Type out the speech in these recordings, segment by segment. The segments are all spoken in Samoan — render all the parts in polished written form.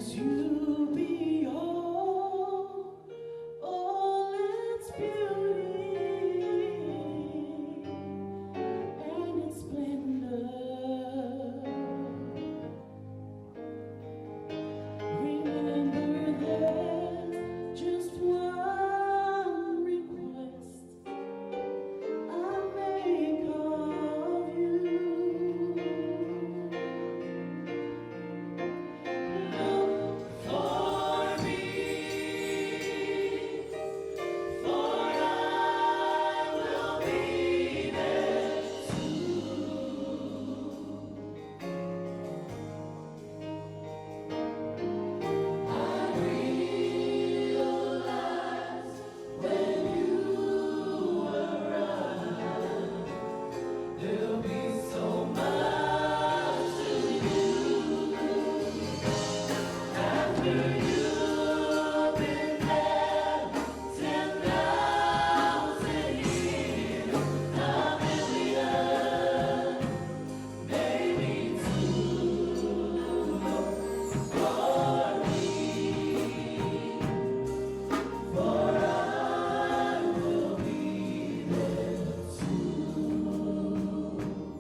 As you behold all its beauty and its splendor, remember there's just one request I make of you. Look for me, for I will be there too. I realize when you arrive, there'll be so much to do. After you've been there 10,000 years, a million, maybe two. Look for me, for I will be there too.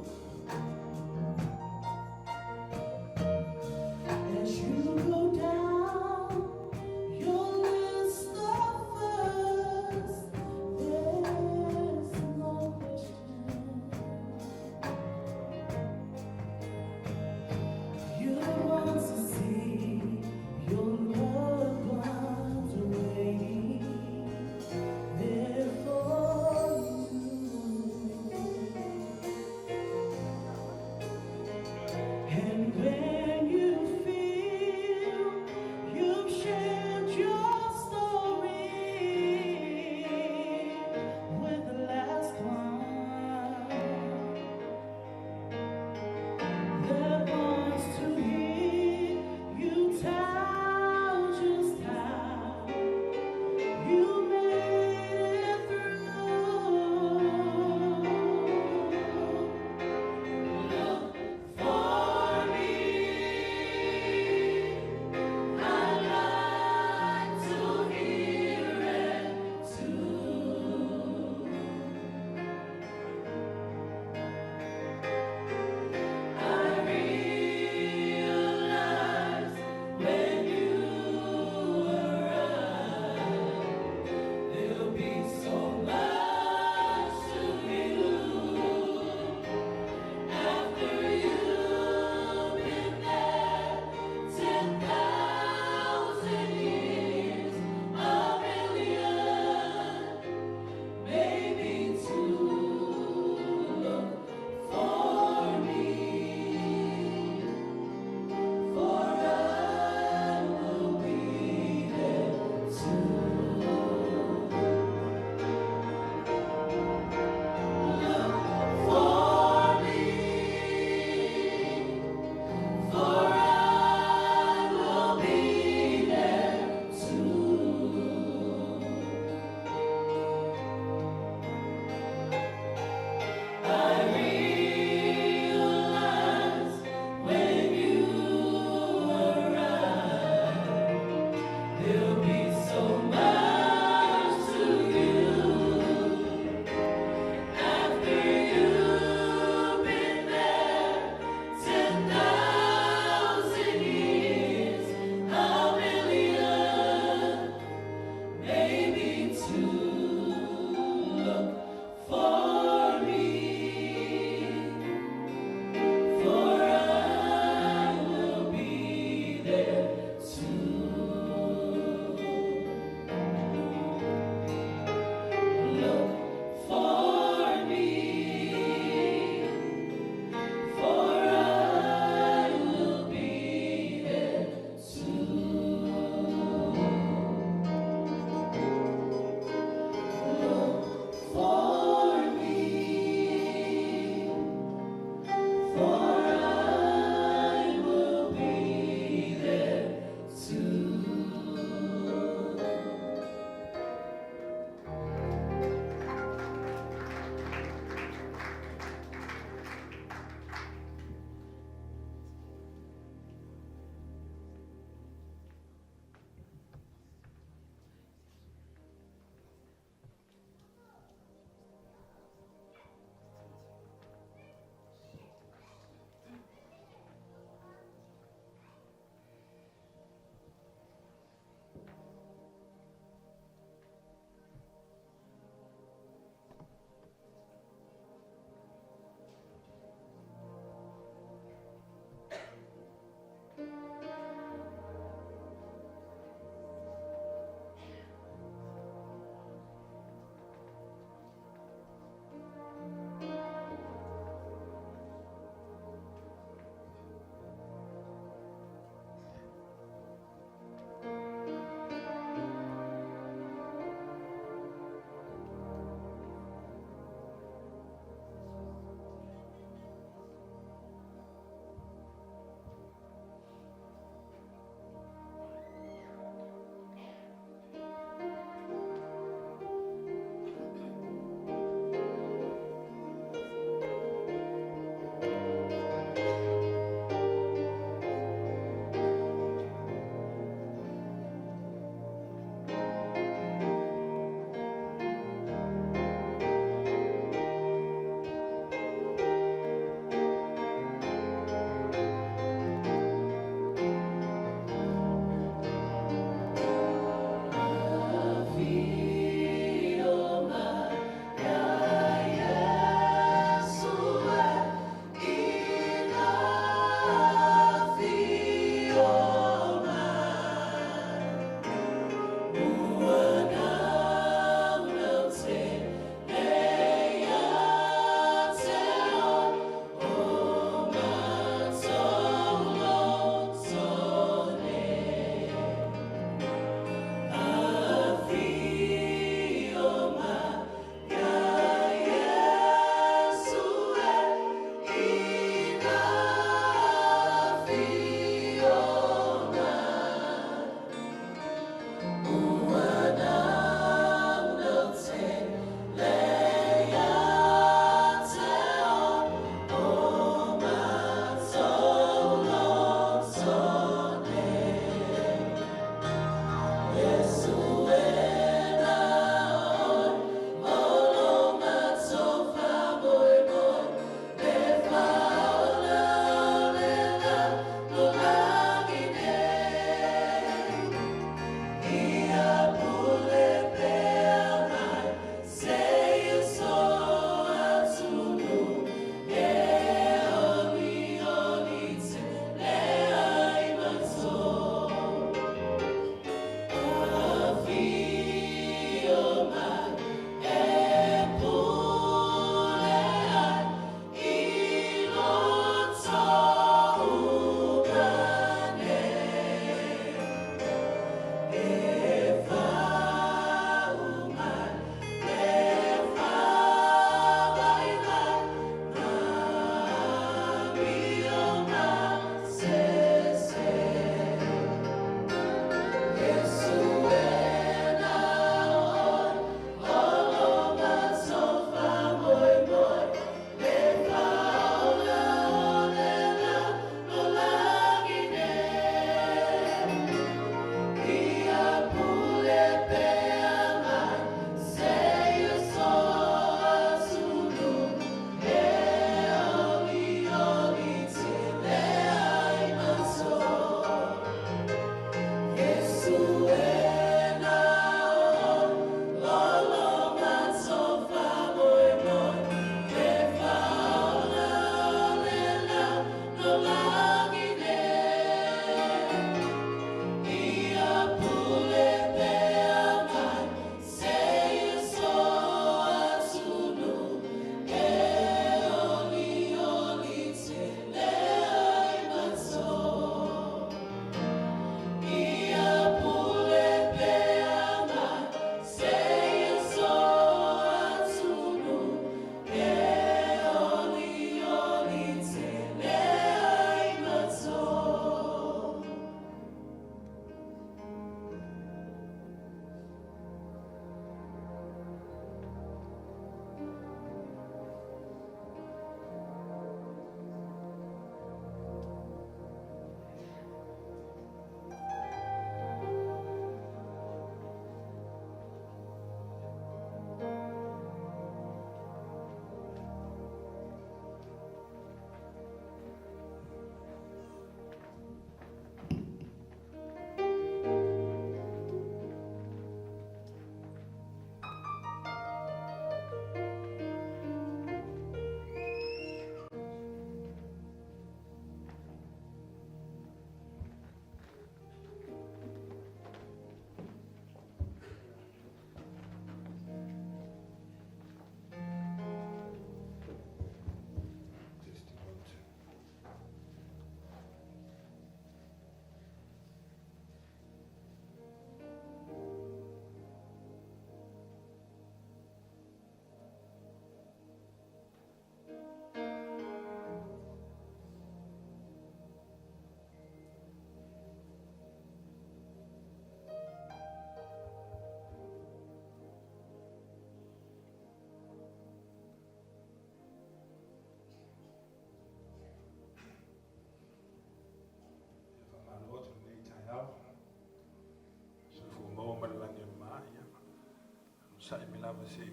Onosai mai lava se i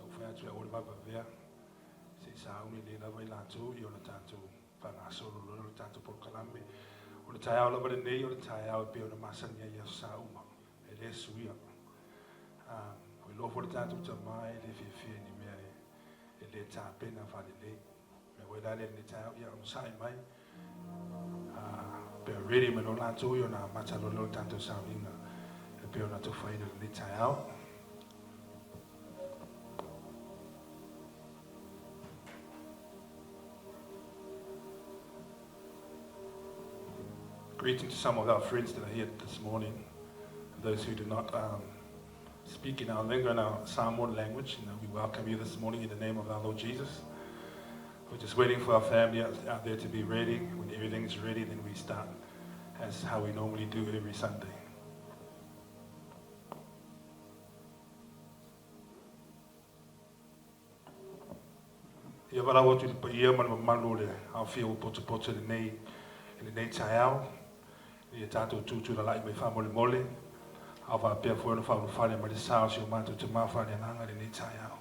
ou fai atu e aua le vavevavea, se i sauni lelei lava i latou ona tatou faagasolo loa lea o le tatou polokalame. O le taeao lava lenei, o le taeao e pei ona masani ai i Aso Sa uma, e le suia. Ua iloa foi le tatou Tama e le fiafia i ni mea e le tapena faalelei. O le mea foi la lea i lenei taeao, ia onosai mai, pe ready mai loa latou ona amata loa lea o le tatou sauniga e pei ona atofaina i lenei taeao. Greeting to some of our friends that are here this morning, those who do not speak in our lingua, in our Samoan language. We welcome you this morning in the name of our Lord Jesus. We're just waiting for our family out there to be ready. When everything's ready, then we start as how we normally do every Sunday. Ia valaau atu i le paia ma le mamalu o le aofia ua potopoto i lenei, i lenei taeao, ina ia tatou tutulala'i mai faamolemole, a o faapea foi ona faaulufale mai le sa o si o matou Tama faaleagaga i lenei taeao.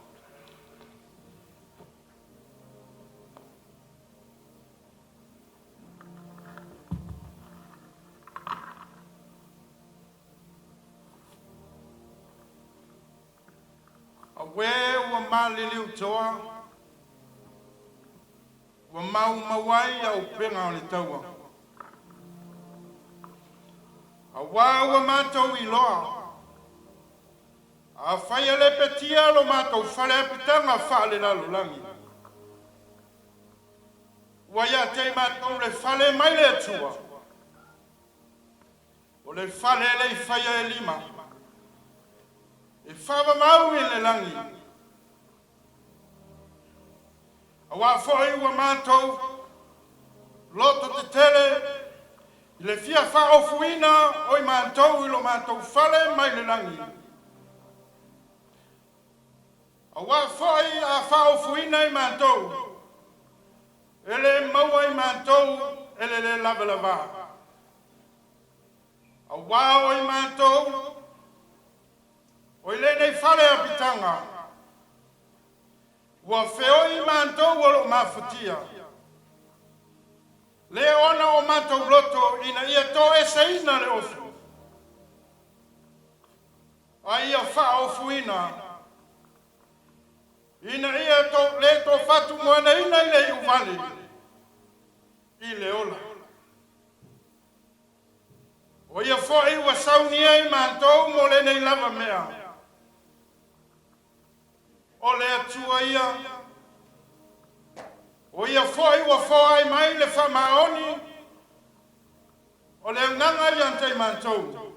Auē ua maliliu toa, ua maumau ai auupega o le taua, auā ua matou iloa, afai e lepetia lo matou fale apitaga faalelalolagi, ua ia te i matou le fale mai le Atua, o le fale e le i faia e lima, e faavavau i le lagi. Auā foi ua matou lototetele i le fia faaofuina o i matou i lo matou fale mai le lagi. Auā foi a faaofuina i matou, e le maua i matou e le lē lavelavā. Auā o i matou o i lenei fale apitaga, ua feoi i matou o lo o mafatia, lē ona o matou loto ina ia toeseina le ofi, a ia faaofuina, ina ia to, le tofatumoenaina i le iuvale i le ola. O ia foi ua saunia i matou mo lenei lava mea. O le Atua ia, o ia foi ua foai mai le faamaoni o le agaga ia te i matou.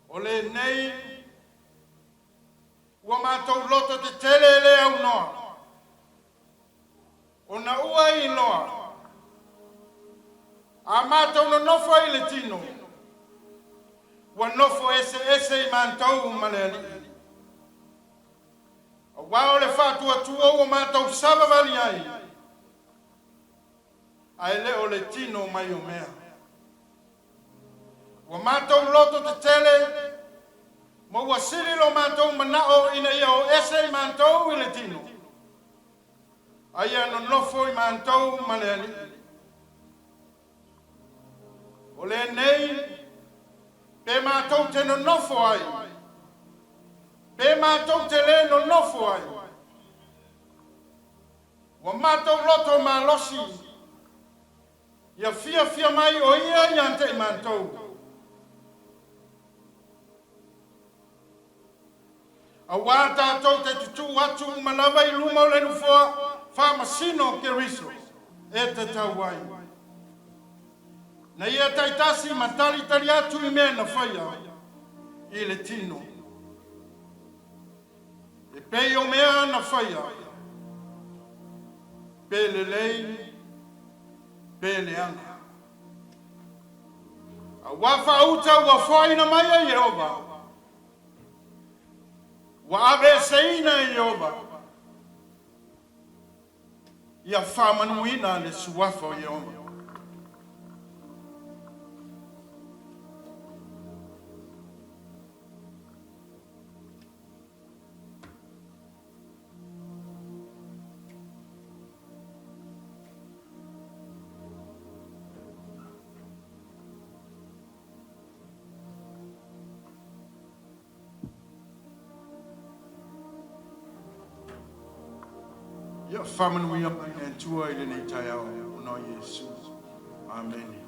O lenei ua matou lototetele e le aunoa, ona ua iloa, a matou nonofo i le tino, ua nofo eseese i matou ma le Alii. Auā o le faatuatua ua matou savavali ai, ae le o le tino mai o mea. Ua matou lototetele, ma ua sili lo matou manao ina ia o ese i matou i le tino, a ia nonofo i matou ma le Alii. O lenei, pe matou te nonofo ai, pe matou te le nonofo ai, ua matou loto malosi, ia fiafia mai o ia ia te i matou. Auā tatou te tutū atu uma lava i luma o le nofoa faamasino o Keriso e tatau ai. Na ia taitasi ma talitali atu i mea na faia i le tino. E pei o mea na faia, pe lelei, pe leaga. Auā faauta ua foaina mai e Ieova, ua aveeseina e Ieova, ia faamanuina le suafa o Ieova. Ia faamanuia mai le Atua i lenei taeao ona o Iesu. Amene.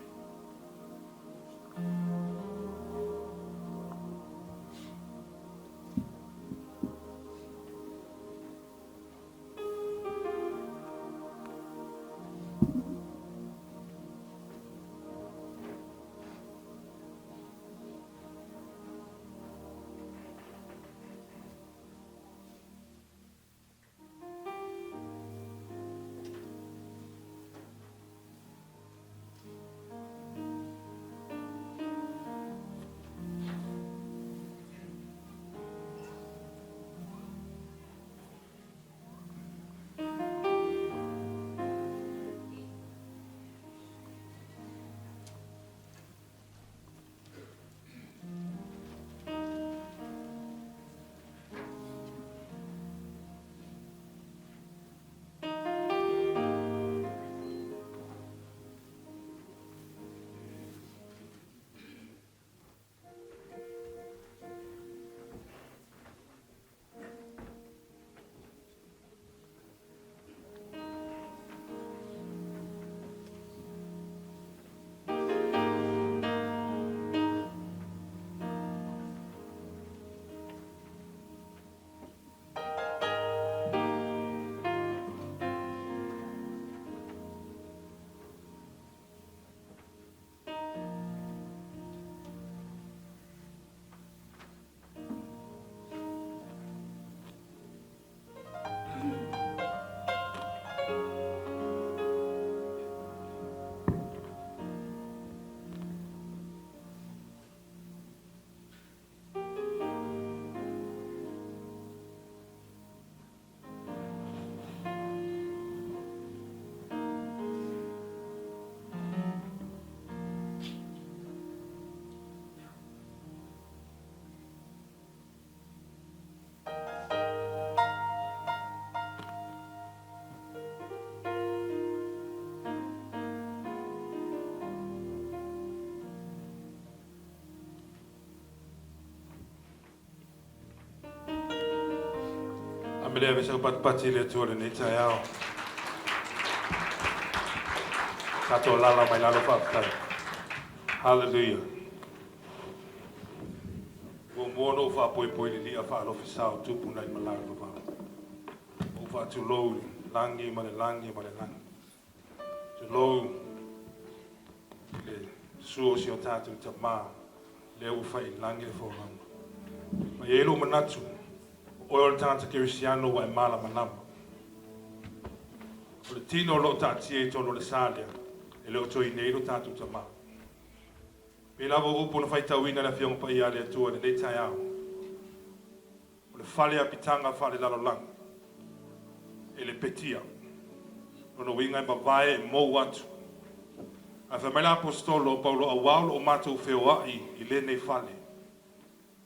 Amene ave sau patipati i le Atua i lenei taeao. Tatou alaala mai lalo faafetai. Hallelujah. Muamua ona ou faapoipoi i le Lia faalofisa o Tupu nai malae o Vavao. Ou faatulou i le lagi ma le lagi ma le lagi. Tulou i le susu o si o tatou Tama, lea ua fai i lagi le folauga. Ma e i ai lou manatu, o oe o le tagata kerisiano ua e malamalama. O le tino o lo o taatia i totonu o le sa lea, e le o toe i inei lo tatou Tama. Pei lava o upu na faitauina e le Afioga Paia a le Atua i lenei taeao, o le fale apitaga faalelalolagi, e lepetia. Lona uiga e mavae e mou atu. Ae fai mai le Aposetolo o Paulo auā o lo o matou feoai i lenei fale.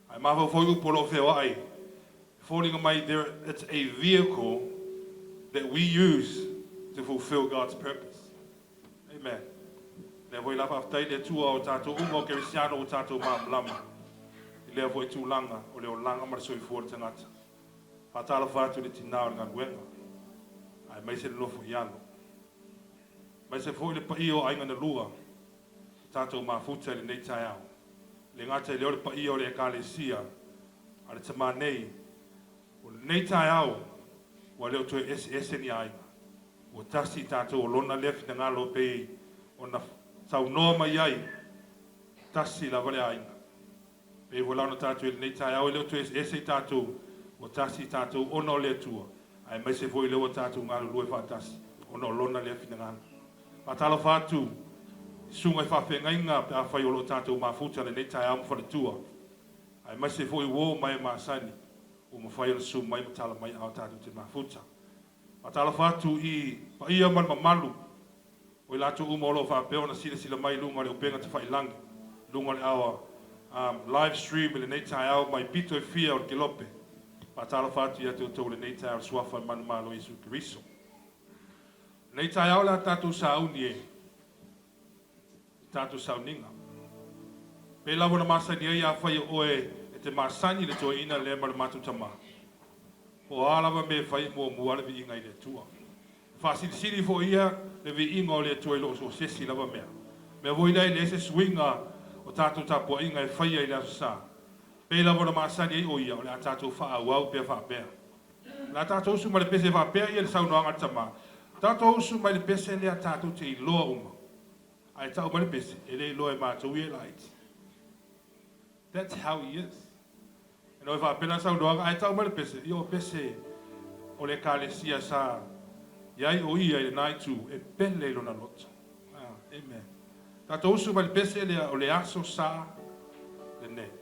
Ae mafaufau i upu o lo o feoai, e foliga mai there it's a vehicle that we use to fulfill God's purpose. Amen. Lea foi la faafetai i le Atua o tatou uma o Kerisiano ua tatou malamalama i lea foi tulaga o le olaga ma le soifua o le tagata. Faatalofa atu i le tinā o le galuega, aemaise le nofo i alo. Aemaise foi le paia o aiga na lua, o tatou mafuta i lenei taeao. E le gata i lea o le paia o le Ekalesia a le tama nei, o lenei taeao ua le o toe eseese ni aiga, ua tasi tatou o lona lea finagalo e pei ona saunoa mai ai, tasi lava le aiga. Pei foi la ona tatou i lenei taeao e le o toe eseese i tatou, ua tasi i tatou ona o le Atua, aemaise foi lea ua tatou galulue faatasi ona o Lona lea finagalo. Faatalofa atu i susuga i faafeagaiga pe afai o lo o tatou mafuta lenei taeao ma faletua, aemaise foi uo ma e masani ua mafai ona susu mai ma tala mai a o tatou te mafuta. Faatalofa atu i paia ma le mamalu o i latou uma o lo o faapea ona silasila mai i luga o le upega tafailagi, i luga o le our live stream i lenei taeao mai pito e fia o le kelope. Faatalofa atu ia te outou i lenei taeao i le Suafa o le Manumalo o Iesu Keriso. Lenei taeao o le a tatou sauni e i tatou sauniga. Pei lava ona masani ai afai o oe e te masani i le toeaina lea ma le matou tama. Po o a lava mea e fai e muamua lava le viiga i le Atua. E faasilisili foi ia le viiga o le Atua i lo so o se isi lava mea. Mea foi lea e leai se suiga o tatou tapuaiga e faia i le Aso Sa. Pei lava ona masani ai o ia, o le a tatou faaauau pea faapea. O le a tatou usu ma le pese faapea ia le saunoaga a le tama, Tatou usu mai le pese lea tatou te iloa uma. Ae tau mai le pese, e le iloa e matou ia e laiti. That's how he is. E no e faapena le saunoaga, ae tau mai le pese, ia o pese o le ekalesia sa i ai o ia i lena itu, e pele i lona loto. Ah, amen. Tatou usu mai le pese lea o le Aso Sa lenei.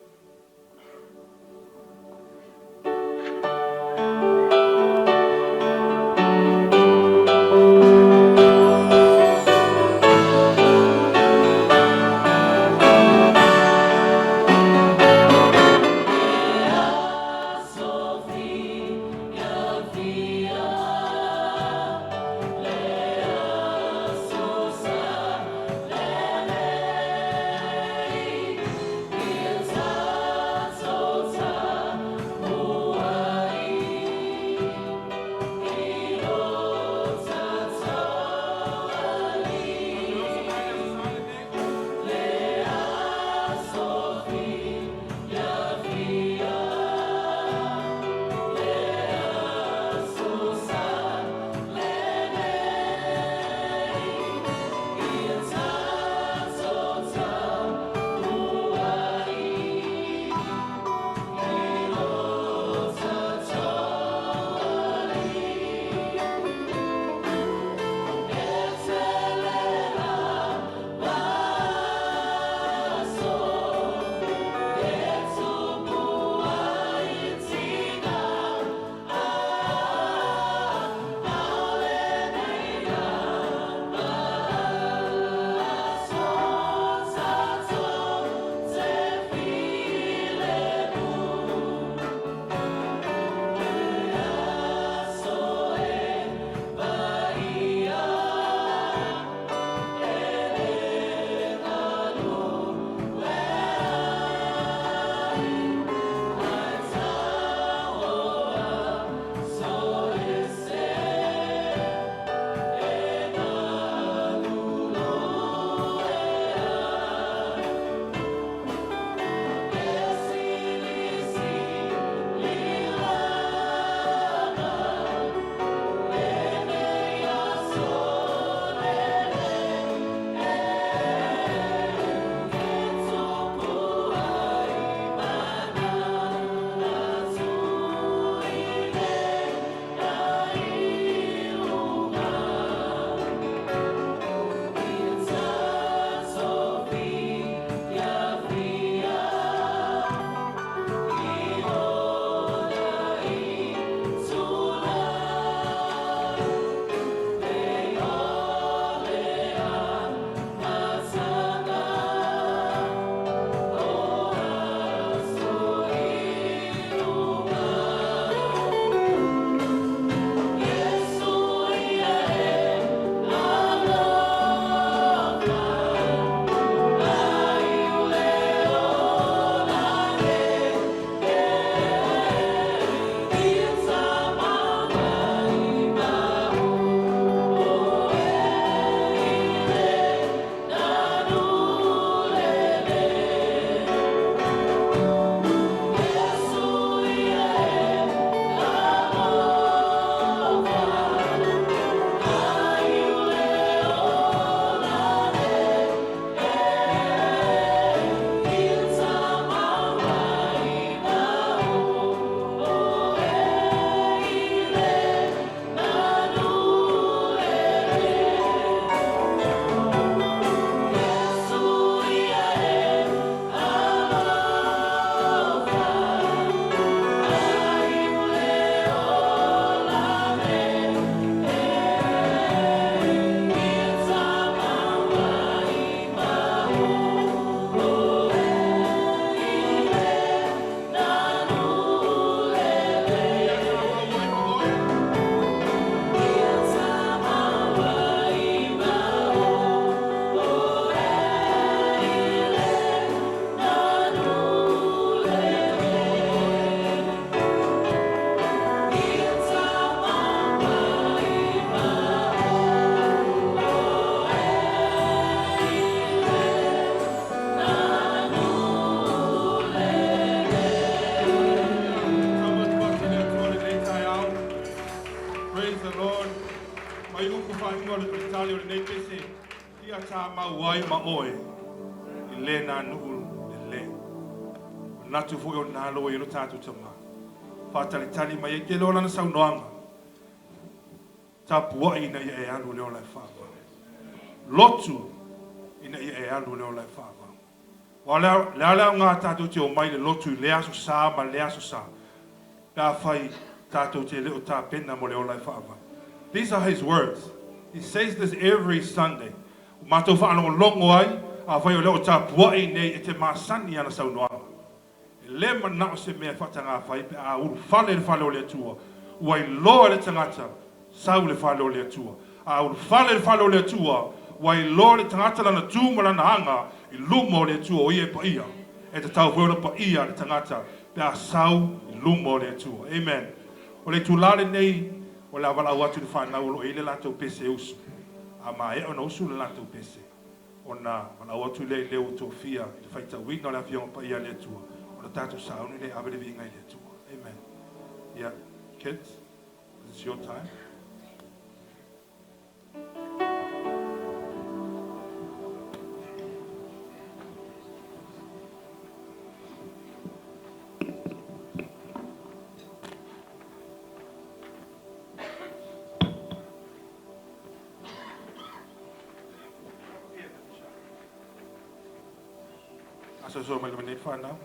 Mai upu faaiuga o le tali o lenei pese, ia tamau ai ma oe i lena nuu lelei. Manatu foi o nalo i lo tatou tama. Faatalitali mai e ke loa lana saunoaga. Tapuai ina ia e alu le ola e faavavau. Lotu ina ia e alu le ola e faavavau. Ua le a le aoga tatou te omai le lotu i le aso sa ma le aso sa. Pe afai tatou te le o tapena mo le ola e faavavau. These are his words. He says this every Sunday. O matou faalogologo ai, afai o le o tapuai nei e te masani ana saunoaga. E le manao se mea e faatagafai pe a ulufale le fale o le Atua. Ua iloa le tagata sau le fale o le Atua. A ulufale le fale o le Atua, ua iloa le tagata lana tu ma lana aga i luma o le Atua o ia e paia. E tatau foi ona paia le tagata pe a sau i luma o le Atua. Amen. O le itulā lenei o le a valaau atu i le fanau o lo o i ai le latou pese e usu. A maea ona usu le latou pese, ona valaau atu lea i le ua tofia i le faitauina o le Afioga Paia a le Atua, ona tatou sauni lea e ave le viiga i le Atua. Amen. Yeah, kids, it's your time. Aso mai le nei whanau.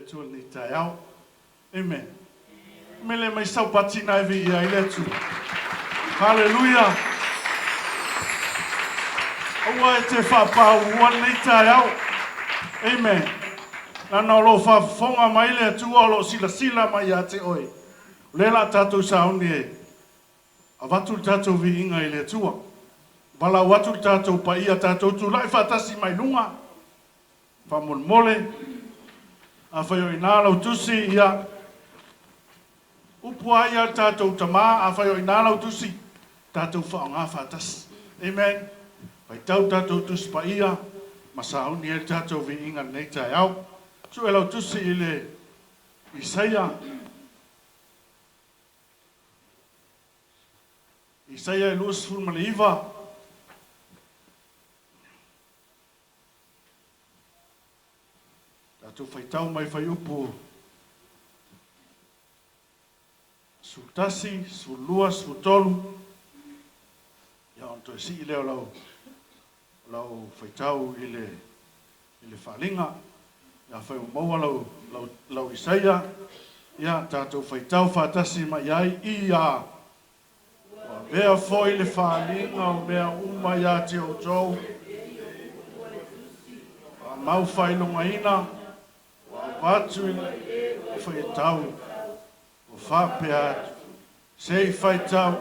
Atua i lenei taeao. Amen. Mele mai sau patina e viia ai le Atua. Haleluia. Aua e te faapaua lenei taeao. Amen. Leaga o lo o faafofoga mai le Atua o lo o silasila mai ia te oe. O lea o le a tatou sauni e avatu le tatou viiga i le Atua. Valaau atu le tatou paia, tatou tulai faatasi mai luga, faamolemole. Afai o i ina lau tusi, ia, upu lava ia a le tatou tama, afai o i ina lau tusi, tatou faaaoga faatasi. Amen. Faitau tatou Tusi Paia ma sauni ai le tatou viiga i lenei taeao. Sue lau tusi i le Isaia. Isaia e 29. Tatou faitau mai fuaiupu 11, 12, 13, ia ona toe sii lea o lau, lau faitau i le, i le faaaliga. Afai ua maua lau, lau, lau Isaia, ia tatou faitau faatasi mai ai i a. Ua avea foi le faaaliga o mea uma ia te outou, ua mau faailogaina, ua avatu i le faitau, ua faapea atu, Se i faitau,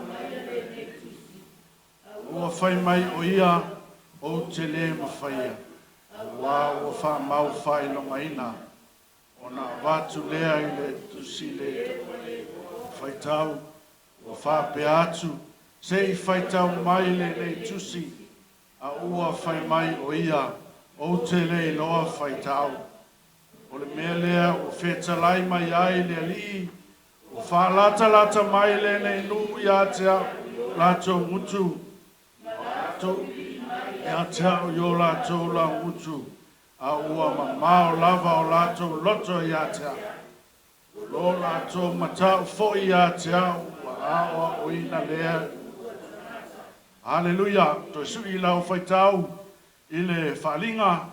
ua fai mai o ia, ou te lē mafaia, auā ua faamau faailogaina, ona avatu lea i le tusi le faitau, ua faapea atu, Se i faitau mai lenei tusi, a ua fai mai o ia, ou te le iloa faitau. O le mea lea ua fetalai mai ai le Alii, ua faalatalata mai lenei nuu ia te au latou gutu, latou ia te au i o latou laugutu, a ua mamao lava o latou loto ia te au. Lo latou matau foi ia te au, ua aoaoina lea. Haleluia! Toe sui lau faitau i le faaaliga.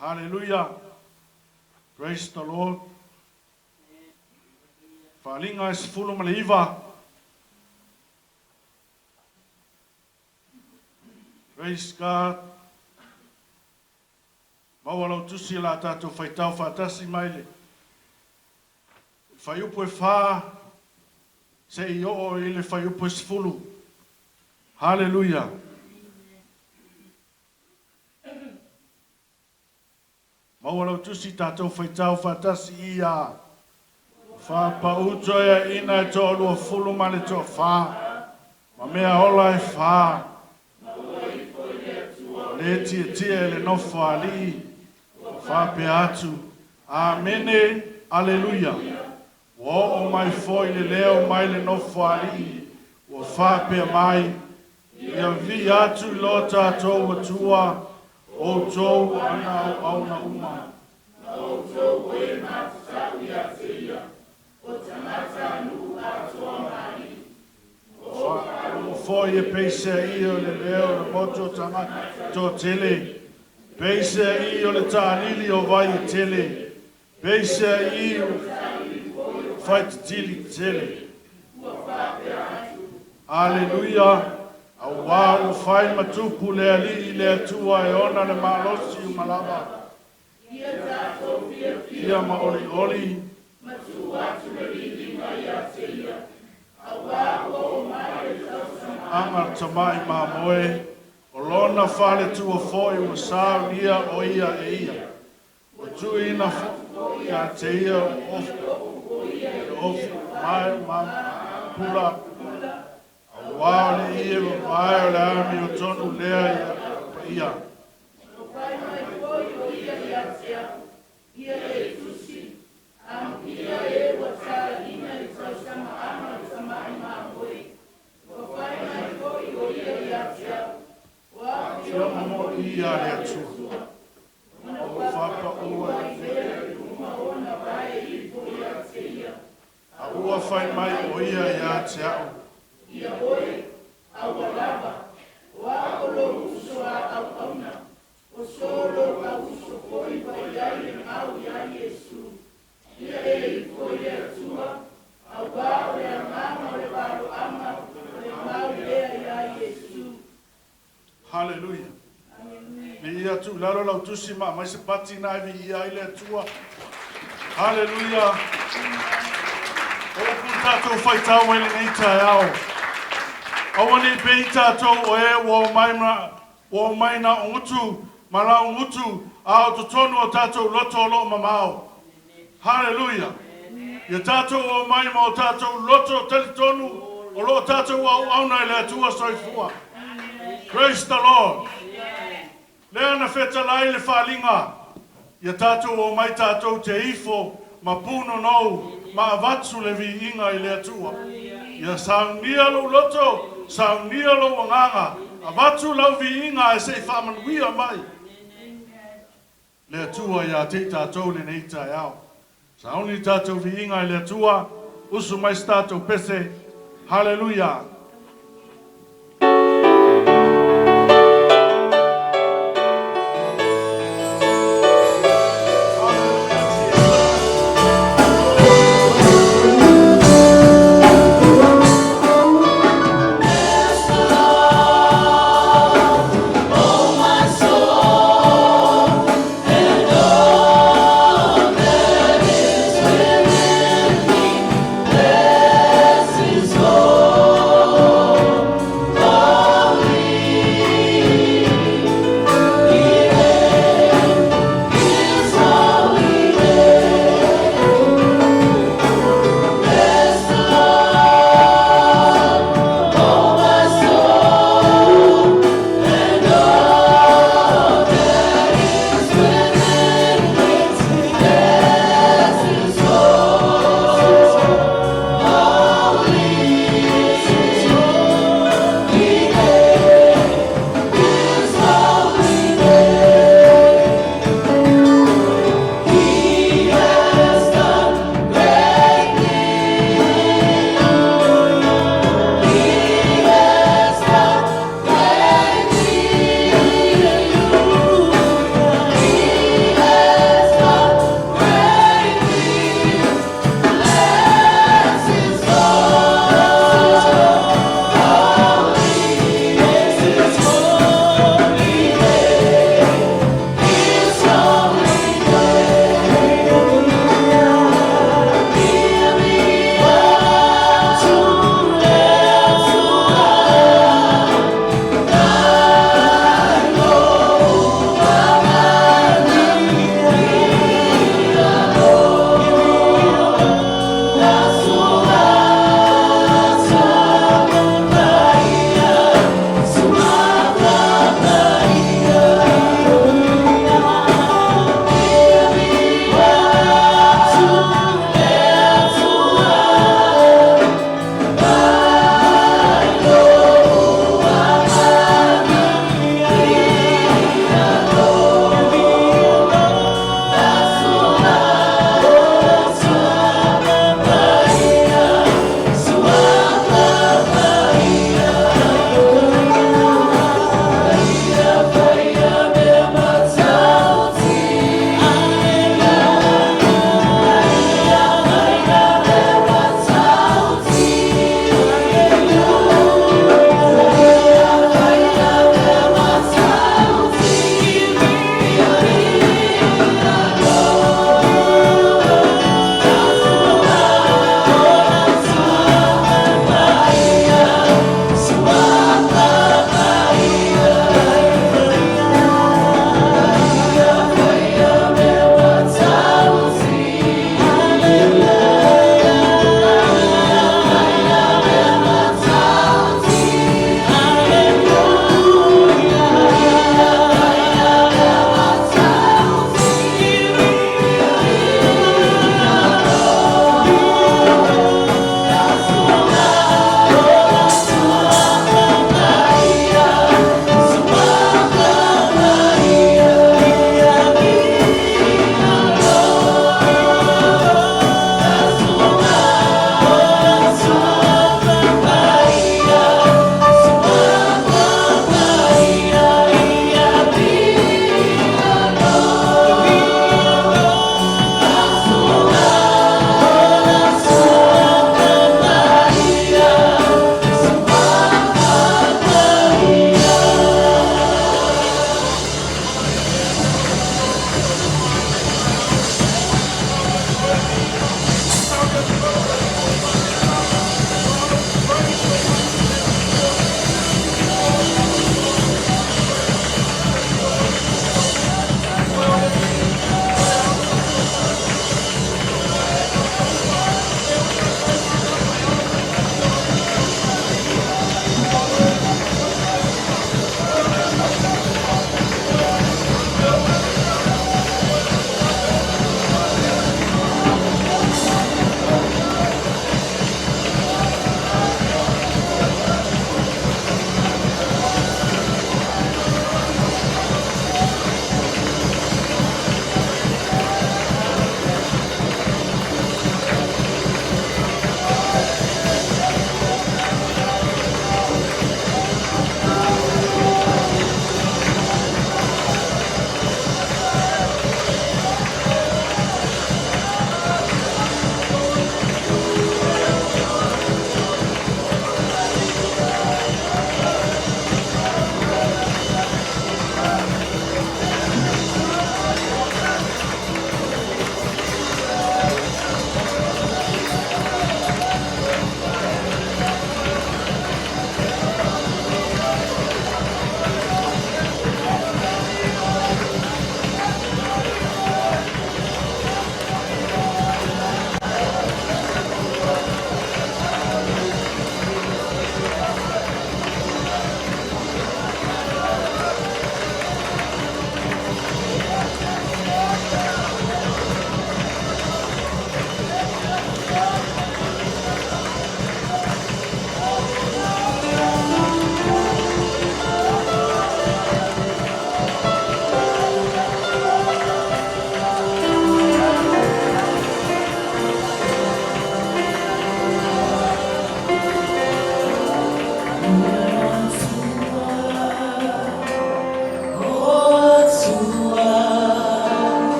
Haleluia! Praise the Lord. Faaaliga e 19. Praise God. Maua lau tusi o le a tatou faitau faatasi mai le fuaiupu e 4 seia oo i le fuaiupu e 10. Haleluia. Maua lau tusi tatou faitau faatasi i a. Faapauto eaina e toaluafulu ma le toafa, ma mea ola e fa. Le tietie i le nofo a alii, ua faapea atu, Amene, Aleluia. Ua oo mai foi le leo mai le nofo a alii, ua faapea mai, Ia viia atu i lo tatou Atua, outou ana auauna uma. Ma outou o e matatau ia te ia, o tagatanuu atoa ma alii. Ua foi e peiseai o le leo o le motu o tagata toatele, peiseai o le taalili o vai e tele, peiseai o faititili tele. Aleluia! Auā ua fai ma tupu le Alii le Atua e ona le malosi uma lava. Fia ma olioli. Aga le tamai mamoe, o lona faletua foi ua saunia o ia e ia. Ua tuuina foi ia te ia o ofu mae ma pula, auā o le ie vavae o le amiotonu lea ia paia. Afioga moni a le Atua. Ua faapaua e A ua fai mai o ia ia te au. Haleluia. Viia tuulalo lau tusi ma aumai se pati na e viia ai le Atua. Haleluia. O upu na tatou faitau ai lenei taeao. Aua ne i pei tatou o e ua omai ma ua omai na o gutu ma laugutu, a o totonu o tatou loto o lo o mamao. Haleluia. Ia tatou omai ma o tatou loto talitonu o lo o tatou auauna i le Atua soifua. Praise the Lord. Lea na fetalai le faaaliga, ia tatou omai tatou te ifo ma punonou ma avatu le viiga i le Atua. Ia saunia lou loto, saunia lou agaga, avatu lau viiga ae se i faamanuia mai le Atua ia te i tatou lenei taeao. Sauni tatou viiga i le Atua, usu mai se tatou pese. Haleluia. Bless his holy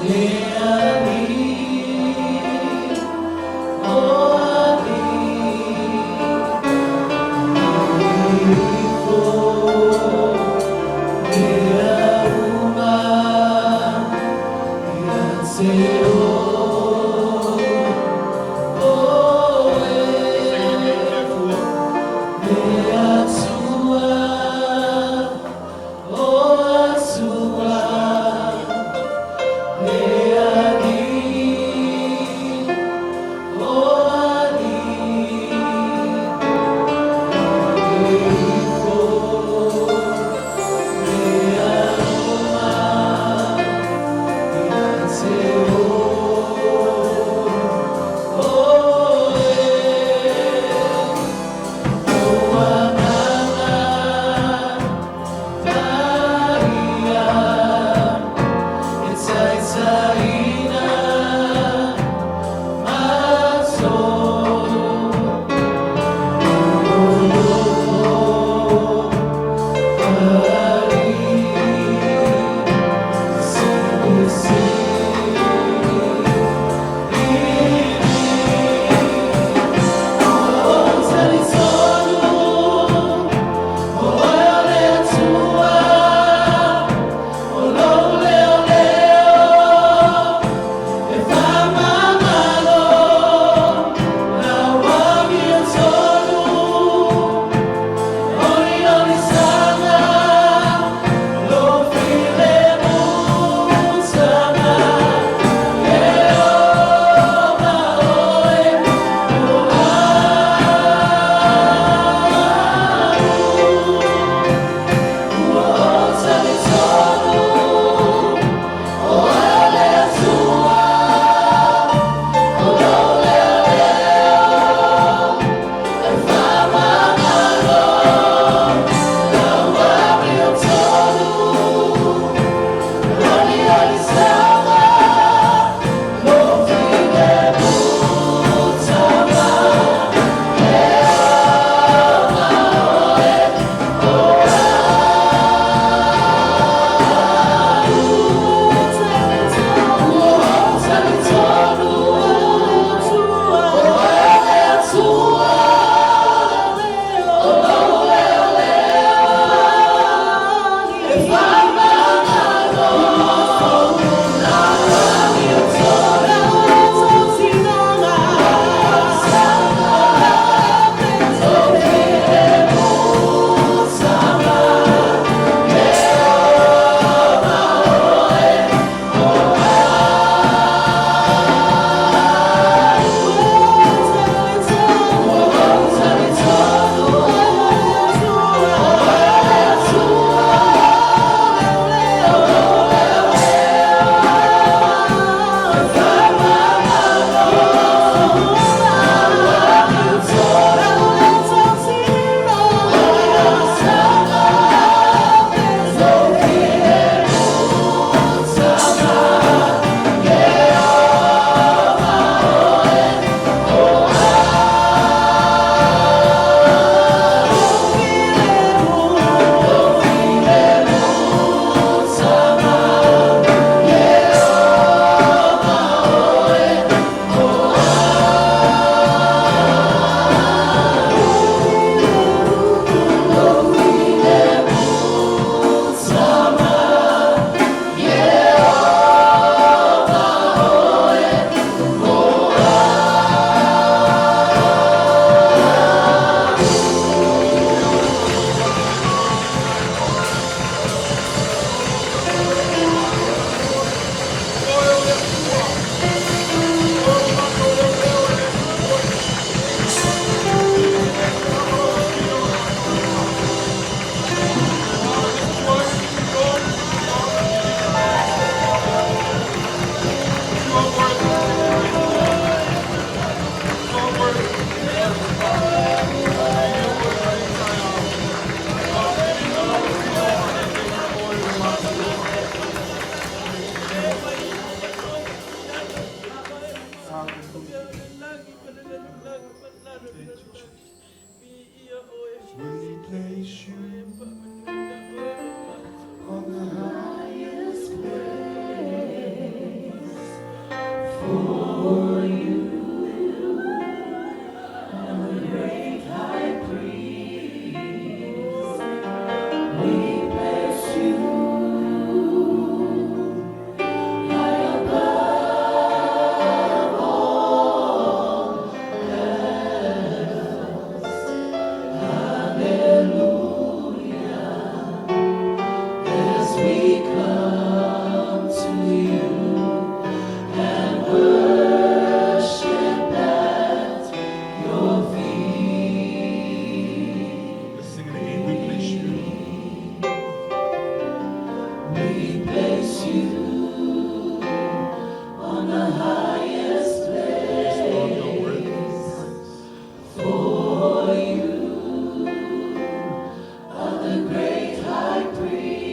Saili nei le Atua. Te Let's sing it again. We place you. Yes, Lord, you are worthy of praise.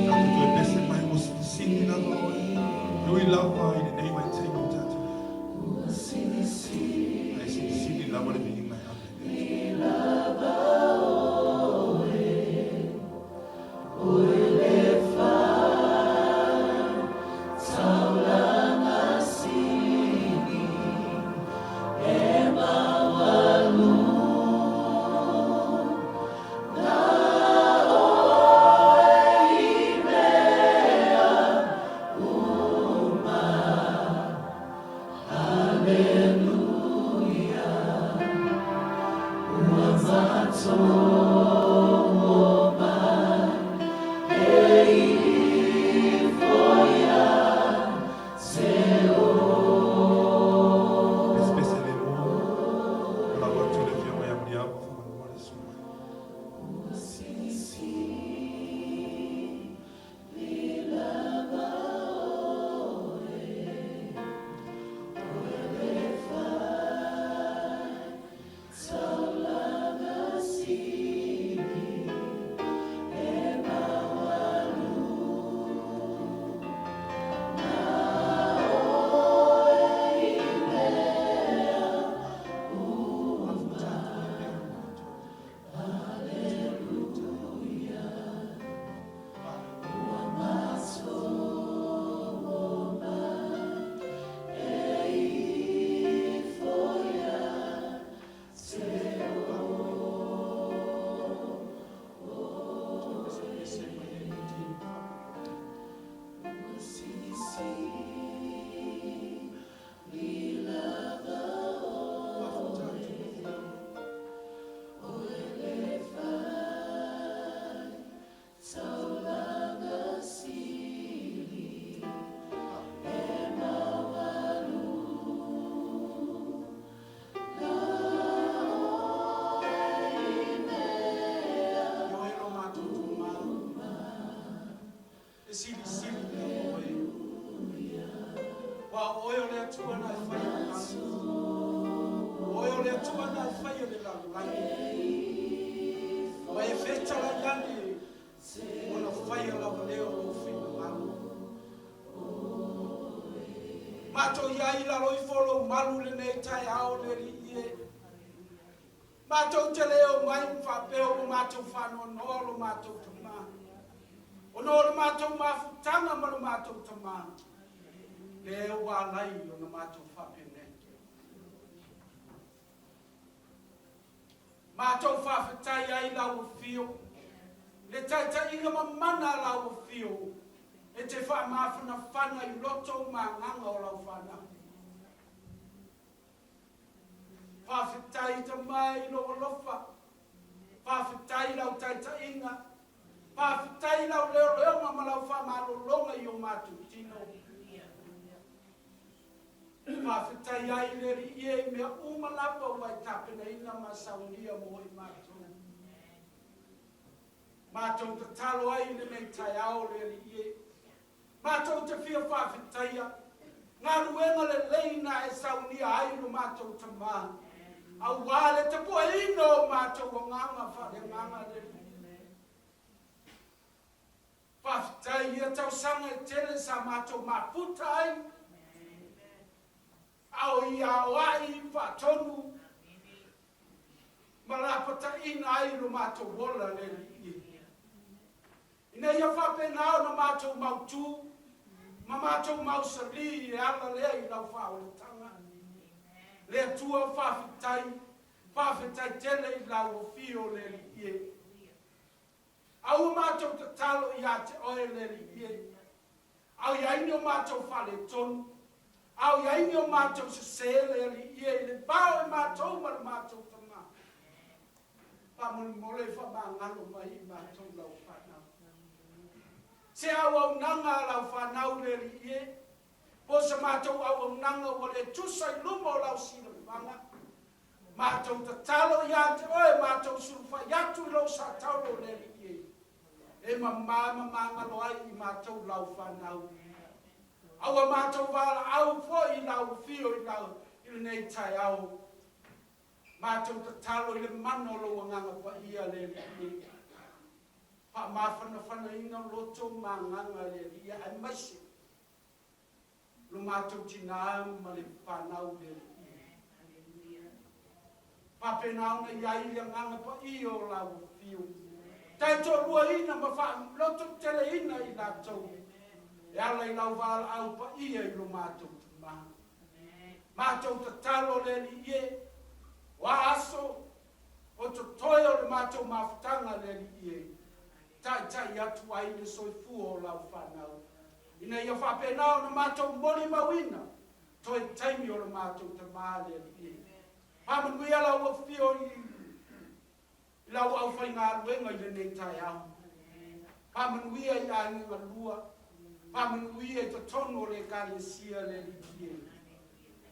Tatou toe pese mai ua silisili lava oe. E ui lava i lenei vaitaimi o tatou i ai, ae silisili lava le viiga e ave i le Atua. Pesepese le lua, o lau atu le Afioga ia Muliava faamanua le susuga. Ioe lo matou tumau, e silisili lava oe. Aua o oe o le Atua na e faia le lagi, o oe o le Atua na e faia le lalolagi, ua e fetalai ane ona faia lava lea o lou finagalo. Matou i ai i lalo ifo o lou malu i lenei taeao le Alii e. Matou te le omai ma faapea ua matou faanoanoa lo matou tama, ona o le matou mafutaga ma lo matou tama, lea ua alai ona matou faapenei. Matou faafetai ai i lau afio, le taitaiga mamana a lau afio e te faamafanafana i loto ma agaga o lau fanau. Faafetai Tama i lou alofa, faafetai i lau taitaiga, faafetai i lau leoleoga ma lau faamalologa i o matou tino. Faafetai ai i le Alii e i mea uma lava ua e tapenaina ma saunia mo i matou. Matou tatalo ai i lenei taeao le Alii e. Matou te fia faafetaia galuega lelei na na e saunia ai lo matou Tama, auā le tapuaiina o matou agaga faaleagaga le Alii. Faafetai ia tausaga e tele sa matou mafuta ai, a o ia aoai faatonu ma lapataiina ai lo matou ola le Alii. Ina ia faapena ona matou mautu ma matou mausali e ala lea i lau faaolataga. Le Atua faafetai, faafetai tele i lau afio le Alii e. A ua matou tatalo ia te oe le Alii e, a o i ai ni o matou faaletonu, a o i ai ni o matou sese le Alii e i le va o i matou ma le matou Tama, Faamolemole faamagalo mai i matou lau fanau. Se auaunaga a lau fanau le Alii e, po o se matou auaunaga ua le tusa i luma o lau silafaga, matou tatalo ia te oe matou sulufai atu i lou sataulo le Alii e, e mama ma magalo ai i matou lau fanau. A ua matou valaau foi i lau afio i lau i lenei taeao. Matou tatalo i le mana o lou Agaga Paia le Alii e faamafanafanaina loto ma agaga le Alii aemaise lo matou tina ma le fanau le Alii. Faapena ona i ai le Agaga Paia o lau afio taitoaluaina ma faalototeleina i latou e ala i lau valaau paia i lo matou tama. Matou tatalo le Alii e, o a aso o totoe o le matou mafutaga le Alii e, taitai atu ai le soifua o lau fanau, ina ia faapena ona matou molimauina toe taimi o le matou tama le Alii e. Faamanuia lau afio i lau aufaigaluega i lenei taeao. Faamanuia i aiga galua. Faamanuia i totonu o le Ekalesia le Alii e.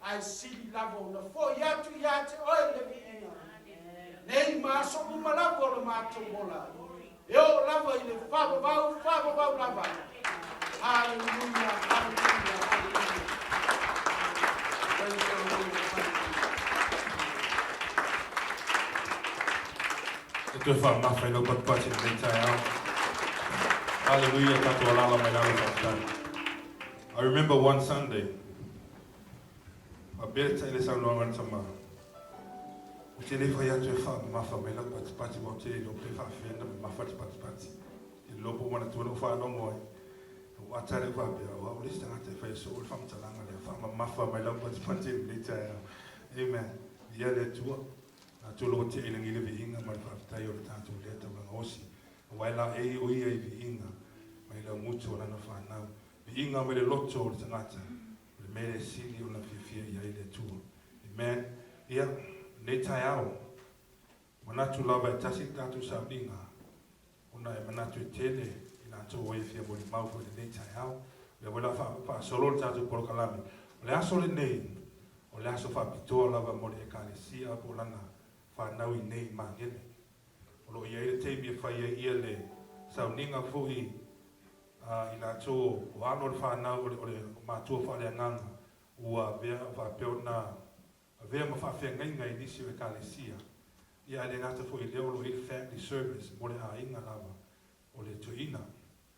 Ae sili lava ona foi atu ia te oe le viiga, nei ma aso uma lava o le matou ola, e oo lava i le faavavau, faavavau lava. Haleluia, haleluia, haleluia. Praise the Lord, haleluia. E toe faamamafa i lau patupati i lenei taeao. Hallelujah, tatou alala mai lalo faafetai. I remember one Sunday, faapea le le saunoaga a le tama, ou te le fai atu e faamamafa mai lau patipati, aua ou te le iloa pe faafefea ona mamafa le patipati. Te iloa po o manatua na ou faalogo ai. Ou ata lea faapea, o au le isi tagata e faia soo le faamatalaga lea, faamamafa mai lau patipati i lenei taeao. Amen. Ia le Atua. Latou ua tea i lagi le viiga ma le faafetai o le tatou lea taulaga osi, aua e laei o ia i viiga mai le aumutu o lana fanau, viiga mai le loto o le tagata, o le mea lea e sili ona fiafia i ai le Atua. Amen. Ia, lenei taeao, manatu lava e tasi le tatou sauniga, ona e manatu e tele i latou o e fia molimau foi i lenei taeao. O lea foi o le a faasolo le tatou polokalame. O le aso lenei, o le aso faapitoa lava mo le Ekalesia po o lana fanau i nei i Magele. O lo o i ai le taimi e fai ai ia le sauniga foi a i latou o alo o le fanau o le, o le matua faaleagaga ua avea faapea ona avea ma faafeagaiga i nisi o Ekalesia, ia ae le gata foi i lea o lo o i ai le family service mo le aiga lava o le toeaina,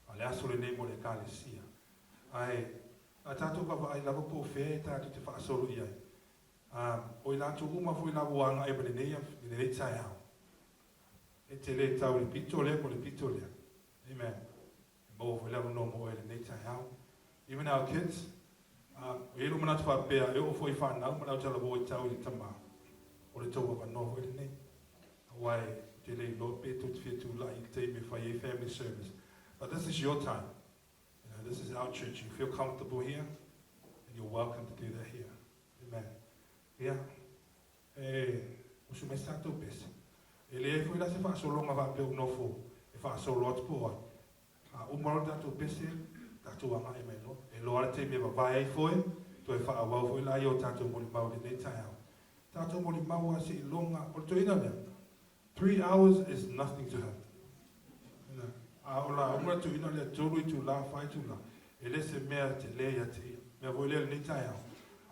a o le aso lenei mo le Ekalesia. Ae a tatou vaavaai lava po o fea e tatou te faasolo i ai, a o i latou uma foi la ua agai mai lenei i lenei taeao, e te le tau i le pito lea po o le pito lea. Amen. E maua foi le avanoa mo oe i lenei taeao. Even our kids, e i ai lou manatu faapea, e oo foi i fanau ma le autalavou e tau i le tama, o le tou avanoa foi lenei. Aua e te le iloa pe tou te fia tulai i le taimi e fai ai family service. But this is your time. You know, this is our church. You feel comfortable here, and you're welcome to do that here. Amen. Yeah. E usu mai se tatou pese. E leai foi la se faasologa faapea ou nofo e faasolo atu po o ai. A uma loa le tatou pese, tatou agai mai loa. E loa le taimi e vavae ai foe, toe faaauau foi laia o tatou molimau i lenei taeao. Tatou molimau lava seiloga, o le toeaina lea, 3 hours is nothing to him. A o lauga le toeaina lea, 3 itula, 4 itula, e le se mea tele ia te ia. Mea foi lea lenei taeao.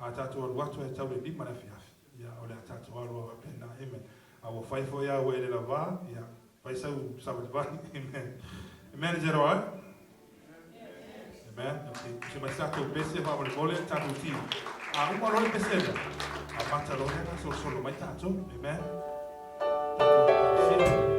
A tatou alu atu ae tau le 5 le afiafi, ia, o le a tatou alu lava faapena. Amen. A ua fai foi a ua e le lavā, ia, fai sau savalivali. Amen. Amen. Is that all right? Amen. Okay. Se mai se tatou pese faamolemole le tatou ti. A uma loa le pese lea, amata loa lea na solosolo mai tatou. Amen. Tatou talosia.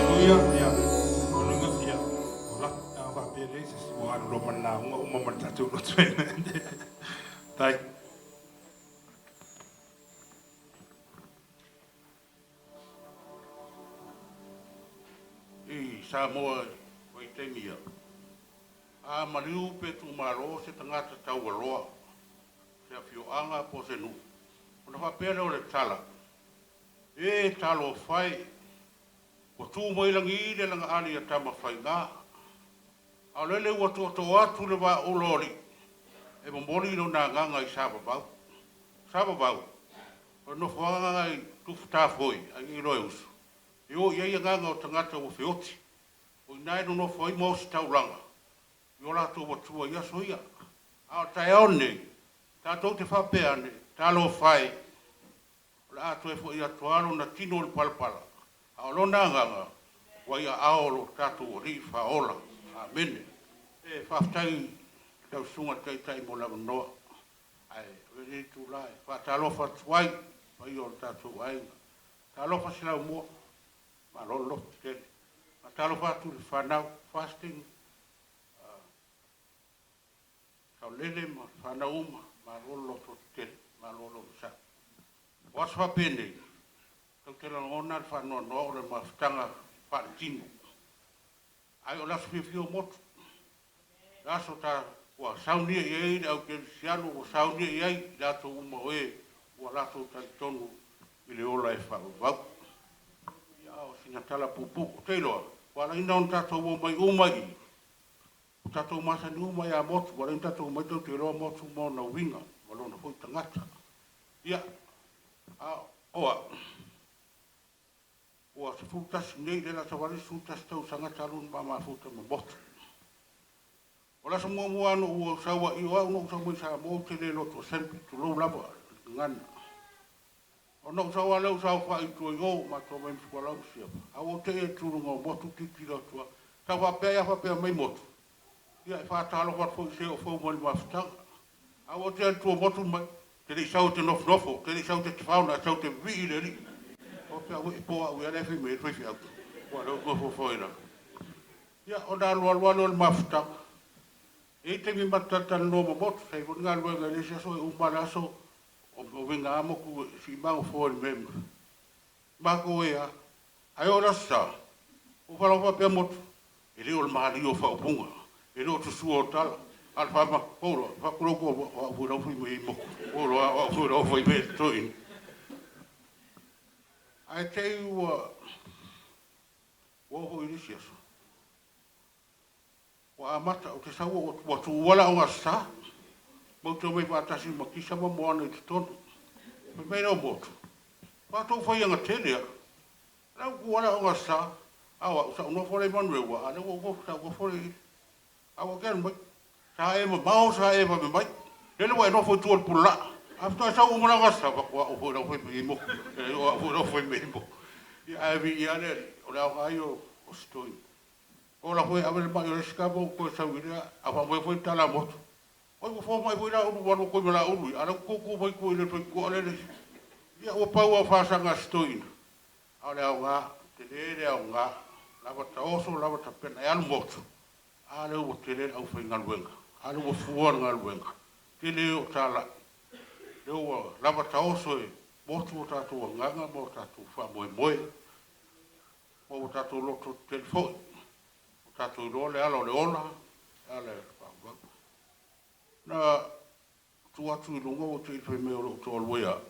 Aleluia. Ia, o luga, ia, o la, a faapea lea se isi ua alu loa ma le lauga uma ma le tatou lotu. Tai. I Samoa vaitaimi ia, a maliu pe tuumalo se tagata taualoa, se afioaga po o se nuu, ona faapea lea o le tala, E talofa e, ua tu mai lagi le lagaali a Tamafaiga, a o lele ua tootoo atu le vaaula o alii e momoli lona agaga i Sa-Vavau. Sa-Vavau, o le nofoaga i Tufutafoe a i Iloeusu, e o i ai agaga o tagata ua feoti, o i ina e nonofo ai ma ositaulaga i o latou atua i aso ia. A o le taeao lenei, tatou te faapea ane, talofa e, o le a toe foi atu lava lona tino i le palapala, a o lona agaga ua i aao o lo tatou Alii Faaola. Amene. E faafetai i lau Susuga i le Taitai mo le avanoa, ae avea lenei itula e faatalofa atu ai i le paia o le tatou aiga. Talofa Selaumua, malo le loto tele. Faatalofa atu i le fanau, fasting, Saolele ma fanau uma, malo le loto tele, malo le onosai. O aso faapenei, tatou te lagona le faanoanoa o le mafutaga faaletino. Ai o le aso fiafia o motu. Le aso ta ua saunia i ai le au kerisiano, ua saunia i ai i latou uma o e ua latou talitonu i le ola e faavavau. Ia, o sina tala puupuu. Ou te iloa, ua alaina ona tatou omai uma i i, Ua tatou masani uma ia Motu, ua leai ni tatou omai tatou te iloa Motu ma ona uiga ma lona foi tagata. Ia, a o au, ua 11 nei, lea o le a savali le 11 tausaga talu ona ma mafuta ma Motu. O le aso muamua lava na ou sau ai, o au na ou sau mai Samoa ou te le lotu assembly, tulou lava le gagana. Ona ou sau lava lea ou saofai i tua i o, matou omai ma Fualau ma Siama, a ua ou te'i atu i luga o motu tilotilo atu lava, sa faapea ai a faapea mai motu, ia e faatalofa atu foi i se o fou mai i le mafutaga. A ua ou te'i atu i tua o motu mai, e te le i sau e te nofonofo, e te le i sau e te tafao, na e sau e te vivii i le Alii. Ou faapea, auē, po au ea la e fai mai ai le faifeau, aua o lea ou te nofonofo ai i lalo. Ia, ona alualu lava lea o le mafutaga. E i ai taimi matou talatalanoa ma motu, sa i ai foi le galuega i le isi aso, e uma lava le aso, O uiga a motu e sii magofoa i le mea matou e a. Ae oo i le Aso Sa, ua faalogo faapea motu, e le o le malie o faaupuga, e le o tusua o tala, a o le faama, ou loa, faatulou atu o au foi la ua fai mai ai motu, ou loa o au foi la ua fai mai ai le toeaina. Ae te i ua ua oo foi i le isi aso, ua amata, ou te sau ua tuua le Aoga Aso Sa. Matou te omai faatasi ma Kisa ma Moana i totonu. Fai mai lea o Motu, Ua tou faiaga tele lava. O la ua tuua le Aoga Aso Sa. A o au, sa ou nofo la i Manurewa, a o lea ua ou nofo, sa ou nofo la i i. Ae ua te alu mai. Sa e mamao, sa e vave mai. Lele ua e nofo i tua i le pulaa, ae faatoa e sau ua uma le Aoga Aso Sa. Ou fai atu, o au foi la ua fai mai i ai Motu. Leai o au foi la ua fai mai i ai Motu. Ia ae viia le Alii, o le aoga ia o si toeaina. Ola foi ave le mai o le isi tama ou toe sau i lea, a fai mai foi le tala a Motu, Oi ua fomai foi Laulu ua alu atu ai ma Laulu ia, a o lea e te tutu mai tua i le faitotoa lea e Ia ua pau lava o fasaga a si toeaina, a o le aoga, tele le aoga, lava taoso lava tapena e alu motu, a lea ua tele le aufaigaluega, a lea ua fua le galuega, tele o talai, lea ua lava taoso e motu o tatou agaga ma o tatou faamoemoe, ma ua tatou lototetele foi, ua tatou iloa le ala o le ola, le ala e faavavau. Na tuu atu i luga ua te i fai mai o lou toalua ia au,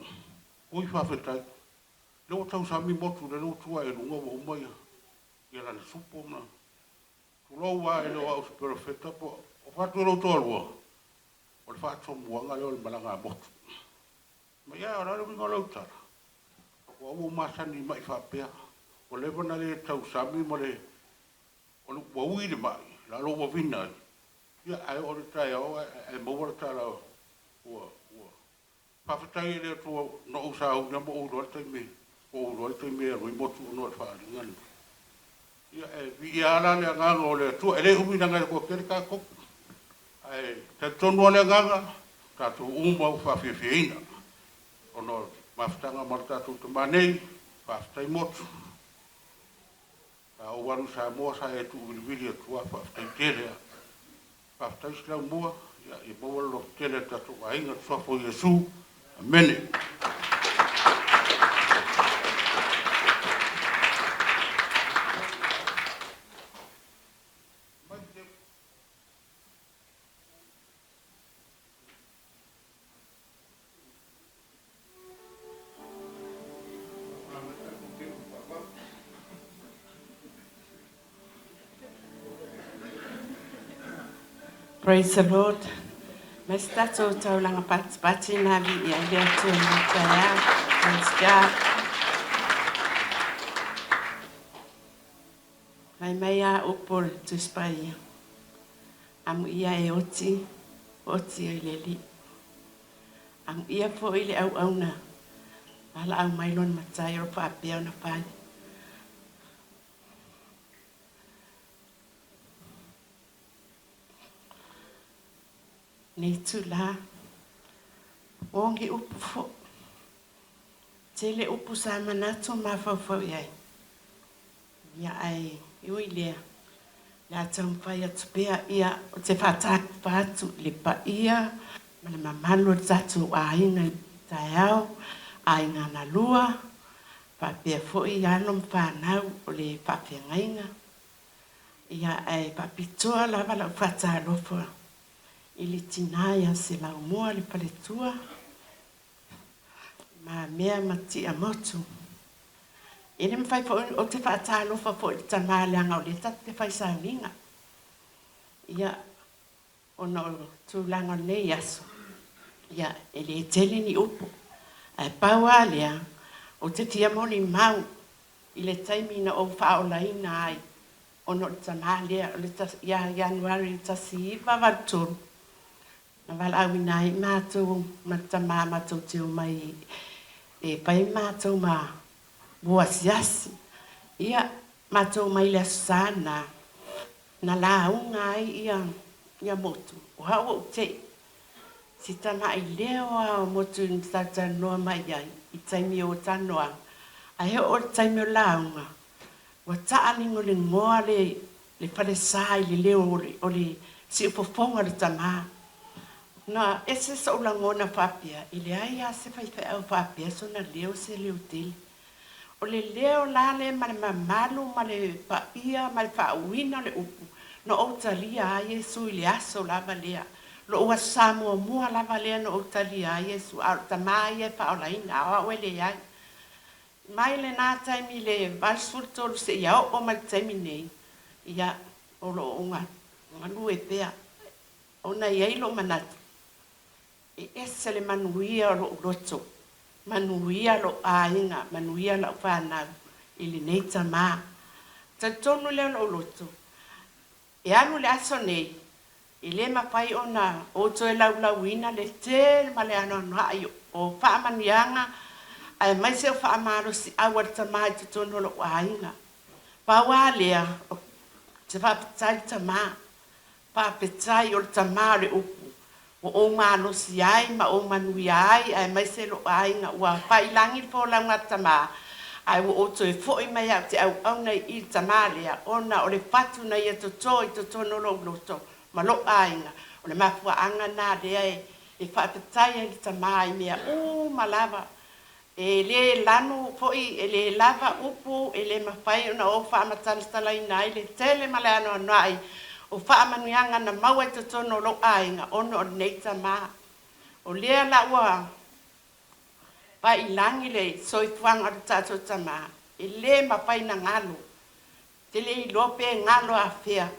oi faafetai, lea ua tausami motu lea ua tuu ae i luga ua uma ia lana supo ma tulou lava e le o au o se perofeta po o fatu e lou toalua, o le faatomuaga lea o le malaga a motu. Ma ia, o le a le uiga o lau tala? Ua ou masani i mai faapea, ua leva ona le tausami ma le ua ui le mai, lalo ua vina ai, ia ae oo i le taeao ae maua le tala ua faafetai e le Atua na ou sauni lava ma ou iloa le taimi, ua ou iloa le taimi e alu ai motu ona o le faaaliga lenei. Ia e viia lava la le agaga o le Atua, e le umi leaga e toatele tatou. Ae talitonu lava le agaga, tatou uma ua faafiafiaina ona o le mafutaga ma le tatou tama nei, faafetai motu. Sa ou alu i Samoa sa e tuuvilivili atu lava, faafetai tele lava. Faafetai Saleaaumua, ia maua le lototele e le tatou aiga i le suafa o Iesu. Amene. Praise the Lord. Mai se tatou taulaga patipati na viia ai le Atua i lenei taeao. Praise God. Fai mai a upu o le Tusi Paia, Amuia e oti, oti ai le Alii. Amuia foi le auauna valaau mai lona Matai o lo faapea ona fai. Nei itula, o ni upu foi. Tele upu sa manatu ma mafaufau i ai. Ia ae ui lea, le a taumafai atu pea ia o te faatalofa atu i le paia ma le mamalu o le tatou aiga i taeao, aiga na lua, faapea foi alo ma fanau o le faafeagaiga. Ia ae faapitoa lava lau faatalofa i le tina ia Selaumua le faletua, Mamea ma Tiamotu. E le mafai foi ou te faatalofa foi i le tama leaga o lea tatou te fai sauniga. Ia, ona o tulaga o lenei aso, ia, e le tele ni upu. Ae pau lava lea, ou te fia molimau i le taimi na ou faaolaina ai ona o le tama lea, o le ia Ianuari 1983, na valaauina ai matou ma le tama matou te omai e fai matou ma muasiasi. Ia, matou omai i le Aso Sa lena, na lauga ai ia Motu, o au ua ou te'i. Si tamai leo lava o Motu na talatalanoa mai ai i taimi o talanoaga, ae oo i le taimi o le lauga, ua taaligoligoa le falesa i le leo o le siufofoga o le tama. Na ese sou lagona faapea, e leai lava se faifeau faapea sona leo se leo tele. O le leo la lea ma le mamalu ma le paia ma le faauuina o le upu, na ou talia ai Iesu i le aso lava lea. Lou aso Sa muamua lava lea na ou talia ai Iesu, a o le tama ia e faaolaina, a o au e leai. Mai lenā taimi i le 83 seia oo mai le taimi nei, ia, o lo o galue pea, ona e i ai lou manatu, e ese le manuia o lou loto, manuia lou aiga, manuia lau fanau i lenei tama. Talitonu lea o lou loto, e alu le aso nei, e le mafai ona ou toe laulauina le tele ma le anoanoai o faamanuiaga aemaise o faamalosiau a le tama i totonu o lou aiga. Pau lava lea, ou te faafetai i le tama, faafetai o le tama o le upu, ua ou malosi ai ma ou manuia ai aemaise lou aiga. Ua faiilagi le folauga a le tama, ae ua ou toe foi mai lava ou te auauna i i le tama lea, ona o le fatu na ia toto i totonu o lou loto ma lou aiga. O le mafuaaga lena lea e faafetai ai i le tama i mea uma lava. E le lanu foi, e le lava upu, e le mafai ona ou faamatalatalaina ai le tele ma le anoanoai o faamanuiaga na maua i totonu o lou aiga ona o lenei tama. O lea la ua faiilagi le soifuaga o le tatou tama, e le mafai ona galo. Ou te le iloa pe galo afea,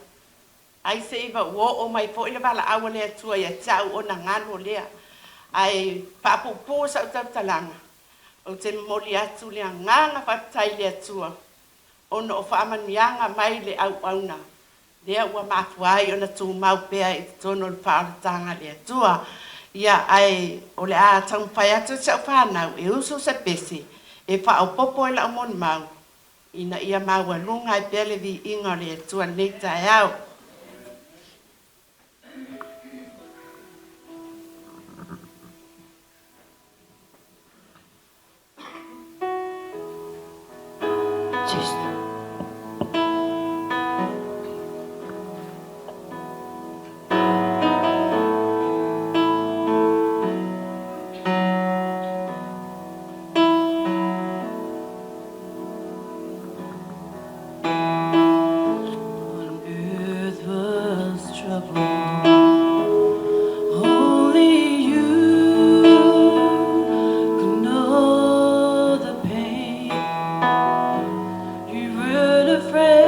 ai seiva ua oo mai foi le valaau a le Atua ia te au ona galo lea. Ae faapuupuu sau tautalaga, ou te momoli atu le agaga faafetai i le Atua ona o faamanuiaga mai le auauna lea ua mafua ai ona tumau pea i totonu o le faaolataga a le Atua. Ia, ae o le a taumafai atu si au fanau e usu se pese e faaopoopo i lau molimau ina ia maualuga ai pea le viiga o le Atua i lenei taeao. On earth was trouble. Only you could know the pain. You weren't afraid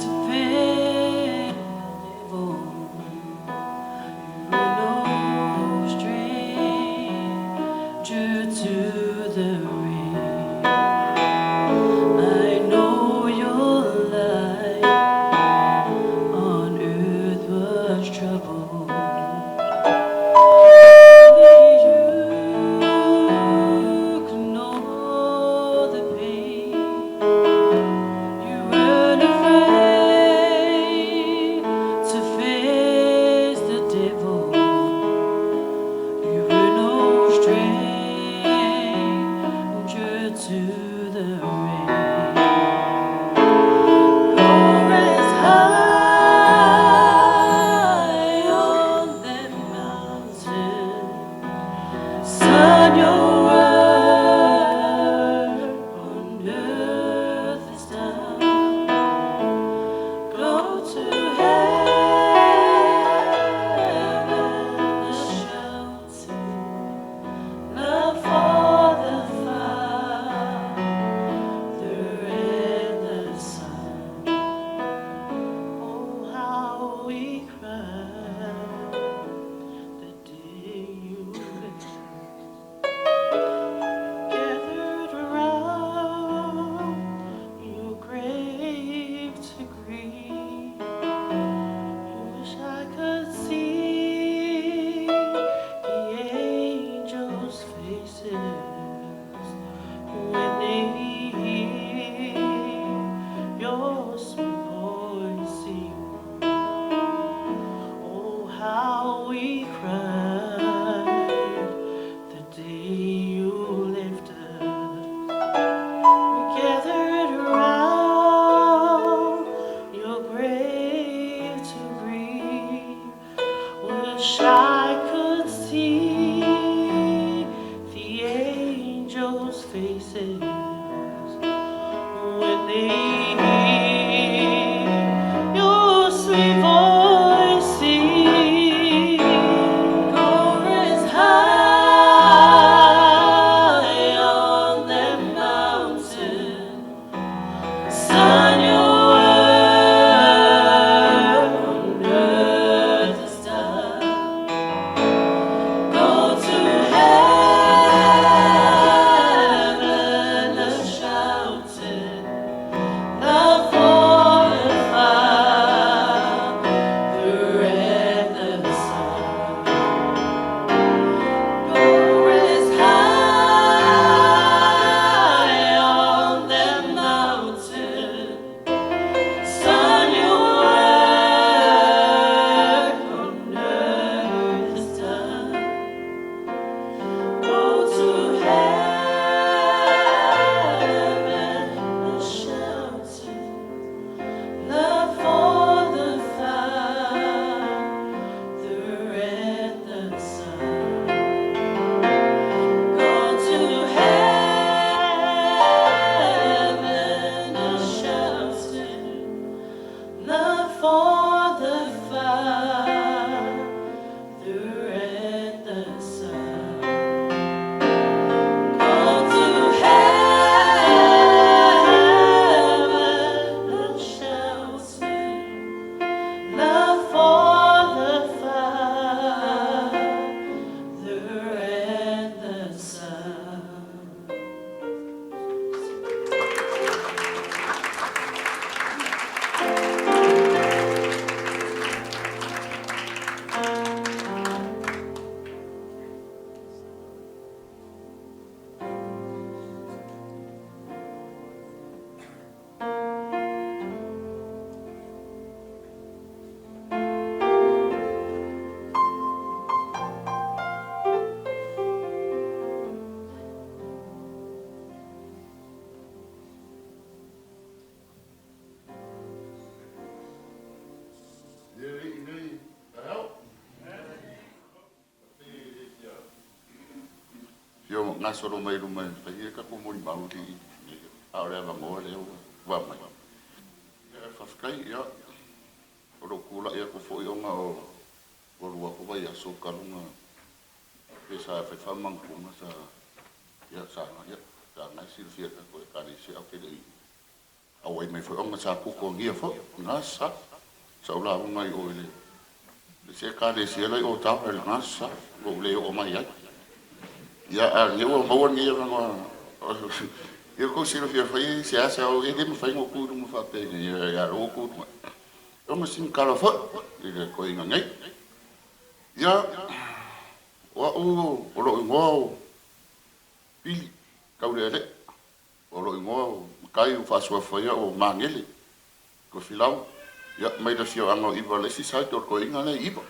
to face the devil. You were no stranger to the rain. I know your life on earth was troubled. Only you could know the pain. You weren't afraid to face the devil. You were no stranger to the rain. Go rest high on that mountain. Son, your work on earth is done. Go to heaven, the shelter, love for the Father. gasolo mai i luma e fai le tatou molimau i i, a o le avanoa lea ua aumai. Ia, faafetai, ia, o lou tulai atu foi ona o ua lua atu vaiaso talu ona pe sa fai faamanatunga sa, ia, sa, ia, sa na e silafia e le tatou Ekalesia, ae ou te le i auai mai foi ona sa tutogia foi i sa. Sa ou lauga i o i le isi Ekalesia la i Otawa i lena sa, ua ou le oo mai ai. Ia, a o lenei ua maua lenei avanoa, ia tou silafia foi e seasea e le mafai ona ou tu i luma faapenei ia lou tu i luga. Ona sina tala foi i le toeaina nei. Ia, o au o lou igoa o Pili Taulealea. O lou igoa o Matai ua faasuafa ai au o Magele Tofilau, ia, mai le afioaga o Iva le isi side o le toeaina lea i Iva.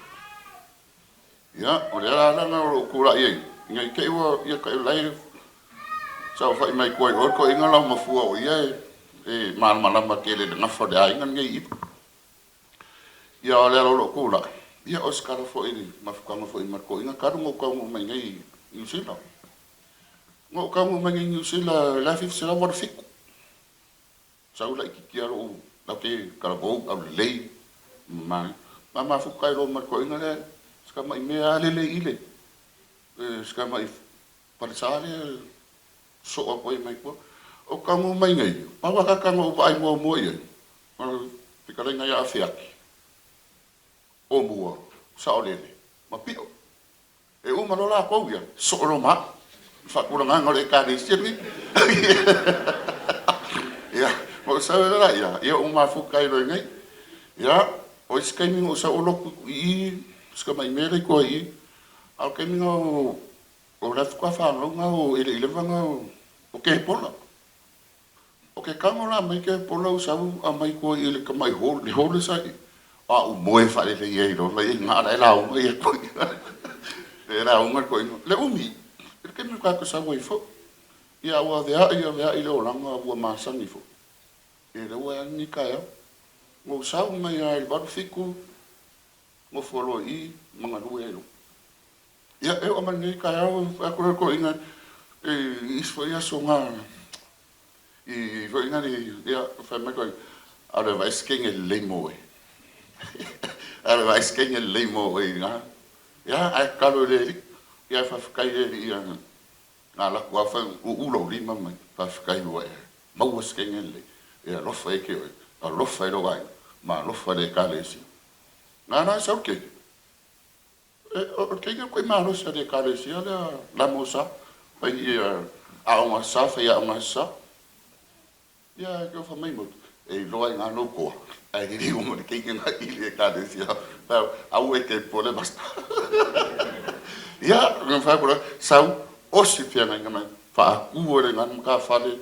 Ia, o le ala lena o lou tulai ai, ina i te i ua ia taʻi saofai mai tua i o le toeaina laumafua o ia e malamalama tele i le gafa o le aiga lenei i Iva. Ia, o le ala o lou tulai, ia, o se tala foi i le mafutaga foi ma le toeaina talu ona ou taunuu mai nei i Niu Sila. Na ou taunuu mai nei i Niu Sila i le 1987, sau laitiiti lava lou, ou te talavou, aulelei, ma ma mafuta ai loa ma le toeaina lea, si tamai mea lava lele i le, si tamai falesa lea e sosoo atu ai mai tua. Ou te taunuu mai nei, pau lava tagata na ou vaai muamua i ai, o le fetalaiga ia Afeaki, o Mua, Saolele ma Pio. E uma loa latou ia, sosoo loa ma au i le faatulagaga o le Ekalesia lenei. Ia, ona ou sau ai loa lea, ia ou mafuta ai loa i inei. Ia, o isi taimi na ou sau o lotu i i, si tamai mea la i tua i i. A o le taimi na o la e faatoa fanau na o, e le i leva na o Kepola. O ke tago la mai Kepola ou sau aumai tua i le tamai hall, le hall sa i, a ou moe faalelei ai loa, i ina la e lauga ia toeaina, e lauga le toeaina, le umi, i le taimi tatou sau ai foi. Ia ua aveai aveai le olaga ua masani foi. Ia lea ua e ai lenei taeao. Na ou sau mai lava i le 87, nofo loa i i ma galue ai loa. Ia, e oo mai lenei taeao, fai atu lea i le toeaina i isi foi aso na i foi na ia, fai mai toeaina, a o le vaai se teine lelei mo oe. A o le vaai se teine lelei mo oe i ina. Ia, ae tatalo i le Alii. Ia, faafetai i le Alii ia na alu atu lava fai, uu lou lima mai, faafetai ua e maua se teine lelei e alofa ia te oe, alofa i lou aiga ma alofa i le Ekalesia. Na ala ai sau le keiki. O le teine koe malosi a le Ekalesia lea Lamo sa fai aoga sa fai aoga sa. Ia e ofa mai motu e iloa i ngā nou koa ae lelei uma le teine nga i le Ekalesia. Aua e te pole masta. Ia nga whai kura sau osi whianga mai whaakua le ngā maka whale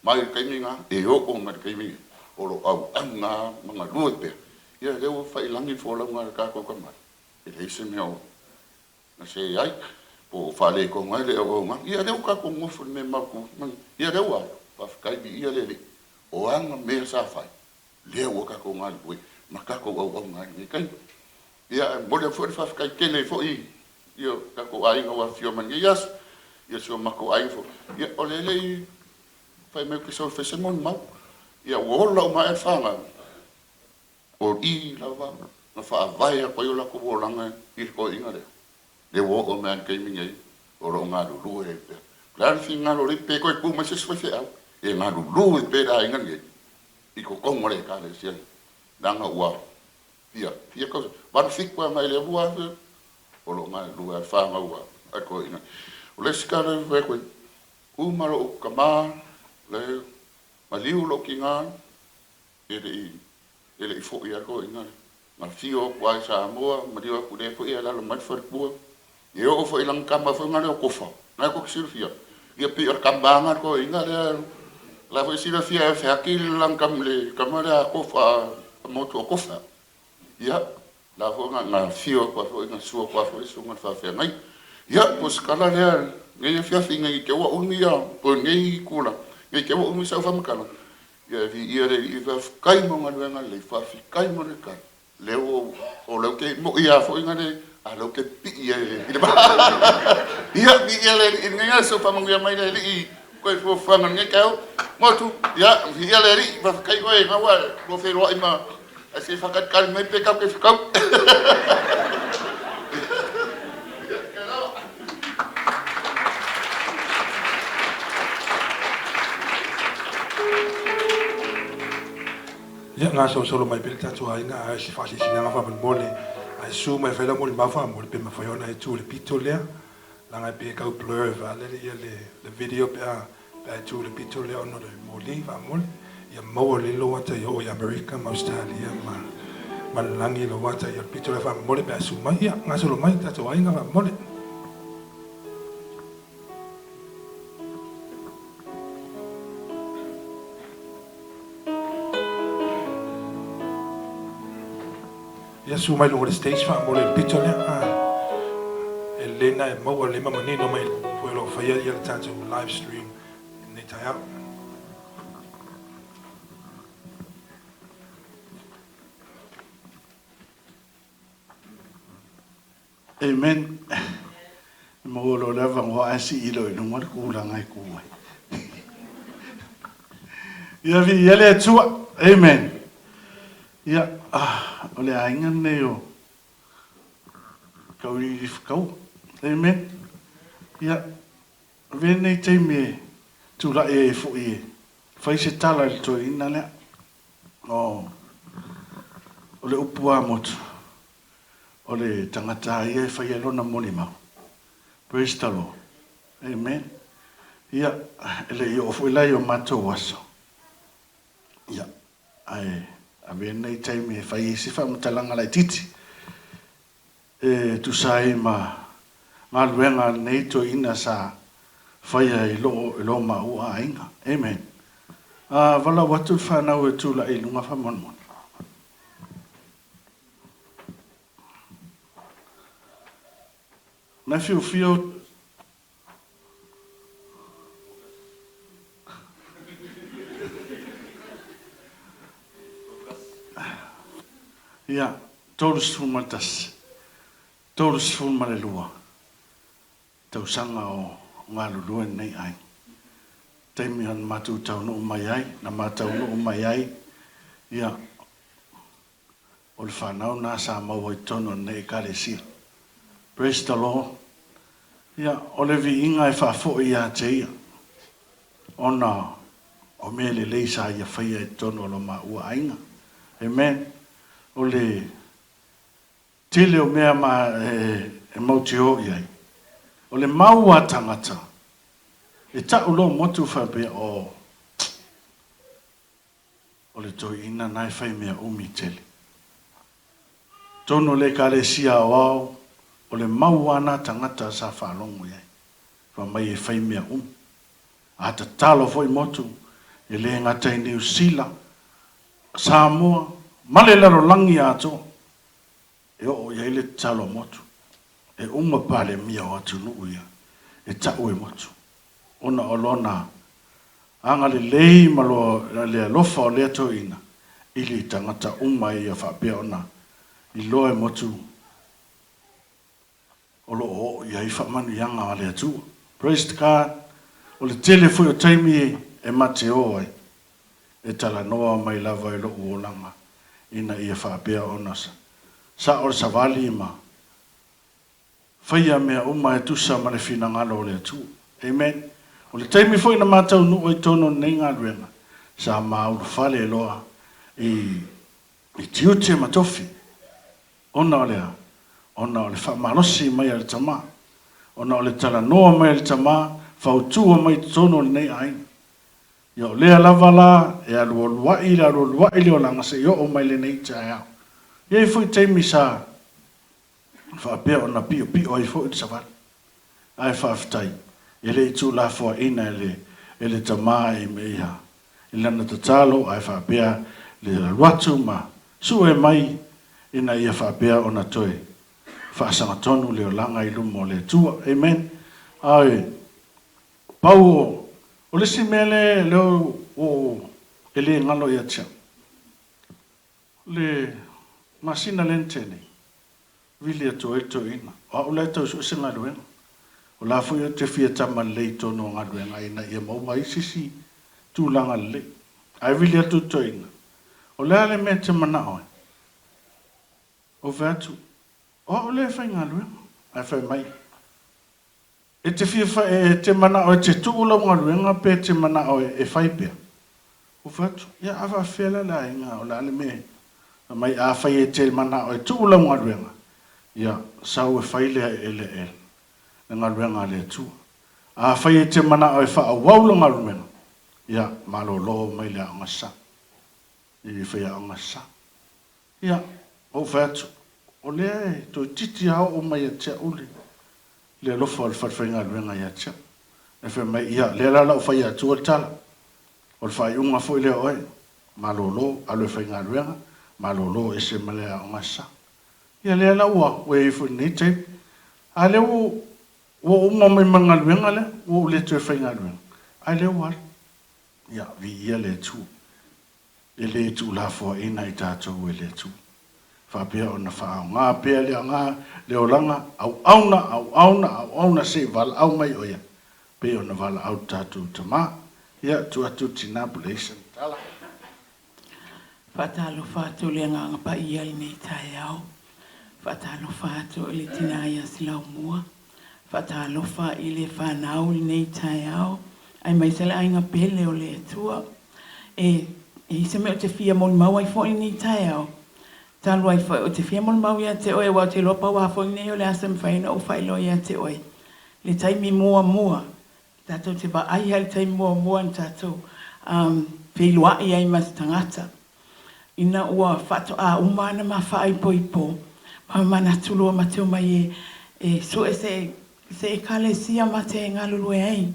mai le taimi ngā e oo mai le taimi o lo au au ngā mga lue pea. Ia lea ua whailangi fōlauga le kākou ka mai. E leai se mea o na se ai, po o faaletonu ai le auaunaga. Ia lea ua tatou nofo i le mea mautu, ia lea ua alu, faafetai viia le Alii, o ana mea sa fai, lea ua tatou galulue ma tatou auauna ai i lenei taimi. Ia, e momoli atu foi le faafetai tele foi i o tatou aiga ua afifio mai i lenei aso, ia si o matou aiga foi, ia o lea e le i fai mai ou te sau e fai se molimau, ia ua ola uma ae le fanau, O i lava na faavae atu ai o latou olaga i le toeaina lea, lea ua oo mai lava i le taimi nei o lo o galulue ai pea. O le a le finagalo o le pe toe tu mai se isi faifeau e galulue pea le aiga lenei i totonu o le Ekalesia lenei, leaga ua fia, fia tausaga, 87 agai i le 2000 o lo o galulue lava le fanau a le toeaina. O le isi tala e fai atu ai, uma lou tama, le maliu lou tina, E le i, e le i foi lava toeaiina lea. Na afio atu lava i Samoa, maliu atu lea foi e alaala mai le faletua. E oo foi i lana tama foi lea o Tofa, na tou te silafia, ia pei o le tama lava lena a le toeaina lea, la foi e silafia e Feaki lana tama, le tama lea a Tofa, a Motu o Tofa. Ia, la foi na, na afio atu lava foi, na susu atu lava foi le susuga i le faafeagaiga. Ia, po o se tala lea i lenei afiafi ina i te ua umi ia, po o lenei itula, ina i te ua umi sau faamatalaga, ia e viia le Alii, faafetai mo galuega lelei, faafetai mo le tali. Lea ua ou, o lea ou te moʻi lava foi na le, a o lea ou te pipii ai i le vaa. Ia, viia le Alii i lenei aso, faamanuia mai le Alii i koe fuafuaga i lenei taeao. Motu, ia, viia le Alii, faafetai oe, na ua lua feiloai ma, ae se i faatalitali mai pe tatou te fetau. Ia, gasolosolo mai pea le tatou aiga a o se faasilasilaga faamolemole ae susu mai e fai lau molimau faamolemole pe mafai ona e tu i le pito lea leaga e pei e tau blur vaeale ia le video pe a pe a e tu i le pito lea ona o le moli faamolemole ia maua lelei lou ata ia oo i Amerika ma Ausetalia ma ma le lagi lou ata ia o le pito lea faamolemole pe a e susu mai ia gasolo mai le tatou aiga faamolemole. Ia susu mai luga o le stage faamolemole i le pito lea. Ah, e lelei lena e maua lelei ma manino mai foi o lo o faia ia le tatou live stream i lenei taeao. Amen. E maua loa le avanoa ae sii loa i luga le tulaga e tu ai. Ia viia le Atua. Amen. Ia, ah, o le aiga lenei o Kauiliilifutaua. Amen. Ia, avea lenei taimi e tulai ai foi e fai se tala i le toeaina lea. O, o le upu a motu. O le tagata a ia e faia lona molimau. Praise the Lord. Amen. Ia, e le i oo foi la i o matou aso. Ia, ae avea lenei taimi e fai ai se faamatalaga laitiiti e tusa ai ma galuega a lenei toeaina sa faia i loo i lo maua aiga. Amen. A valaau atu le fanau e tulai i luga faamolemole. Na fiofio Ia, 31, 32 tausaga o galulue lenei aiga. Taimi na matou taunuu mai ai, na ma taunuu mai ai, ia, O le fanau na sa maua i totonu o lenei Ekalesia. Praise the Lord. Ia, o le viiga e faafoi ia te Ia, ona o mea lelei sa Ia faia i totonu o lo maua aiga. Amen. O le tele o mea ma e mautio i ai, o le mau a tagata, e ta'u loa motu faapea, oh, O le toeaina na e fai mea umi tele. Tonu o le Ekalesia aoao, o le mau a na tagata sa faalogo i ai, fai mai e fai mea umi. A tatalo foi motu, e le gata i Niu Sila, Samoa, ma le lalolagi atoa, e oo i ai le tatalo a motu. E uma Palemia o atunuu ia e ta'u e motu, ona o lona agalelei ma le alofa o lea toeaina i le tagata uma ia faapea ona iloa e motu o lo o oo i ai faamanuiaga a le Atua. Praise God! O le tele foi o taimi e mate o ai, e talanoa mai lava i lo'u olaga ina ia faapea ona sa'o le savali ma Faia mea uma e tusa ma le finagalo o le Atua. Amen. O le taimi foi na ma taunuu ai totonu o lenei galuega, sa ma ulufale loa i i tiute ma tofi. Ona o le a? Ona o le faamalosi mai a le Tama. Ona o le talanoa mai a le Tama, fautua mai i totonu o lenei aiga. Ia o lea lava la e alualuai le alualuai le olaga seia oo mai lenei taeao. E i ai foi taimi sa faapea ona piopio ai foi le savali. Ae faafetai, e le i tuulafoaiina e le e le tama i ia i lana tatalo ae faapea le alu atu ma sue mai ina ia faapea ona toe faasagatonu le olaga i luma o le Atua. Amen. Ae pau o o le isi mea le lea o e le galo ia te au, le. Masina lea na tea nei, vili atu ai le toeaina, o au la e tau sue se galuega. O la foi ou te fia tama lelei i totonu o galuega ina ia maua ai se isi tulaga lelei. Ae vili atu le toeaina, o le a le mea e te manao ai? Ou fai atu, o au lea e faigaluega. Ae fai mai, E te fia e te manao e te tuu lau galuega pe e te manao e fai pea? Ou fai atu, Ia a faafefea la le aiga o le a le mea e fai mai afai e te manao e tuu lau galuega, ia sau e fai le le le galuega a le Atua. Afai e te manao e faaauau lau galuega, ia malolo mai le aoga sa, i le faiaoga sa. Ia, ou fai atu, o lea e toeitiiti lava oo mai ia te au le, le alofa o le falefaigaluega ia te au. Ae fai mai, ia, lea la o le a ou fai atua le tala, o le faaiuga foi lea o oe, malolo, alu e faigaluega, malolo ese ma le aoga sa. Ia lea la ua, ua i ai foi i lenei taimi. A lea ua, ua uma mai ma le galuega lea, ua ou le toe faigaluega, ae lea ua alu. Ia, viia le Atua. E le tuulafoaiina i tatou e le Atua. Faapea ona faaaoga pea le aga, le olaga, auauna, auauna, auauna se i valaau mai o Ia, pei ona valaau le tatou Tama. Ia, tuu atu le tina Blessing Tala. Faatalofa atu i le Agaga Paia i lenei taeao. Faatalofa atu i le tina ia Silaumua. Faatalofa i le fanau i lenei taeao, aemaise le aiga pele o le Atua. E i ai se mea ou te fia molimau ai foi i lenei taeao, talu ai foi ou te fia molimau ia te oe, aua ou te iloa pau lava foi lenei o le aso e mafai ai ona ou faailoa ia te oe le taimi muamua tatou te vaai lava i le taimi muamua na tatou feiloai ai ma se tagata. Ina ua faatoa uma ana ma faaipoipo, ma manatu loa ma te omai e sue se se Ekalesia ma te galulue ai.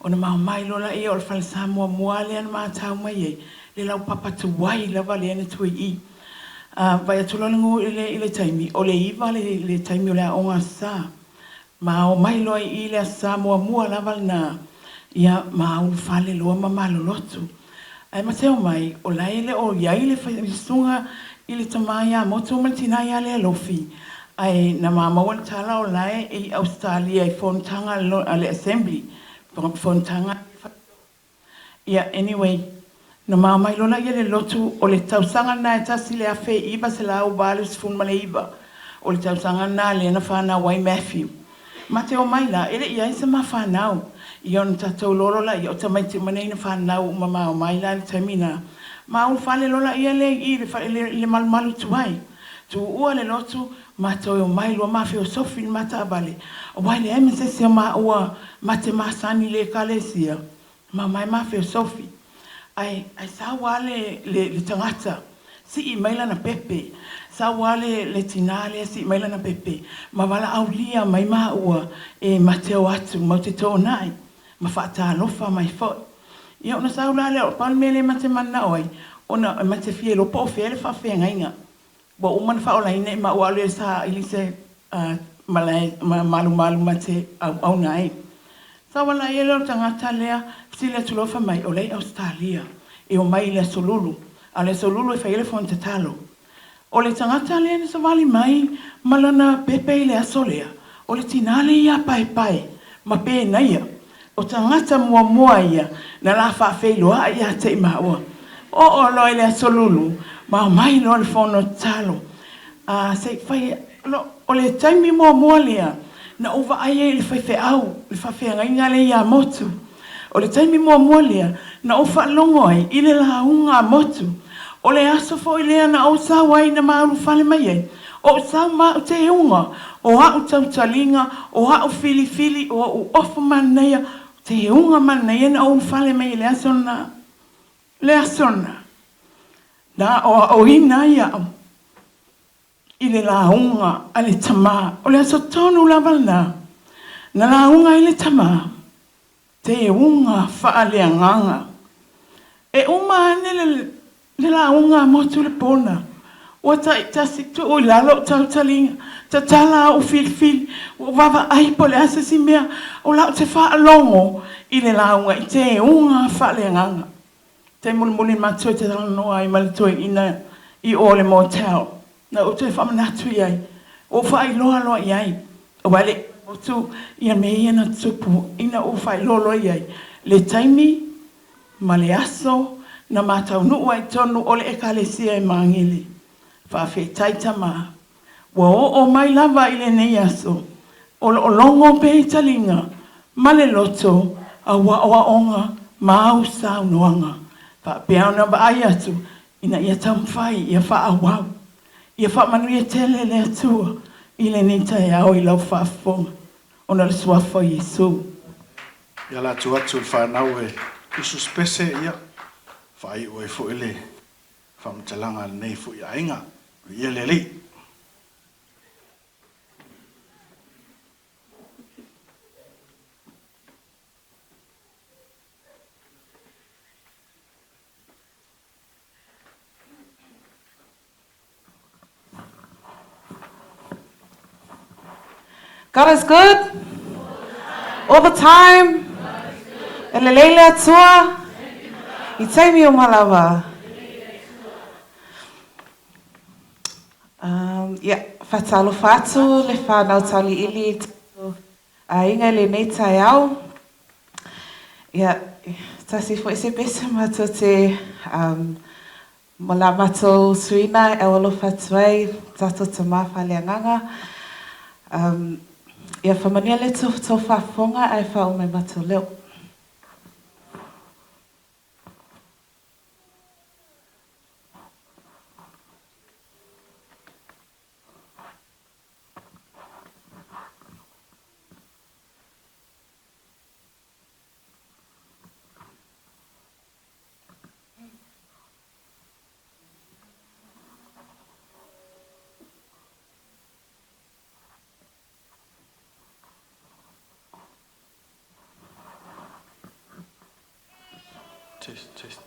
Ona ma omai loa laia o le falesa muamua lea na matau mai ai, le laupapa tuai lava lea na tui i. A vaai atu loa le i le taimi, o le 9 le taimi o le aoga Aso Sa. Ma omai loa i i le Aso Sa muamua lava lena, ia, ma ulufale loa ma malolotu. Ae ma te omai, o la e le o i ai le susuga i le tama ia Motu ma le tina ia Lealofi, ae na ma maua le tala o la e i Ausetalia i fonotaga a le Assembly, fonotaga Ia, anyway, na ma omai loa laia i le lotu, o le tausaga lena e 1989, o le tausaga lena lea na fanau ai Matthew. Ma te omai la, e le i i ai se ma fanau. Ia ona tatou iloa loa laia, o tamaiti uma nei na fanau uma ma omai la i le taimi lena. Ma ulufale loa laia lea i i i le fale i le malumalu tuai. Tuua le lotu, ma toe omai loa ma feosofi i le ma taavale, aua e leai ma se isi o maua ma te masani i le Ekalesia. Ma mai ma feosofi. Ae, ae sau lava le, le, le tagata, sii mai lana pepe, sau lava le, le tinā lea sii mai lana pepe, ma valaaulia mai maua e ma te o atu mau te toonai, ma faatalofa mai foi. Ia ona sau la lea, pau le mea lea ma te mananao ai, ona ma te fia iloa po o fea le faafeagaiga. Ua uma ona faaolaina i maua alu e saili se malae malumalu ma te auauna ai. Sauala ai lea o le tagata lea, fesili atu loa fai mai, o la e i Ausetalia, e omai i le Aso Lulu, a o le Aso Lulu e fai ai le fono tatalo. O le tagata lea na savali mai ma lana pepe i le aso lea, o le tinā lea ia Paepae ma Penaia. O tagata muamua ia na la faafeiloai ia te i maua. Oo loa i le Aso Lulu ma omai loa le fono tatalo. A se i fai lo, o le taimi muamua lea na ou vaai ai i le faifeau, le faafeagaiga lea ia Motu. O le taimi muamua lea na ou faalogo ai i le lauga a Motu. O le aso foi lea na ou sau ai na maulufale mai ai, o ou sau ma au teuga, o a'u tautaliga, o a'u filifili, o o'u ofo manaia, teuga manaia na ou ulufale mai ai i le aso lena. Le aso lena, na aoaoina ai a'u i le lauga a le tama. O le aso tonu lava lena na lauga ai le tama, teuga faaleagaga. E uma ane le, le lauga a Motu le pona, ua taitasi tuu i lalo ou tautaliga, tatala au filifili, ua ou vaavaai po o le a se isi mea o la ou te faalogo i le lauga i teuga faaleagaga. Taimi mulimuli matou te talanoa ai ma le toeaina i o le motel. Na ou toe faamanatu i ai, ua ou faailoa loa i ai, aua e le i motu ia mea ia na tutupu ina ua ou faailoa loa i ai le taimi ma le aso na ma taunuu ai i totonu o le Ekalesia e Magele. Faafetai Tama, ua oo mai lava i lenei aso, o lo o logo pea i taliga ma le loto au aoaoga ma au saunoaga, faapea ona vaai atu ina ia taumafai ia faaauau. Ia faamanuia tele le Atua i lenei taeao i lau faafofoga ona o le Suafa o Iesu. Ia o le a tuu atu i le fanau e usu se pese, ia, faaiu ai foi le faamatalaga a lenei foi aiga. Viia le Alii. God is good all the time. E lelei le Atua i taimi uma lava. Um, ia, whatalofa atu le whānau tauliili i tātou aiga i lenei taeao. Ia, tasi foi se pese matou te um, Ma la matou suina e aualofa atu ai tatou tama faaleagaga. Um, ia whamania le tou, tou faafofoga ae faauma mai matou leo. Test, test.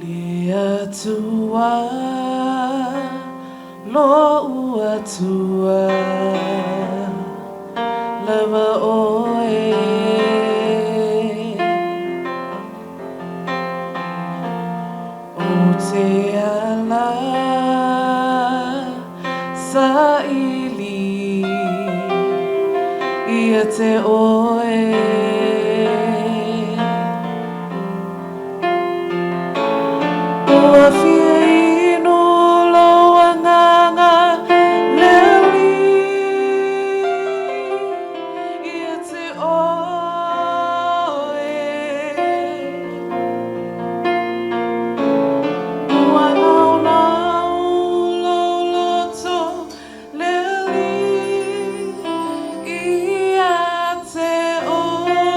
Le Atua, lo'u Atua, lava oe. Ou te ala saili ia te oe. Ua fia inu lou agaga le Alii ia te oe. Ua naunau lou loto le Alii ia te oe.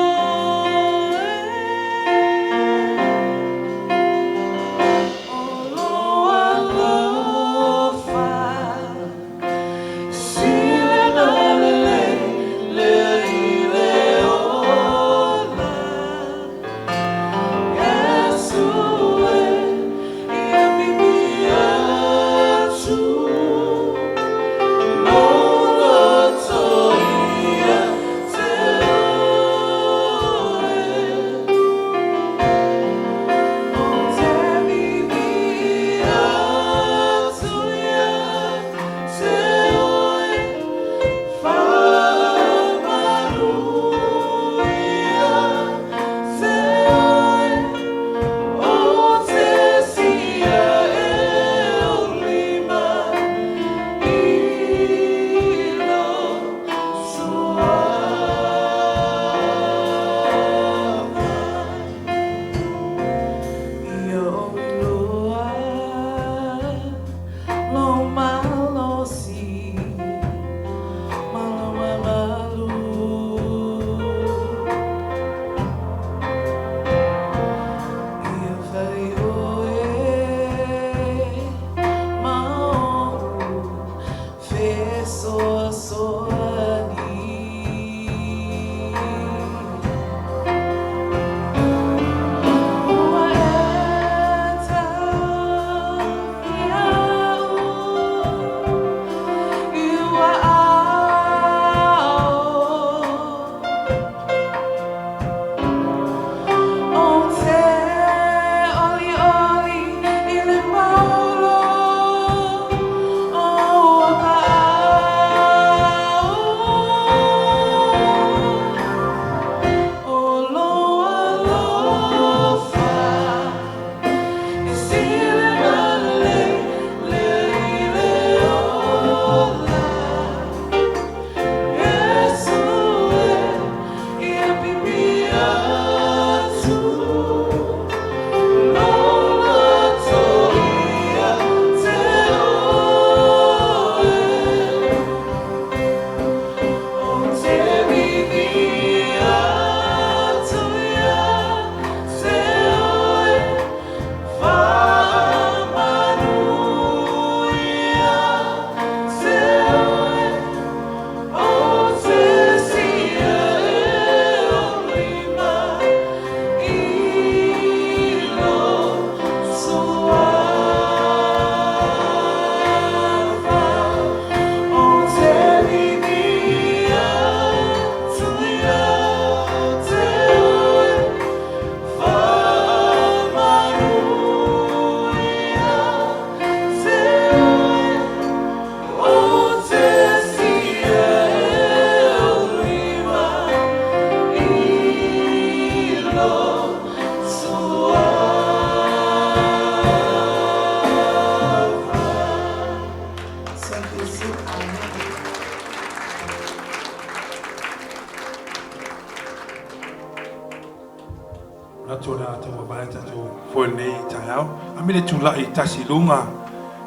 foe i lenei taeao. A me le tulai tasi i luga,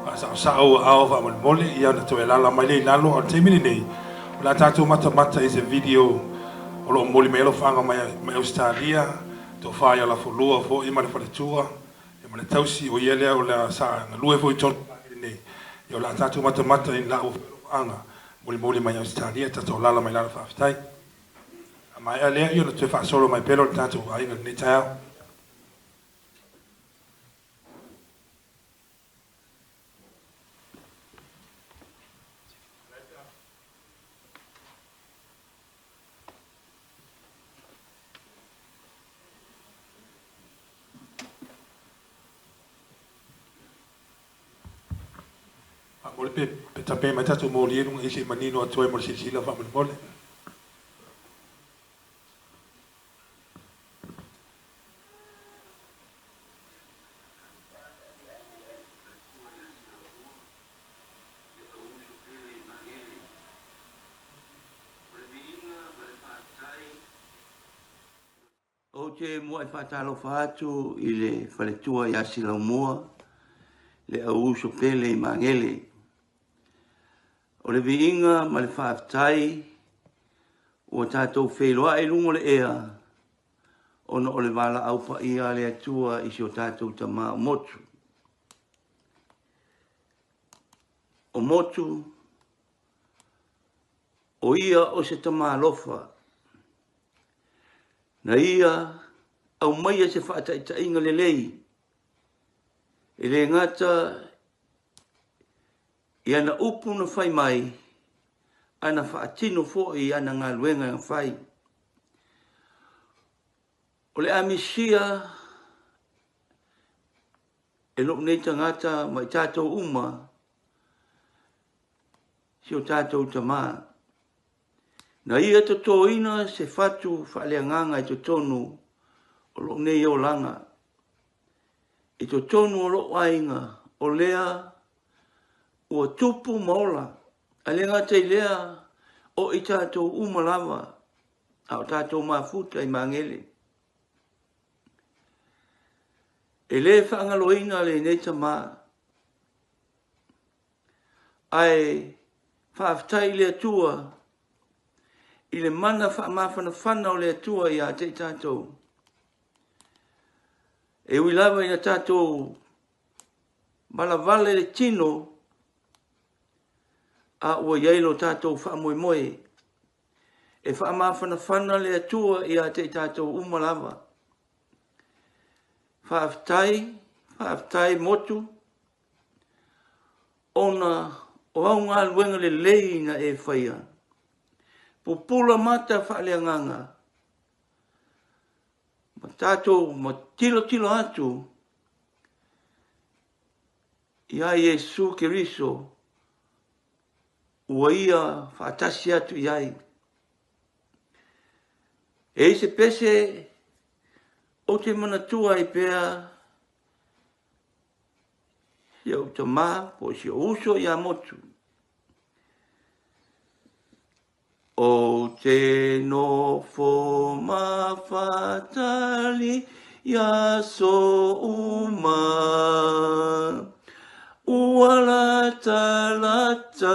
faasaosao ou aao faamolemole, ia ona toe alaala mai lea i lalo. A o le taimi lenei, o le a tatou matamata i se video o lo o momoli mai alofaaga mai Ausetalia, tofa ia Lafolua foi ma le faletua ma le tausi, o ia lea o le sa galue foi i totonu o le nei. Ia, o le a tatou matamata i lau alofaaga molimoli mai Ausetalia. Tatou alaala mai lalo, faafetai. A maea lea, ia ona toe faasolo mai pea lea o le tatou aiga i lenei taeao. Faamolemole pe tape mai tatou moli i luga i se i manino atu ai mo le silasila faamolemole. Ou te muai faatalofa atu i le faletua ia Silaumua, le au uso pele i Magele. O le viiga ma le faafetai ua tatou feiloai i luga o le ea ona o le valaau paia a le Atua i si o tatou tama o Motu. O Motu, o ia o se tama alofa, na ia aumaia se faataitaiga lelei, e le gata i ana upu na fai mai, ae na faatino foi i ana galuega na fai. O le a misia e lou nei tagata ma i tatou uma si o tatou tama. Na ia totoina se fatu faaleagaga i totonu o lou nei olaga, i totonu o lou aiga, o lea ua tupu ma ola. Ae le gata i lea, o i tatou uma lava, a o tatou mafuta i Magele. E le faagaloina lenei tama, Ae faafetai i le Atua i le mana faamafanafana o le Atua ia te i tatou. E ui lava ina tatou valavale le tino, a ua i ai lo tatou faamoemoe. E faamafanafana le Atua ia te i tatou uma lava. Faafetai, faafetai Motu, ona o au galuega lelei na e faia. Pupula mata faaleagaga ma tatou ma tilotilo atu ia Iesu Keriso ua ia faatasi atu i ai. E i se pese ou te manatua ai pea si ou tama po o si ou uso ia Motu. Ou te nofo mafatali i aso uma, ua latalata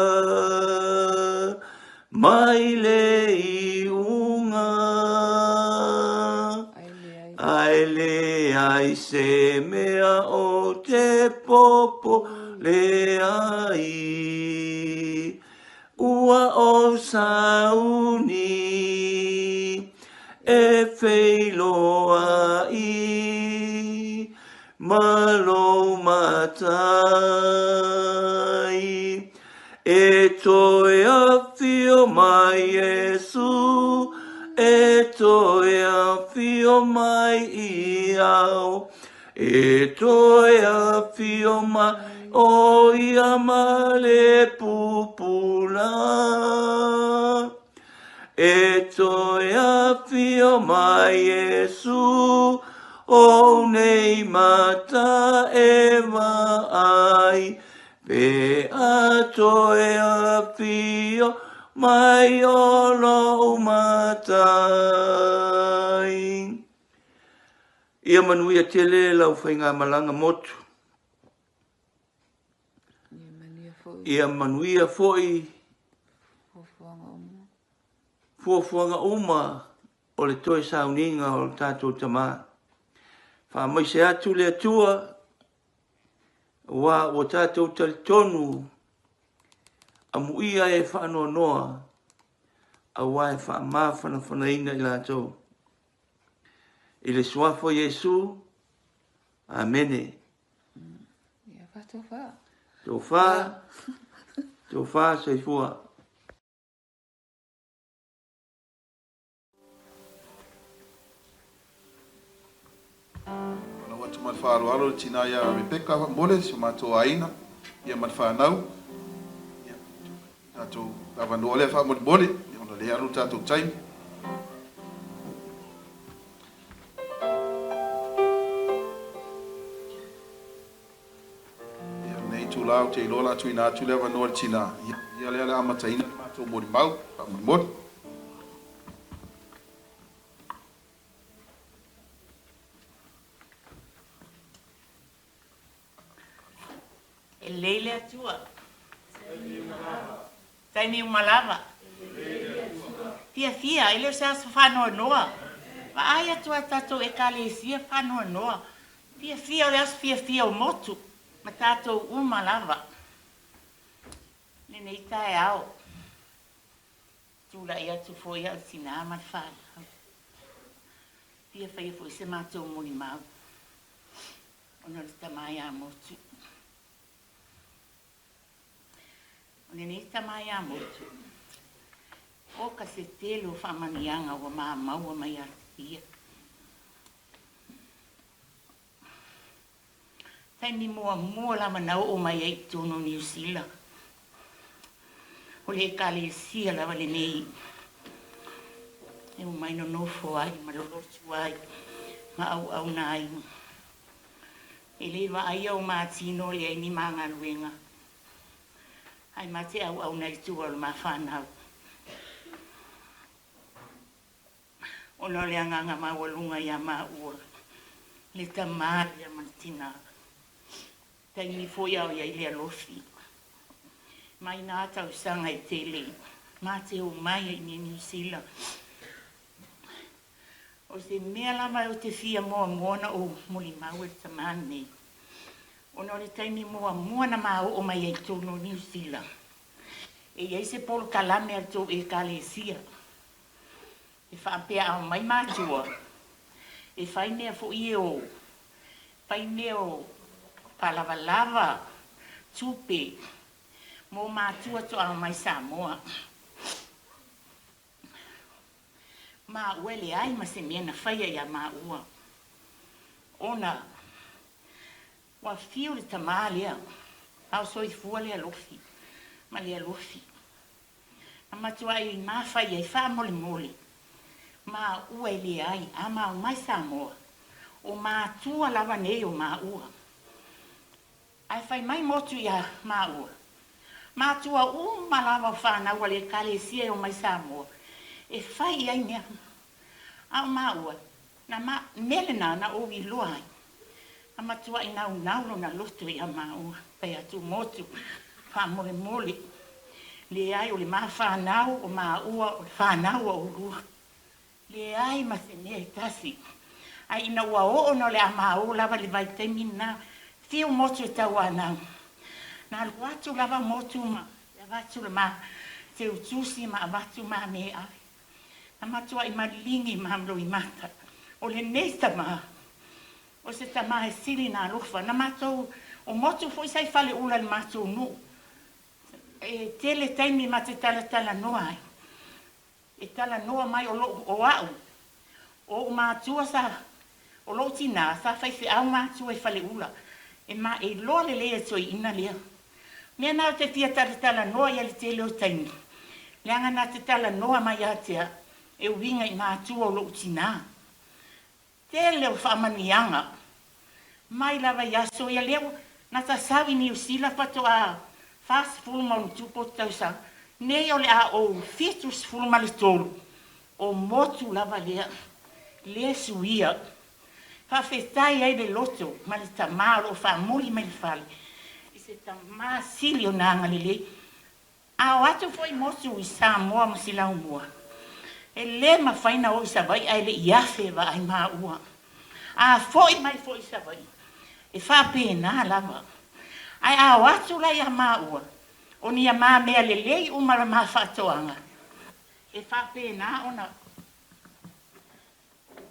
mai le iuga. Ae leai se mea o te popole ai, ua ou sauni e feiloai ma lou matai. E toe afio mai Iesu, e toe afio mai i au, e toe afio mai o ia ma le pupula. E toe afio mai Iesu, ou nei mata e vaai, pe a toe afio mai o lou matai. Ia manuia tele lau faigamalaga motu. Ia manuia foi fuafuaga uma o le toe sauniga o le tatou Tama. Faamaise atu le Atua, aua ua tatou talitonu amuia e faanoanoa, aua e faamafanafanaina i latou. I le suafa o Iesu, Amene. Ia faatofa. Tofa, tofa soifua. Lau atu ma le faaaloalo le tina ia Rebecca Mole, si o matou aiga, ia ma le fanau. Ia, tatou avanoa lea faamolemole, ona lea alu le tatou taimi. Ia, lenei itula ou te iloa o le a tuuina atu le avanoa i le tina, ia lea o le a amataina le matou molimau faamolemole. E lelei le Atua. Taimi uma lava. Fiafia, e le o se aso faanoanoa. Vaai atu a tatou Ekalesia faanoanoa. Fiafia o le aso fiafia o motu ma tatou uma lava. Lenei taeao. Tulai atu foi au tinā ma le fanau. Fia faia foi se matou molimau ona o le tama ia Motu. O lenei tama ia Motu, o ka se tele o faamanuiaga ua mamaua mai ia te ia. Taimi muamua lava na oo mai ai i totonu o Niu Sila, o le Ekalesia lava lenei e omai nonofo ai ma lolotu ai ma auauna ai. E le vaaia o matino e leai ni ma galuega, ae ma te auauna i tua o le ma fanau. Ona o le agaga maualuga ia maua, le tama lea ma le tina. Taimi foi a o i ai le alofi. Mai nā tausaga e tele, ma te omai ai i Niu Sila. O se mea lava ou te fia muamua ona ou molimau e le tama lenei. Ona o le taimi muamua na ma oo mai ai i totonu o Niu Sila, e i ai se polokalame a le tou Ekalesia e faapea a omai matua e fai mea foi e o fai mea o faalavalava tupe mo matua toa omai Samoa. Maua e leai ma se mea na faia ia maua ona ua fiu le tama lea a o soifua le alofi ma le alofi. Na matuai mafai ai faamolemole maua e leai a ma omai Samoa o matua lava nei o maua. Ae fai mai motu ia maua. Matua uma lava o fanau a le Ekalesia e omai Samoa e fai i ai mea. A o maua, na ma, mea lena na ou iloa ai. Na matuai naunau lona loto ia maua. Fai atu motu, faamolemole. Leai, o le ma fanau, o maua, o le fanau a oulua. Leai ma se mea e tasi. Ae ina ua oo ona o le a ma o lava le vaitaimi lena, fiu motu e tauanau. Na alu atu lava motu ma avatu le ma teutusi ma avatu ma meaai. Na matuai maligi ma loimata. O lenei tama, o se tama e sili na alofa. Na matou, o motu foi sa i faleula i le matou nuu. E tele taimi ma te talatalanoa ai. E talanoa mai o lou, o au, o ou matua sa, o lou tinā sa faifeau matua i Faleula. E ma, e iloa lelei e toeaina lea. Mea na ou te fia talatalanoa i ai le tele o taimi, leaga na te talanoa mai ia te au e uiga i matua o lou tinā. Tele o faamanuiaga mai lava i aso ia lea ua na tasau i Niu Sila faatoa 46 tausaga, nei o le a ou 73, o motu lava lea, lea suia. Faafetai ai le loto ma le Tama o lo o faamuli mai le fale i se Tama sili ona agalelei. A o atu foi motu i Samoa ma Silaumua, e le mafai na o i Savaii ae le i afe e vaai maua. A foi mai foi i Savaii, e faapena lava. Ae a o atu la ia maua, o ni a ma mea lelei uma la ma faatoaga, e faapena ona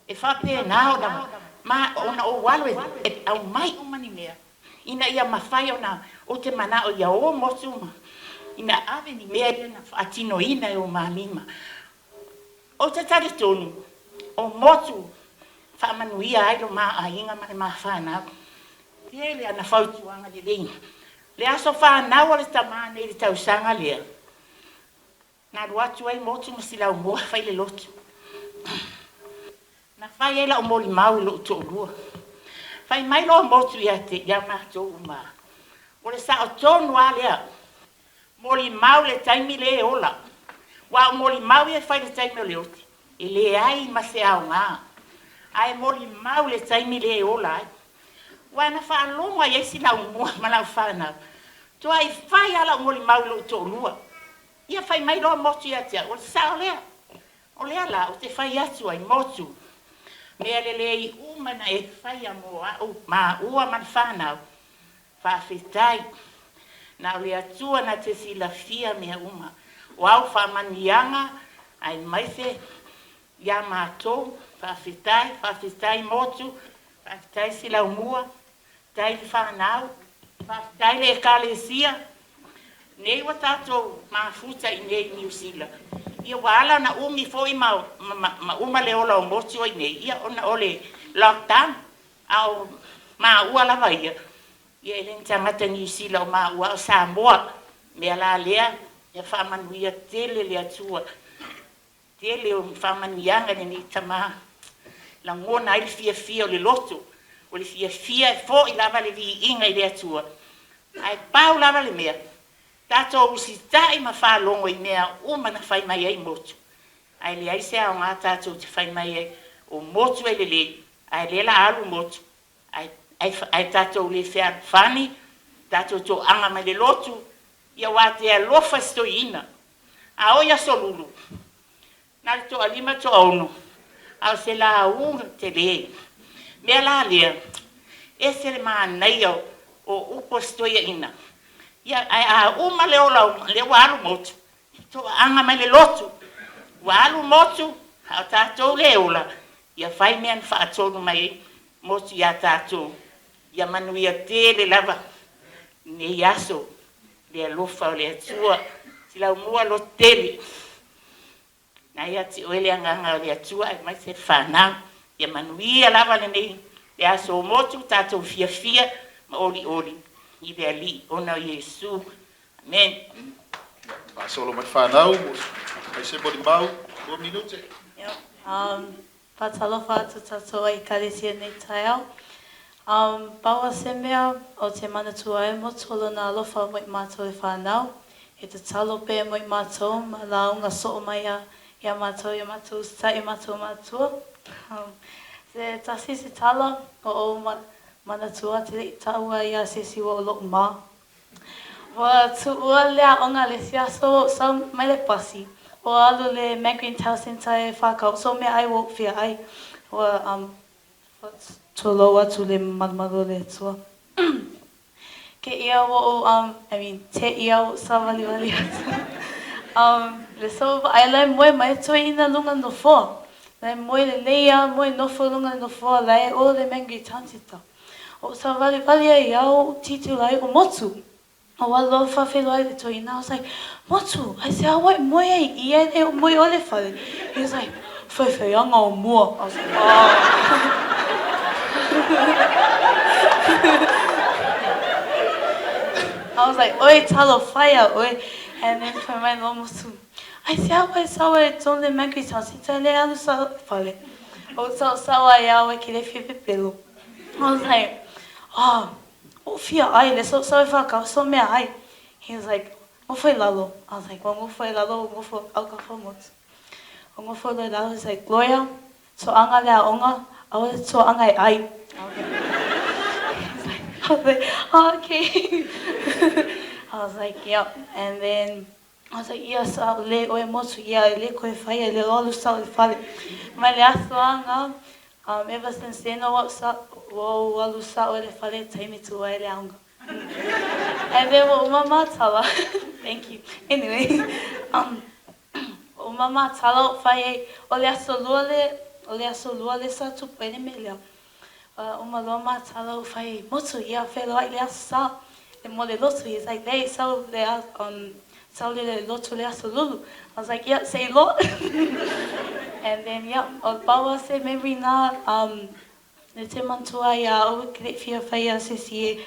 E faapena ona ma ona ou alu e aumai uma ni mea ina ia mafai ona ou te manao ia o motu ma ina ave ni mea ia na faatinoina e o ma lima. Ou te talitonu o motu faamanuia ai lo ma aiga ma le ma fanau. Tele ana fautuaga lelei. Le aso fanau o le tama nei i le tausaga lea, Na alu atu ai motu ma Silaumua fai le lotu. Na fai ai lau molimau i lou toalua. Fai mai loa motu ia te ia matou uma. O le sao tonu lava lea. Molimau le taimi le e ola. Aua o molimau ia e fai i le taimi o le oti, e leai ma se aoga. Ae molimau le taimi le e ola ai. Aua na faalogo ai ai Silaumua ma lau fanau, toai fai lava lau molimau i lou toalua. Ia fai mai loa motu ia te au, o le sao lea. O lea la ou te fai atu ai, motu, mea lelei uma na e faia mo a'u maua ma le fanau, faafetai. Na o le Atua na te silafia mea uma, o au faamanuiaga aemaise ia matou, faafetai, faafetai motu, faafetai Silaumua, Faafetai le fanau, faafetai le Ekalesia, nei ua tatou mafuta i inei i Niu Sila, ia ua ala ona umi foi ma, ma, uma le ola o motu o inei, ia ona o le lockdown, a o maua lava ia, ia e le ni tagata Niu Sila o maua a o Samoa. Mea la lea, ia faamanuia tele le Atua. Tele o faamanuiaga i lenei tama. Lagona ai le fiafia o le loto, o le fiafia e foi lava le viiga i le Atua. Ae pau lava le mea, tatou usitai ma faalogo i mea uma na fai mai ai motu. Ae leai se aoga tatou te fai mai ai o motu e lelei, ae lea la alu motu, ae, ae, ae tatou le fealofani, tatou toaga mai le lotu, ia aua te alofa i si toeaina. A o i Aso Lulu, na o le toalima toaono, a o se lauga tele. Mea la lea, ese le manaia o upu a si toeaina. Ia, ae a uma le ola o lea ua alu motu, toaaga mai le lotu, ua alu motu, a o tatou le ola, ia fai mea na faatonu mai ai motu iā tatou. Ia manuia tele lava lenei aso le alofa o le Atua. Silaumua loto tele. Na ia te oe le agaga o le Atua aemaise le fanau. Ia manuia lava lenei le aso o motu tatou fiafia ma olioli i le Alii ona o Iesu. Amen. Faasolo mai fanau, fai se molimau, 2 minute. Faatalofa atu tatou ai Ekalesia nei taeao. Pau o se mea o te manatua ai motu o lona alofa mo i matou le whanau, e tatalo pea mo i matou ma lauga soo mai a ia matou ia matou usitai matou matua. Se tasi se tala o ou manatua te lei taua ia se isi ua o lo'u ma. Ua tuua le aoga le isi aso ua ou sau mai le pasi, ua alu le Mandarin Town Centre e whakaoso meaai ua ou fia ai. Ua um, tulou atu le malumalu o le Atua. Ke ia ua ou um, I mean, te ia ua ou sawaliwali atu. Um, le so vaai la e moe mai toeaina lunga nofoa. La e moe lelei a moe nofo lunga nofoa la e o le Mandarin Town Centre. O savalivali ai ia ou titilo ai o motu. O alu loa faafeiloai le toeaina, I was like, Motu, aisea ua e moe ai i ia e moe ole fale? He was like, Whaiwhaianga o mua. I was like, oh. I was like, oi, talofa ia oe. And then fai mai loa Motu, aisea ua e sau ai tonu le Mercury Town Centre le alu sa fale. O saosaoa ai ia oe ki le fia pepelo. I was like, oh, o fia ai, le so so e whakau, so mea ai. He was like, ngofo i lalo. I was like, well, ngofo i lalo, ngofo au ka whamotu. O ngofo lo i lalo, he's like, Gloria, so anga le aonga, Aua le toaga e ai. He's like, I was like, oh, okay. I was like, yep. And then I was like, ia sa le oe motu, ia e le koe whaia, le alu sao i le fale. Mai le aso anga, ever since then, o au sa, ua ou alu sao i le fale, taimi tuai le aoga. And then ua uma mātala, thank you. Anyway, ua uma mātala o whai ai, o le aso lua le, o le aso lua le sa tupu ai le mea lea. Uma loa mātala o whai ai, motu, ia wheloai le aso sa, le mo le lotu. He's like, lei, sau le, sau le le lotu le aso lulu. I was like, yeah, say lo. And then, yeah, o pau a se memory nā, le te manatua ia au e ke fia whai a se si e,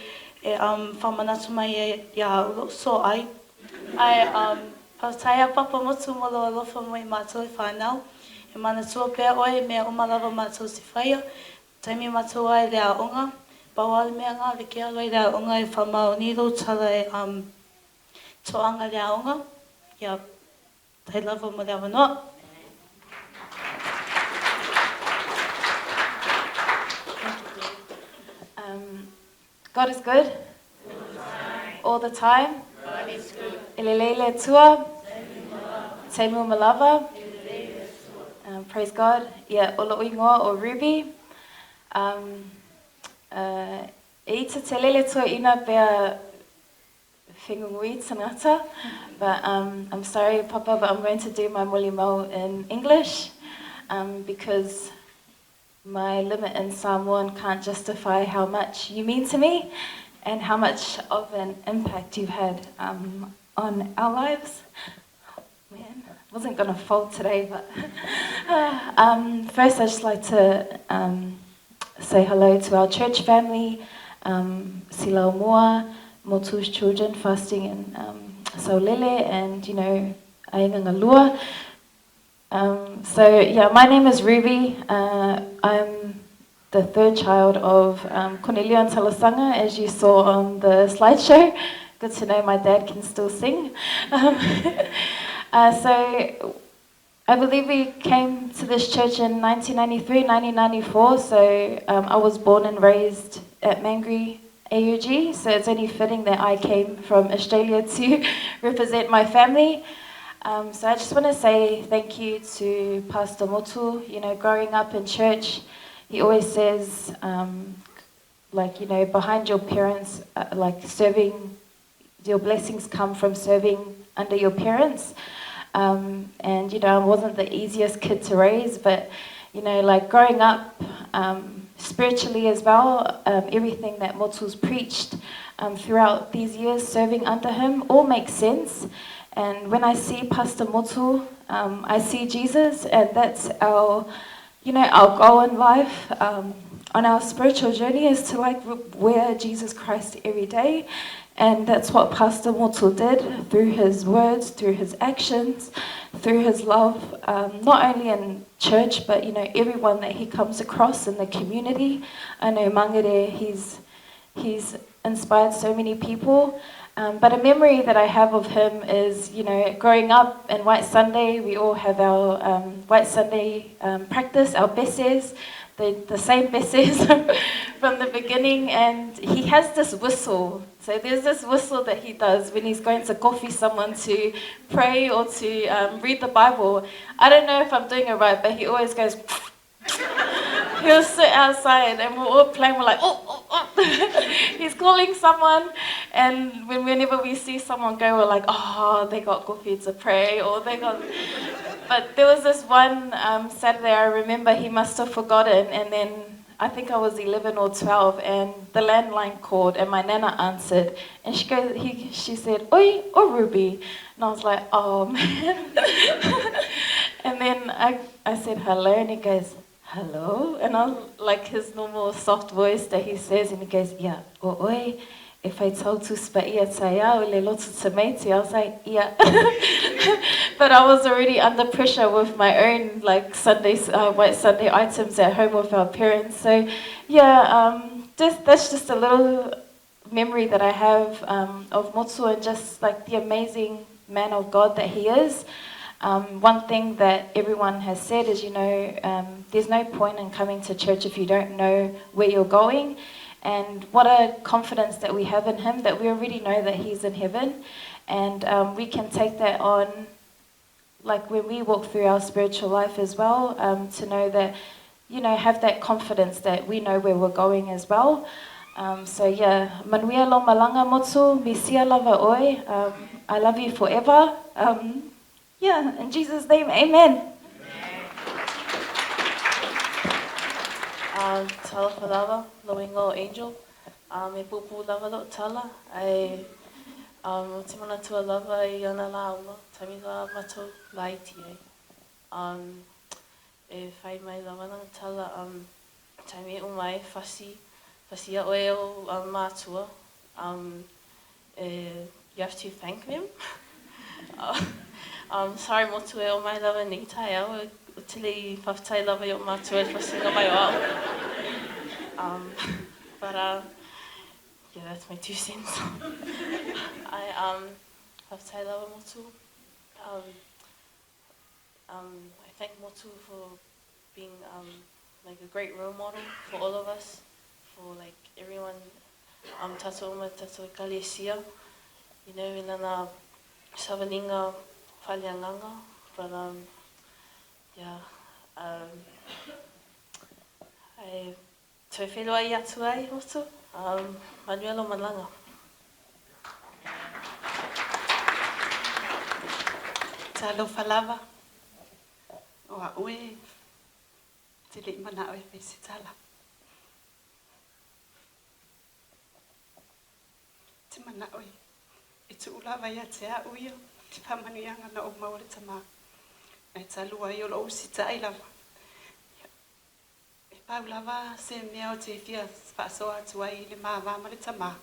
e whamanatu mai e ia au lo so ai. Ai, faafetai a Papa Motu mo lou alofa mo i matou e whanau. E manatua pea oe e mea uma lava matou te whaia, taimi matou ai le aoga, pau a le mea ngā le ke alo ai le aoga e whamaoni lou tala e toaga le aoga, ia tai lava mo le avanoa. God is good. All the time. God is good. E lelei le Atua. Taimi uma lava. Praise God. Ia, o lo'u igoa o Ruby. Uh, e ita te lele toe'ina pea whengungui tangata. But I'm sorry, Papa, but I'm going to do my molimau in English because my limit in Samoan can't justify how much you mean to me and how much of an impact you've had on our lives. Man, I wasn't going to fold today, but first I'd just like to say hello to our church family, Sila Moa, Motu's children fasting in Saulele, and, you know, Ainga Ngalua. So, yeah, my name is Ruby. I'm the third child of Cornelio and Talasanga, as you saw on the slideshow. Good to know my dad can still sing. So I believe we came to this church in 1993, 1994. So I was born and raised at Mangere AUG. So it's only fitting that I came from Australia to represent my family. So I just want to say thank you to Pastor Motu. You know, growing up in church, he always says, like, you know, behind your parents, like serving, your blessings come from serving under your parents. And, you know, I wasn't the easiest kid to raise, but, you know, like growing up spiritually as well, everything that Motu's preached throughout these years serving under him all makes sense. And when I see Pastor Motu, I see Jesus, and that's our, you know, our goal in life, on our spiritual journey is to like wear Jesus Christ every day. And that's what Pastor Motu did through his words, through his actions, through his love, not only in church, but, you know, everyone that he comes across in the community. I know Mangere, he's inspired so many people. But a memory that I have of him is, you know, growing up in White Sunday, we all have our White Sunday practice, our beses, the same beses from the beginning, and he has this whistle. So there's this whistle that he does when he's going to coffee someone to pray or to read the Bible. I don't know if I'm doing it right, but he always goes... He'll sit outside and we're all playing, we're like, oh, oh, oh. He's calling someone, and whenever we see someone go, we're like, oh, they got coffee to pray, or they got... But there was this one Saturday, I remember he must have forgotten, and then I think I was 11 or 12, and the landline called, and my nana answered, and she goes, she said, oi, oh, Ruby. And I was like, oh, man. And then I said, hello, and he goes, hello? And I was like his normal soft voice that he says, and he goes, yeah, o oi, if I told to spaia taiao le lotu tamaiti, I was like, yeah. But I was already under pressure with my own like Sunday, White Sunday items at home with our parents. So yeah, that's just a little memory that I have of Motu and just like the amazing man of God that he is. One thing that everyone has said is, you know, there's no point in coming to church if you don't know where you're going. And what a confidence that we have in him, that we already know that he's in heaven. And we can take that on, like when we walk through our spiritual life as well, to know that, you know, have that confidence that we know where we're going as well. So yeah, manuia lo malanga motu, misia lava oi, I love you forever. Yeah, in Jesus' name, amen. Talofa lava, lou igoa o Angel. E puupuu lava lo'u tala, ae ou te manatua lava i ana lauga, taimi la matou laiti ai. E fai mai lava lana tala, taimi e uma ai, fasi, fasia ʻoe e ou mātua, e you have to thank them. Sorry motu e o mai lava nei taeao, ou te le i faafetai lava i o'u mātua i le fasiga mai o a'u. But yeah, that's my 2 cents. Ae faafetai lava motu. I thank Motu for being like a great role model for all of us, for like everyone, tatou uma tatou ekalesia, i lana savaliga faaleagaga. But yeah, ae toe feiloai atu ai motu, manuia lou malaga. Talofa lava, o a'u e te le'i mana'o e fai se tala. Te mana'o e e tu'u lava ia te a'u ia le faamanuiaga na ou maua le tamā. Ae talu ai o lo'u usita'i lava. Ia, e pau lava se mea ou te fia faasoa atu ai i le ma va ma le tamā.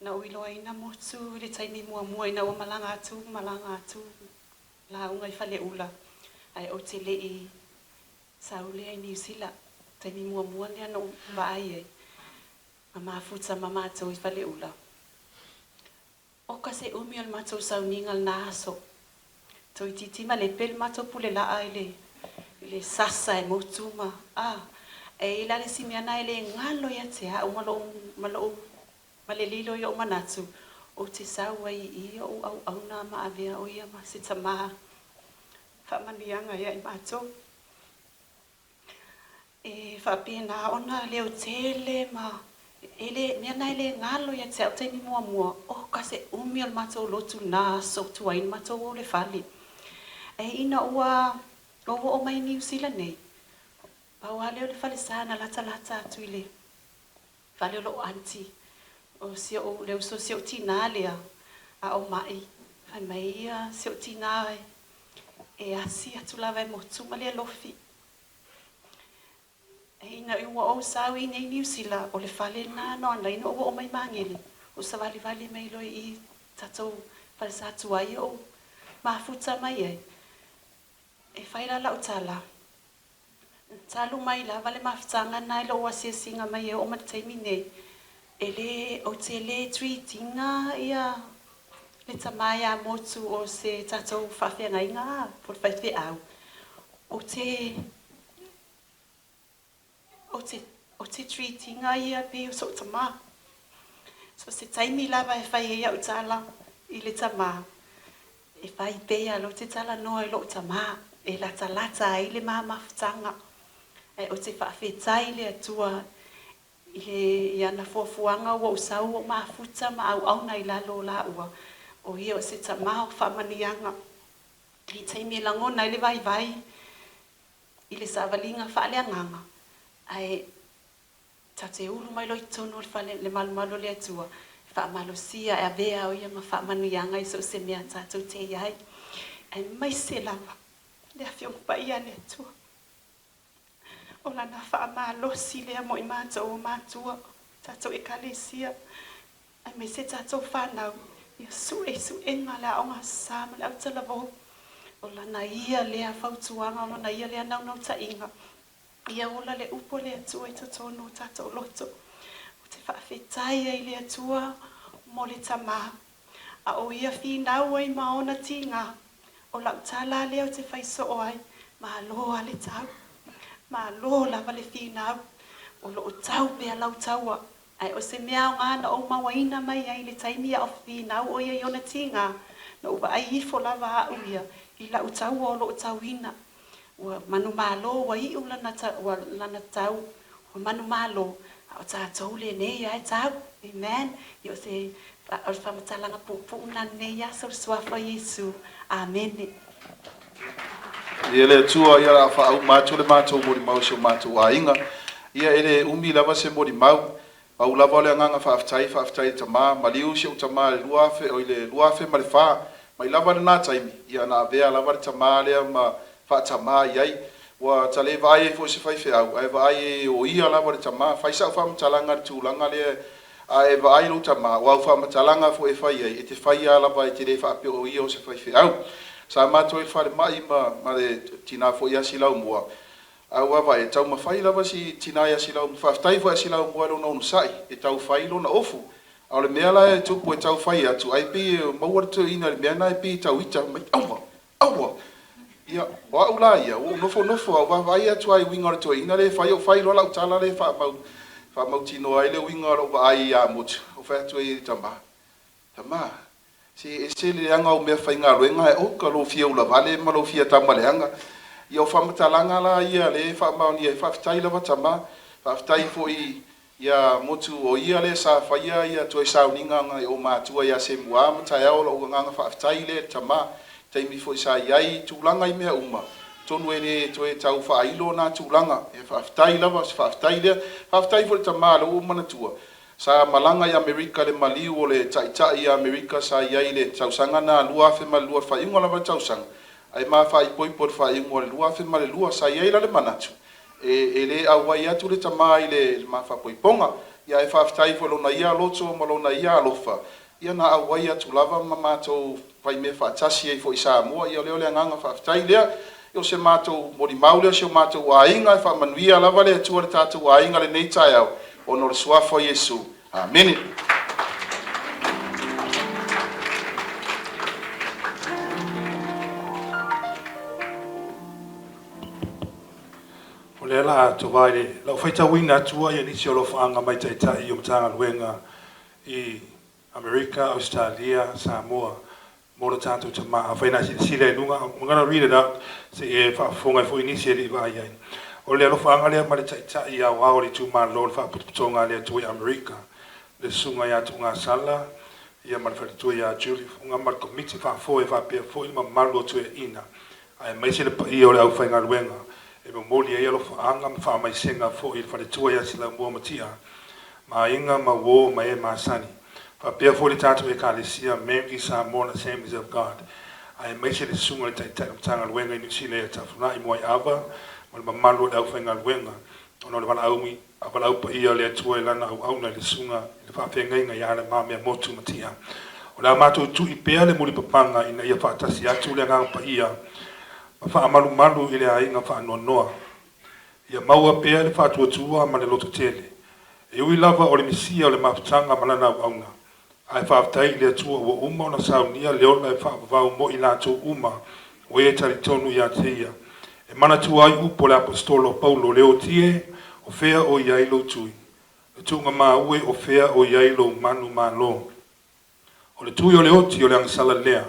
Na ou iloaina motu i le taimi muamua ina ua malaga atu, malaga atu lauga i Faleula, ae ou te le'i sau lea i Niu Sila. Taimi muamua lea na ou vaai ai, ma mafuta ma matou i Faleula. Oka se umi o le matou sauniga lena aso. Toeitiiti malepe le matou pule laa i le i le sasa e motu ma a e i ai la le isi mea lena e le galo ia te au ma lou ma lou ma le lilo i ou manatu, ou te sau ai i i o'u auauna ma avea o ia ma se tamā faamanuiaga ia i matou. E faapena ona leotele ma e le mea na e le galo ia te a'u taimi muamua, oka se umi o le matou lotu lena aso tuai ona matou o le fale. Ae ina ua ou oo mai i Niu Sila nei, pau lava lea o le falesa na latalata atu i le fale o lo'u aunty, o si o'u le uso o si o'u tinā lea, a o ma'i, fai mai ia si o'u tinā e asi atu lava e motu ma le alofi. Ina ua ou sau i inei i Niu Sila, o le fale lena na ala ai ona ou oo mai Magele, ou savalivali mai loa i i tatou falesa tuai ou mafuta mai ai. E fai la lau tala, talu mai lava le mafutaga lena i lou asiasiga mai e oo mai le taimi nei, e le, ou te le treat ina ia le tamā ia Motu o se tatou faafeagaiga po o le faifeau. Ou te Ou te, ou te treat ina ia pei o so'u tamā. So se taimi lava e fai ai a'u tala i le tamā, e fai pea lou te talanoa i lo'u tamā, e latalata ai le ma mafutaga. Ae ou te faafetai i le Atua i le, i ana fuafuaga ua ou sau ua ou mafuta ma auauna i lalo o laua, o ia o se tamā o faamanuiaga. I taimi e lagona ai le vaivai i le savaliga faaleagaga, ae tatou te ulu mai loa i totonu o le fale, le malumalu o le Atua, e faamalosia, e avea o ia ma faamanuiaga i so o se mea tatou te i ai, aemaise lava le Afioga Paia a le Atua. O Lana faamalosi lea mo i matou o matua, tatou Ekalesia, aemaise tatou fanau, ia sue i suega le Aoga Aso Sa ma le Autalavou. O Lana ia lea fautuaga, o Lona ia lea naunautaiga, ia ola le upu a le Atua i totonu o tatou loto. Ou te faafetai ai i le Atua mo le Tama. A o ia finau ai ma ona tiga. O lau tala lea ou te fai soo ai, malo a le tau. Malo lava le finau. O lo o tau pea lau taua. Ae o se mea aoga na ou mauaina mai ai i le taimi a o finau ʻo ia i ona tiga, na ou vaai ifo lava aʻu ia i lau taua o lo o tauina. Ua manumalo ua iʻu lana ua lana tau, ua manumalo, a o tatou lenei lava e tau. Amen. Ia o se o le faamatalaga puupuu lena lenei aso i le Suafa o Iesu. Amene. Ia le Atua, ia o le a faauma atu le matou molimau i si o matou aiga. Ia e le umi lava se molimau, pau lava o le agaga faafetai, faafetai i le Tama, maliu si ou tama i le 2000, oi le 2004, mai lava lena taimi, ia na avea lava le tama lea ma faatama i ai. Ua ta le vaai ai foi i se faifeau, ae vaai ai o ia lava le tama. Fai sau faamatalaga i le tulaga lea, a e vaai i lou tama, o au faamatalaga foi e fai ai, e te faia lava e te le faapea o ia o se faifeau. Sa matou i le falemai ma ma le tina foi ia Silaumua, a ua vaai, e taumafai lava si tina ia Silaumua, faafetai foi ia Silaumua i lona onosai e tau fai lona ofu. A o le mea la e tupu e tau fai atu, ae pei e maua le toeaina i le mea lena e pei e tau ita, fai mai, aua, aua. Ia, o au la ia, ua ou nofonofo a ou vaavaai atu lava i uiga o le toeaina lea e fai, ou fai loa lau tala lea e faamau, faamautinoa ai le uiga o lau vaai ia Motu, ou fai atu ai, Tama, tama, se e ese le leaga o meafaigaluega ae oka lou fia ulavale ma lou fia tama leaga. Ia o faamatalaga la ia lea e faamaonia ai, faafetai lava tama, faafetai foi ia Motu o ia lea sa faia ia toe sauniga a nai ou matua ia Semua ma taeao, o lou agaga faafetai lea i le tama, taimi foi sa i ai tulaga i mea uma, atonu e le toe tau faailo na tulaga, ia faafetai lava, o se faafetai lea. Faafetai foi i le tama lea ua ou manatua, sa malaga i Amerika i le maliu o le Taitai i Amerika sa i ai i le tausaga lena 2002 i le faaiuga lava o le tausaga, ae ma faaipoipo i le faaiuga o le 2002. Sa i ai la le manatu e le auai atu le tama i le mafapoipoga, ae faafetai foi i lona ia loto ma lona ia alofa, ia na auai atu lava ma matou faimea faatasi ai foi i Samoa. Ia o lea o le agaga faafetai lea. O se matou molimau lea o si o matou aiga, e faamanuia lava le Atua i le tatou aiga i lenei taeao ona o le suafa o Iesu. Amene. O lea la atoa i le lau faitauina atu ai nisi o alofaaga mai taitai o Matagaluega i Amerika, Ausetalia, Samoa mo le tatou tama. Afai na silasila i luga, I'm gonna read it out se i e faafofoga ai foi nisi e le i vaai ai. O le alofaaga lea mai le Taitai Aoao o le Itumalo o le Faapotopotoga a le Atua i Amerika, le Susuga ia Tuugasala ia ma le faletua ia Julie Fuga ma le Komiti Faafoe faapea foi le mamalu o toeaiina aemaise le paia o le aufaigaluega e momoli ai alofaaga ma faamaisega foi i le faletua ia Silaumua Matia ma aiga ma uo ma e masani, faapea foi le tatou Ekalesia Mary Samoan Assemblies of God, aemaise le Susuga i le Taitai o Matagaluega i Niu Sila ia Tafunai Moaiava ma le mamalu o le aufaigaluega ona o le valaau valaau paia o le Atua i Lana auauna i le Susuga i le Faafeagaiga ia Alemamea Motu Matia. O le a matou tui pea le mulipapaga ina ia faatasi atu le Agaga Paia ma faamalumalu i le aiga faanoanoa. Ia maua pea le faatuatua ma le lototele. E ui lava o le Mesia o le mafutaga ma lana auauna, ae faafetai i le Atua ua uma ona saunia le ola e faavavau mo i latou uma o e talitonu ia te Ia. E manatua ai upu a le Aposetolo o Paulo, Le oti e, o fea o i ai lou tui? Le tuugamau e, o fea o i ai lou manumalo? O le tui o le oti o le agasala lea,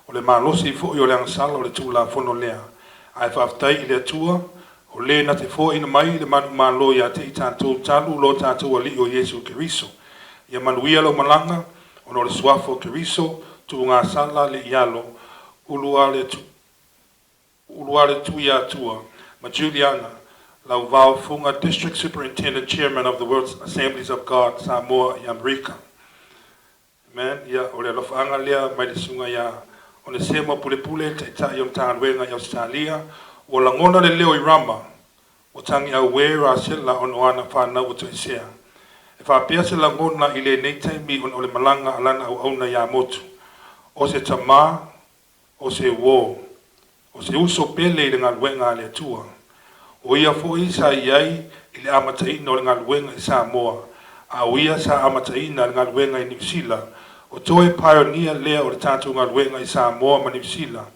o le malosi foi o le agasala o le Tulafono lea. Ae faafetai i le Atua, o Le na te foaina mai le manumalo ia te i tatou talu lo tatou Alii o Iesu Keriso. Ia manuia lau malaga, ona o le Suafa o Keriso, tuugasala le ialo, ulu a le ulu a le Tuiatua ma Juliana Lauvao Fuga, District Superintendent Chairman of the World's Assemblies of God Samoa i Amerika. Amen. Ia, o le alofaaga lea mai le susuga ia Onesemo Pulepule, le Taitai o Matagaluega i Ausetalia, ua lagona le leo i Rama, ua tagi auē Rasela ona o ana fanau ua toesea. E faapea se lagona i lenei taimi ona o le malaga a lana auauna iā Motu. O se tama, o se uō, o se uso pele i le galuega a le Atua. O ia foi sa i ai i le amataina o le galuega i Samoa, a o ia sa amataina le galuega i Niu Sila. O toe pioneer lea o le tatou galuega i Samoa ma Niu Sila.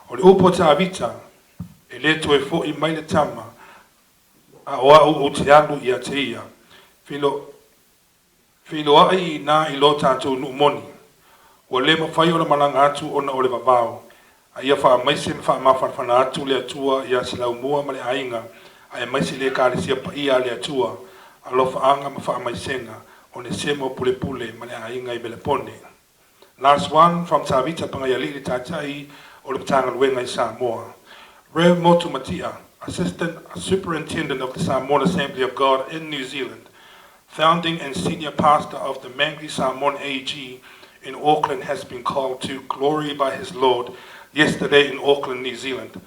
O le upu a Tavita, e lē toe fo'i mai le tama, a o a'u ou te alu ia te ia. Feiloai i inā i lo tatou nuu moni. Ua lē mafai ona malaga atu ona o le vavao, a ia faamaise ma faamafanafana atu le Atua iā Selaumua ma le aiga, aemaise le Ekalesia paia a le Atua. Alofaaga ma faamaisega, Onesemo Pulepule ma le aiga i Melepone. Last one from Tavita Pagaialii, le Taitai o le Matagaluega i Samoa. Rev Motu Matia, Assistant Superintendent of the Samoan Assembly of God in New Zealand, founding and senior pastor of the Mangere Samoan AG in Auckland, has been called to glory by his Lord yesterday in Auckland, New Zealand.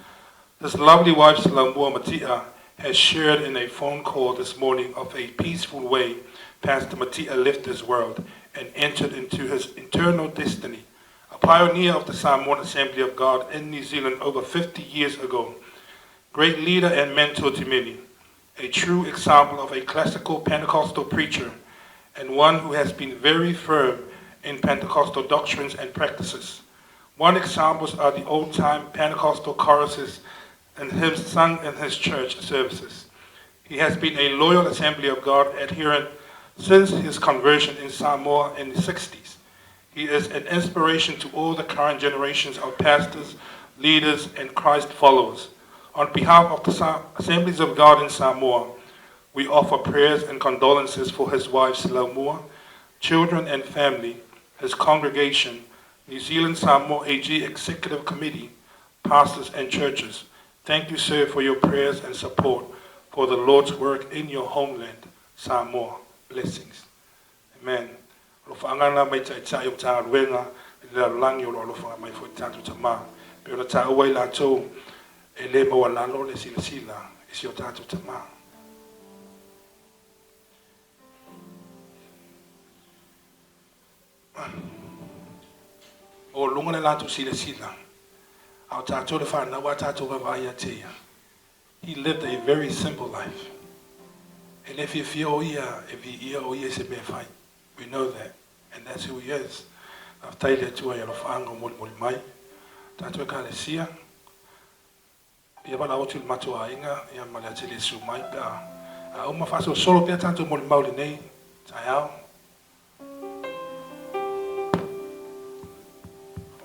His lovely wife, Salamua Matia, has shared in a phone call this morning of a peaceful way Pastor Matia left this world and entered into his eternal destiny. A pioneer of the Samoan Assembly of God in New Zealand over 50 years ago, great leader and mentor to many, a true example of a classical Pentecostal preacher, and one who has been very firm in Pentecostal doctrines and practices. One examples are the old-time Pentecostal choruses and hymns sung in his church services. He has been a loyal Assembly of God adherent since his conversion in Samoa in the 60s. He is an inspiration to all the current generations of pastors, leaders, and Christ followers. On behalf of the Assemblies of God in Samoa, we offer prayers and condolences for his wife, Selaumua, children and family, his congregation, New Zealand Samoa AG Executive Committee, pastors and churches. Thank you, sir, for your prayers and support for the Lord's work in your homeland, Samoa. Blessings. Amen. Alofaaga na mai taitai o Matagaluega i le lalolagi o lo alofaga mai foi tatou tamā. Pe ona taua i latou e lē maualalo le silasila i si o tatou tamā. O luga le latou silasila, a o tatou le fanau a tatou vaavaai ia te ia. He lived a very simple life. E le fiafia o ia e viia o ia i se mea fai. We know that, and that's who he is. Faafetai i le Atua i alofaaga o molimoli mai. Tatou Ekalesia, ia valaau atu i le matou aiga ia ma le atili e susu mai pe a a uma faasolosolo pea tatou molimau i lenei taeao.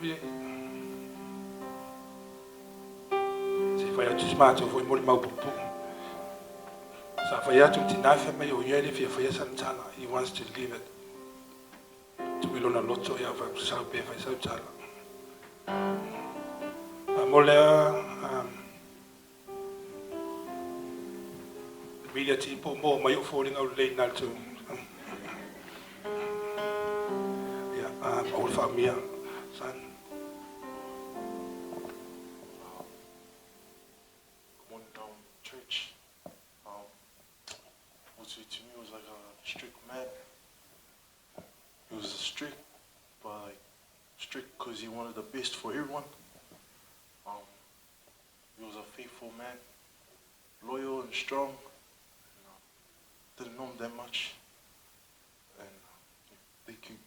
Oi, se i fai atu si matou foi molimau puupuu. Sa fai atu le tinā fai mai o ia e le fia faia sana tala. He wants to leave it. Tuu i lona loto ia fai sau pe fai sau tala. Mo lea media team po mo mai o foliga o lelei na le tou. Ia, o le faamia. Son. Good morning, church. Motu to me was like a strict man. He was strict, but like strict because he wanted the best for everyone. He was a faithful man, loyal and strong. And, didn't know him that much. And yeah, thank you.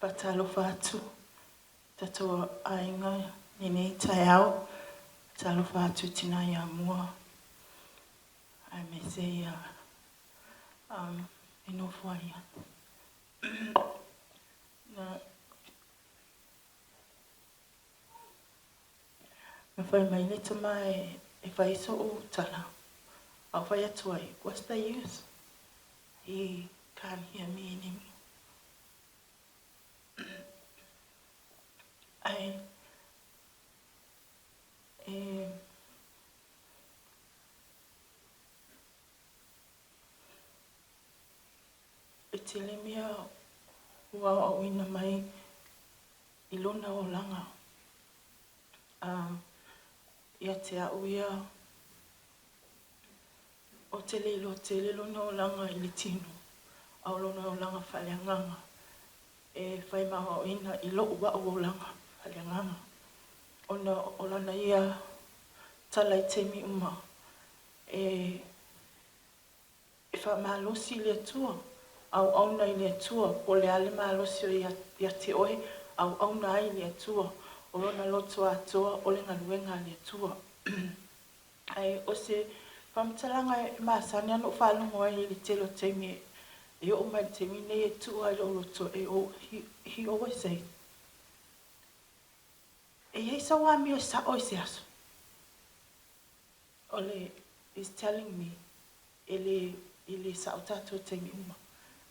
Faatalofa atu tatou aiga lenei taeao. Faatalofa atu tinā ia mua aemaise ia e nofo ai na na fai mai le tama e fai so'u tala, a o fai atu ai, what's the use? He can't hear me anymore. Ai e e tele mea ua aoaoina mai i lona olaga. Ia te a'u ia, ou te le iloa tele lona olaga i le tino, a o lona olaga faaleagaga e fai ma aoaoina i lo'u a'u olaga faaleagaga, ona o lana ia tala i taimi uma e E faamalosi i le Atua, auauna i le Atua, po o le a le malosi o ia te oe, auauna ai i le Atua, o lona loto atoa o le galuega a le Atua. Ae o se faamatalaga e masani lava ona ou faalogo ai i le tele o taimi e oo mai i le taimi lenei e tuu lava i lou loto e he, he always say, e i ai sau amio e sao i se aso. O le is telling me e le e le sao tatou i taimi uma.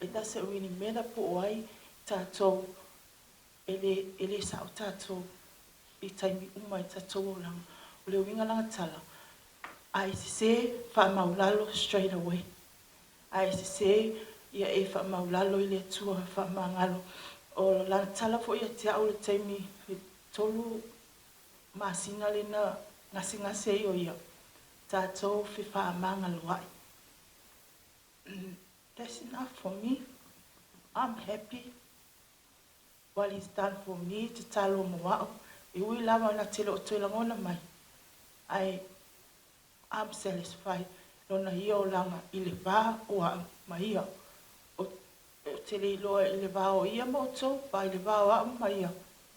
It doesn't really matter po o ai tatou e le e le sao tatou i taimi uma i tatou olaga. O le uiga lana tala, a e sese faamaulalo straight away. A e sese ia e faamaulalo i le Atua faamagalo. O lana tala foi ia te au i le taimi le 3 masina lea na gasegase ai o ia, tatou fefaamagaloa'i. That's enough for me. I'm happy what he's done for me, tatalo mo a'u, e ui lava na te le o toe lagona mai, ae I'm satisfied lona ia olaga i le va o a'u ma ia. Ou te le iloa i le va o ia ma outou, but i le va o a'u ma ia,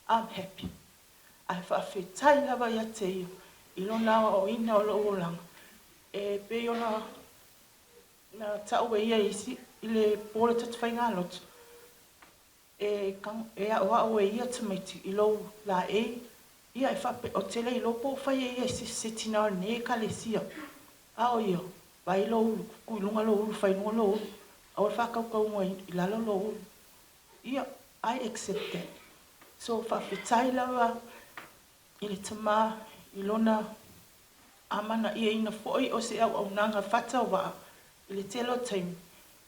I'm happy. Ae faafetai lava ia te ia i lona aoaoina o lou olaga, e pei ona na ta'u e ia i isi i le po o le tatou faigalotu, e e aoao e ia tamaiti i lou laei, ia e faape, ou te le iloa po o fai e ia i se tina o lenei Ekalesia, a o ia, vaai lou ulu, tuu i luga lou ulu, fai i luga lou ulu, aua le faatautauga i lalo lou ulu. Ia, I accept that. So faafetai lava i le Tama i lona amanaiaina foi o se auaunaga faatauvaa i le tele o taimi,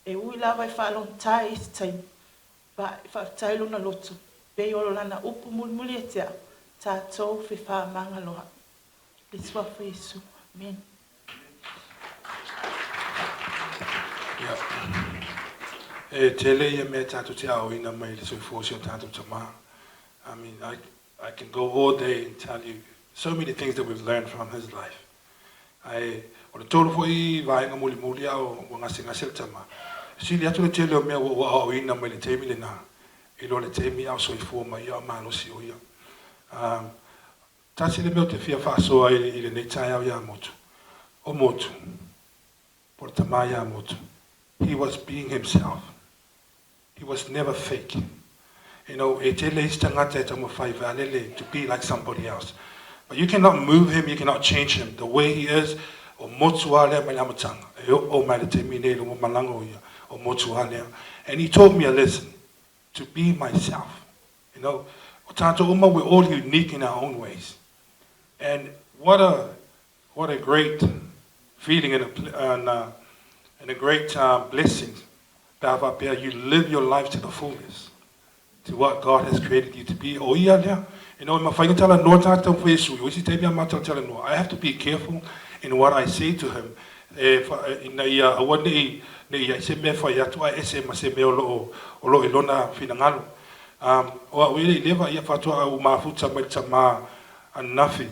e ui lava e faalogotā i isi taimi, faafetai lona loto, pei o lana upu mulimuli ia te au, tatou fefaamagaloa'i. I le Suafa o Iesu. Amene. Ia. E tele ia mea tatou te aoaoina mai le soifua o si o tatou tama. I mean, I can go all day and tell you so many things that we've learned from his life. Ae o le tolu foi vaega mulimuli a o ua gasegase le tama, e sili atu le tele o mea ua ou aoaoina mai le taimi lena i lo le taimi a o soifua mai ia o malosi o ia. Um, tasi le mea ou te fia faasoa ai i lenei taeao ia Motu, o Motu, po o le tama ia Motu, he was being himself. He was never fake. You know, e tele isi tagata e taumafai vaalele to be like somebody else. But you cannot move him, you cannot change him. The way he is, o Motu lava lea mai le amataga. E oo mai le taimi nei i le malaga o ia, o Motu lava lea. And he taught me a lesson, to be myself. You know, o tatou uma, we're all unique in our own ways. And what a, what a great feeling and a, and a, and a great blessing pe a faapea you live your life to the fullest, to what God has created you to be. O ia lea, you know, e mafai ona talanoa tatou ma Iesu, o isi taimi a matou talanoa, I have to be careful in what I say to him, e, ina ia aua ne i, ne i ai se mea e fai atu ae ese ma se mea o lo o, o lo o i lona finagalo. Um, o au ia i leva ia faatoa ou mafuta mai le tama ananafi,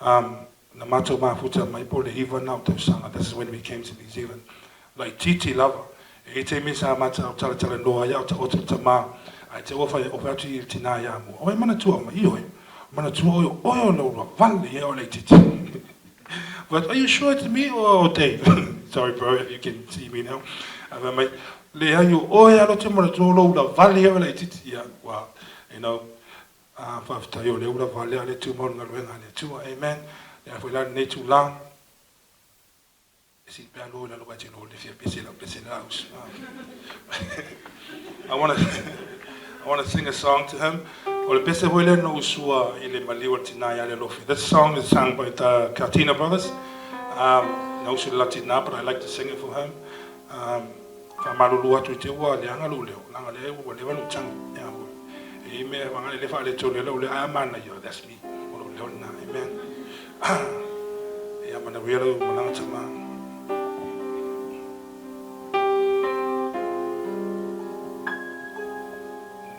um, na matou mafuta mai po o le 9 na o tausaga, this is when we came to New Zealand, laitiiti lava. E i ai taimi sa matou talatalanoa ai a o taoto le tama, ae te ua fai atu i le tina ia mua, Oi manatua mai, ioe, manatua oe o oe o lou lua vale ia o laitiiti. But are you sure it's me or Dave? Sorry bro if you can see me now. Ae fai mai, leai o oe a lote manatua o lou ula vale ia o laitiiti. Ia, well, you know, Ā, faafetai o lea ua lava lea le tumau i le galuega a le Atua. Amen. Le a foi la lenei itulā, e sili pea loa i lalo ae te loa le fia pese lau pese le la'u. I wanna, I wanna sing a song to him. O le pese foi lea na ou sua i le maliu o le tina ia Lealofi. This song is sung by the Katina Brothers. Na usu le la tina, but I like to sing it for him. Faamalulu atu i te ua leaga lou leo, leaga lea ua leva lou tagi. Ia, e i mea wanga le faaletonu ai lou leo, ae a manaia, that's me, o lou leo lena. Amen. Ia manuia lau malaga tama.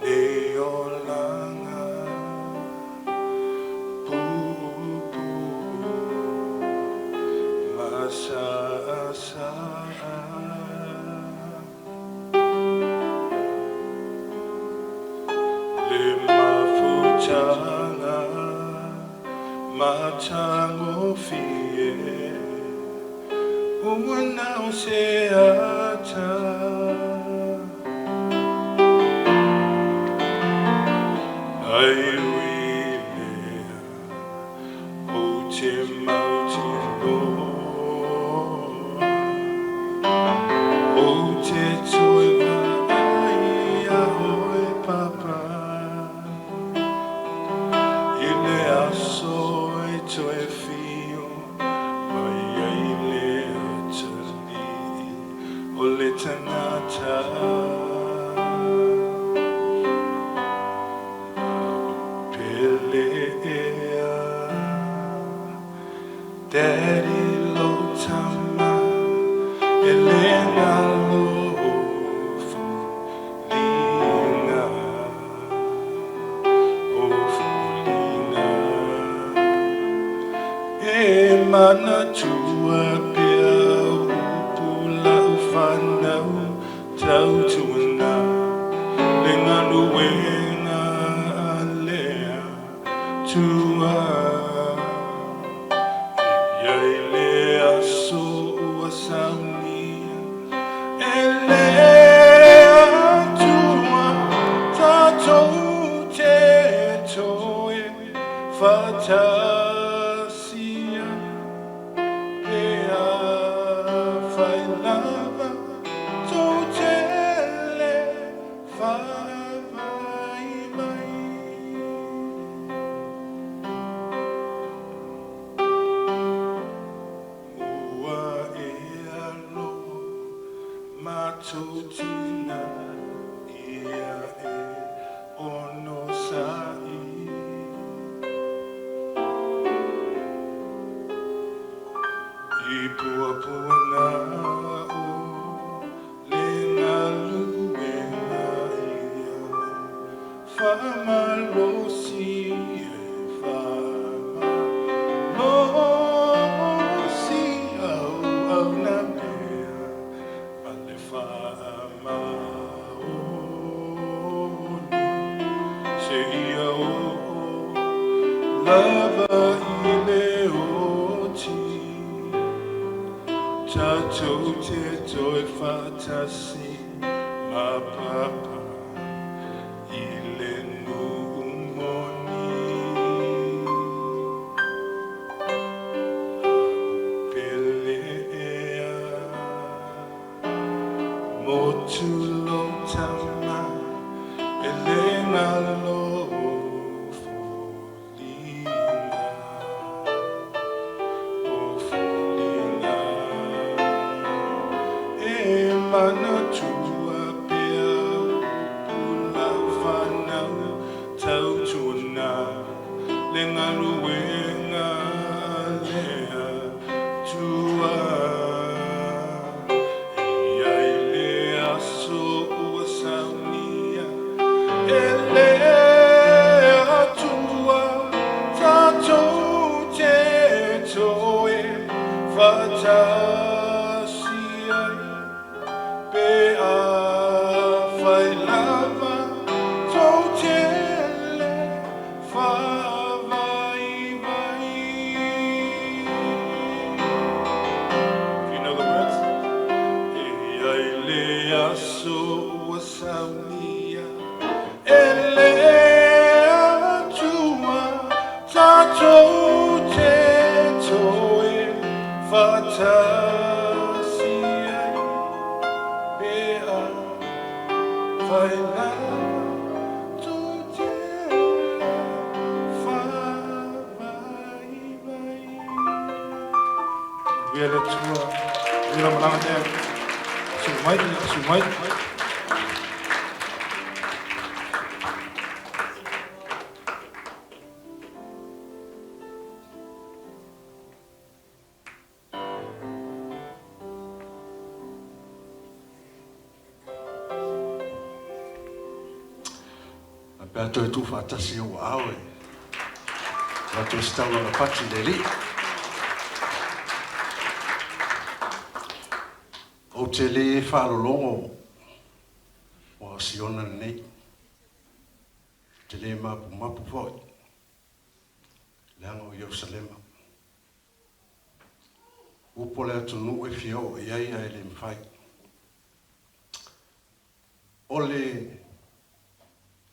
Nei olaga puupuu masaasa. Taga matagofie ua na o se ata. Ai ui lea ou te mautinoa ou te toe vaai iā oe Papa i le aso e toe afio mai ai le Atalii o le tagata. Pele ea Daddy lo tama e le galo foliga o foliga e manatua pea upu lau fanau tautuana le galuega a le Atua. E i ai le aso ua saunia e le Atua tatou te toe faatasi ai pe afai lava tou te le faavaivai. Ua ea lo matou tina ia e onosai. I puapuaga o le galuega ia faamalosi e faamalosi auauna pea ma le faamaoni seia oo lava i le oti tatou te toe faatasi ma Papa i le nuu moni. Pele ea motu lo tama e le galo foliga o foliga e manatua pea upu lau fanau tautuana le galuega a le Atua. E i ai le aso ua saunia e le Atua tatou te toe faatasi ai pe afai lava tou te le faavaivai. Do you know the words? E i ai le aso ua saunia e le Atua tatou te toe faatasi ai pe afai lava tou te le faavaivai. Manuia le Atua, manuia lau malaga Dad. Susu mai, susu mai. A pe a toe tuufaatasi i ou aao e avatu ai se taulaga pati i le Alii. Ou te le faalologo ua o Siona lenei. te lē mapumapu foi, leaga o Ierusalema. Upu a le atunuu e fia oo i ai ae le mafai. O le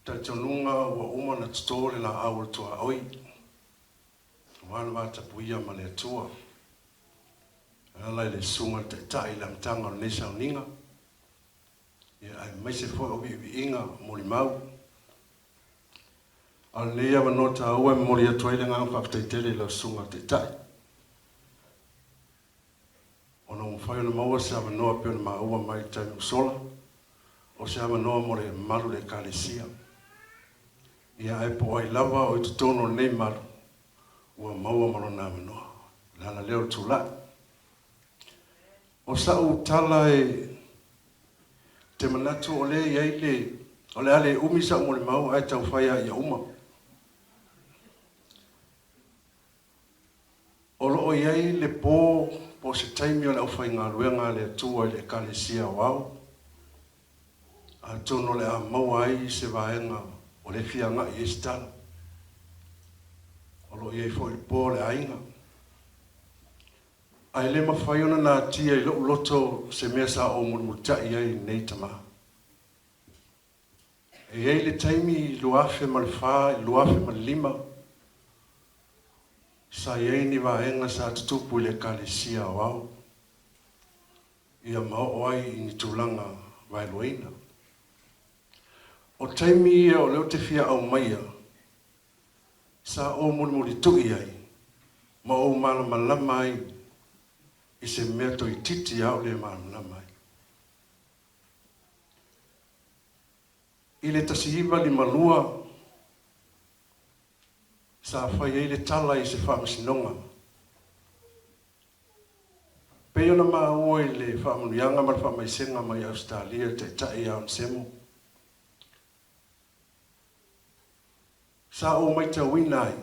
talitonuga ua uma ona toto le laau o le tuaoi, aua le vatapuia ma le Atua. E ala i le Susuga i le Taitai i le amataga o lenei sauniga, ia aemaise foi o viiviiga molimau. A o lenei avanoa taua e momoli atu ai le agaga faafetai tele i lau Susuga i le Taitai, ona ua mafai ona maua se avanoa e pei ona maua mai i le taimi ua sola, o se avanoa mo le mamalu o le Ekalesia. Ia ae po o ai lava o i totonu o lenei malu, ua maua ma lona avanoa. O le ala lea o le tulai. O sa'u tala e te manatu o lea e i ai le, o le a le umi sa'u molimau ae tau fai a ia uma. O lo o i ai le po po o se taimi o le aufaigaluega a le Atua i le Ekalesia Aoao, atonu o le a maua ai se vaega o le fia agai i ai se tala. O lo o i ai foi le po o le aiga. Ae le mafai ona natia i lou loto se mea sa ou mulimulitai ai i lenei tama. E i ai le taimi i 2004 i le 2005, sa i ai ni vaega sa tutupu i le Ekalesia Aoao, ia ma oo ai i ni tulaga vaeluaina. O taimi ia o lea ou te fia aumaia, Sa ou mulimulitu'i ai ma ou malamalama ai i se mea toeitiiti a ou le malamalama ai. I le 1952, sa fai ai le tala i se faamasinoga. Pei ona maua i le faamanuiaga ma le faamaisega mai Ausetalia i le Taitai ia Onesemo, Sa ou maitauina ai,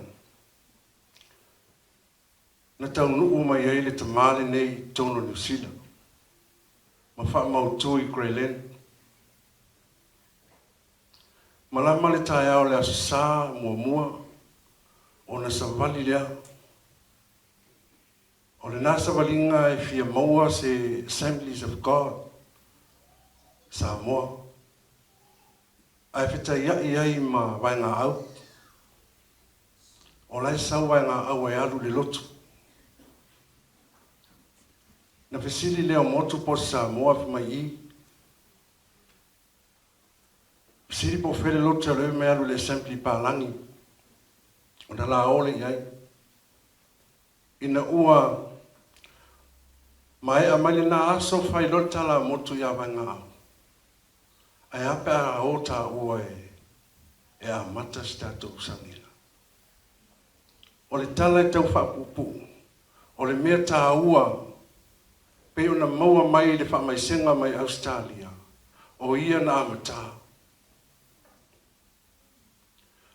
na taunuu mai ai le tama lenei i totonu o Niu Sila ma faamautu i Grey Lynn. Malama le taeao o le Aso Sa muamua ona savali lea. O lena savaliga e fia maua se Assemblies of God Samoa. Ae fetaiai ai ma vaegaau. O la e sau vaegaau e alu i le lotu. Na fesili lea o Motu po o se Samoa fai mai i. Fesili po o fea le lotu e alu ai fai mai alu i le Assembly i Palagi. Ona la o lea i ai. Ina ua maea mai lena aso fai loa le tala a Motu ia Vaegaau. Ae a pe a o taua e amata se tatou sauniga? O le tala e tau faapuupuu, o le mea taua pei ona maua mai i le faamaisega mai Ausetalia, o ia na amata.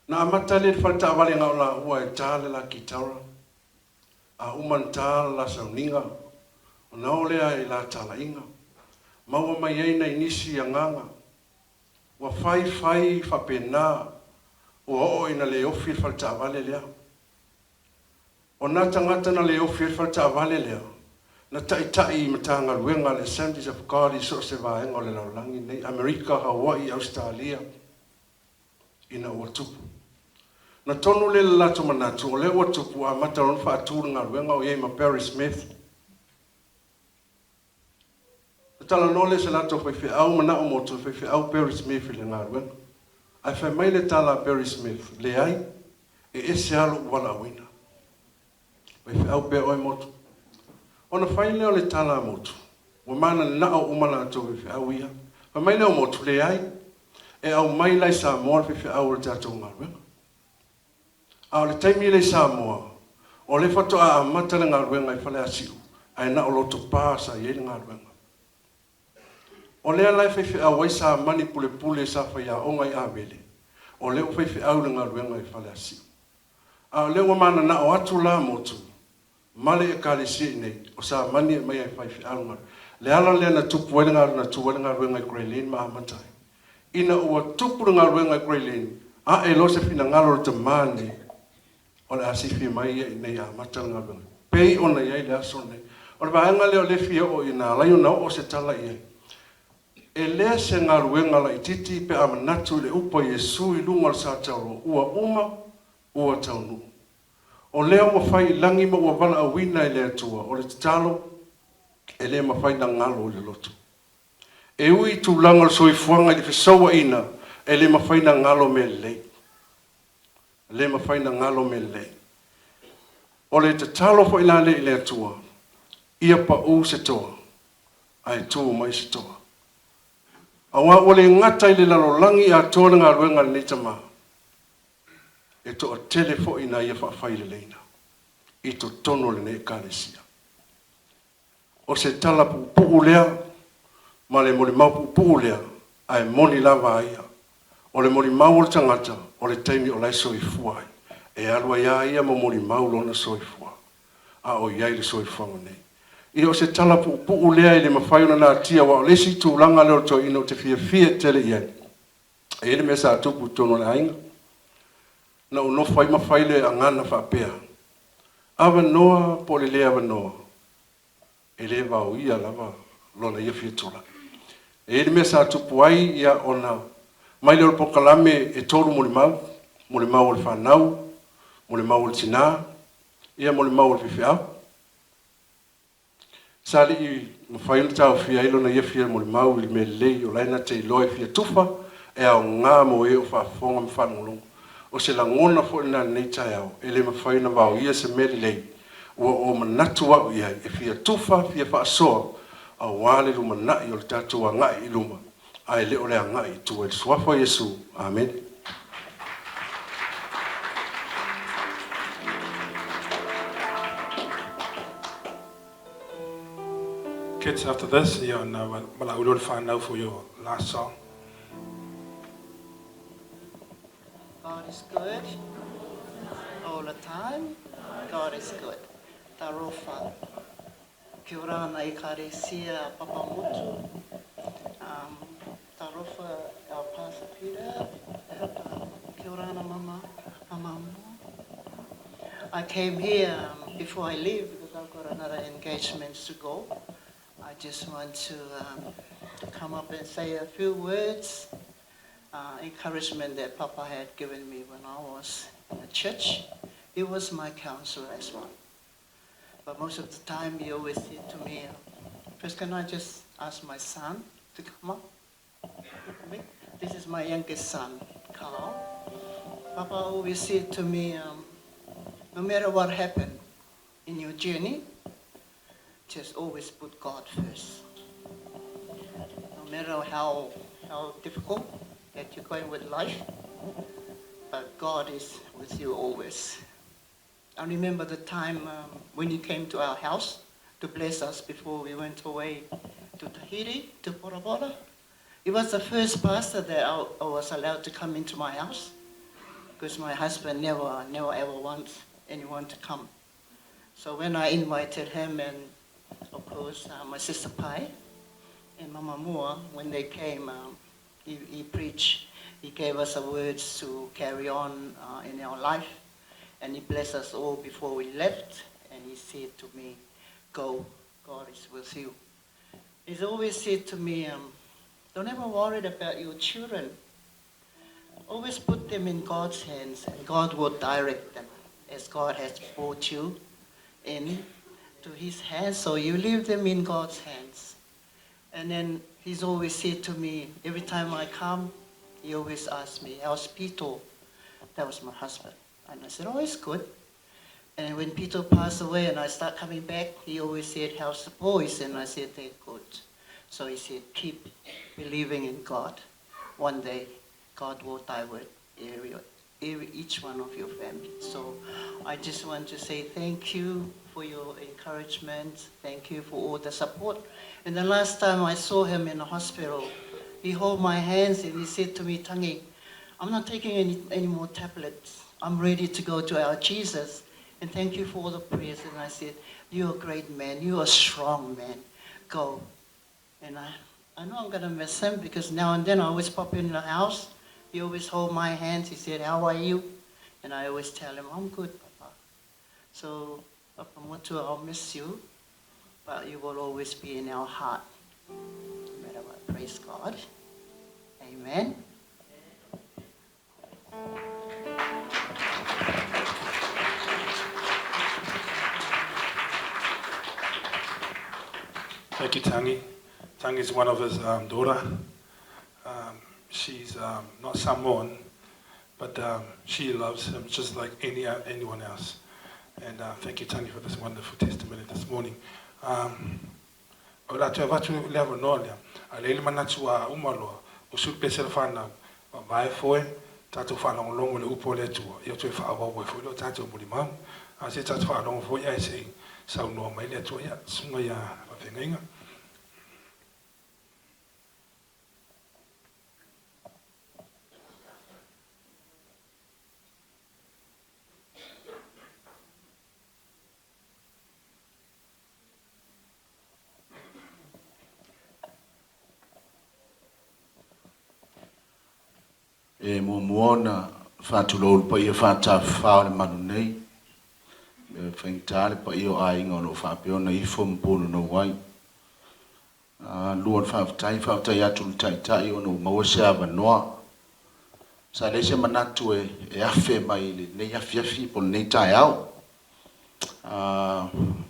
Na amata lea i le fale taavale na o laua e ta le la kitara, a uma ona ta le la sauniga, ona o lea i la talaiga, maua mai ai nai nisi agaga, ua fai fai faapena ua oo ina le ofi le fale taavale lea. O na tagata na le ofi ai le fale taavale lea, na taitai i Matagaluega a le Assemblies of God i so o se vaega o le lalolagi nei, Amerika, Hawaii, Ausetalia, ina ua tupu. Na tonu lea le latou manatu, o lea ua tupu, ua amata loa ona faatu le galuega o i ai ma Barry Smith. Na talanoa lea i se latou faifeau, manao motu e faifeau Barry Smith i le galuega. Ae fai mai le tala a Barry Smith, Leai, e ese lava lou valaauina. Faifeau pea oe Motu. Ona fai lea o le tala a Motu, ua mananao uma latou faifeau ia. Fai mai lea o Motu, Leai, e aumai la i Samoa le faifeau o le tatou galuega. A o le taimi lea i Samoa, o lea faatoa amata le galuega i Faleasiu, ae na o Lotopa sa i ai le galuega. O lea la e faifeau ai Samani Pulepule sa faiaoga i Avele, o lea ua faifeau i le galuega i Faleasiu. A o lea ua mananao atu la Motu ma le Ekalesia i nei, o Samani e aumai ai faifeau le galuega. Le ala lea na tupu ai le galuega, na tu ai le galuega i Grey Lynn ma amata ai. Ina ua tupu le galuega i Grey Lynn, A'e loa se finagalo o le tamā lenei, o le a sifi mai ia i inei e amata le galuega, pei ona i ai le aso lenei. O le vaega lea o lea e fia oo i ina, alai ona oo se tala i ai. E le se galuega laitiiti pe a manatu i le upu a Iesu i luga o le sa taualoa, ua uma, ua taunuu. O lea ua fai i lagi ma ua valaauina e le Atua, o le tatalo, e le mafai ona galo i le loto. E ui i tulaga o le soifuaga i le fesauaina, e le mafai ona galo mea lelei. E le mafai ona galo mea lelei. O le tatalo foi la lea i le Atua, ia pau se toa, ae tu mai se toa. Aua ua le gata i le lalolagi atoa le galuega a lenei tamā, e toatele foi na ia faafaileleiina i totonu o lenei Ekalesia. O se tala puupuu lea ma le molimau puupuu lea, ae moni lava a ia. O le molimau o le tagata, o le taimi o la e soifua ai. E alu ai lava ia ma molimau lona soifua, a o i ai i le soifuaga nei. Ia o se tala puupuu lea e le mafai ona natia, aua o le isi tulaga lea o le toeaina ou te fiafia tele i ai. E i ai le mea sa tupu i totonu o le aiga, na ou nofo ai ma fai le agana faapea, avanoa po o le le avanoa, e le vaoia lava lona ia fia tulai. E i ai le mea sa tupu ai, ia ona mai lea o le polokalame e tolu molimau, molimau o le fanau, molimau o le tina, ia molimau o le faifeau. Sa le i mafai ona taofia ai lona ia fia molimau i le mea lelei o la e na te iloa e fia tufa, e aoga mo e o faafofoga ma faalogologo. O se lagona foi lena i lenei taeao, e le mafai ona vaoia se mea lelei, ua ou manatu au i ai e fia tufa, fia faasoa, aua le lumanai o le tatou agai i luma, ae le o le agai i tua. I le Suafa o Iesu, amene. Kids, after this, ia ona valaau lea o le fanau for your last song. God is good all the time. God is good. Talofa. Kia ora ana Ekalesia Papamotu. Talofa our Pastor Peter. Kia ora ana Mama, Mama I came here before I leave because I've got another engagement to go. I just want to come up and say a few words, encouragement that Papa had given me when I was in the church. He was my counselor as well. But most of the time he always said to me, first can I just ask my son to come up with me? This is my youngest son, Carl. Papa always said to me, no matter what happened in your journey, just always put God first. No matter how difficult that you're going with life, but God is with you always. I remember the time when he came to our house to bless us before we went away to Tahiti, to Bora Bora. He was the first pastor that I was allowed to come into my house, because my husband never ever wants anyone to come. So when I invited him and, of course, my sister Pai and Mama Mua, when they came, he preached. He gave us the words to carry on in our life. And he blessed us all before we left. And he said to me, go, God is with you. He's always said to me, don't ever worry about your children. Always put them in God's hands, and God will direct them as God has brought you in to his hands. So you leave them in God's hands. And then he's always said to me, every time I come, he always asks me, how's Peter? That was my husband. And I said, oh, it's good. And when Peter passed away and I start coming back, he always said, how's the boys? And I said, they're good. So he said, keep believing in God. One day, God will direct each one of your family. So I just want to say thank you for your encouragement. Thank you for all the support. And the last time I saw him in the hospital, he held my hands and he said to me, Tangi, I'm not taking any more tablets. I'm ready to go to our Jesus. And thank you for all the prayers. And I said, you're a great man. You're a strong man. Go. And I know I'm going to miss him because now and then I always pop in the house. He always hold my hands. He said, how are you? And I always tell him, I'm good, Papa. So, Papa Motu, I'll miss you, but you will always be in our heart. No matter what, praise God. Amen. Thank you, Tangi. Tangi is one of his daughter. She's not Samoan, but she loves him just like anyone else. And thank you, Tangi, for this wonderful testimony this morning. O le a toe avatu le avanoa lea, a le i le manatu ua uma loa, usu le pese a le fanau, mavae foe, tatou faalogologo i le upu a le Atua, ia toe faaauau ai foi le tatou molimau. A se tatou faalogo foi ae se i saunoa mai le Atua, ia, susuga ia Faafeagaiga. E muamua ona faatulou i le paia faatafafa o le malu nei, e faigata le paia o aiga o lo o faapea ona ifo ma punonou ai. Lua o le faafetai, faafetai atu i le Taitai ona ua maua se avanoa. Sa leai se manatu e afe mai i lenei afiafi po o lenei taeao.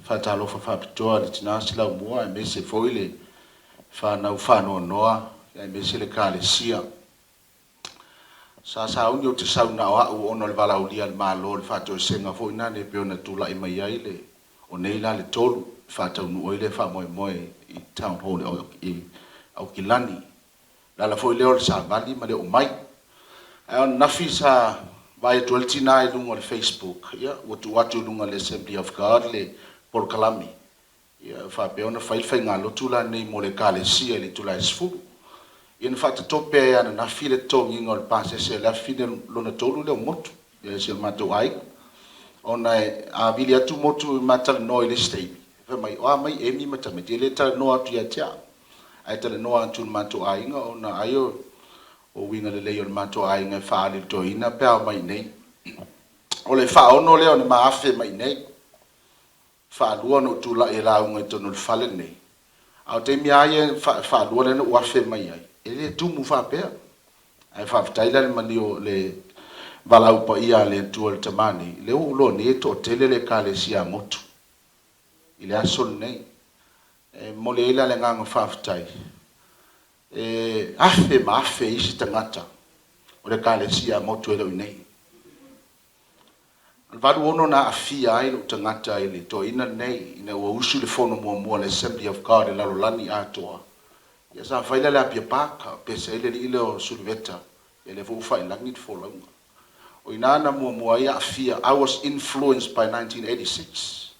Faatalofa faapitoa i le tina Silaumua aemaise foi le fanau faanoanoa aemaise le Ekalesia. Sa sauni ou te sau na o au ona o le valaaulia a le Malo i le faatoesega foi nane e pei ona tulai mai ai le, o nei la le 3 e faataunuu ai lea faamoemoe i Town Hall i Aukilani. O le ala foi lea o le savali ma le oo mai. Ae o ananafi sa vaai atu ai le tina i luga o le Facebook, ia ua tuu atu i luga o le Assembly of God le polokalame Ia faapea ona fai le faigalotu la nei mo le Ekalesia i le itula e 10. Ia na faatatope ai ananafi le totogiina o le pasese o le afafine lona tolu lea o motu, ia si o matou aiga. Ona a vili atu motu ma talanoa i le isi taimi, fai mai, o a mai Emi ma tamaiti, e le talanoa atu ia te au, ae talanoa atu i le matou aiga ona ai o uiga lelei o le matou aiga e faaali i le toeaina pe a omai i inei. O le faaono lea o le ma afe mai i inei. Faalua ona ou tulai e lauga i totonu o le fale lenei, a o taimi lava ia faalua lea na ou afe mai ai, e le tumu faapea. Ae faafetai la i le maliu o le valaau paia a le Atua i le tama nei, lea ua ou iloa nei e toatele le Ekalesia motu i le aso lenei. E momoli ai la le agaga faafetai, e afe ma afe isi tagata o le Ekalesia motu e le o i inei. O le 86 na aafia ai lou tagata i le toeaina lenei ina ua usu i le fono muamua a le Assembly of God i le lalolagi atoa. Ia sa fai la i le Apia Park, a o pese ai le alii lea o Suluveta, ia lea foi ua faailagi le folauga. O i ina na muamua ai aafia, I was influenced by 1986.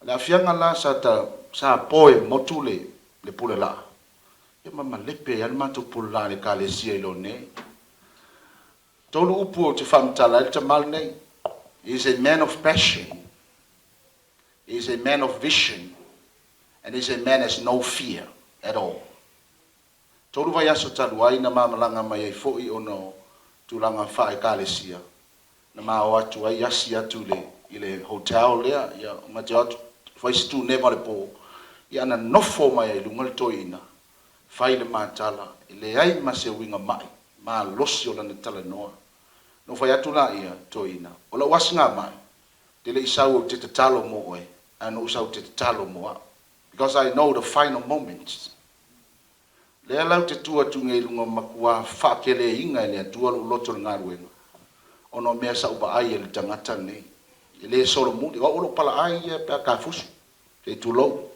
O le aafiaga la sa ta, sa poe motu le, le pule laa, ia ma malepe ai lava le matou pule laa i le Ekalesia i Lone. Tolu upu ou te faamatala ai le tama lenei, He is a man of passion, he is a man of vision and he is a man has no fear at all. Tolu vaiaso talu ai na ma malaga mai ai foi ona o tulaga faa-Ekalesia, na ma o atu ai asi atu i le i le hotel lea, ia ma te o atu fai se tuneva o le po, ia na nofo mai ai i luga le toeaina, fai le matala, e leai ma se uiga mai, malosi o lana talanoa. Na ou fai atu laia, toeaina, o lau asi ngā mai, te le i sau ou te tatalo mō oe, ae na ou sau te tatalo mō au. Because I know the final moments. Lea la ou te tu atu nei i luga matua faakeleina e le Atua lou loto i le galuega, ona o mea sa ou vaai ai i le tagata lenei. E le solomuli, o au o lou palaai ia pe a tafusu, se i tulou.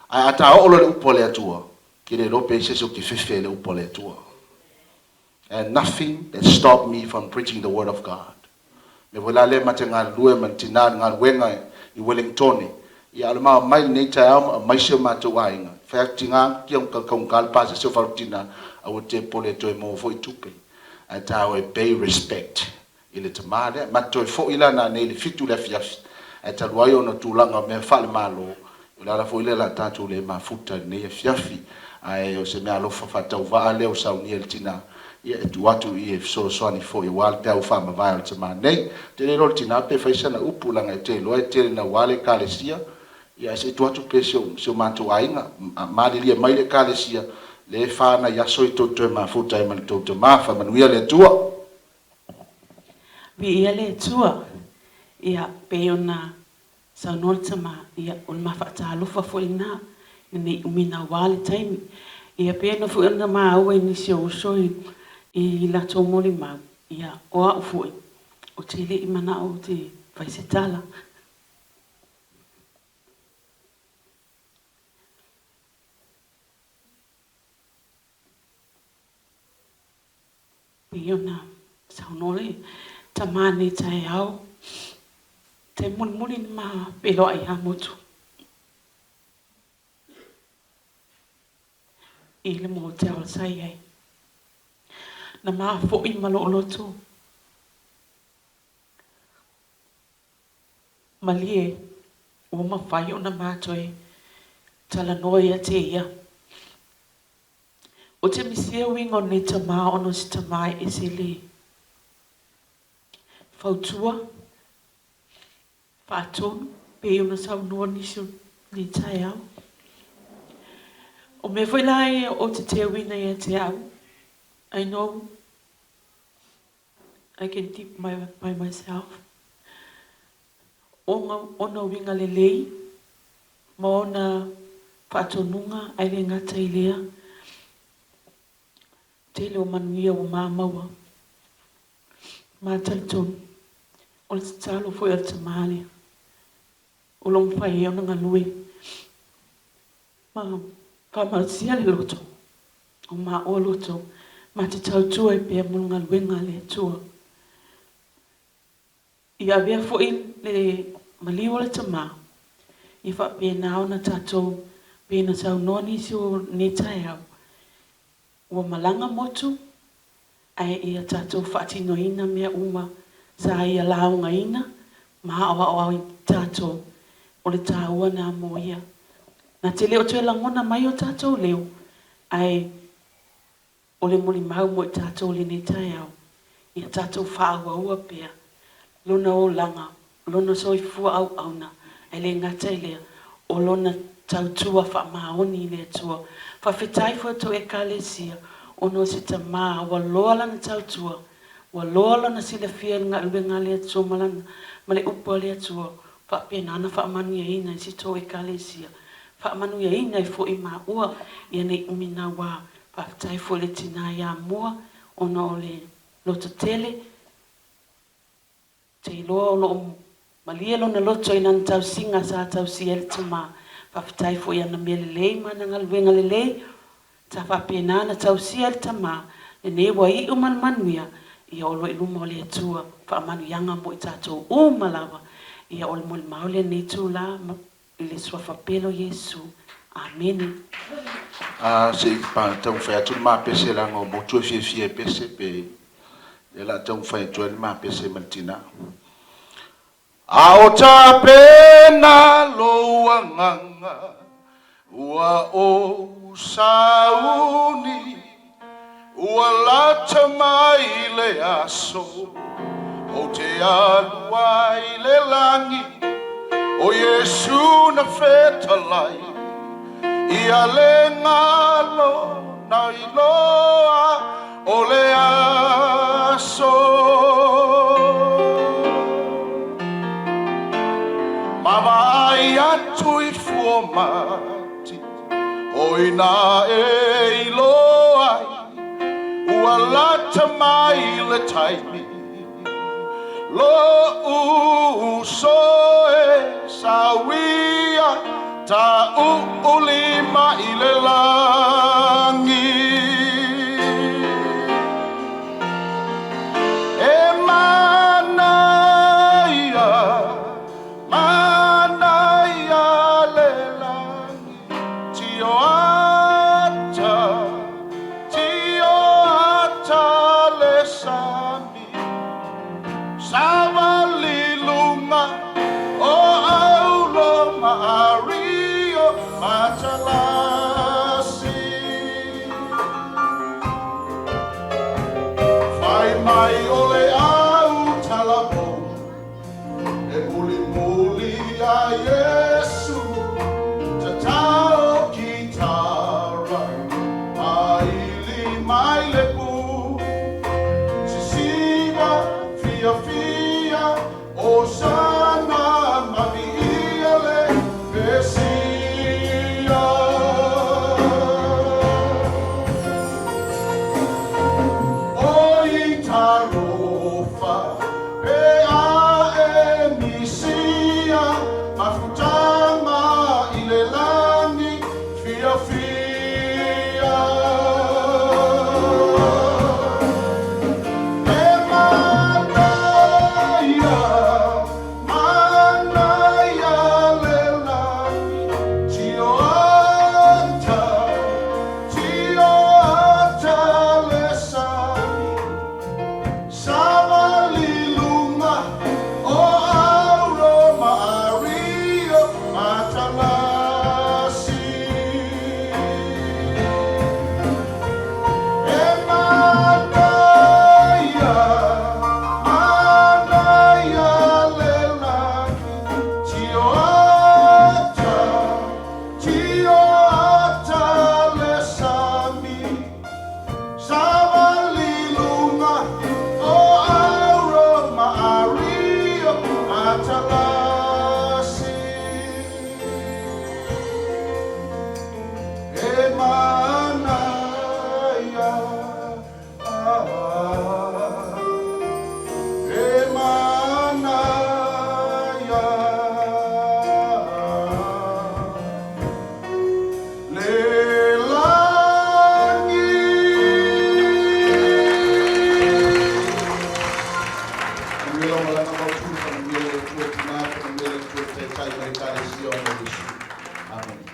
Ae a ta oo loa i le upu a le Atua, ke le iloa pe i ai se isi ou te fefe i le upu a le Atua. And nothing that stop me from preaching the word of God. Mea foi la lea ma te galulue ma le tina i le galuega i Wellingtone, ia a o le ma omai i lenei taeao ma aumai si o matou aiga, fai atu tiga kia kaugata le pasese o fale tina, aua te pole e toe maua foi tupe, ae ta o e pay respect i le tama lea. Ma te toe foi la nanei i le 7 i le afiafi, ae talu ai ona o tulaga o mea faale-Malo, O le ala foi lea o le a tatou le mafuta i lenei afiafi. Ae o se meaalofa faatauvaa lea ua saunia e le tina, ia e tuu atu i i e fesoasoani foi aua le peau faamavae o le tama nei. Ou te le iloa o le tina pe fai sana upu leaga e te iloa e tele naua le Ekalesia, ia ae se i tuu atu pea i si o matou aiga. Malilie mai le Ekalesia, lea e fa nai aso e tou te toe mafuta ai ma le tou tama. Faamanuia le Atua. Viia le Atua. Ia, pei ona saunoa le tama, ia, o le ma faatalofa foi lena, ina ne i umi naua le taimi. Ia, pei ona foi ona maua i nisi o uso i, i latou molimau, ia, o au foi, ou te le i manao ou te fai se tala. Pei ona saunoa le tama i lenei taeao, taimi mulimuli na ma feiloai ia Motu i le motel sa i ai. Na ma foi ma lou loto malie ua mafai ona ma toe talanoa ia te ia. Ou te misia uiga o lenei tama ona o se tama e ese le fautua, faatonu, pei ona saunoa nisi o lenei taeao. O mea foi la ia ou te teuina ia te au, I know I can keep my, by myself. Ona uiga lelei ma ona faatonuga ae le gata i lea, tele o manuia ua ma maua. Ma talitonu, o le tatalo foi a le tama lea, o lo o mafai ai ona galue ma faamalosia le loto, o maua loto, ma te tautua ai pea mo le galuega a le Atua. Ia avea foi le maliu o le tama, ia faapena ona tatou, pei ona saunoa nisi o lenei taeao, ua malaga motu, ae ia tatou faatinoina mea uma sa ia laugaina ma aoao ai tatou, o le taua lena mo ia. Na te le o toe lagona mai o tatou leo, ae O le molimau mo i tatou i lenei taeao, ia tatou faaauaua pea Lona olaga, Lona soifua auauna, ae le gata i lea, o Lona tautua faamaoni i le Atua. Faafetai foi tou Ekalesia ona o se tama ua loa lana tautua, ua loa lona silafia i le galuega a le Atua ma lana, ma le upu a le Atua, faapena ona faamanuiaina i si tou Ekalesia, faamanuiaina ai foi maua ia nei umi naua. Faafetai foi i le tina ia Mua ona o le loto tele. Ou te iloa o lo o malie lona loto i lana tausiga sa tausia ai le tama. Faafetai foi i ana mea lelei ma ana galuega lelei sa faapena ona tausia ai le tama lenei ua iu ma le manuia ia o lo i luma o le Atua. Faamanuiaga mo i tatou uma lava. Ia o le molimau lea i lenei itula. I le Suafa pele o Iesu. Amene. A, se i taumafai atu le ma pese leaga o Motu e fiafia e pese pe lea la taumafai atu ai le ma pese ma le tina. A o tapena lou agaga ua ou sauni Ua lata mai le aso ou te alu ai i le lagi, o Iesu na fetalai ia le galo na iloa o le aso. Ma vaai atu i fuamati O ina e iloa ai ua lata mai le taimi Lo'u uso e sauia ta'u'u lima i le lagi E manaia Manaia le lagi Tio ata, tio ata le sami Savali lunga o aulo ma ario. Matalasi. Fai mai o le au talamo e muli muli a Iesu tatao kitara aili mai le pu sisiva fia fia o sana mami ia le Mesia. O i talofa pe a e misia mafutama i le lagi fiafia. E manaia, manaia le lagi, tioata, tioata le sami, Savalilunga o auro maario matalasi. E manaia, manaia le lagi, tioata, tioata le sami, Savalilunga o auro maario matalasi. E manaia, e manaia, le lagi. Manuia lau malaga mautu, faamanuia le Atua i tina, faamanuia le Atua i taitai ma le Ekalesia ona o Iesu. Amene.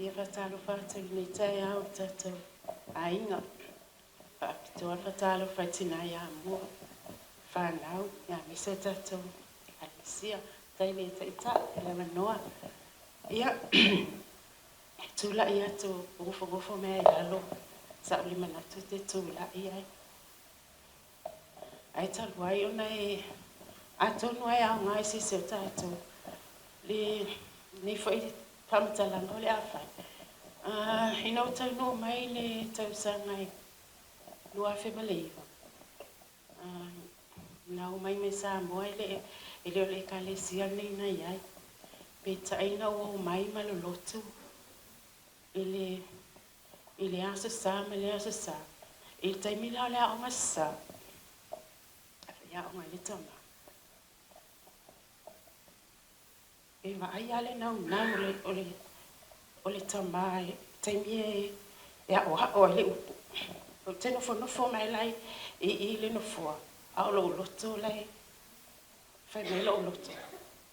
Ia faatalofa atu i lenei taeao i tatou aiga. Faapitoa le faatalofa i tina ia Mua, fanau, ia aemaise tatou Ekalesia, tai le taitai i le avanoa. Ia, tulai atu gofogofo mea i lalo, sa o le manatu te tulai ai. Ae talu ai ona e atonu ai aoga i se isi o tatou lenei foi faamatalaga o le a fai. Ina ua taunuu mai le tausaga e 2009, na omai mai Samoa e le o le Ekalesia lenei na i ai. Peitai ina ua omai ma lolotu i le Aso Sa ma le Aso Sa, i le taimi la o le aoga sa, a faiaoga ai le tama. E vaai lava le naunau o le tama i taimi e aoao ai le upu. Ou te nofonofo mai la i le nofoa, a o lou loto la e fai mai lou loto,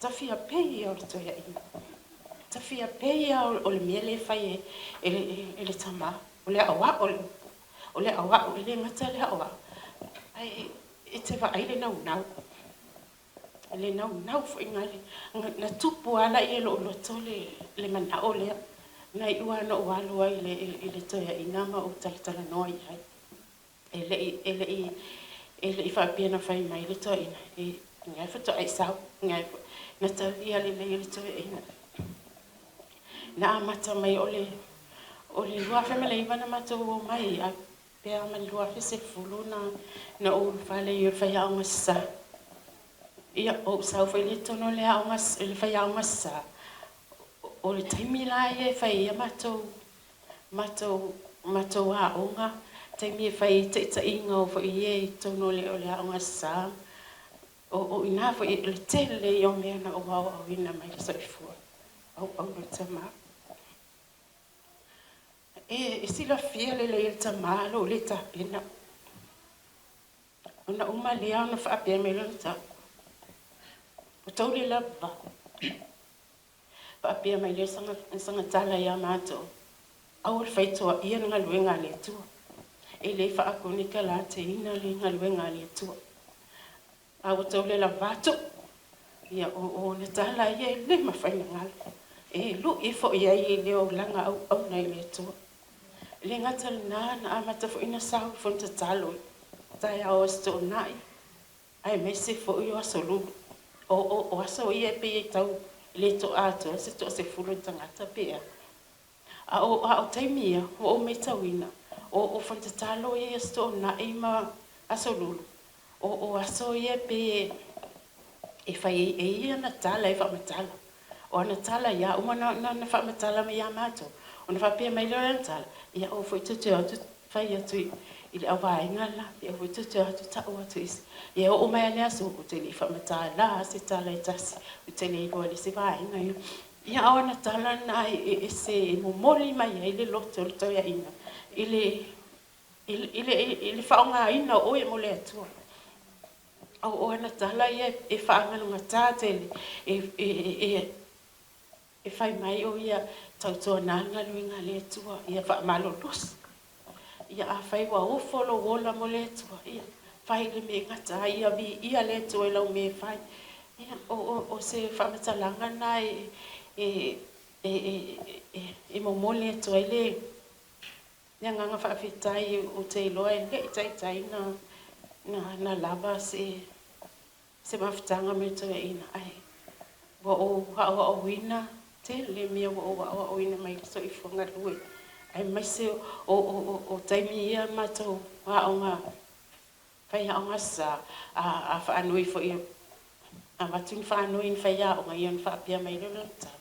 tafia pei ia o le toeaina. Tafia pei ia o le mea lea e fai e le tama, o le aoao o le upu. O le aoao, e le gata le aoao, ae e te vaai le naunau. Le naunau foi na tupu ala i e lou loto le manao lea. Na iu lava na ou alu ai i le toeaina ma ou talatalanoa i ai. E le'i faapea na fai mai le toeaina, e ngai faatoa e sau, ngai na taulia lelei e le toeaina. Na amata mai o le 2009 na matou omai ai, pe a ma le 2010 na ou ulufale i o le faiaoga sa. Ia, o ou sau foi le totonu o le aoga, le faiaoga sa. O le taimi la ia e fai ai matou aoga, taimi e fai ai taitaiga o foi ia i totonu o le aoga sa. O ina foi le tele ia o mea na ou aoaoina mai le soifua auauna o le tama. E silafia lelei e le tamā lou lē tapena. Ona uma lea ona faapea mai lea o le tau, Ua tou le lava. Faapea mai lea saga tala iā matou, Aua le faitoaia le galuega a le Atua. E le faakonekalaateina le galuega a le Atua. A ua tou le lava atu, ia o ona tala ia e le mafai ona galo, e lu'i foi ai i le olaga auauna i le Atua. E le gata lena, na amata foi ona sau i fono tatalo i taeao o Aso Toonai, aemaise foi o Aso Lulu. O, o, o aso ia e pei e tau le to'a atoa se toasefulu o ni tagata pe a. A o, a o taimi ia, ua ou matauina, o, o fono tatalo ia i Aso Toonai ma Aso Lulu, o, o aso ia e pei e, e fai ai e ia ana tala e faamatala. O ana tala ia uma na, na, na faamatala mai ia matou, ona faapea mai lea o lana tala, ia aua foi tou te o atu fai atu i, i le auvaega la, ia aua foi tou te o atu ta'u atu i isi. Ia e oo mai lava i le aso, ou te le i faamatala se tala e tasi, ou te le iloa i le isi vaega ia. Ia a o ana tala na e ese e momoli mai ai le loto o le toeaina i le, i le, i le faaaogaina o oe mo le Atua. O, o ana tala ia e faagalugatā tele, e, e, e, e fai mai o ia tautuana le galuega a le Atua, ia faamalolosi. Ia afai ua ofo lou ola mo le Atua, ia fai le mea e gata ai, ia viia le Atua i lau mea e fai. Ia, o, o, o se faamatalaga lena e, e, e, e, e, e momoli atu ai le, le agaga faafetai ou te iloa e le i taitai na, na, na lava se, se mafutaga ma le toeaina, ae ua ou aoaoina tele mea ua ou aoaoina mai le soifua galue, aemaise o, o, o, o taimi ia matou aoga faiaoga sa a, a faanoi foi avatu ni faanoi ni faiaoga ia ona faapea mai lea o lana tala,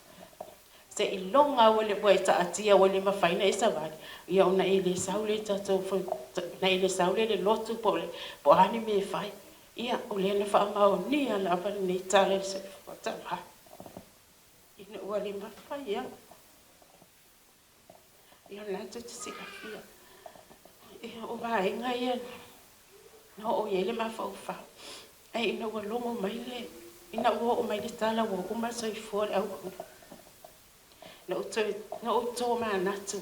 Seiloga ua le ua e taatia ua le mafai ona e savali, ia ona e le sau lea i tatou ona e le sau lea i le lotu po o le po o a ni mea e fai. Ia, o lea na faamaonia lava lenei tala i le soifua tama ina ua le mafai au. Ia, o lena tou te silafia. Ia, o vaega ia na oo i ai le mafaufau. Ae ina ua logo mai le, ina ua oo mai le tala ua uma le soifua o le auauna, na ou toe, na ou tomanatu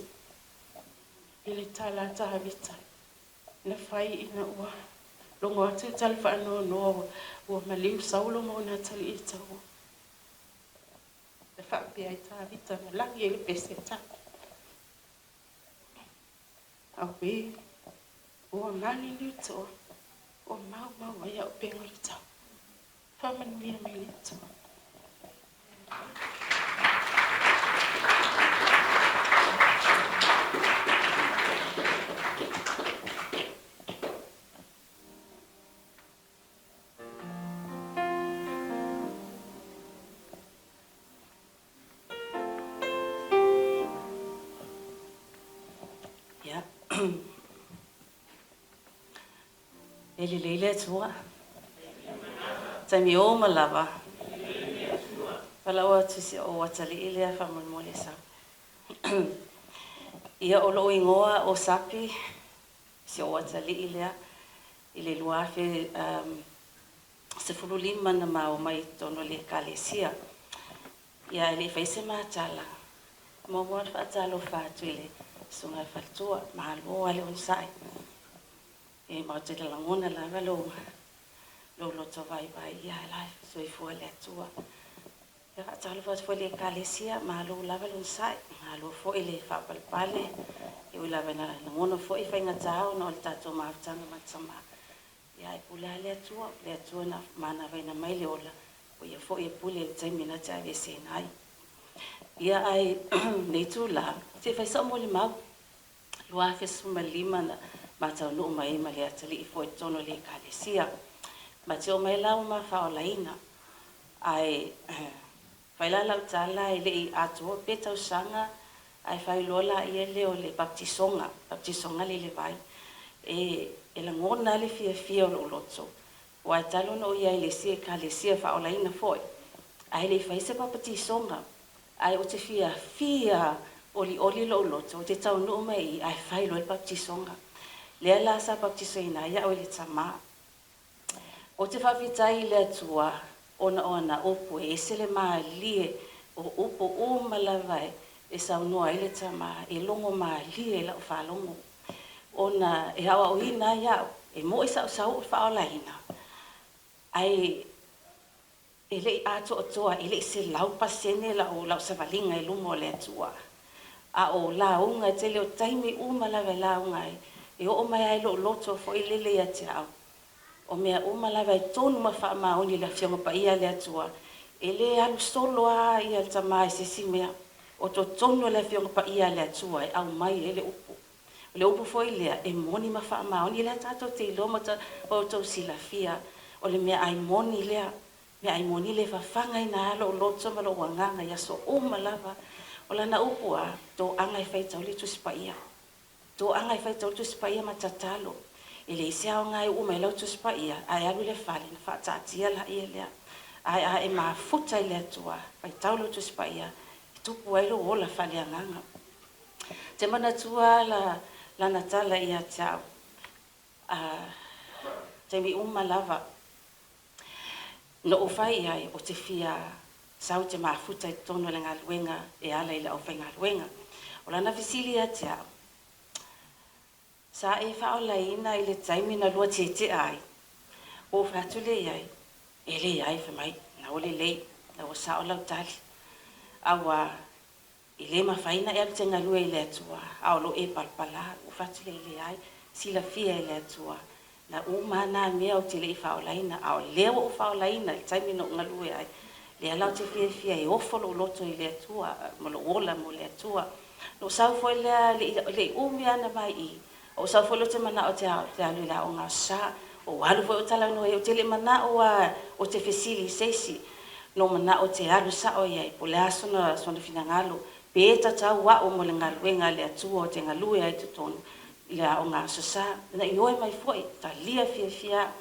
i le tala a Tavita na fai ina ua logo atu le tala faanoanoa ua, ua maliu Saulo ma ona atalii e taua. Na faapea ai Tavita na lagi ai le pese a Tavita. Auē, ua maliliu toa, ua maumau ai au upega o le tau. Faamanuia mai le Atua. Ia. E lelei le Atua. Taimi uma lava. Valaau atu i si ou atalii lea faamolemole e sau. Ia, o lou igoa o Sapi, si ou atalii lea, i le 2015 na ma omai i totonu o le Ekalesia. Ia, e le i fai se matala, muamua ona faatalofa atu i le Susuga i le Faletua, malo lava le onosai. E matou te lagona lava lou, lou loto vaivai, ia la e soifua le Atua. Ia faatalofa atu foi i le Ekalesia, malo lava le onosai, malo foi le faapalepale, e ui lava ina lagona foi faigata ona o le tatou mafutaga ma le tama. Ia ae pule lava le Atua, o le Atua na manavaina mai le ola, o Ia foi e pule i le taimi na te aveeseina ai. Ia ae lenei itula, se i fai sau molimau, 2015 na ma taunuu mai ai ma le atalii foi i totonu o le Ekalesia. Ma te oo mai la ua ma faaolaina. Ae fai la lau tala e le i atoa pe tausaga ae fai loa laia lea o le baptisoga, baptisoga lea i le vai. E e lagona lava le fiafia o lou loto, aua e talu ona ou i ai i le isi Ekalesia faaolaina foi, ae le i fai se bapatisoga. Ae ou te fiafia Olioli lo'u loto ou te taunuu mai i i ae fai loa le papatisoga. Lea la sa papatisoina ai a'u e le tamā. Ou te faafetai i le Atua ona o ana upu e ese le mālie o upu uma lava e saunoa ai le tamā e logo mālie i la'u faalogo ona e aoaoina ai a'u e mo'i sa'u sau'u i le faaolaina ae E le i atoatoa, e le i 100% lau lau savaliga i luma o le Atua. A o lauga, e tele o taimi uma lava e lauga ai, e oo mai lava i lou loto foi lele ia te au, o mea uma lava e tonu ma faamaoni i le Afioga Paia a le Atua, e le alu solo lava ia le Tama i se isi mea. O totonu o le Afioga Paia a le Atua e aumai ai le upu. O le upu foi lea, e moni ma faamaoni, lea tatou te iloa ma outou silafia, o le meaai moni lea, meaai moni le fafagaina lava lou loto ma lou agaga i aso uma lava. O lana upu a, toaga e faitau le Tusi Paia. Toaga e faitau le Tusi Paia ma tatalo. E leai se aoga e uu mai lau Tusi Paia, ae alu i le fale ona faataatia laia lea. Ae a e mafuta i le Atua, faitau lau Tusi Paia, e tupu ai lou ola faaleagaga. Te manatua la lana tala ia te au, a taimi uma lava na ou fai i ai ou te fia sau te mafuta i totonu o le galuega e ala i le aufaigaluega. O lana fesili ia te au, Sa e faaolaina i le taimi na lua tietea ai? Ua ou fai atu lea i ai, E leai, fai mai, na ua lelei, na ua sao lau tali. Aua E le mafai na e alu te galue i le Atua, a o lo e palapala. Ua fai atu lea, E leai, silafia e le Atua, na uma a na mea ou te le i faaolaina, a o lea ua ou faaolaina i le taimi na ou galue ai, lea la ou te fiafia e ofo lou loto i le Atua ma lou ola mo le Atua. Na ou sau foi lea, e le i umi lava na mai i i, Ou sau foi lea ou te manao ou te alu i le aoga Aso Sa. Ou alu foi ou talanoa i ai, ou te le i manao lava ou te fesili i se isi. Na ou manao ou te alu sao i ai, po o le a sona, sona finagalo, pe tatau a'u mo le galuega a le Atua ou te galue ai i totonu i le aoga Aso Sa. Na ioe mai foi, talia fiafia a'u.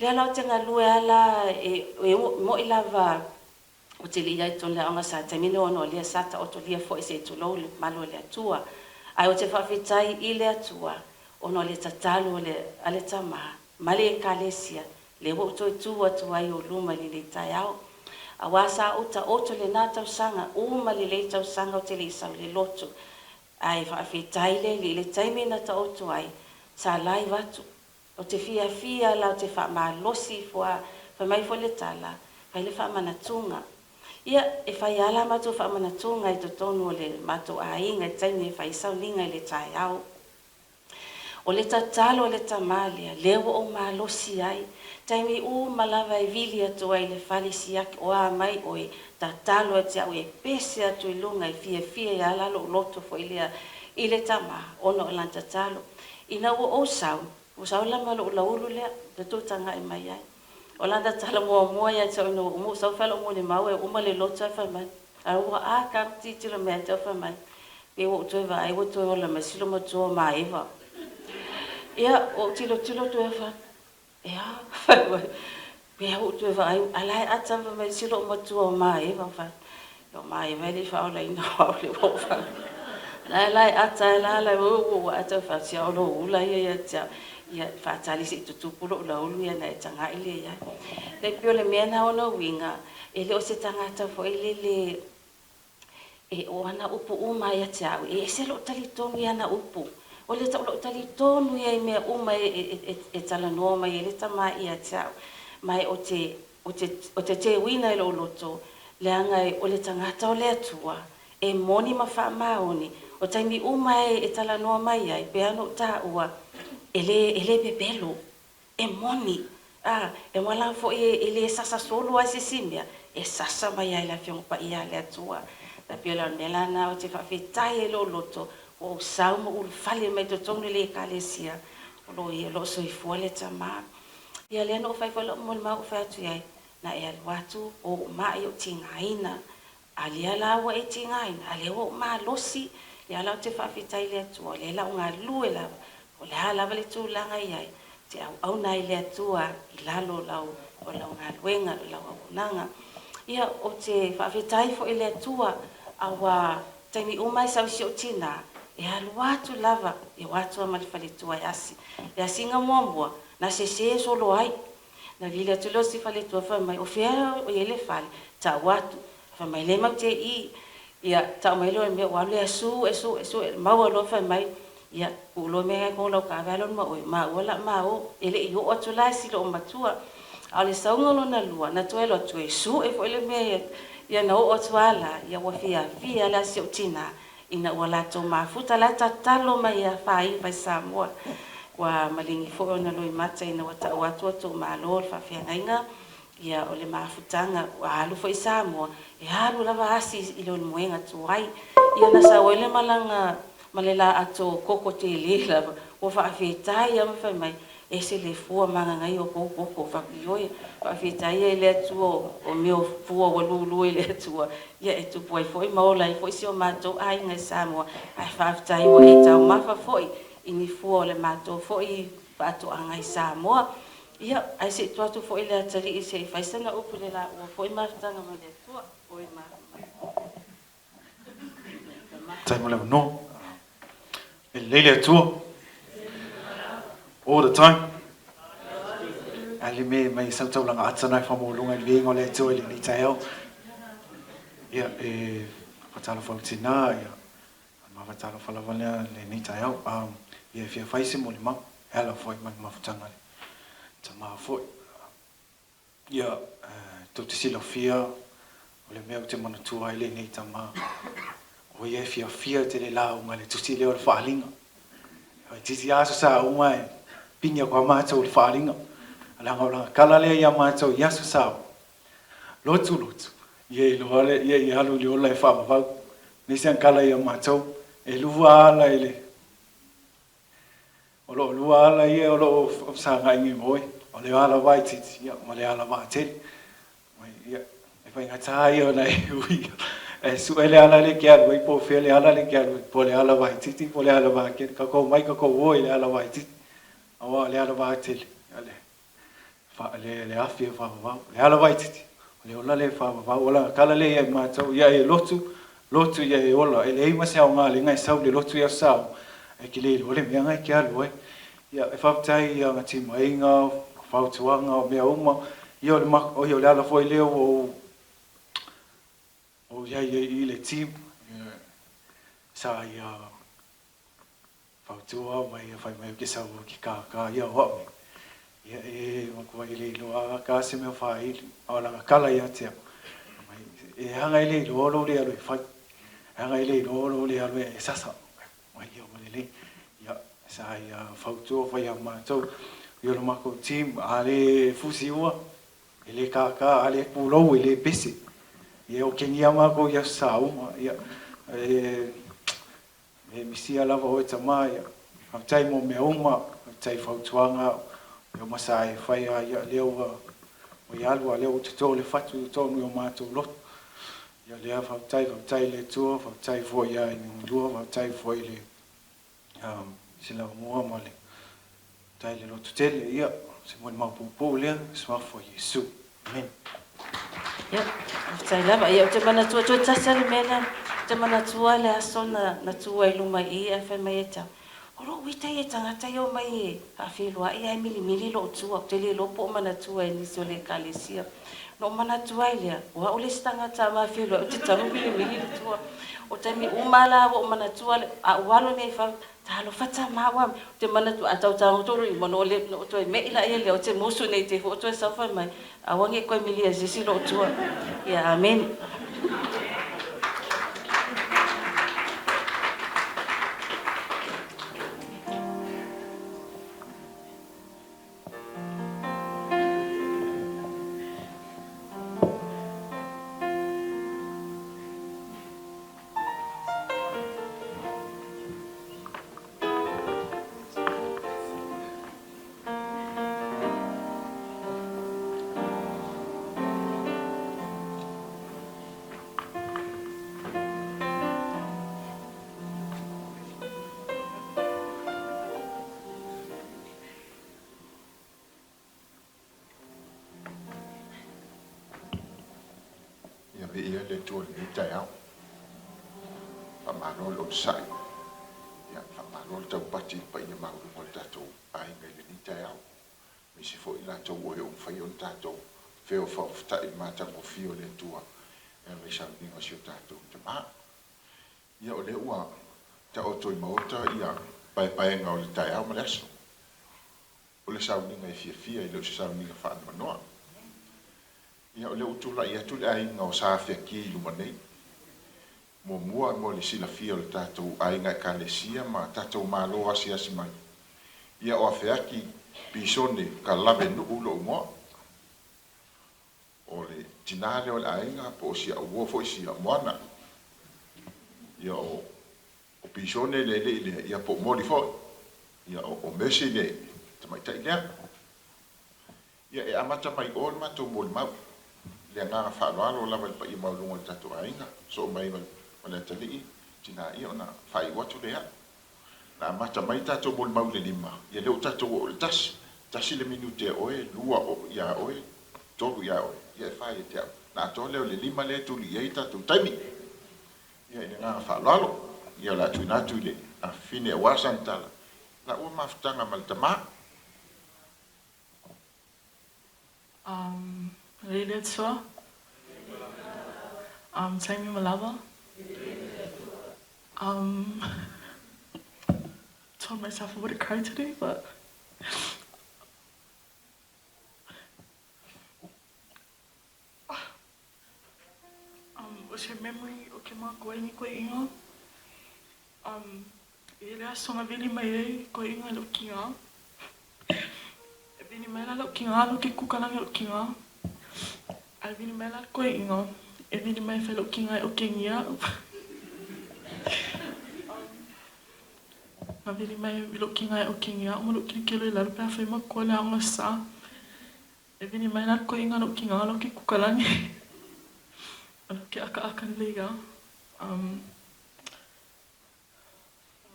Lea la ou te galue lava la e, e mo'i lava Ou te le i ai i totonu o le aoga sa taimi nei ona o lea sa taotolia foi se i tulou le mamalu o le Atua. Ae ou te faafetai i le Atua ona o le tatalo a le a le tama ma le Ekalesia lea ua ou toe tu atu ai i ou luma i lenei taeao. Aua sa ou taoto i lena tausaga, uma lelei tausaga ou te le i sau i le lotu. Ae faafetai le Alii i le taimi na taoto ai, sa live atu. Ou te fiafia la ou te faamalosi ifo a, fai mai foi le tala, fai le faamanatuga. Ia, e fai a la matou faamanatuga i totonu o le matou aiga i taimi e fai ai sauniga i le taeao. O le tatalo a le tama lea, lea ua ou malosi ai, taimi uma lava e vili atu ai i le fale siaki o a mai oe, tatalo ia te au e pese atu i luga e fiafia ai a la lou loto foi lea i le tama ona o lana tatalo. Ina ua ou sau, ua sau la ma lou laulu lea, na tou tagai mai ai. O lana tala muamua ia te au ina ua uma ou sau fai lou molimau e uma le loto ae fai mai, A ua a ka tilotilo mai ia te au fai mai, pei ua ou toe vaai ua toe ola mai si loomatua o Maeva. Ia, ua ou tilotilo atu ai fai, e a? Fai mai, pei lava ua ou toe vaai, a la e ata fai mai si loomatua o Maeva. Fai, o Maeva e le i faaolaina o au lea ua ou fai. La la e ata la la ua ua ata fai atu, o lou ula ia ia te au. Ia faatali se i tutupu lou laulu ia ona e taga'i lea i ai. E pei o le mea lena ona uiga, e le o se tagata foi lele E o ana upu uma ia te au, e ese lou talitonu i ana upu. O le lou talitonu ia i mea uma e talanoa mai ai le Tama ia te au. Ma e ou te, ou te, ou te teuina i lou loto, leaga o le tagata o le Atua, e moni ma faamaoni, o taimi uma e talanoa mai ai, pei lava ona ou taua, e le, e le pepelo. E moni, a, e wala foi e le sasa solo ai se isi mea, e sasa mai ai le Afioga Paia a le Atua. Ta pei o le mea lana ou te faafetai ai lou loto, ua ou sau ma ulufale mai totonu i le Ekalesia, o lo o o lo o soifua le Tama. Ia lea na ou fai foi lau molimau ou fai atu i ai, na e alu atu, o ou ma'i ou tigaina, A lea la ua e tigaina, a lea ua ou malosi, lea la ou te faafetai i le Atua, o lea la ou galulue lava, po o le a lava le tulaga e i ai, ou te auauna ai i le Atua i lalo o lau, o lau galuega, o lau auaunaga. Ia, ou te faafetai foi i le Atua, aua Taimi uma e sau i si ou tinā, e alu atu lava, e o atu lava ma le faletua e asi. Le asiga muamua, na sesē solo ai. Na vili atu lea o si faletua fai mai, O fea o i ai le fale? Tau atu. Fai mai, Lea matou te i. Ia, tau mai lea o le mea, ua alu lea sue, sue, sue, maua loa fai mai, Ia, tuu loa mea ia i lau kaavea alu alu ma oe, maua o le a ma o. E le i oo atu la i si loomatua. A o le sauga lona lua, na toe alu atu e sue foi le mea ia, ia na oo atu lava la, ia ua fiafia la si ou tinā ina ua latou mafuta la e tatalo mai ia Faiva i Samoa. Ua maligi foi ona loimata ina ua tau atu ua tou malo le faafeagaiga, ia o le mafutaga ua alu foi i Samoa, e alu lava asi i le moega tuai. Ia na sau ai le malaga ma le la ato koko tele lava, ua faafetai lava ma fai mai, Ese le fua magagaia o kou koko, faapioe, faafetai ai le Atua o mea o fua ua lulu e le Atua, ia e tupu ai foi ma ola ai foi si o matou aiga i Samoa, ae faafetai ua e taumafa foi i ni fua o le matou foi faatoaga i Samoa. Ia, ae se i tuu atu foi i le atalii se i fai sana upu i le laua foi mafutaga ma le Atua. Oi ma. Faafetai mo le avanoa. E lelei le Atua. All the time. A le me mai sau taulaga ata na e whamōlunga i le viiga o le Atua i lenei taeao. Ia, e whatalofa au tinā, ia, ma whatalofa lava lea lenei taeao. Um, ia, e fia whai se molimau, e ala foi ma le mafutaga le tamā foi. Ia, tou te silafia, o le mea ou te manatua ai lenei tama, o ia e fiafia tele lauga i le tusi lea o le Faaaliga. E itiiti lava aso sa uma e pigi atu lava matou i le Faaaliga, leaga o lana tala lea ia matou i aso sa uma, lotu, lotu, ia iloa le, ia ia alu i le ola e faavavau. Le isi ana tala ia matou, e lua ala i le O lo o lua ala ia o lo o fesagai nei ma oe, o le ala vaitiiti ia ma le ala vaatele. Ia, e faigata ia ona e ui e sue le ala lea e te alu ai po o fea le ala lea e te alu ai, po o le ala vaitiiti po o le ala vaatele. Tatou omai tatou o i le ala vaitiiti, aua o le ala vaatele, ia le le, le afi e faavavau. O le ala vaitiiti, o le ola lea e faavavau. O lana tala lea ia i matou, ia e lotu, lotu ia e ola. E leai ma se aoga e sau i le lotu i Aso Sa, ae te le iloa le mea na e te alu ai. Ia, e faafetai i ana timaiga, fautuaga, o mea uma. Ia, o le, o, ia, o le ala foi lea ua ou, ou i ai i le team. Ia, sa ia Fautua mai ia fai mai ou te sau ou te kākā ia o au nei. Ia e matuai le iloa a ka se mea faaili a o lana tala ia te au. Mai e hanga i le iloa lou le alu e fai. E hanga i le iloa lou le alu e sasa. Mai ia ua lelei. Ia sa ia fautua fai ia matou. Ia o le matou team a le fusi ua e le kākā a le pulou e le pese. Ia o kenia matou i aso sa uma. Ia e E misia lava oe tama ia. Faafetai mo mea uma, faafetai i fautuaga, mea uma sa e faia ia lea ua ua alu a lea ua toto le fatu i totonu i o matou loto. Ia lea faafetai, faafetai i le Atua, faafetai foi ia Iniulua, faafetai foi i le um, Silaumua ma le faafetai i le loto tele. Ia, se molimau puupuu lea, suafa o Iesu. Amen. Ia, faafetai lava. Ia, ou te manatua, toe tasi lava le mea lea, ou te manatua le aso na, na tu ai i luma i i ae fai mai ia te au, O lou ita ia i tagata ia omai e faafeiloai ae milimili lou tua, ou te le iloa po o manatua e nisi o le Ekalesia. Na ou manatua ai lea, o au le isi tagata a mafeiloai ou te tago milimili le tua. O taimi uma lava ua ou manatua, a ou alu nei i fafo, Talofa tama ua Ou te manatua a tau tagoto lou lima ona ou toe me'i laia lea ou te musu nei te i foi o toe sau fai mai aua nei toe milia e se isi lou tua. Ia amene. Ia viia le Atua i lenei taeao. Faamalo le onosai, ia, faamalo le taupati i le paia maualuga o le tatou aiga i lenei taeao, aemaise foi i latou o e ua mafai ona tatou feofaofata'i i le matagofie o le Atua e ala i sauniga o si o tatou Tama. Ia, o lea ua taoto i maota ia paepaega o le taeao ma le aso. O le sauniga e fiafia e le o se sauniga faanoanoa. Ia, o lea ua tulai atu le aiga o Sa Feaki i luma nei. Muamua mo le silafia o le tatou aiga Ekalesia ma tatou Malo asiasi mai. Ia, o Afeaki Pisone Kalavenuu lou igoa. O le tinā lea o le aiga po o si au uo foi si au moana. Ia, o o Pisone le alii lea, ia po o Moli foi. Ia, o o Mercy le tamaitai lea. Ia, e amata mai o le matou molimau, i le agaga faaaloalo lava i le paia maualuga o le tatou aiga, sosoo mai ma le atalii, tina ia ona faaiu atu lea. Na amata mai tatou molimau i le 5, ia lea ua tatou oo i le 1. Tasi le minute a oe, 2 ia oe, 3 ia oe, ia e 4 ia te au. Na atoa lea o le 5 lea e tuli i ai tatou taimi. Ia, i le agaga faaaloalo, ia o le a tuuina atu i le afafine aua sana tala, la ua mafutaga ma le tama. Um, Lele Tua. Um, Taimi Malava. Um, told myself I wouldn't cry today, but um, o se memory o ke makoengi koe inga. Um, i le aso nga vili mai ai koe inga i lou kinga. E vili mai la lou kinga lo ke kukalagi lou kinga. Ae vili mai la koe inga. E vili mai fai lou kinga e okengia. Na vili mai i lou kinga e okengia o ma lou kilikelo i lalo pe afai makua le aoga sa. E vili mai la le koiga lou kinga lo ke kukalagi. O lo ke akaaka lelei a. Um,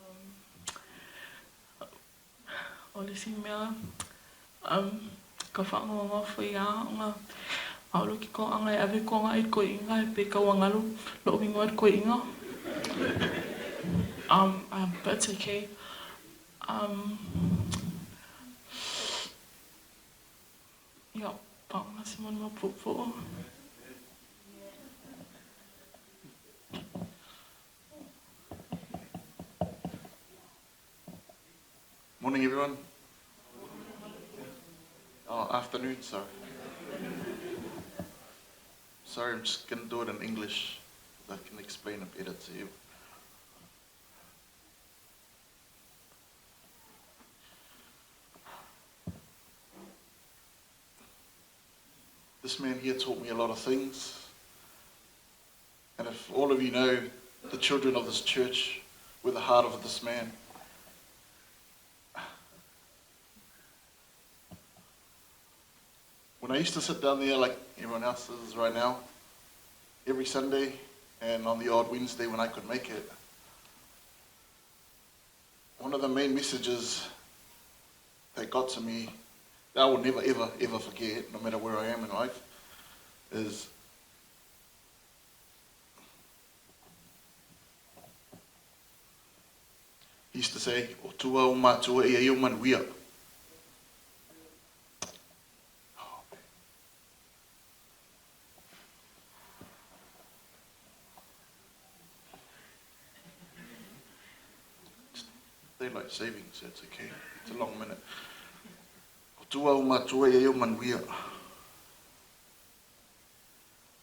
um, o le isi mea, um, ka faagoagoa foi a ona a o lo ke koaga e ave koaga i le koiga e pe kauagalu lou igoa i le koiga. Um, but it's okay. Um, ia, paoga se molimau puupuu. Morning, everyone. Oh, afternoon, sorry. Sorry, I'm just going to do it in English. I can explain it better to you. This man here taught me a lot of things. And if all of you know, the children of this church were the heart of this man. When I used to sit down there like everyone else is right now, every Sunday and on the odd Wednesday when I could make it, one of the main messages that got to me that I will never, ever, ever forget, no matter where I am in life, is he used to say, O tua o mātua ia i o manuia. Daylight savings, that's okay. It's a long minute. O tua o mātua ia i o manuia.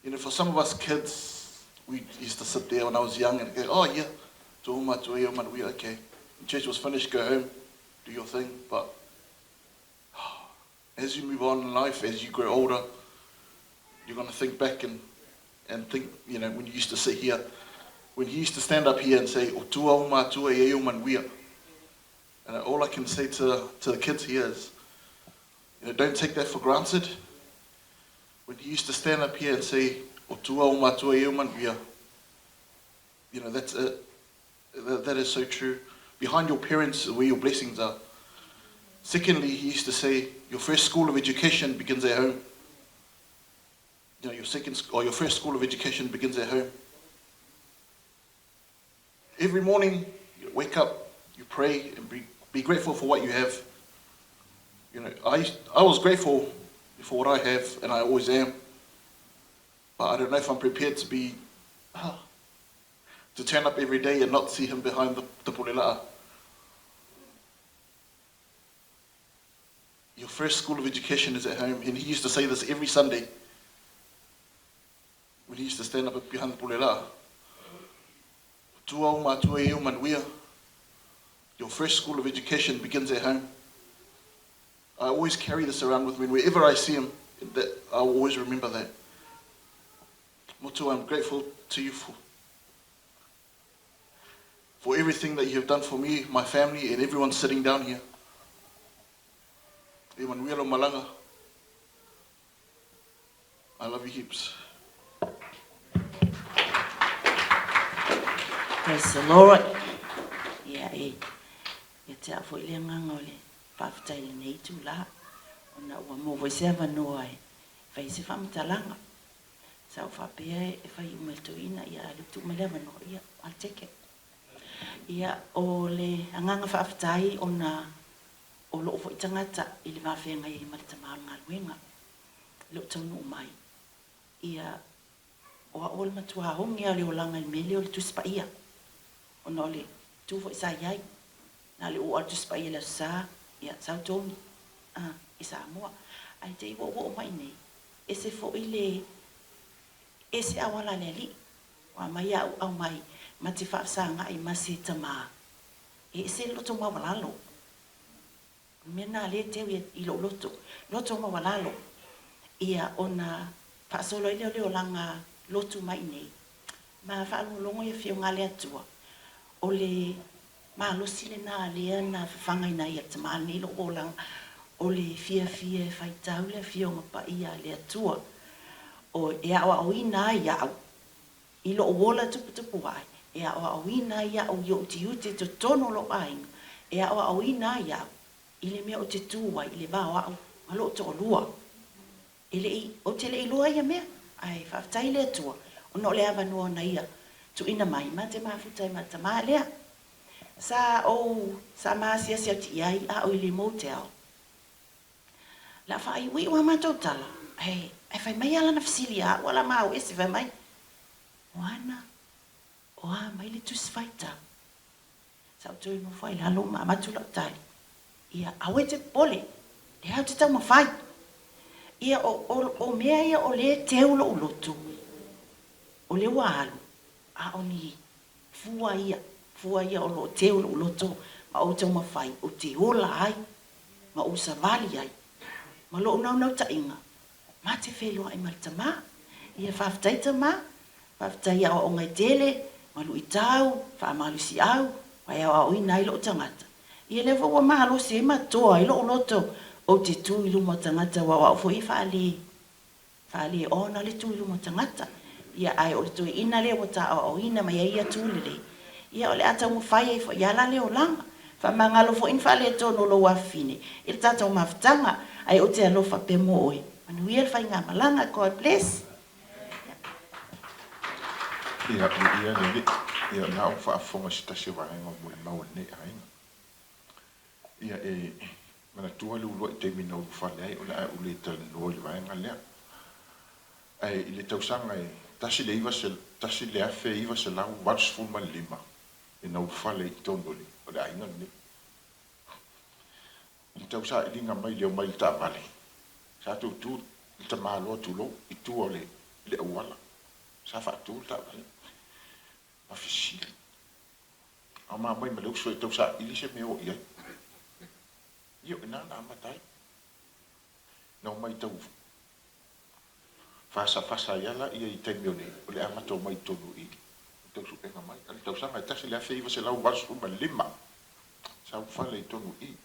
You know, for some of us kids, we used to sit there when I was young and go, oh yeah, tua o mātua ia o manuia, okay. When church was finished, go home, do your thing. But as you move on in life, as you grow older, you're going to think back and, and think, you know, when you used to sit here, when he used to stand up here and say, O tua o mātua e o manuia. And all I can say to, to the kids here is, you know, don't take that for granted. When he used to stand up here and say, O tua o mātua e o manuia, you know, that's it. That, that is so true. Behind your parents is where your blessings are. Secondly, he used to say, your first school of education begins at home. You know, your second or your first school of education begins at home. Every morning, you wake up, you pray and be, be grateful for what you have. You know, I, I was grateful for what I have, and I always am. But I don't know if I'm prepared to be, to turn up every day and not see him behind the, the pulela'a. Your first school of education is at home, and he used to say this every Sunday when he used to stand up behind the pulela'a. Tua o matua e o manuia. Your first school of education begins at home. I always carry this around with me, and wherever I see him, that I will always remember that. Motu, I'm grateful to you for, for everything that you have done for me, my family, and everyone sitting down here. E manuia lo malanga. I love you heaps. Praise the Lord. Ia e, ia te au foi le agaga o le faafetai i lenei itulā, ona ua maua foi se avanoa e fai ai se faamatalaga. Sa ou faapea e fai uma i le toeaina, ia a o lea ua tuu mai le avanoa, ia, I'll take it. Ia, o le agaga faafetai ona o lou foi tagata i le va feagai ai ma le tama o le galuega, i lou taunuu mai, ia, o au o le matua oge lava o le olaga i le mea lea o le Tusi Paia, ona o le itu foi sa i ai, na o le uu lava o le Tusi Paia i le Aso Sa, ia, sau togi, a, i Samoa. Ae te i ua ou oo mai i inei, ese foi le, ese auala a le Alii, ua aumai au aumai ma te faafesagai ma se tama, e ese le loto maualalo. O le mea lena lea e teu i lou loto, loto maualalo, ia ona faasolo ai lea o le olaga lotu mai i nei, ma faalogologo i Afioga a le Atua, o le malosi lena lea na fafagaina ai e le tama lenei lou olaga, o le fiafia e faitau le Afioga Paia a le Atua, o e aoaoina ai au i lou ola tuputupu ae, e aoaoina ai au i ou tiute i totonu o lou aiga, e aoaoina ai au i le mea ou te tu ai i le va o au ma lou toalua. E le i, ou te le i iloa ia mea, ae faafetai i le Atua ona o le avanoa na Ia tuuina mai ma te mafuta ai ma le tama lea. Sa ou, sa ma asiasi atu i ai a o i le motel. La faaiuiu a matou tala, ae, ae fai mai lava lana fesili ia au a la ma au ese fai mai, Moana, o a mai le tusi faitau? Sa ou toe nofo ai i lalo ma avatu lau tali, ia, aua e te popole, lea ou te taumafai. Ia, o, o, o mea ia o lea e teu lou loto, o lea ua alu, a o ni fua ia, fua ia o lo o teu lou loto ma ou taumafai ou te ola ai ma ou savali ai ma lou naunautaiga ma te feiloai ma le tama. Ia faafetai tama, faafetai i aoaoga e tele ma luitau, faamalosiau, ma e aoaoina ai lou tagata. Ia lea foi ua malosi ai ma toa ai lou loto ou te tu i luma o tagata aua o au foi e faale Faale ona le tu i luma o tagata, ia ae o le toeaina lea ua taaoaoina mai ai ia tu lelei, ia o le a taumafai ai foi ia la le olaga. Faamagalo foi ni faaletonu o lou afafine i le tatou mafutaga, ae ou te alofa pea mo oe. Manuia le faigamalaga. God bless. Ia, ia le, ia o lea ua faafofoga i se tasi o vaega o molimau a lenei aiga. Ia e manatua le uluai taimi na ulufale ai o le a ou le talanoa i le vaega lea. Ae i le tausaga e 1985 ina ulufale ai i totonu o le aiga lenei. I le tausailiga mai le omai i le taavale, sa tou tu le tamaloa tulou i tua o le auala. Sa faatu le taavale ma fesili. A ma aumai ma le uso e tau saili se mea o i ai. Ia, o i ina na amata ai. Na omai tau fasafasa ai lava laia i taimi o le, o le amata omai i totonu i i tau suega mai. A o le tausaga e 1985, sa ulufale i totonu i i.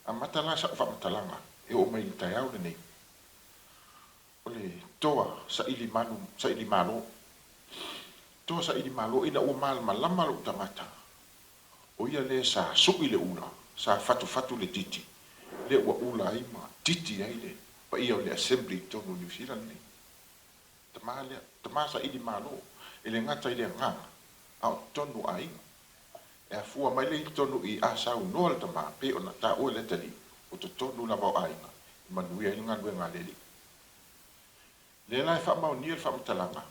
Amata la sa'u faamatalaga e oo mai i le taeao lenei. O le toa saili manu, saili malo. Toa saili malo ina ua malamalama lou tagata, o ia lea sa sui le ula, sa fatufatu le titi, lea ua ula ai ma titi ai le paia o le Assembly i totonu o Niu Sila nei. Tama lea, tama saili malo, e le gata i le agaga, a o totonu o aiga. E afua mai lea i totonu i i a saunoa le tama pei ona taua e le atalii, o totonu lava o aiga e manuia ai le galuega a le Alii. Lea la e faamaonia le faamatalaga,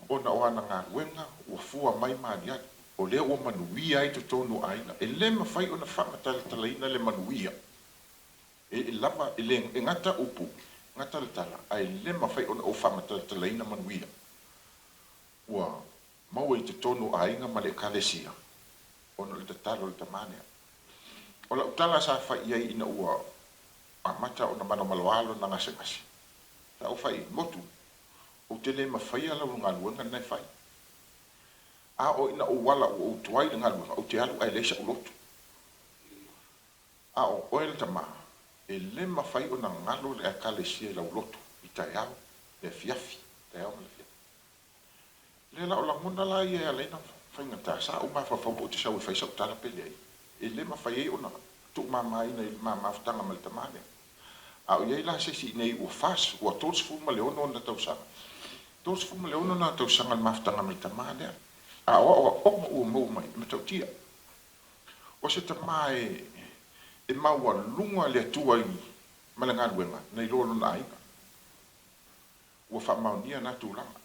ona o ana galuega ua fua mai ma aliali, o lea ua manuia ai totonu o aiga. E le mafai ona faamatalatalaina le manuia. E lava, e le, e gata upu, e gata le tala, ae le mafai ona ou faamatalatalaina manuia ua maua i totonu o aiga ma le Ekalesia ona o le tatalo a le tama lea. O lau tala sa fai i ai ina ua amata ona malomaloa lona gasegase, sa ou fai i ai, Motu, ou te le mafaia lau galuega lena e fai. A oo ina ou ala ua ou tuai i le galuega, ou te alu ae leai sa'u lotu. A o oe le tama, e le mafai ona galo le Ekalesia i lau lotu i taeao, le afiafi, taeao ma le afiafi. Lea la o lagona la ia e ala ai ona faigata, sa ou mafaufau pe ou te sau e fai sau tala pe leai. E le mafai ai ona tuumamaina i le ma mafutaga ma le tama lea. A o i ai la se isi i inei ua fas, ua 36 ona tausaga, 36 ona tausaga le mafutaga ma le tama lea. A o aoaoga ua maua mai, e matautia. O se tama e e maualuga le Atua i ma le galuega na iloa lona aiga. Ua faamaonia na tulaga.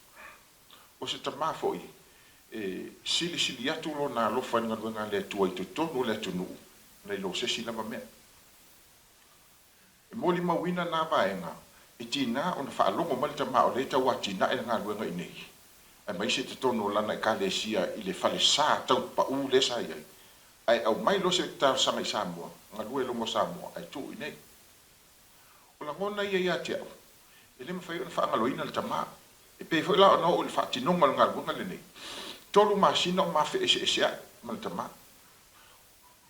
O se tama foi e silisili atu lona alofa i le galuega a le Atua i totonu o le atunuu nai lo se isi lava mea. E molimauina na vaega e tiga ona faalogo mai le tama o lea e tau atinae le galuega i inei, aemaise totonu o lana Ekalesia i le falesa tau paʻu lea sa i ai, ae aumai loa se talosaga i Samoa, galue loa mo Samoa ae tuu i inei. O lagona ia ia te au, e le mafai ona faagaloina le tama. E pei foi la ona oo i le faatinoga o le galuega lenei, tolu masina o ma feeseeseai ma le tama.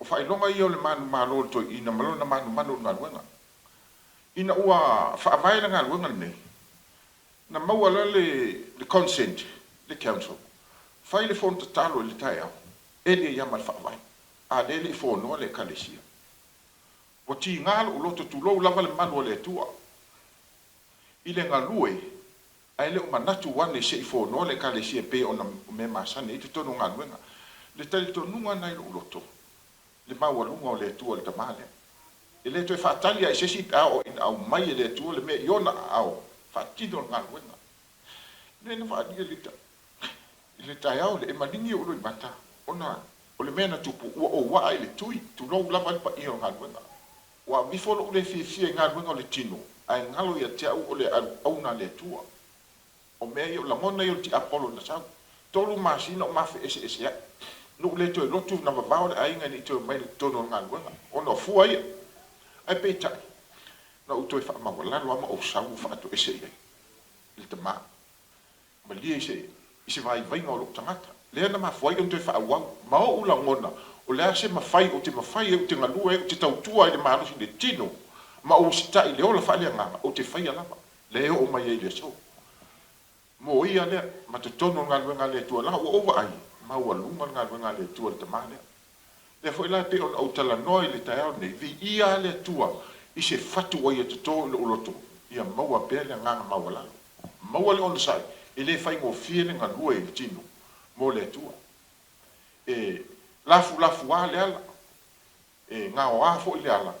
O faailoga ia o le manumalo o le toeaina ma lona manumanu i le galuega. Ina ua faavae le galuega lenei, na maua loa le consent le council, fai le fono tatalo i le taeao, eli ai lava ma le faavae, a o lea e le i fonoa le Ekalesia. Ua tiga lou loto, tulou lava le malu a le Atua, i le galue, ae le o manatu ane se i fonoa le Ekalesia e pei ona mea masani ai totonu o galuega. Le talitonuga lena i lou loto, le maualuga o le Atua i le tama lea. E le toe faatali lava i se isi pe a oo ina aumai e le Atua le mea i ona aao, faatino le galuega. Lea na faaalia i le taeao lea, e maligi ou loimata ona o le mea na tupu, ua ou aa i le tui, tulou lava le paia o le galuega. Ua aveifo lou le fiafia i galuega o le tino, ae galo ia te au o le auauna a le Atua. O mea ia, o lagona ia o le tiapolo na sau. Tolu masina o ma feeseeseai. Na ou le toe lotu na vavao le aiga ina i toe omai i totonu o le galuega, ona o fua ia. Ae peitai, na ou toe faamaualalo lava ma ou sau ou faatoese i ai i le tama. Malie i se i se vaivaiga o lou tagata. Lea na mafua ai ona toe faaauau ma ou lagona, o le a se mafai ou te mafai ai, ou te galue ai, ou te tautua ai i le malosi i le tino ma ou usitai i le ola faaleagaga, ou te faia lava. Lea e oo mai ai i le aso. Mo ia lea, ma totonu o le galuega a le Atua, leaga ua ou vaai, maualuga le galuega a le Atua i le tama lea. Lea foi la e pei ona ou talanoa i le taeao lenei, viia lava le Atua i se fatu ua Ia toto i lou loto, ia maua pea le agaga maualalo. Maua le onosai, e le faigofie le galue i le tino mo le Atua. E lafulafuā le ala, e gaoā foi le ala,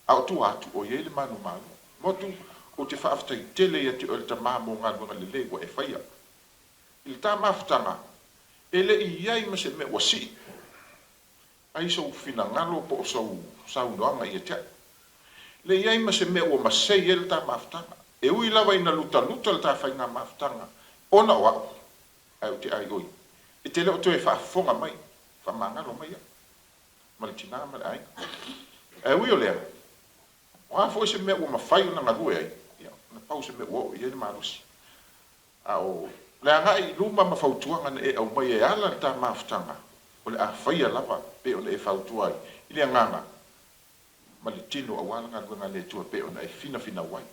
a o tua atu, o i ai le manumalo. Motu, ou te faafetai tele ia te oe le tama mo galuega lelei ua e faia. I le ta mafutaga, e le i i ai ma se mea ua sii ai sou finagalo po o sou saunoaga ia te au. Le i ai ma se mea ua masei ai le ta mafutaga. E ui lava ina lutaluta le ta faiga mafutaga ona o au, ae ou te aioi, e te le o toe faafofoga mai, faamagalo mai au ma le tina ma le aiga. Ae ui o lea, o a foi se mea ua mafai ona galue ai, ia, na pau se mea ua oo i ai le malosi. A o le agai i luma ma fautuaga na e aumaia e ala le ta mafutaga, o le a faia lava pei ona e fautua ai i le agaga ma le tino aua le galuega a le Atua pei ona e finafinau ai.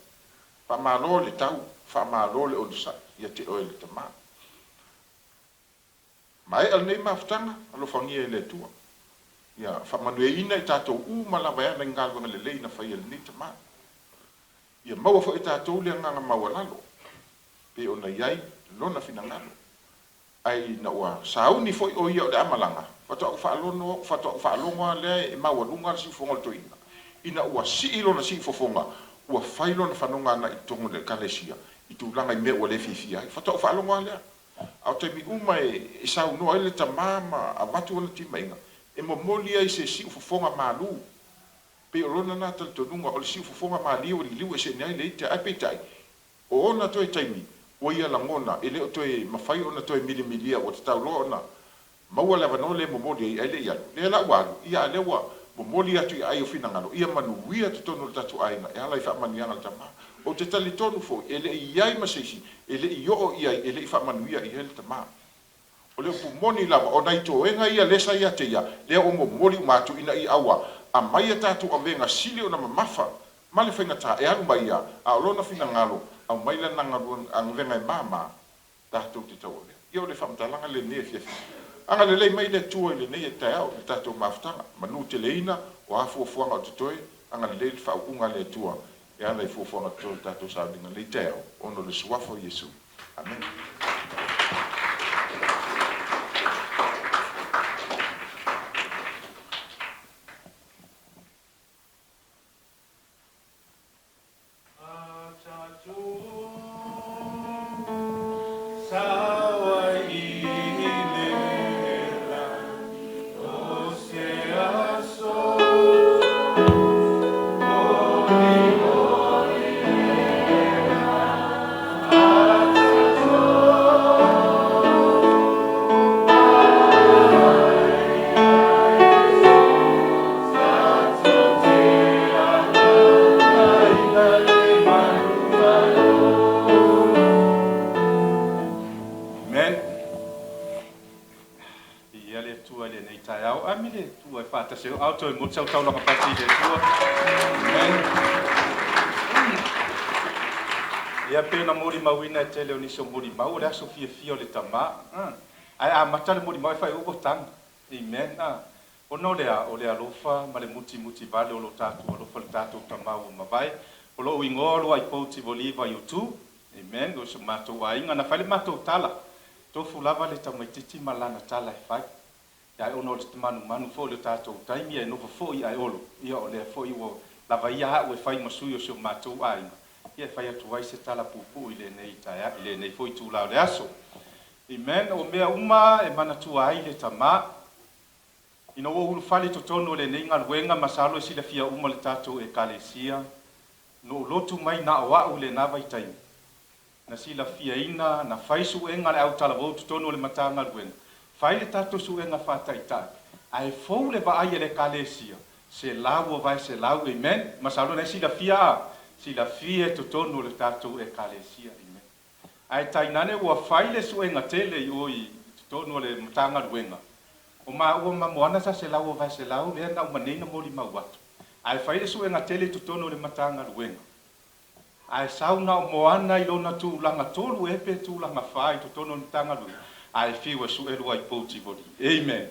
Faamalo le tau, faamalo le onosai ia te oe le tama. Maea lenei mafutaga, alofagia e le Atua. Ia faamanuiaina i tatou uma lava e ala i galuega lelei na faia e lenei tama. Ia maua foi e tatou le agaga maualalo pei ona i ai lona finagalo. Ae ina ua sauni foi o ia o le a malaga, faatoa ou faalono, faatoa ou faalogo lava lea e maualuga le siufofoga o le toeaina, ina ua sii lona siufofoga, ua fai lona fanoga agai i totonu o le Ekalesia i tulaga i mea ua le fiafia ai. Faatoa ou faalogo lava lea. A o taimi uma e saunoa ai le tama ma avatu ona timaiga, e momoli ai se siufofoga malu. Pei o lona lena talitonuga, o le siufofoga malie ua liliu ese ai le ita, ae peitai, O ona toe taimi, ua ia lagona, e le o toe mafai ona toe milimilia, ua tatau loa ona maua le avanoa lea e momoli ai, ae le i alu. Lea la ua alu, ia a lea ua momoli atu i aai o finagalo, ia manuia totonu o le tatou aiga e ala i faamanuiaga a le Tama. Ou te talitonu foi, e le i i ai ma se isi e le i oo i ai, e le i faamanuia i ai le Tama. O le upu moni lava, o nai toega ia lea sa ia te ia, lea ua momoli uma atu ina ia aua aumai a tatou avega sili ona mamafa ma le faigata e alu mai ia, a o lona finagalo, aumai lana avega e mama tatou te tauavea. Ia o le faamatalaga lea i lenei afiafi. Agalelei mai le Atua i lenei taeao i le tatou mafutaga, manuteleina o a fuafuaga o totoe, agalelei le faauuga a le Atua e ala i fuafuaga totoe o le tatou sauniga i lenei taeao, ona o le Suafa o Iesu. Amene. Amen. Viia le Atua i lenei taeao. Ami le Atua e faatasi ai. Ao toe motu sau taulaga pasi i le Atua. Amen. Ia pei ona molimauina e tele o nisi o molimau o le aso fiafia o le tama. Ae amata le molimau e faaiu ua tagi. Amen. Ona o le a? O le alofa ma le mutimuti vale o lo tatou alofa i le tatou Tama ua mavae. O lou igoa o Luaipou Tivoli Vaiutu. Amen. O si o matou aiga. Na fai le matou tala, tofu lava le tamaititi ma lana tala e fai. Ae ona o le manumanu foi o le tatou taimi e nofo foi ae olo, ia o lea foi ua lava ia a'u e fai ma sui o si o matou aiga, ia e fai atu ai se tala puupuu i lenei taeao, i lenei foi itula o le aso. Amen. O mea uma e manatua ai le Tama. Ina ua ou ulufale i totonu o lenei galuega, masalo e silafia uma le tatou Ekalesia, na ou lotu mai na o a'u i lena vaitaimi. Na silafiaina, na fai suega a le autalavou i totonu o le Matagaluega, fai le tatou suega faataitai, ae fou le vaai a le Ekalesia, 100%, amen. Masalo na e silafia a? Silafia i totonu o le tatou Ekalesia, amen. Ae tainane ua fai le suega tele i o i totonu o le Matagaluega, o maua ma Moana sa 100% lea na uma nei na molimau atu. Ae fai le suega tele i totonu o le Matagaluega. Ae sau na o Moana i lona tulaga tolu ea pe tulaga fa i totonu o le Matagaluega, ae fiu e sue Luaipou Tivoli. Amen.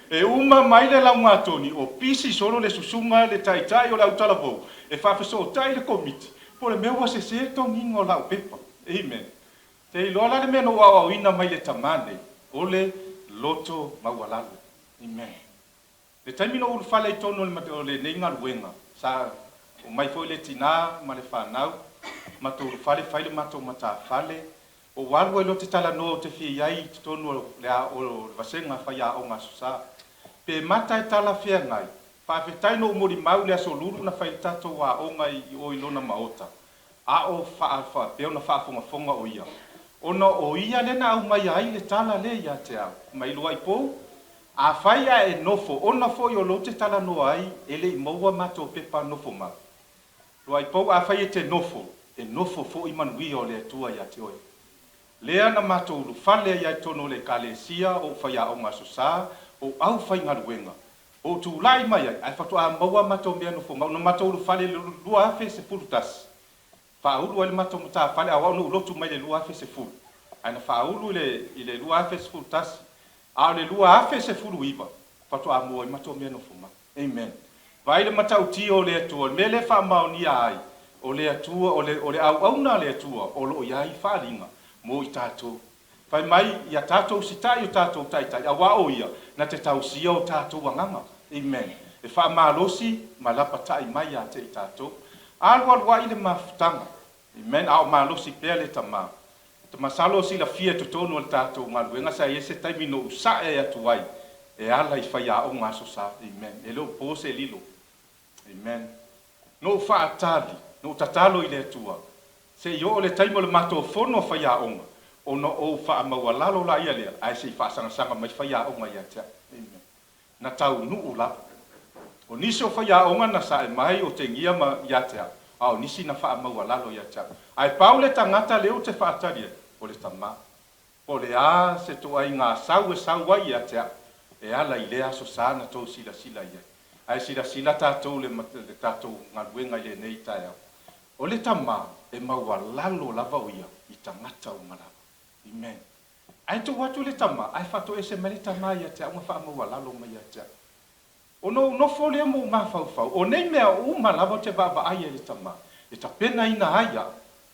E uma mai le laugatoni o pisi solo le susuga le taitai o le autalavou e faafesootai le Komiti po o le mea ua sese le togiga o lau pepa. Amen. Te iloa la le mea na ou aoaoina mai le tama nei, o le loto maualalo. Amen. Le taimi na ou ulufale ai totonu o lenei galuega, sa omai foi le tina ma le fanau, matou ulufale fai le matou matafale, ou alu ai loa te talanoa ou te fia i ai i totonu o le vasega faiaoga Aso Sa. Pe mata e talafeagai, faafetai na ou molimau i le Aso Lulu na fai ai le tatou aoga i o i lona maota, a o faapea ona faafogafoga o ia, ona o ia lea na aumaia ai le tala lea ia te au, mai Luaipou, Afai ae e nofo, ona foi o lou te talanoa ai e le i maua matou pepa nofo mau. Luaipou, afai e te nofo, e nofo foi manuia o le Atua ia te oe. Lea na matou ulufale ai ai totonu o le Ekalesia, ou faiaoga Aso Sa, ou aufaigaluega, ou tulai mai ai, ae faatoa maua matou mea nofo mau. Na matou ulufale i le 2011, faaulu ai le matou matafale, a o au na ou lotu mai i le 2010, ae na faaulu i le 2011, A o le 2019 faatoa mua ai matou mea nofo mai. Amen. Vaai le matautia o le Atua, o le mea lea e faamaonia ai, o le Atua, o le, o le auauna a le Atua o lo o i ai faaaliga mo i tatou. Fai mai, ia tatou usitai i o tatou taitai, auā o Ia na te tausia o tatou agaga. Amen. E faamalosi ma lapatai mai ia te i tatou. Alualu ai le mafutaga. Amen. A o malosi pea le Tama. Te masalo o silafia i totonu o le tatou galuega sa i ai se taimi na ou sae atu ai e ala i faiaoga Aso Sa. Amen. E le o po se lilo. Amen. Na ou faatali, na ou tatalo i le Atua, se i oo le taimi o le matou fono a faiaoga, ona ou faamaualalo laia lea, ae se i faasagasaga mai faiaoga ia te au. Amen. Na taunuu lava. O nisi o faiaoga na sae mai otegia ma ia te au, a o nisi na faamaualalo ia te au. Ae pau le tagata lea ou te faatali ai, o le Tama. Po o le a se toaiga sau e sau ai ia te au, e ala i lea Aso Sa na tou silasila i ai. Ae silasila tatou le le tatou galuega i lenei taeao. O le Tama, e maualalo lava o Ia i tagata uma lava. Amen. Ae tuu atu le Tama, ae faatoese mai le Tama ia te au ma faamaualalo mai ia te au. Ona ou nofo lea ma ou mafaufau, o nei mea uma lava ou te vaavaai ai i le Tama, e tapenaina ai au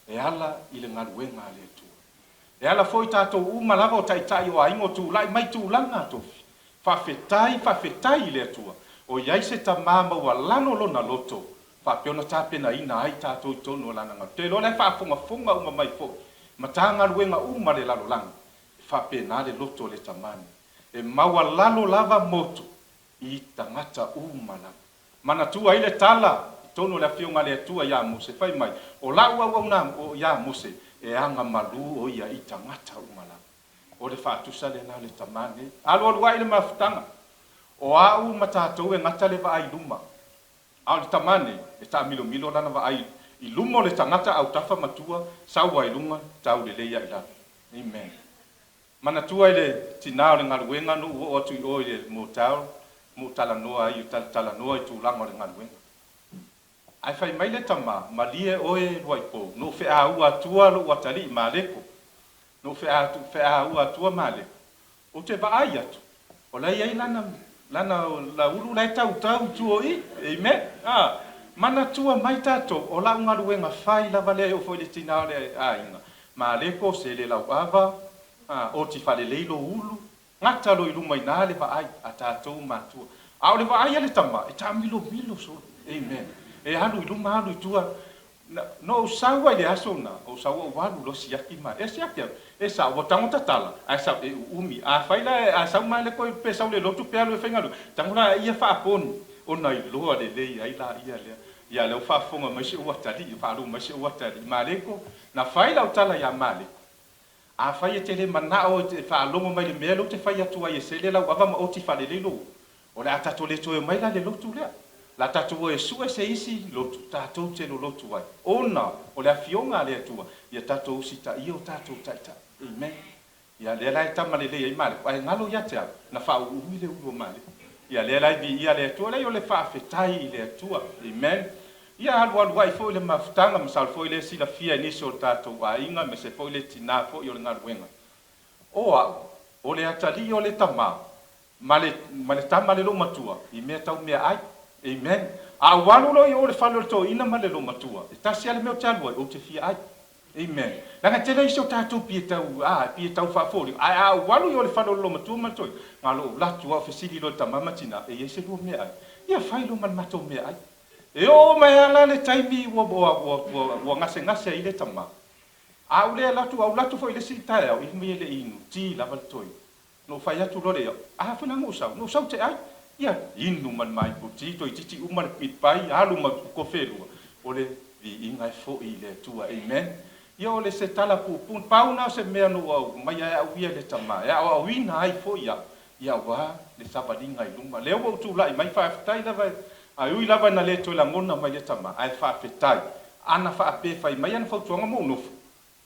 e ala i le galuega a le Atua. E ala foi tatou uma lava o taitai o aiga o tulai mai tulaga a tofi. Faafetai, faafetai i le Atua, o i ai se Tama maualalo lona loto, faapea ona tapenaina ai tatou i totonu o Lana galuega. Ou te iloa o la e faafogafoga uma mai foi Matagaluega uma a le lalolagi, e faapena le loto o le Tama nei. E maualalo lava motu i tagata uma lava. Manatua ai le tala i totonu o le Afioga a le Atua ia Mose, fai mai, O lau auauna ia Mose, e aga malū o ia i tagata uma lava. O le faatusa lena o le Tama nei. Alualu ai le mafutaga. O au ma tatou e gata le vaai i luma. A o le Tama nei, e taamilomilo lana vaai i luma o le tagata autafa matua, sau ai luga, tau lelei ai lalo. Amen. Manatua i le tinā o le galuega na ou oo atu i o i le motel ma ou talanoa ai, talatalanoa i tulaga o le galuega. Ae fai mai le tama, Malie oe Luaipou, na ou feaua atua lou atalii Maleko. Na ou feaua atua Maleko. Ou te vaai atu, o la e i ai lana, lana laulu la e tautau i tua o i. Amen. A, manatua mai tatou, o lau galuega fai lava lea e oo foi i le tinā o le aiga. Maleko, sele lauava, a, oti faalelei lou ulu, gata loa i luma i ina le vaai a tatou matua. A o le vaai a le tama, e taamilomilo solo. Amen. E alu i luma alu i tua. Na, na ou sau ai i le aso na, ou sau ou alu loa siaki ma, e siaki au, e sao, ua tago tatala, ae sau e uumi. Afai la a sau ma le koe pe sau le lotu pe alu e faigaluega, tago la ia faaponi, ona iloa lelei ai laia lea. Ia lea ua faafofoga mai si ou atalii, faalogo mai si ou atalii, Maleko, na fai lau tala ia Maleko, Afai e te le manao e faalogo mai i le mea lea ou te fai atu ai e sele lau ava ma oti faalelei lou ulu, o le a tatou le toe omai la i le lotu lea. O le a tatou o e sue se isi lotu tatou te lolotu ai, ona o le Afioga a le Atua, ia tatou usitaia o tatou taitai. Amen. Ia, lea la e tama lelei ai Maleko, ae galo ia te au, na faauuumi le ulu o Maleko. Ia, lea la e viia le Atua, leai o le faafetai i le Atua. Amen. Ia alualu ai foi le mafutaga, masalo foi lea e silafia e nisi o tatou aiga, aemaise foi le tinā foi o le galuega. O au, o le atalii o le tama, ma le, ma le tama le loomatua, i mea tau meaai. Amen. A ou alu loa i o i le fale o le toeaina ma le loomatua, e tasi lava le mea ou te alu ai, ou te fia ai. Amen. Leaga e tele isi o tatou pei e tau, a, pei e tau faafoliga, ae a ou alu i o i le fale o le loomatua ma le toeaina, na o lou alu atu lava ou fesili loa i le tama ma tina, e i ai se lua meaai? Ia fai loa ma le matou meaai. E oo mai lava la le taimi ua, ua, ua, ua gasegase ai le tama, a ou le alu atu, a ou alu atu foi i le isi taeao, i mai e le i inu ti lava le toeaina. Na ou fai atu loa lea, A foi la na ou sau, na ou sau ou te ai. Ia, inu ma le maipu ti, toeitiiti uma le meat pie, alu ma kofe e lua. O le viiga e foi i le Atua. Amen. Ia, o le se tala puupuu, pau na o se mea na ou aumaia e au ia le tama, e aoaoina ai foi au, ia aua le savaliga i luma. Lea ua ou tulai mai, faafetai lava, ae ui lava ina le toe lagona mai le tama, ae faafetai. Ana faapea e fai mai ana fautuaga ma ou nofo,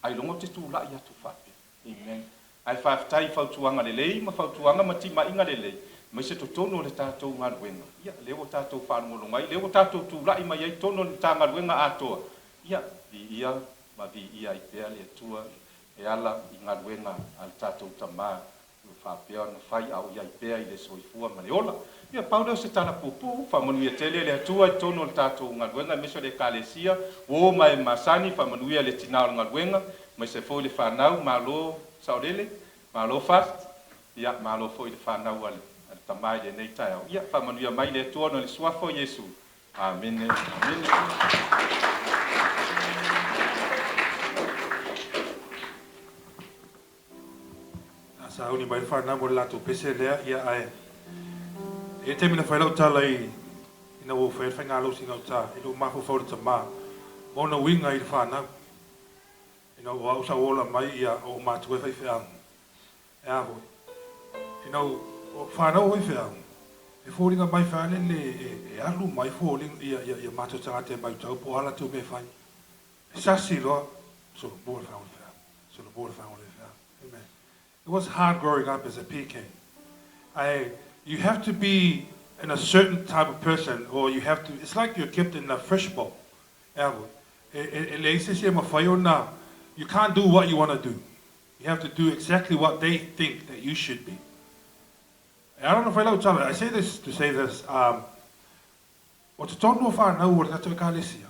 ailoga ou te tulai atu faapea. Amen. Ae faafetai i fautuaga lelei ma fautuaga ma timaiga lelei aemaise totonu o le tatou galuega. Ia, lea ua tatou faalogologo ai, lea ua tatou tulai mai ai totonu o le Matagaluega atoa. Ia, viia ma viia ai pea le Atua e ala i galuega a le tatou Tama ua faapea ona fai a o i ai pea i le soifua ma le ola. Ia, pau lea o se tala puupuu, faamanuia tele le Atua i totonu o le tatou galuega aemaise o le Ekalesia, uo ma e masani, faamanuia le tina o le galuega, aemaise foi le fanau, malo saolele, Malo fast, ia, malo foi i le fanau a le Tama i lenei taeao. Ia, faamanuia mai le Atua ona o le Suafa o Iesu. Amene, amene. A sauni mai le fanau mo le latou pese lea, ia ae e i ai taimi na fai lau tala i ina ua ou fai ai le faigalosi i gauta i lou mafaufau i le tama ma ona uiga i le fanau. Ina ua au sa ou ola mai ia o ou matua e faifeau. E a foi? Ina ua fanau o faifeau, e foliga mai faalele e alu mai foliga ia matou tagata e mai uta po o a latou mea e fai. E sasi loa, solomua le fagu o le feau, solomua le fagu o le feau. Amen. It was hard growing up as a PK. I, you have to be in a certain type of person or you have to, it's like you're kept in a fish bowl. E a foi? E leai se isi e mafai ona, you can't do what you want to do. You have to do exactly what they think that you should be. E ala ona fai lau tala, I say this to say this, um, o totonu o whānau o le tatou ekalesia,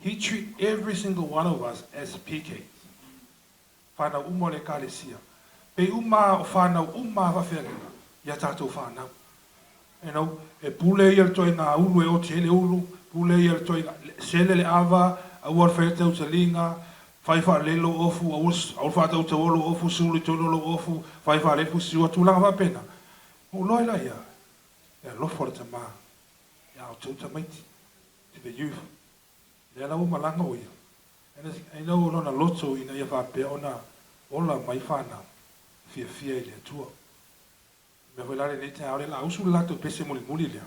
he treat every single one of us as PKs. Whānau uma o le ekalesia. Pei uma o whānau uma a whawhealinga i a tātou whānau. You know, e pule ia le toenga ulu e oti ai le ulu, pule ia le toenga, sele le ava, aua le fai atu taliga, fai faalelei lou ofu, aua le faatautaua lou ofu, sulu i totonu o lou ofu, fai faalelei le pusi tulaga faapena. Ua ou iloa ai laia, e alofa le tama ia outou tamaiti, to the youth. Lea la ua malaga o ia. And I know o lona loto ina ia faapea ona ola mai fanau, fiafia i le Atua. Mea foi la lenei taeao lea la usu le latou pese mulimuli lea.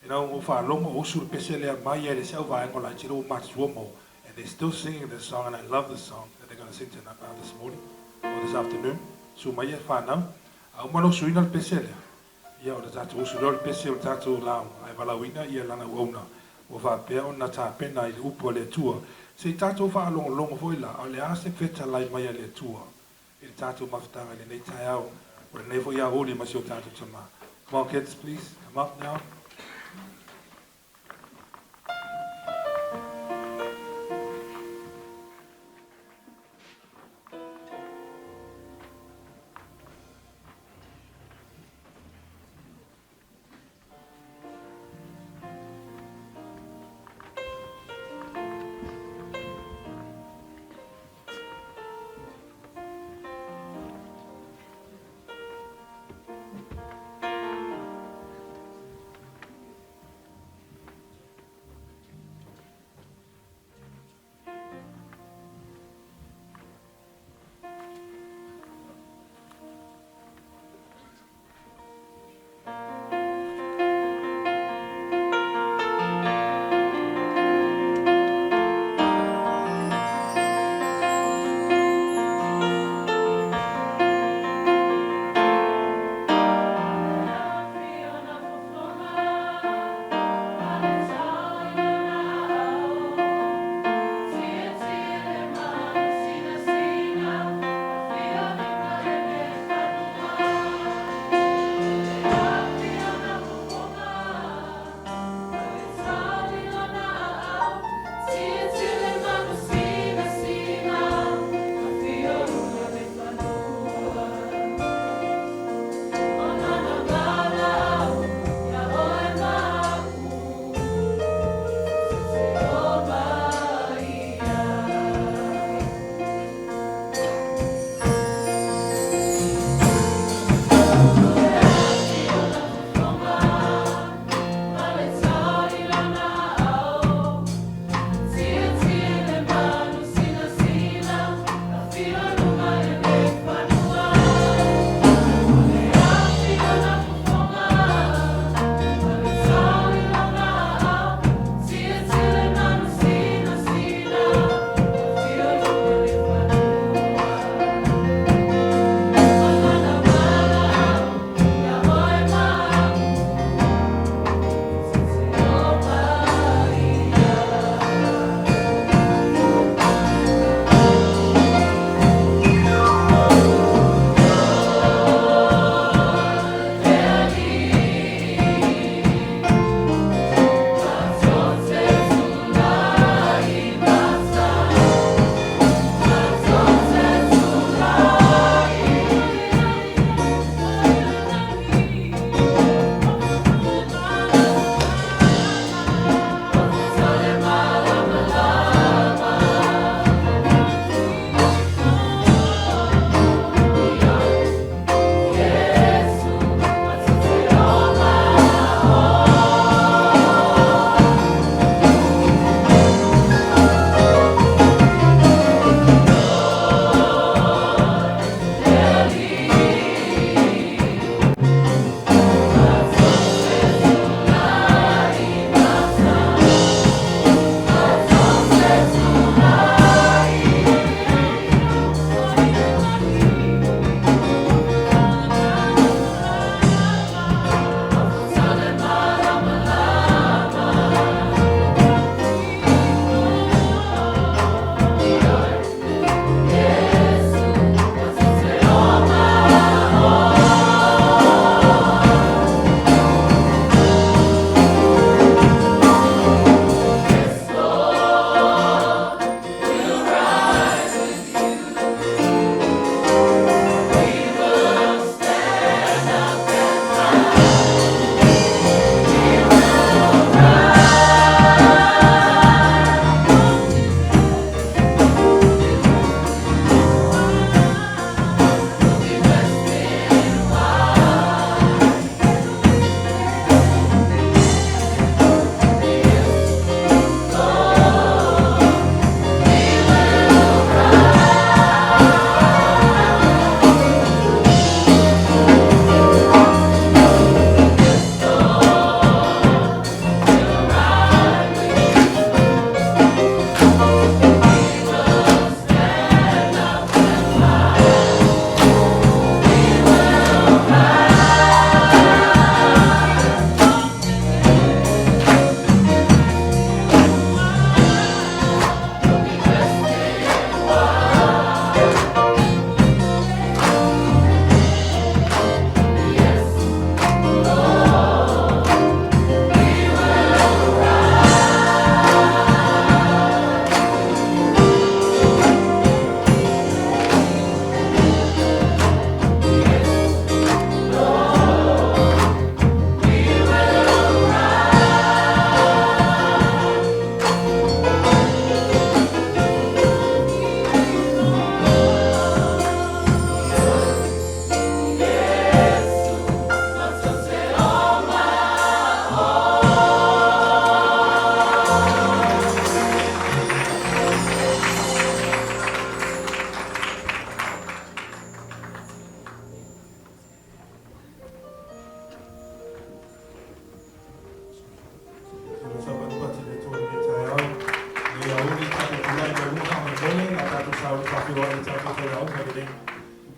Ina ua ou faalogo o usu le pese lea mai ai le isi au vaega o laiti ua matutua ma and they still singing this song and I love this song that they're gonna sing tonight this morning or this afternoon. Susu mai e fanau. A uma ona usuina le pese lea, ia ona tatou usu lea o le pese o le tatou lauga ae valaauina ia lana auauna ua faapea ona tapena i le upu a le Atua. Se i tatou faalogologo foi la, o le a se fetalai mai a le Atua i le tatou mafutaga i lenei taeao, o lenei foi aoauli ma si o tatou Tama. Come on kids, please, come up now. sauni faafeiloai ai tatou faiaoga i lenei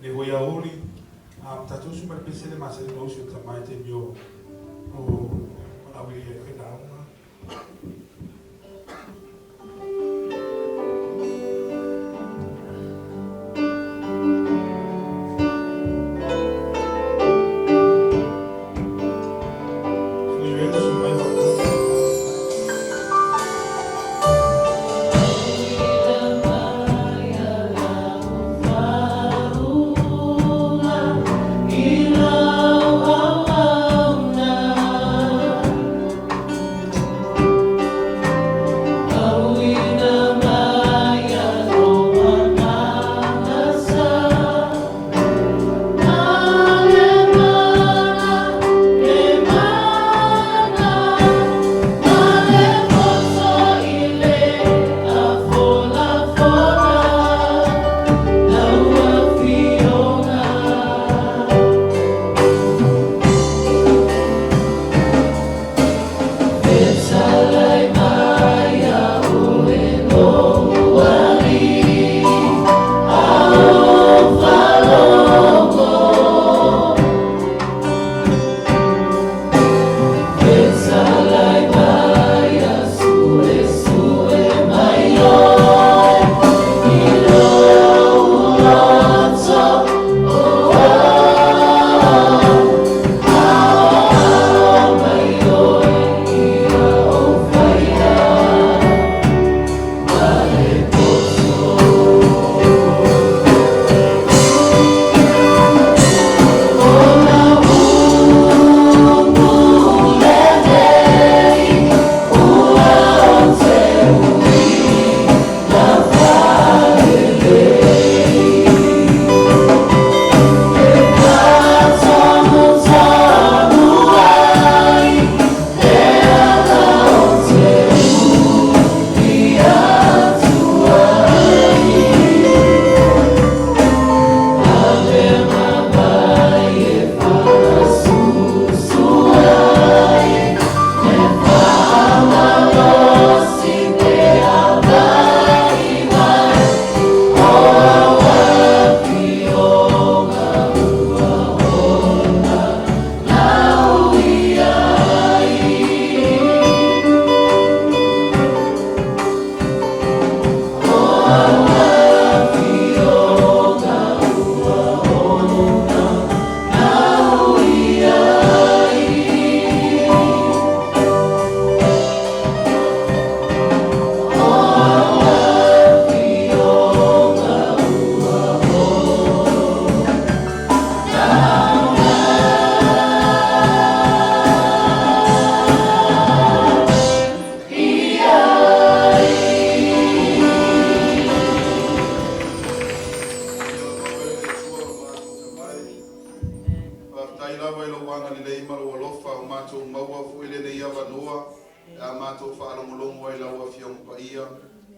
lenei foi aoauli. Um, tatou usu mai le pese le masani ona usu e tama i taimi o o valaaulia ai foi lauga. Faafetai lava i lou agalelei ma lou alofa ua matou maua foi lenei avanoa pe a matou faalogologo ai i lau Afioga Paia.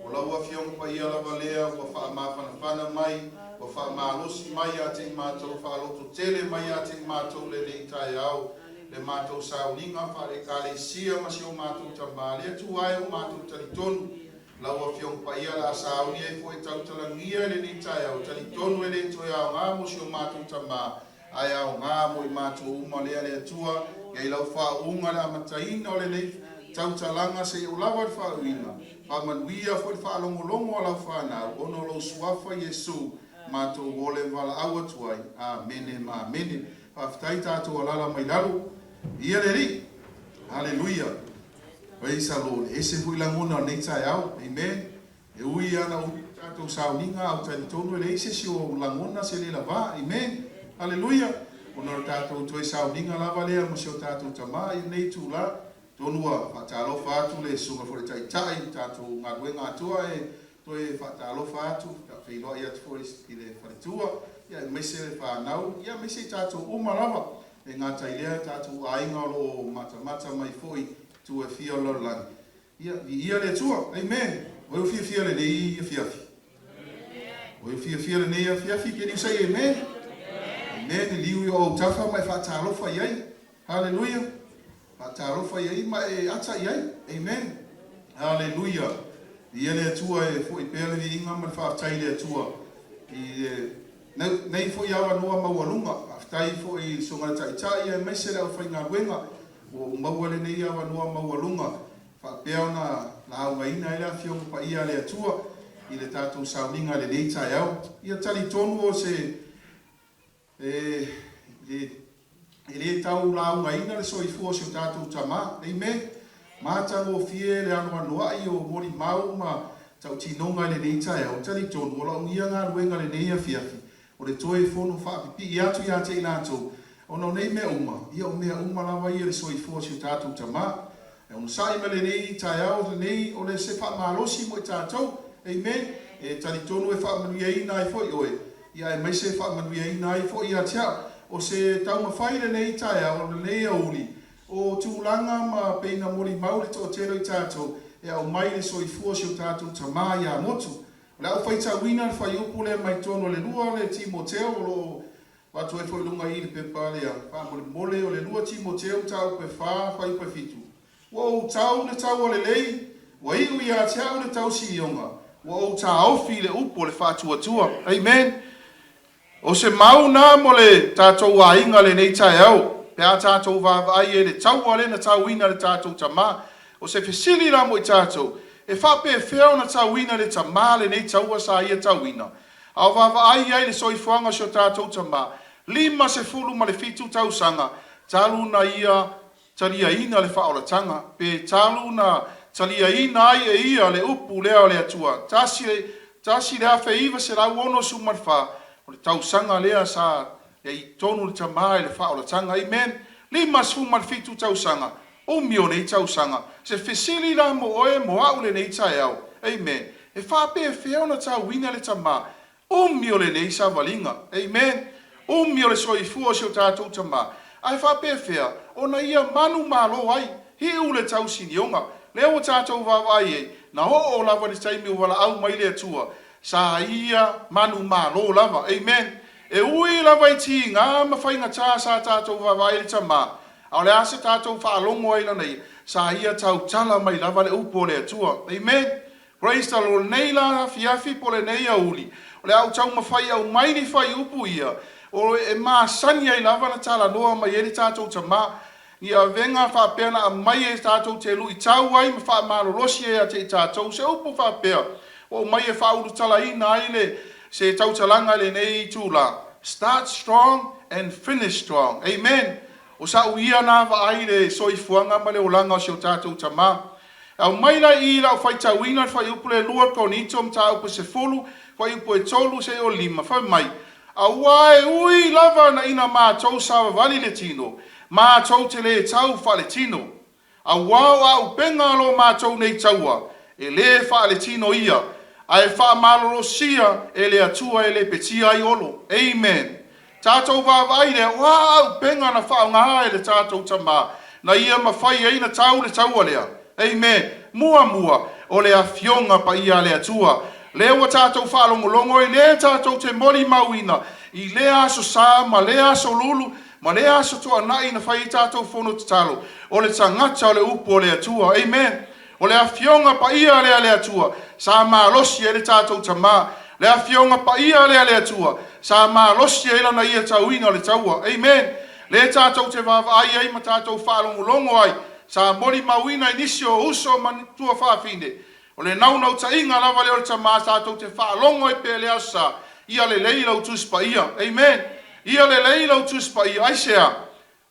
O lau Afioga Paia lava lea ua faamafanafana mai, ua faamalosi mai ia te i matou, faalototele mai ia te i matou lenei taeao, le matou sauniga faale-Ekalesia ma si o matou Tama, le Atua e, ua matou talitonu Lau Afioga Paia o le a sauni ai foi e tautalagia i lenei taeao, talitonu e le toe aoga mo si o matou tama, ae aoga mo i matou uma lea le Atua, ia i lau faauuga le amataina o lenei tautalaga seia oo lava i le faauuina. Faamanuia foi le faalogologo a lau fanau ona o lou Suafa Iesu matou ole ma valaau atu ai. Amene ma amene. Faafetai tatou alala mai lalo. Ia le Alii. Haleluia. Praise the Lord. E ese foi lagona o lenei taeao. Amen. E ui lava na umi le tatou sauniga, a ou talitonu e leai se isi o lagona se le lava. Amen. Haleluia. Ona o le tatou toe sauniga lava lea ma si o tatou Tama i lenei itula. Atonu ua faatalofa atu le Susuga foi i le Taitai i le tatou galuega atoa e toe faatalofa atu, faafeiloai atu foi i le faletua, ia aemaise le fanau, ia aemaise i tatou uma lava. E gata i lea, tatou aiga o lo o matamata mai foi i itu e fia o le lalolagi. Ia, viia le Atua. Amen. O ai ua fiafia lenei afiafi? O ai ua fiafia lenei afiafi? Can you say amen? Amen. Liliu i o autafa ma e faatalofa i ai. Haleluia. Faatalofa i ai ma e ata i ai. Amen. Haleluia. Viia le Atua e fo'i pea le viiga ma le faafetai i le Atua i lenei foi avanoa maualuga. Faafetai foi i le Susuga i le Taitai aemaise le aufaigaluega ua ou maua lenei avanoa maualuga faapea ona laugaina ai le Afioga Paia a le Atua i le tatou sauniga i lenei taeao. Ia talitonu o se E le tau laugaina le soifua o si o tatou tama. Amen. Matagofie le anoanoai o molimau ma tautinoga i lenei taeao. E talitonu o lau ia galuega i lenei afiafi, o le toe fono faapipii atu ia te i latou, ona o nei mea uma, ia o mea uma lava ia i le soifua o si o tatou tama. E onosai mai lenei taeao lenei o le se faamalosi mo i tatou. Amen. E talitonu e faamanuiaina ai foi oe, ia aemaise e faamanuiaina ai foi ia te au. O se taumafai lenei taeao, lenei aoauli, o tulaga ma pei na molimau le toatele o i tatou e aumai le soifua o si o tatou tama ia Motu. O le a ou faitauina le fuaiupu lea mai totonu o le 2 le Timoteo o lo o Avatu ai foi i luga i i le pepa lea, faamolemole, o le 2 Timoteo mataupu e 4, fuaiupu e 7, Ua ou tau le taua lelei, ua iu ia te au le tausilioga, ua ou taofi i le upu o le faatuatua. Amen. O se mau na mo le tatou aiga lenei taeao, pe a tatou vaavaai ai i le taua lea na tauina e le tatou tama. O se fesili la mo i tatou, e faapefea ona tauina e le tama lenei taua sa ia tauina? A o vaavaai i ai le soifuaga o si o tatou tama, 57 tausaga talu na ia taliaina le faaolataga, pe talu na taliaina ai e ia le upu lea o le Atua, 1964, o le tausaga lea sa i ai tonu le tama i le faaolataga. Amen. 57 tausaga, umi o nei tausaga. Se fesili la mo oe mo a'u lenei taeao, amen, e faapefea ona tauina le tama umi o lenei savaliga, amen, umi o le soifua o si o tatou tama, ae faapefea ona ia manumalo ai, hiu le tausinioga, lea ua tatou vaavaai ai, na oo lava i le taimi ua valaau mai le Atua, sa ia manumalo lava, amen. E ui lava i tiga ma faigata sa tatou vaavaai i le tama, A o le a se tatou faalogo ai lana ia? Sa ia tautala mai lava le upu o le Atua. Amen. Praise the Lord. Lenei la afiafi po o lenei aoauli, o le a ou taumafai e aumai ni fuaiupu ia o e masani ai lava na talanoa mai ai le tatou tama, ni avega faapea na aumai e tatou te luitau ai ma faamalolosi ai ia te i tatou, se upu faapea ua aumai e faaulutalaina ai le se tautalaga i lenei itula, Start strong and finish strong. Amen. O sa'u ia na vaai i le soifuaga ma le olaga o si o tatou tama. E aumai la i i lau faitauina le fuaiupu le 2 Korinito mataupu e 10, fuaiupu e 3 seia oo i le 5, fai mai, Auā e ui lava na ina matou savavali le tino, matou te lē tau faaletino. Auā o āupega a lo matou nei taua, e lē faaletino ia, ae faamalolosia e le Atua e lepetia ai olo. Amen. Tatou vaavaai lea, o a āupega na faaaoga e le tatou Tama na ia mafai ai na tau le taua lea? Amen. Muamua, o le Afioga Paia a le Atua, lea ua tatou faalogologo ai, lea tatou te molimauina i lea Aso Sa ma lea Aso Lulu Ma lea aso tuanai na fai ai tatou fono tatalo, o le tagata o le upu o le Atua. Amen. O le Afioga Paia lea a le Atua, sa malosi ai le tatou Tama. Le Afioga Paia lea a le Atua, sa malosi ai Lana Ia tauina o le taua. Amen. Lea tatou te vaavaai ai ma tatou faalogologo ai, sa molimauina i nisi o uso ma tuafafine, O le naunautaiga lava lea o le Tama tatou te faalogo ai pea i le Aso Sa, Ia lelei lau Tusi Paia. Amen. Ia lelei lau Tusi Paia. Aisea?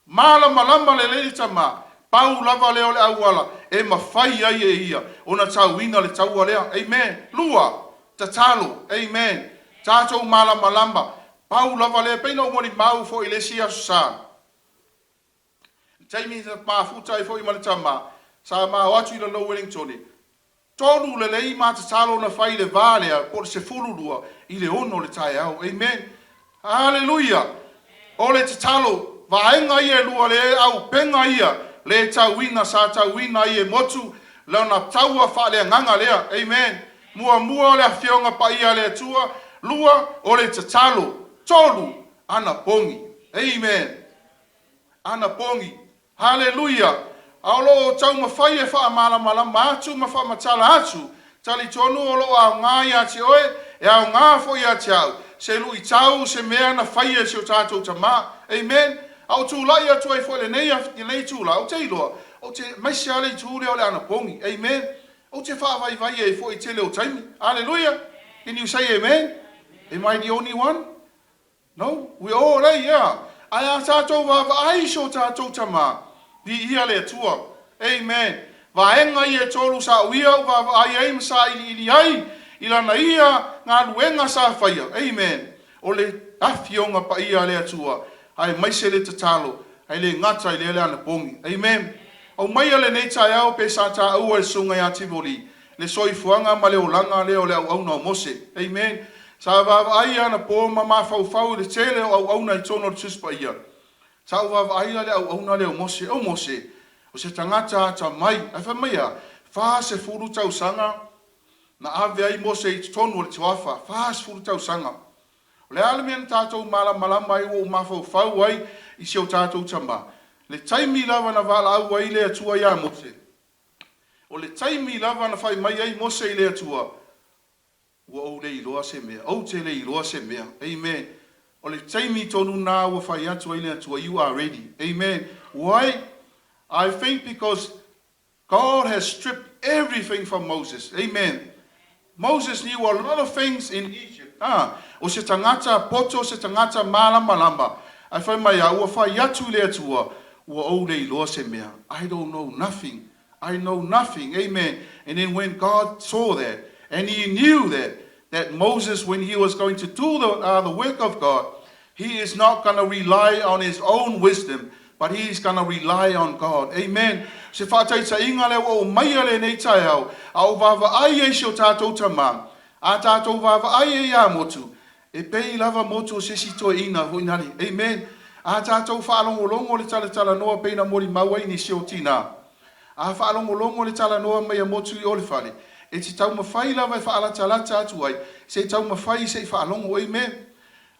Malamalama lelei le Tama, pau lava lea o le auala e mafai ai e Ia ona tauina le taua lea. Amen. Lua, tatalo. Amen. Tatou malamalama, pau lava lea, pei ona ou molimau foi i le isi Aso Sa, I le taimi na mafuta ai foi ma le tama, sa ma o atu i lalo Wellingtone, tolu lelei ma tatalo na fai i le va lea po o le 12 i le 6 o le taeao. Amen. Haleluia! O le tatalo, vaega ia e lua le aupega ia le tauina sa tauina ai e motu lana taua faaleagaga lea. Amen. Muamua o le Afioga Paia a le Atua, lua o le tatalo, tolu anapogi. Amen. Anapogi. Haleluia! A o lo o taumafai e faamalamalama atu ma faamatala atu Talitonu o lo o aoga ia te oe, e aoga foi ia te au, se luitau, se mea na faia e si o tatou tamā. Amen. A ou tulai atu ai foi i lenei, lenei itula, ou te iloa, ou te, aemaise lava le itu lea o le anapogi. Amen. Ou te faavaivai ai foi i tele o taimi. Aleluia. Can you say amen? Am I the only one? No, we all, eh, yeah. Ae a tatou vaavaai i so tatou tamā, viia le Atua. Amen. Vaega ia e tolu sa ou ia ou vaavaai ai ma sailiili ai i lana ia galuega sa faia. Amen. O le Afioga Paia a le Atua, aemaise le tatalo, ae le gata i lea le anapogi. Amen. Aumaia lenei taeao pe sa taua e le Susuga ia Tivoli le soifuaga ma le olaga lea o le auauna o Mose. Amen. Sa vaavaai anapo ma mafaufau i le tele o auauna i totonu o le Tusi Paia. Sa ou vaavaai la i le auauna lea o Mose. O Mose, o se tagata atamai. Ae fai mai a, 40 tausaga na ave ai Mose i totonu o le tuafa, 40 tausaga. O le a le mea na tatou malamalama ai ua ou mafaufau ai i si o tatou tama? Le taimi lava na valaau ai le Atua ia Mose, o le taimi lava na fai mai ai Mose i le Atua, Ua ou le iloa se mea. Ou te le iloa se mea. Amen. O le taimi tonu na ua fai atu ai le Atua, you are ready. Amen. Why? I think because God has stripped everything from Moses. Amen. Moses knew a lot of things in Egypt. Ah, o se tagata poto, se tagata malamalama. Ae fai mai a, ua fai atu i le Atua, ua ou le iloa se mea. I don't know nothing. I know nothing. Amen. And then when God saw that, and he knew that, that Moses, when he was going to do the, the work of God, he is not going to rely on his own wisdom, but he is going to rely on God. Amen. Se faataitaiga lea ua ou maia lenei taeao, a ou vaavaai ai si o tatou tamā, a tatou vaavaai ai ia Motu, e pei lava Motu o se isi toeaina foi nale. Amen. A tatou faalogologo le talatalanoa pei na molimau ai nisi o tinā. A faalogologo le talanoa mai a Motu i o le fale, e te taumafai lava e faalatalata atu ai, se i taumafai se i faalogo. Amen.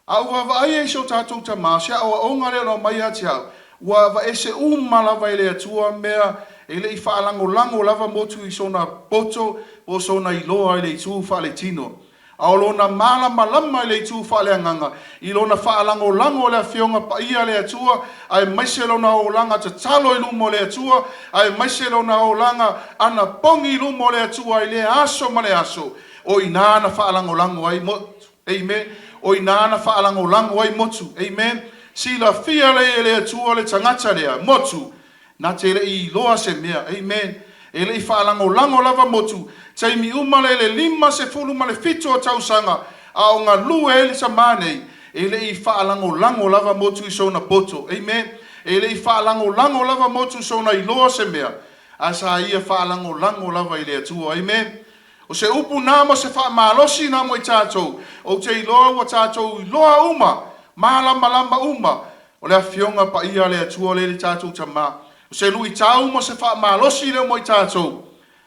A ou vaavaai ai i si o tatou tamā, o se aoaoga lea na aumai ia te au, ua aveese uma lava e le Atua mea e le i faalagolago lava Motu i sona poto po o sona iloa i le itu faaletino. A o lona malamalama i le itu faaleagaga, i lona faalagolago i le Afioga Paia a le Atua, aemaise lona olaga tatalo i luma o le Atua, aemaise lona olaga anapogi i luma o le Atua i lea aso ma le aso, o i ina na faalagolago ai Motu. Amen. O i ina na faalagolago ai Motu. Amen. Silafia lea e le Atua le tagata lea, Motu, Na te le i iloa se mea. Amen. E le i faalagolago lava Motu, taimi uma lea i le 57 o tausaga a o galue ai le tamā nei, e le i faalagolago lava Motu i sona poto. Amen. E le i faalagolago lava Motu i sona iloa se mea, a sa ia faalagolago lava i le Atua. Amen. O se upu na ma se faamalosi na mo i tatou, ou te iloa ua tatou iloa uma, malamalama uma, O le Afioga Paia a le Atua lea i le tatou Tama. O se luitau ma se faamalosi lea mo i tatou.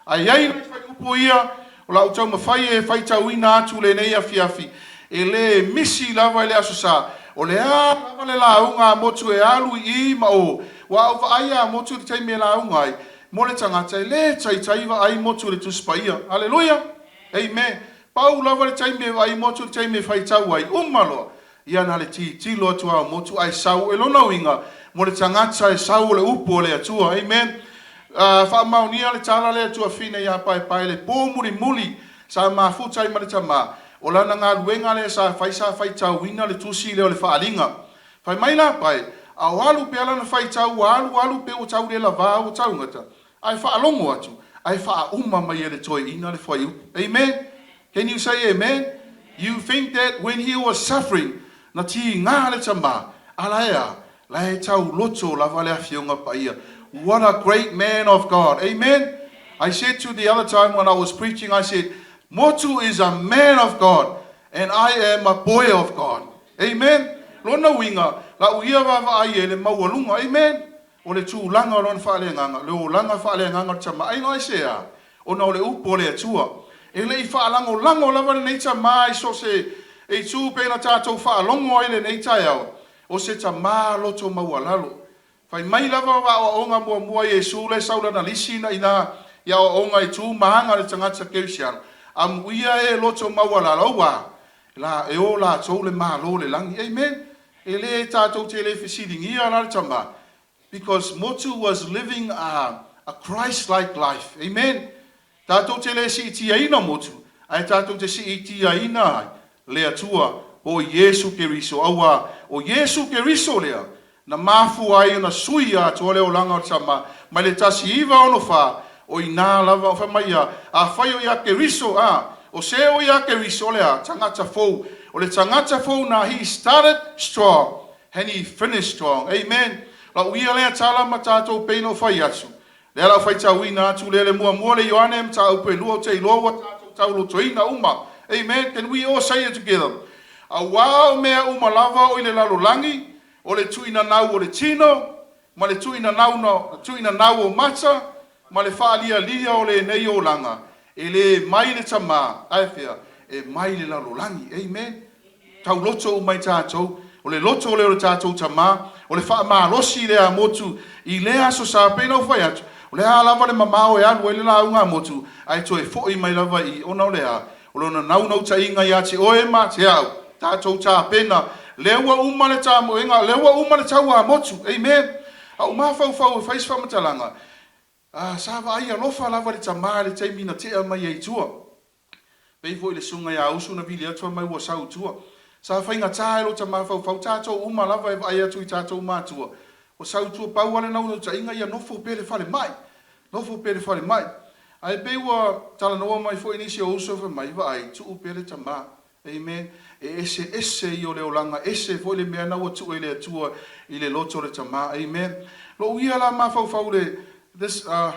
Ae i ai nai fuaiupu ia o la ou taumafai e faitauina atu lenei afiafi, e le misi lava i le Aso Sa, o le a lava le lauga a Motu e alu i i ma o, ua ou vaai a Motu i le taimi e lauga ai, mo le tagata e le taitai vaai Motu i le Tusi Paia. Aleluia! Amen! Pau lava le taimi e vaai Motu i le taimi e faitau ai, uma loa, Ia na le tilotilo atu a o motu ae sau e lona uiga mo le tagata e sau o le upu o le Atua. Amen. Faamaonia le tala lea tuafine ia Paepae le po mulimuli sa mafuta ai ma le tama, o lana galuega lea sa fai sa faitauina le tusi lea o le Faaaliga. Fai mai la Pae, a o alu pea lana faitau ua alu alu pea ua tau le lavā ua taugata, ae faalogo atu, ae faauma mai e le toeaina le fuaiupu. Amen. Can you say amen? You think that when he was suffering, na tiga le tama, a la e a, la e tauloto lava le Afioga Paia. What a great man of God. Amen. I said to the other time when I was preaching, I said, Motu is a man of God, and I am a boy of God. Amen. Lona uiga, lau ia vaavaai e le maualuga. Amen. O le tulaga o lona faaleagaga, le olaga faaleagaga o le tama, ai loa se a? Ona o le upu o le Atua. E le i faalagolago lava lenei tamā i so o se itu pei ona tatou faalogo ai lenei taeao, o se tamā loto maualalo. Fai mai lava o aoaoga muamua a Iesu la e sau lana lisi ina ina I aoaoga i tu ma aga le tagata kerisiano, amuia e loto maualalo, auā la e o latou le Malo o le lagi. Amen. E le tatou te le fesiligia la le tama, because Motu was living a Christ-like life. Amen. Tatou te le siitiaina Motu, ae tatou te siitiaina ai le Atua po o Iesu Keriso, auā o Iesu Keriso lea na mafua ai ona sui atoa le olaga o le tama mai le 1964, o i ina lava o fai mai ia, afai o ia Keriso, a, o se o ia Keriso o le a, tagata fou, o le tagata fou na, he started strong and he finished strong. Amen. Lau ia lea tala ma tatou pei ona ou fai atu, lea la ou faitauina atu lea le muamua le Ioane mataupu e lua ou te iloa ua tatou taulotoina uma. Amen. Can we all say it together? Auā o mea uma lava o i le lalolagi, o le tuuinanau o le tino, ma le tuuinanau o mata, ma le faalialia o lenei olaga, e le mai le Tama, ae fea, e mai le lalolagi. Amen. Tauloto uma i tatou, o le loto lea o le tatou Tama, o le faamalosi lea a Motu i lea aso sa pei ona ou fai atu, o le a lava le mamao e alu ai le lauga a Motu, ae toe foi mai lava i i, ona o le a? O lona naunautaiga ia te oe ma te au, tatou tapena, lea ua uma le tamoega, lea ua uma le taua a Motu. Amen. A ou mafaufau e fai se faamatalaga, ah, sa vaai alofa lava le tama i le taimi na tea mai ai i tua. Pei foi le susuga ia Usu na vili atu fai mai ua sau i tua. Sa faigata e lota mafaufau, tatou uma lava e vaai atu i tatou matua, ua sau i tua, pau lava le naunautaiga ia nofo pea i le falemai, nofo pea i le falemai. Ae pei ua talanoa mai foi nisi o uso fai mai, vaai, tuu pea le tama. Amen. E eseese ia o le olaga, ese foi le mea na ua tuu e le Atua i le loto o le tama. Amen. Lou ia la mafaufau le, this, I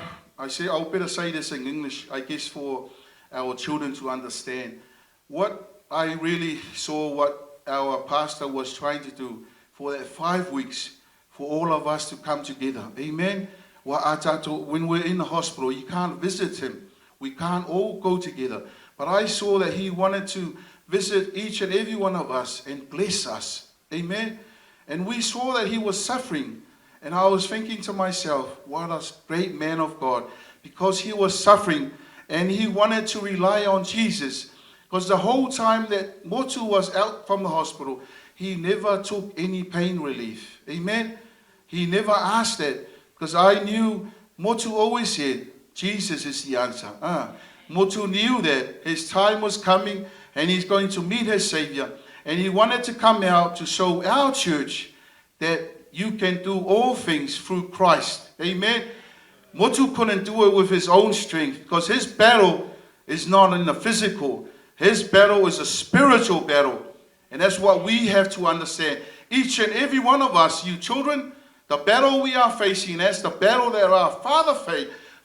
say, I better say this in English, I guess for our children to understand. What I really saw what our pastor was trying to do for that 5 weeks for all of us to come together. Amen. When we're in the hospital, you can't visit him. We can't all go together. But I saw that he wanted to visit each and every one of us and bless us. Amen. And we saw that he was suffering. And I was thinking to myself, what a great man of God. Because he was suffering and he wanted to rely on Jesus. Because the whole time that Motu was out from the hospital, he never took any pain relief. Amen. He never asked that. Because I knew Motu always said, Jesus is the answer. Ah. Motu knew that his time was coming and he's going to meet his Savior. And he wanted to come out to show our church that you can do all things through Christ. Amen. Motu couldn't do it with his own strength because his battle is not in the physical. His battle is a spiritual battle. And that's what we have to understand. Each and every one of us, you children, the battle we are facing, that's the battle that our father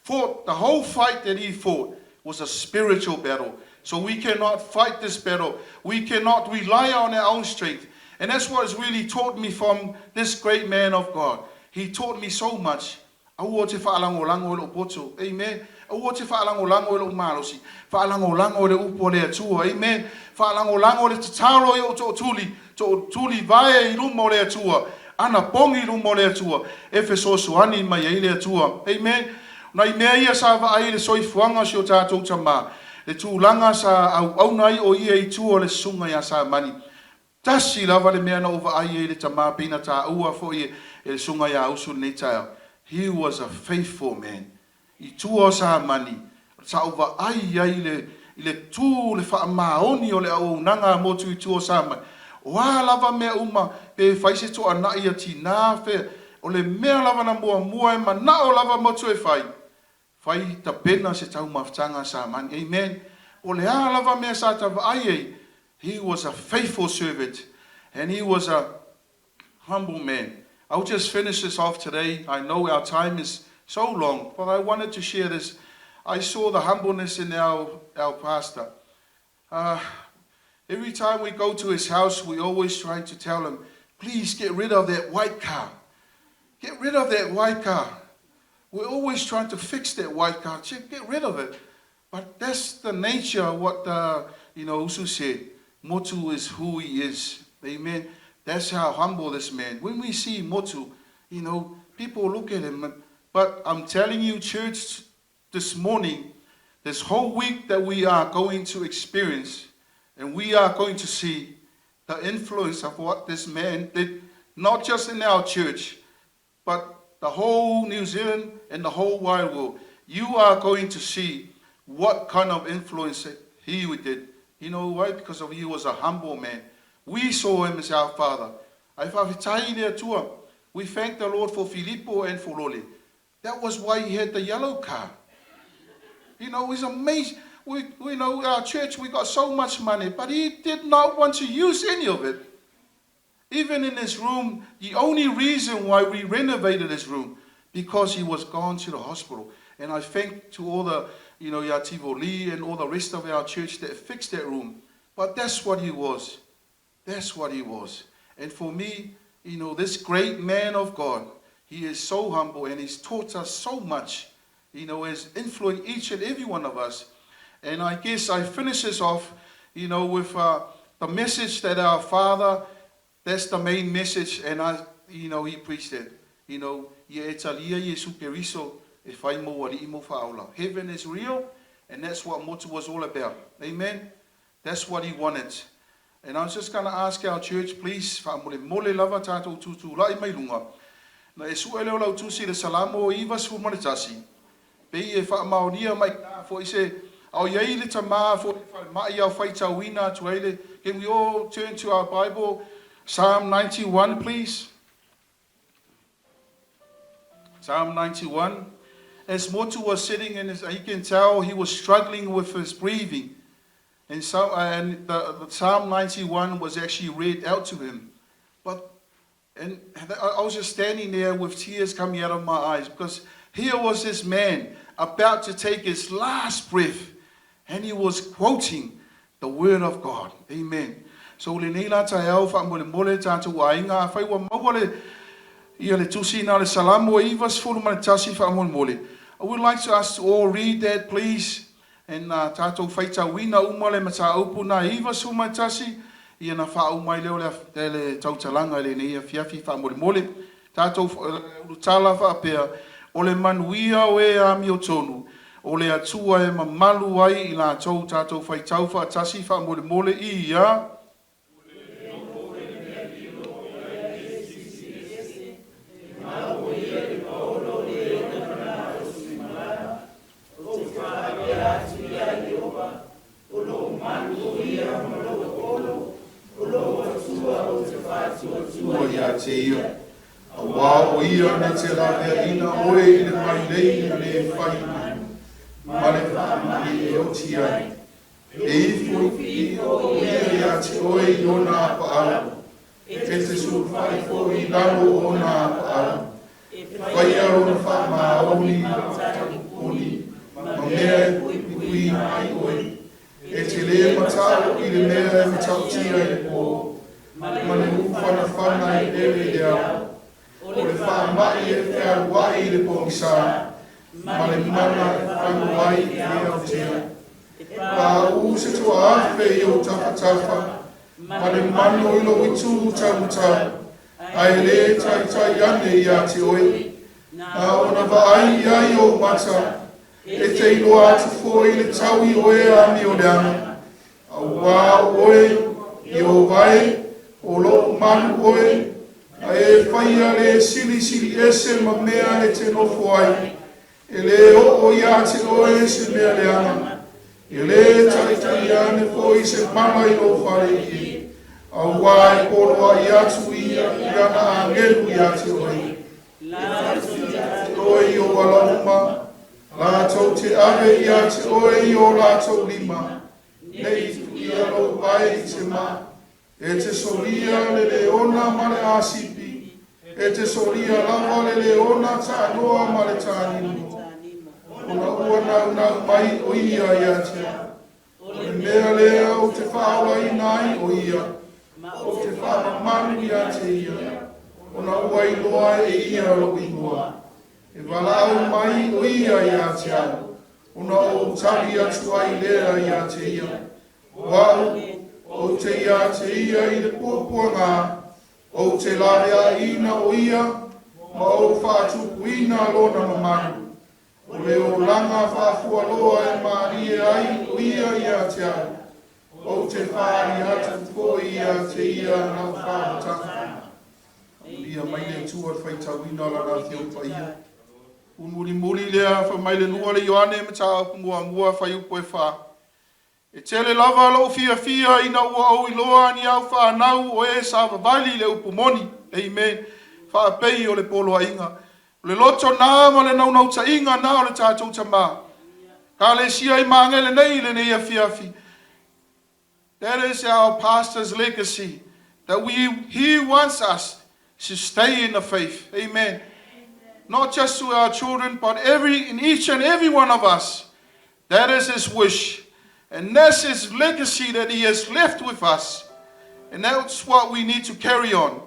fought. The whole fight that he fought was a spiritual battle. So we cannot fight this battle. We cannot rely on our own strength. And that's what has really taught me from this great man of God. He taught me so much. Aua te faalagolago i lou poto. Amen. Aua te faalagolago i lou malosi. Faalagolago i le upu a le Atua. Amen. Faalagolago i le tatalo i ou tootuli. Tootuli vae i luma o le Atua. Anapogi i luma o le Atua. E fesoasoani mai ai le Atua. Amen. Nai mea ia sa vaai i le soifuaga o si o tatou tama. Le tulaga sa auauna ai o ia i tua o le susuga ia Samani. Tasi lava le mea na ou vaai ai i le tama pei na taua foi e le susuga ia Usu lenei taeao. He was a faithful man. I tua o Samani, sa ou vaai ai i le tū le faamaoni o le auaunaga a Motu i tua o Samani. O a lava mea uma pe fai se toanai a tinā fea, o le mea lava na muamua e manao lava Motu e fai, fai tapena se taumafataga a Samani. Amen. O le a lava mea sa ta vaai ai, he was a faithful servant and he was a humble man. I'll just finish this off today. I know our time is so long, but I wanted to share this. I saw the humbleness in our pastor. Every time we go to his house, we always try to tell him, please get rid of that white car. Get rid of that white car. We're always trying to fix that white car. Get rid of it. But that's the nature of what Usu said. Motu is who he is. Amen. That's how humble this man. When we see Motu, people look at him. But I'm telling you, church, this morning, this whole week that we are going to experience and we are going to see the influence of what this man did, not just in our church, but the whole New Zealand and the whole wide world. You are going to see what kind of influence he did. You know why? Because of he was a humble man. We saw him as our father. We thank the Lord for Filippo and for Loli. That was why he had the yellow car. You know, it's amazing. We know our church, we got so much money, but he did not want to use any of it. Even in his room, the only reason why we renovated his room, because he was gone to the hospital. And I thank to all the, you know, Yativo Lee and all the rest of our church that fixed that room. But that's what he was. That's what he was. And for me, you know, this great man of God, he is so humble and he's taught us so much, you know, has influenced each and every one of us. And I guess I finish this off, you know, with the message that our father, that's the main message, and I, you know, he preached it. You know, heaven is real, and that's what Motu was all about. Amen? That's what he wanted. And I was just going to ask our church, please, whaamole mole lava tātou tūtū lai mai lunga. Na e sua leo lau tūsi le salamo o iwa sfu mane tasi. Pe i e whaamaonia mai fo i se, au iei le tamā fo i mai au whaitauina atu eile. Can we all turn to our Bible, Psalm 91, please? Psalm 91. As Motu was sitting in his, you can tell he was struggling with his breathing. And so, and the Psalm 91 was actually read out to him. And I was just standing there with tears coming out of my eyes, because here was this man about to take his last breath, and he was quoting the word of God. Amen. So le nei la taeao faamolemole tatou aiga afai ua maua le ia le tusi na le Salamo e 91 faamolemole. I would like to us to all read that, please. And tātou faitauina uma le mataupu na 91 ia na faauma ai lea o le le tautalaga i lenei afiafi faamolemole. Tātou ulutala faapea, o le manuia o e amiotonu, o le Atua e mamalu ai i latou tātou faitau faatasi faamolemole ia. Atua ia te ia, auā o ia na te laveaina oe i le mailei na lē fai mai, ma le faamai e oti ai. E ifo o ia ia te oe i ona apaau, e te sulufai foi i lalo o ona apaau, e faia lona faamaoni i lau ma mea e puipuiina ai oe. E te lē mata'u i le mea e matautia i le pō, ma le ufanafana e lele i le ao, o le faama'i e fealua'i i le pogisā, ma le mana e fagu ai i le aotea. E paʻū se 1000 i ou tafatafa, ma le mano i lou itū taumatau, ae lē taitai ane iā te oe. Na ona vaai i ai ou mata, e te iloa atu foi le taui o e amioleaga, auā o oe, Ieova e, o loʻu malu oe, a e faia le silisili ese ma mea e te nofo ai, e lē oo iā te oe se mea leaga, e lē taitai ane foi se mala i lou fale ie, auā e poloaʻi atu ia i ana agelu iā te oe, e te oe i ou ala uma, latou te ave iā te oe i o latou lima, nei tuia lou vae i te ma, e te solia le leona ma le asipi, e te solia lava le leona taanoa ma le tanimo. Ona ua naunau mai o ia ia te au. O le mea lea ou te faaolaina ai o ia, ou te faamamalu ia te ia, ona ua iloa e ia lou igoa. E valaau mai o ia ia te au, ona ou tali atu ai lea ia te ia. O au, ou te ia te ia i le puapuagā, ou te laveaʻiina o ia, ma ou faatupuina lona mamalu. O le olaga faafualoa e malie ai o ia ia te au, ou te faaali atu foi ia te ia lau faautaga. Ia mai le Atua le faitauina o lana Afio Paia. Mulimuli lea fai mai le lua le Ioane mataupu muamua fuaiupu e 4. E tele lava lou fiafia ina ua ou iloa ni au fanau o e savavali le upu moni. Amen. Faapei o le poloaiga. O le loto na ma le naunautaiga na o le tatou tamā. Ekalesia i Magele nei lenei afiafi. That is our pastor's legacy. That he wants us to stay in the faith. Amen. Not just to our children, but in each and every one of us. That is his wish. And that's his legacy that he has left with us. And that's what we need to carry on.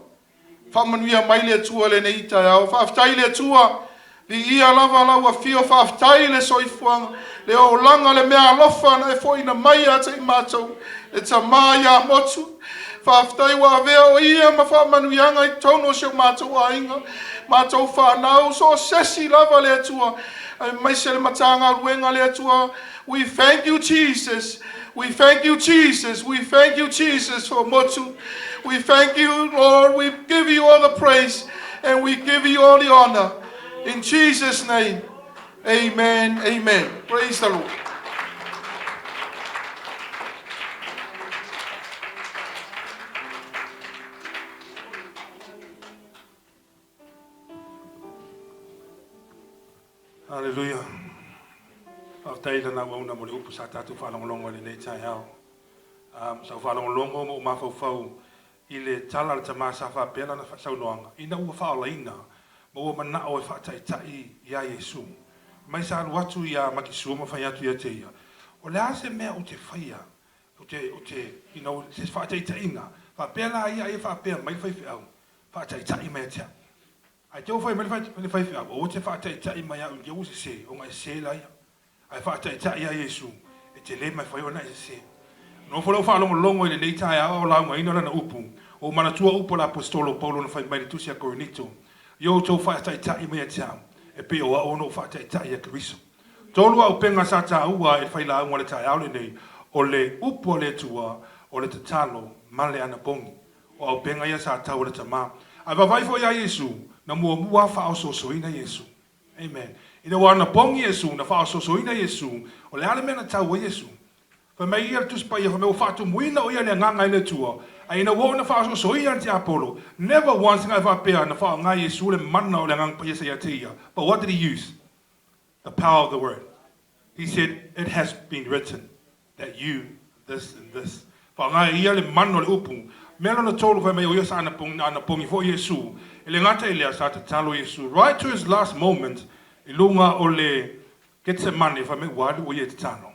Faamanuia mai le Atua lenei taeao. Faafetai le Atua. Viia lava lau afio faafetai le soifuaga. Le olaga le mea alofa na e foʻina mai ia te i matou. Le tamā ia motu. Faafetai ua avea o ia ma faamanuiaga i totonu o si o matou aiga. Matou fanau so o sesi lava le Atua. Aemaise le Matagaluega le Atua. We thank you, Jesus. We thank you, Jesus. We thank you, Jesus, for Motu. We thank you, Lord. We give you all the praise and we give you all the honor. In Jesus' name, amen. Amen. Praise the Lord. Hallelujah. Faafetai lana auauna mo le upu sa tatou faalogologo i lenei taeao. Sa ou faalogologo ma ou mafaufau i le tala a le tama sa faapea lana saunoaga, ina ua faaolaina ma ua manao e faataitai iā Iesu. Mai sa alu atu iā Makisua ma fai atu ia te ia, O le a se mea ou te faia, ou te, ou te, you know, se faataitaiga, faapea la ia ai e faapea mai le faifeau, faataitai mai ia te au. Ae te ua fai mai le faifeau, aua te faataitai mai au i ua sese, ona e sese laia. Ae faataitai ia Iesu, e te le mafai ona e sese. Nofo lea ou faalogologo i lenei taeao a o laugaina lana upu, ua ou manatua upu a le Aposetolo o Paulo na fai mai i le tusi a Korinito, Ia outou faataitai mai ia te au, e pei o au ona ou faataitai ia Keriso. Tolu auupega sa taua e le failauga o le taeao lenei, o le upu a le Atua, o le tatalo ma le anapogi. O auupega ia sa tau e le Tama. Ae vaavaai foi ia Iesu, na muamua faaosoosoina Iesu. Amen. Ina ua anapogi Iesu, na faaosoosoina Iesu, o le a le mea na tau ai Iesu? Fai mai ia le Tusi Paia, fai mai ua faatumuina o ia le Agaga e le Atua, ae ina ua oo ina faaosoosoina le tiapolo, never once na e faapea na faaaoga Iesu le mana o le Agaga Paia sa ia te ia. But what did he use? The power of the word. He said, it has been written that you this and this. Faaaoga e ia le mana o le upu. Mea lona tolu, fai mai o ia sa anapogi, na anapogi foi Iesu. E le gata i lea, sa tatalo Iesu right to his last moment i luga o le Getsemane, fai mai ua alu o ia e tatalo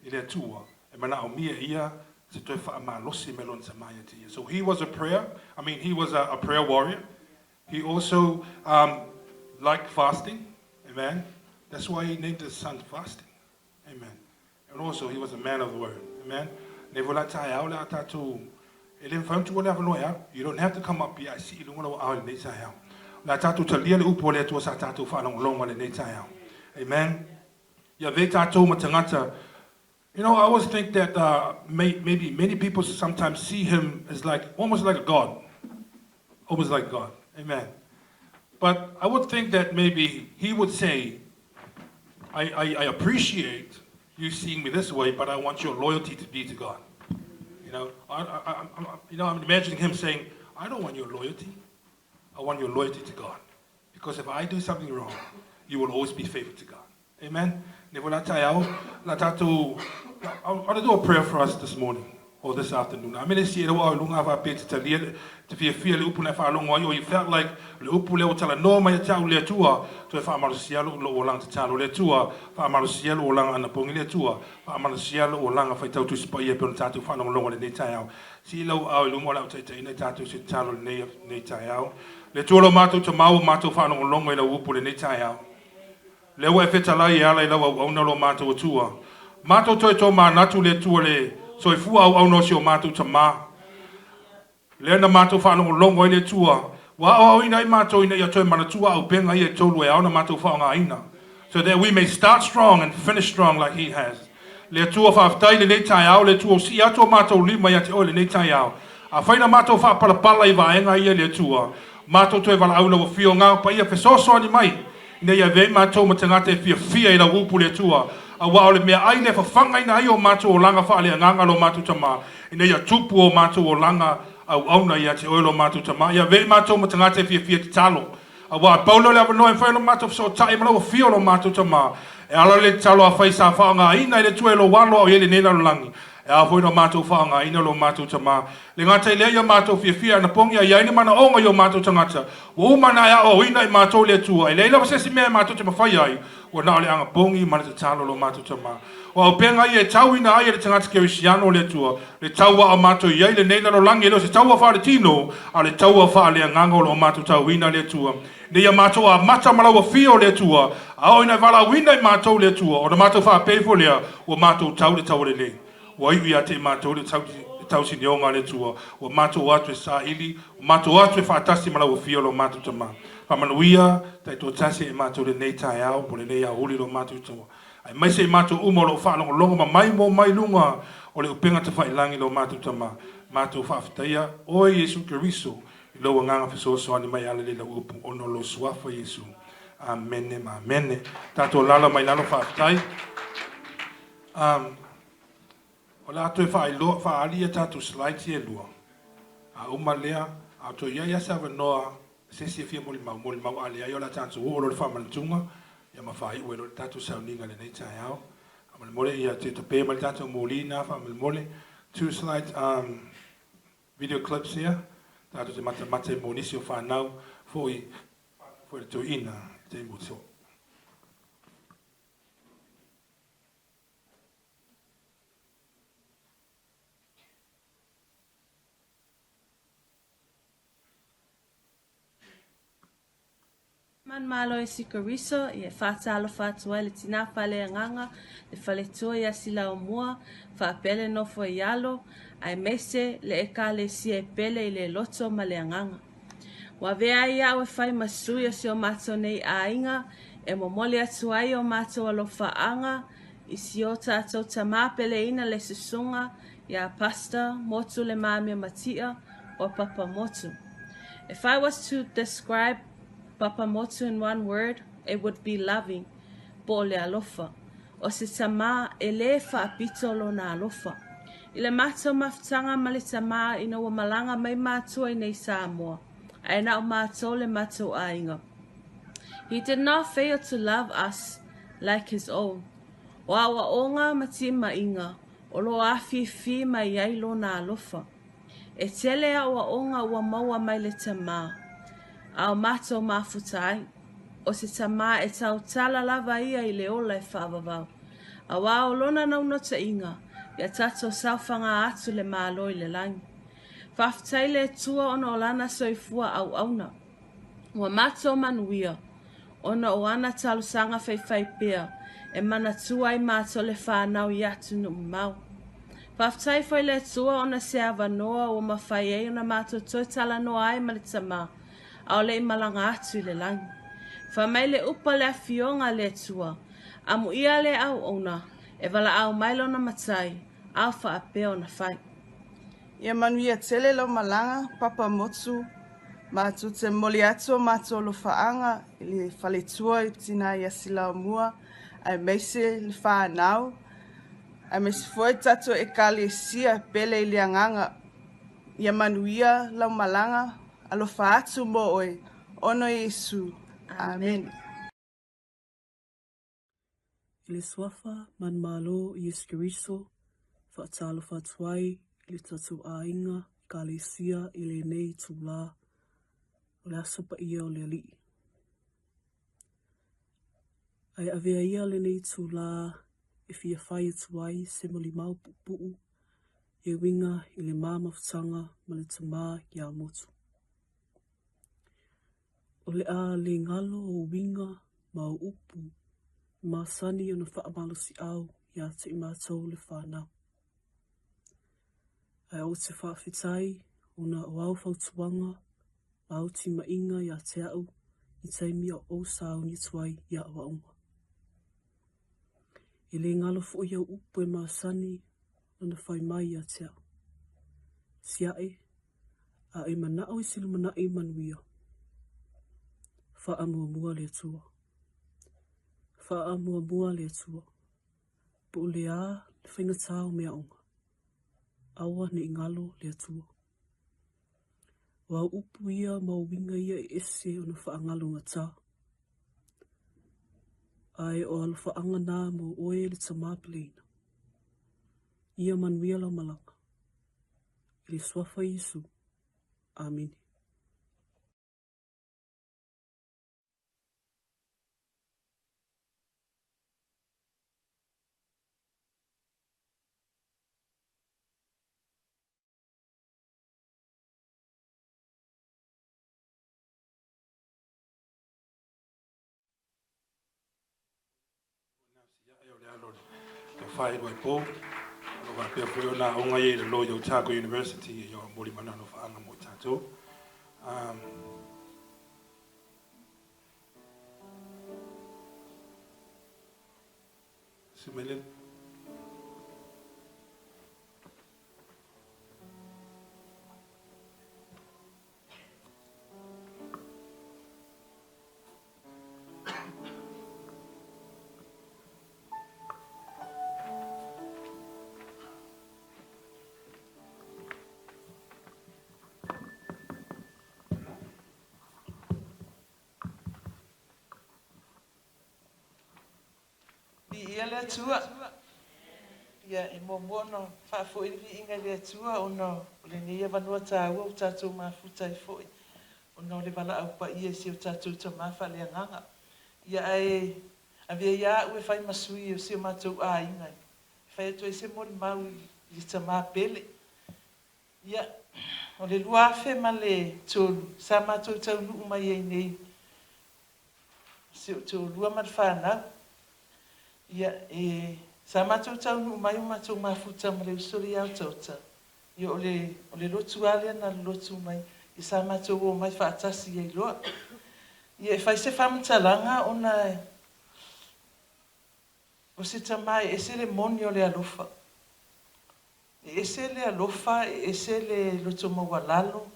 i le Atua e manaomia e ia se toe faamalosi mai lona tama ia te ia. So he was a prayer, I mean he was a prayer warrior. He also liked fasting. Amen. That's why he named his son Fasting. Amen. And also he was a man of the word. Amen. Nei foi la taeao le a tatou e le mafai ona tuua le avanoa e alu. You don't have to come up here ae sii i luga lau aao i lenei taeao. O le a tatou talia le upu a le Atua sa tatou faalogologo i lenei taeao. Amen. Ia avea tatou ma tagata. You know, I always think that maybe many people sometimes see him as like, almost like a god. Almost like God. Amen. But I would think that maybe he would say, I appreciate you seeing me this way, but I want your loyalty to be to God. You know, I'm imagining him saying, I don't want your loyalty. I want your loyalty to God. Because if I do something wrong, you will always be faithful to God. Amen. I want to do a prayer for us this morning or this afternoon. Amene si e lau au lunga wha pe te talia te fiafia le upu na whaalongo ai o you felt like le upu lea ua talanoa mai ia te au le Atua toe faamalosia lou lou olaga tatalo le Atua faamalosia lou olaga anapogi le Atua faamalosia lou olaga faitau Tusi Paia e pei ona tatou faalogologo i lenei taeao. Sii lau aao i luma o le a ou taitaiina i tatou i se tatalo i lenei taeao. Le Atua lo matou Tama ua matou faalogologo i lau upu i lenei taeao. Lea ua e fetalai e ala i lau auauna lo matou Atua. Matou toe tomanatu le Atua le soifua auauna o si o matou Tama. Lea na matou faalogologo ai le Atua, ua aoaoina ai matou ina ia toe manatua auupega ia e tolu e ao ona matou faaaogaina. So that we may start strong and finish strong like he has. Le Atua faafetai i lenei taeao, le Atua ua sii atu o matou lima ia te Oe i lenei taeao. Afai na matou faapalapala i vaega ia le Atua, matou toe valaau i Lau Afioga, Paia fesoasoani mai, ina ia avea ai matou ma tagata e fiafia i Lau Upu le Atua, auā o le meaai lea e fafagaina ai o matou olaga faaleagaga lo matou Tama, ina ia tupu o matou olaga auauna ia te Oe lo matou Tama. Ia avea ai matou ma tagata e fiafia tatalo, Aua e pau lea o le avanoa e mafai ona matou fesootai ma lau afio lo matou tama. E ala le tatalo afai sa faaaogaina e le Atua e lou alo a o i ai lenei lalolagi, e ao foi ona matou faaaogaina lo matou tama. Le gata i lea ia matou fiafia e anapogi a i ai ni manaoga i o matou tagata, ua uma ona e aoaoina i matou e le Atua, e leai lava se isi mea e matou te mafaia ai, ua na o le anapogi ma le tatalo lo matou tama. O auupega ia e tauina ai e le tagata kerisiano o le Atua, le taua a o matou i ai lenei lalolagi, e le o se taua faaletino, a o le taua faaleagaga o lo o matou tauina le Atua. Ina ia matou amata ma lau afio o le Atua, a oo ina e valaauina i matou le Atua, ona matou faapea ifo lea, ua matou tau le taua lelei. Ua iu ia te i matou le tausinioga a le Atua, ua matou o atu e saili, ua matou o atu e faatasi ma lau afio lo matou Tama. Faamanuia taitoatasi e matou lenei taeao mo lenei aoauli lo matou Atua. Aemaise i matou uma o lo o faalogologo ma maimoa mai luga o le upega tafailagi lo matou Tama, matou faafetaia Oe Iesu Keriso i Lou Agaga fesoasoani mai e ala i Lau Upu ona o Lou Suafa Iesu. Amene ma amene. Tatou alaala mai lalo faafetai. Um, o le a toe faailoa, faaali ia tatou slides ia e lua. A uma lea, a o toe i ai lava se avanoa Se isi e fia molimau, molimau a leai o le a tatou oo loa i le faamanatuga ia ma faaiu ai loa le tatou sauniga i lenei taeao. Faamolemole ia toe tape mai le tatou moli na faamolemole. Two slides um, video clips here. Tatou te matamata i mo nisi o whanau foi foi le toeaina i te motu. Manumalo e Sikariso, ia e faatalofa atu ai le tinā faaleagaga, le faletua ia Silaomua, faapea le nofo i alo, aemaise le Ekalesia e pele i le loto ma le agaga. Ua avea ai au e fai ma sui o si o matou nei aiga e momoli atu ai o matou alofaaga i si o tatou tamā peleina le susuga iā Pastor Motu Le Mamea Matia or Papa Motu. If I was to describe Papa Motu in one word, it would be loving, po o le alofa. O se tamā e lē faapito lona alofa. I le matou mafutaga ma le tamā ina ua malaga mai matua i nei Samoa, ae na o matou le matou aiga. He did not fail to love us like his own. O aoaoga ma timaiga o lo o afifi mai ai lona alofa. E tele aoaoga ua maua mai le tamā, a o matou mafuta ai. O se tamā e tautala lava ia i le ola e faavavau. Auā o lona naunautaiga, ia tatou saofaga atu le Malo i le lagi. Faafetai le Atua ona o lana soifua auauna. Ua matou manuia, ona o ana talosaga faifaipea e manatua ai matou le whanau i atunuu mamao. Faafetai foi le Atua ona se avanoa ua mafai ai ona matou toe talanoa ai ma le tamā, a o le i malaga atu i le lagi. Fai mai le upu a le Afioga a le Atua, Amuia le auauna, e valaau mai lona matai, a o faapea ona fai. Ia manuia tele lau malaga, Papa Motu, matou te momoli atu o matou alofaaga i le faletua i Tina ia Silaomua, aemaise le whanau, aemaise foi tatou Ekalesia pele i le agaga. Ia manuia lau malaga, alofa atu mo oe, ono Iesu. Amen. I le Suafa manumalo o Iesu Keriso, faatalofa atu ai i le tatou aiga Ekalesia i lenei itulā o le Aso Paia o le Alii. Ae avea ia lenei itulā e fia fai atu ai se molimau puupuu e uiga i le ma mafutaga ma le Tamā ia Motu. O le a le galo o uiga ma o upu e masani ona faamalosiau ia te i matou le whanau. Ae ou te faafetai ona o au fautuaga ma au timaiga ia te au i taimi o ou sauni atu ai i aʻoaʻoga. E le galo foi au upu e masani ona fai mai ia te au. Siaʻe, a e manaʻo i se lumanai manuia. Faamuamua le Atua. Faamuamua le Atua. Po o le a le faigatā o meaaoga, aua ne i galo le Atua. O au upu ia ma au uiga ia e ese ona faagalogatā. Ae o alofaaga nā mo oe le tamā peleina. Ia manuia lau malaga. I le Suafa Iesu. Amene. Le faailoa i po, o lo o faapea foi ona aoga ia i lalo i Otago University i o moli mana no whaanga mo i tātou. Sumele. Viia le Atua. Ia, e muamua ona faafoi le viiga i le Atua ona o lenei avanoa taua ua tatou mafuta ai foi ona o le valaau paia i si o tatou Tama faaleagaga. Ia, ae avea ia au e fai ma sui o si o matou aiga e fai atu ai se molimau i le tama pele. Ia, o le 2003 sa matou taunuu mai ai nei si ou toalua ma le fanau. Ia, e, sa matou taunuu mai o matou mafuta ma le uso lea ia Otaota. Ia, o le, o le lotu lava lea na lolotu mai, ia sa matou omai faatasi ai loa. Ia, e fai se faamatalaga ona o se tama e ese le moni o le alofa. E ese le alofa, e ese le loto maualalo,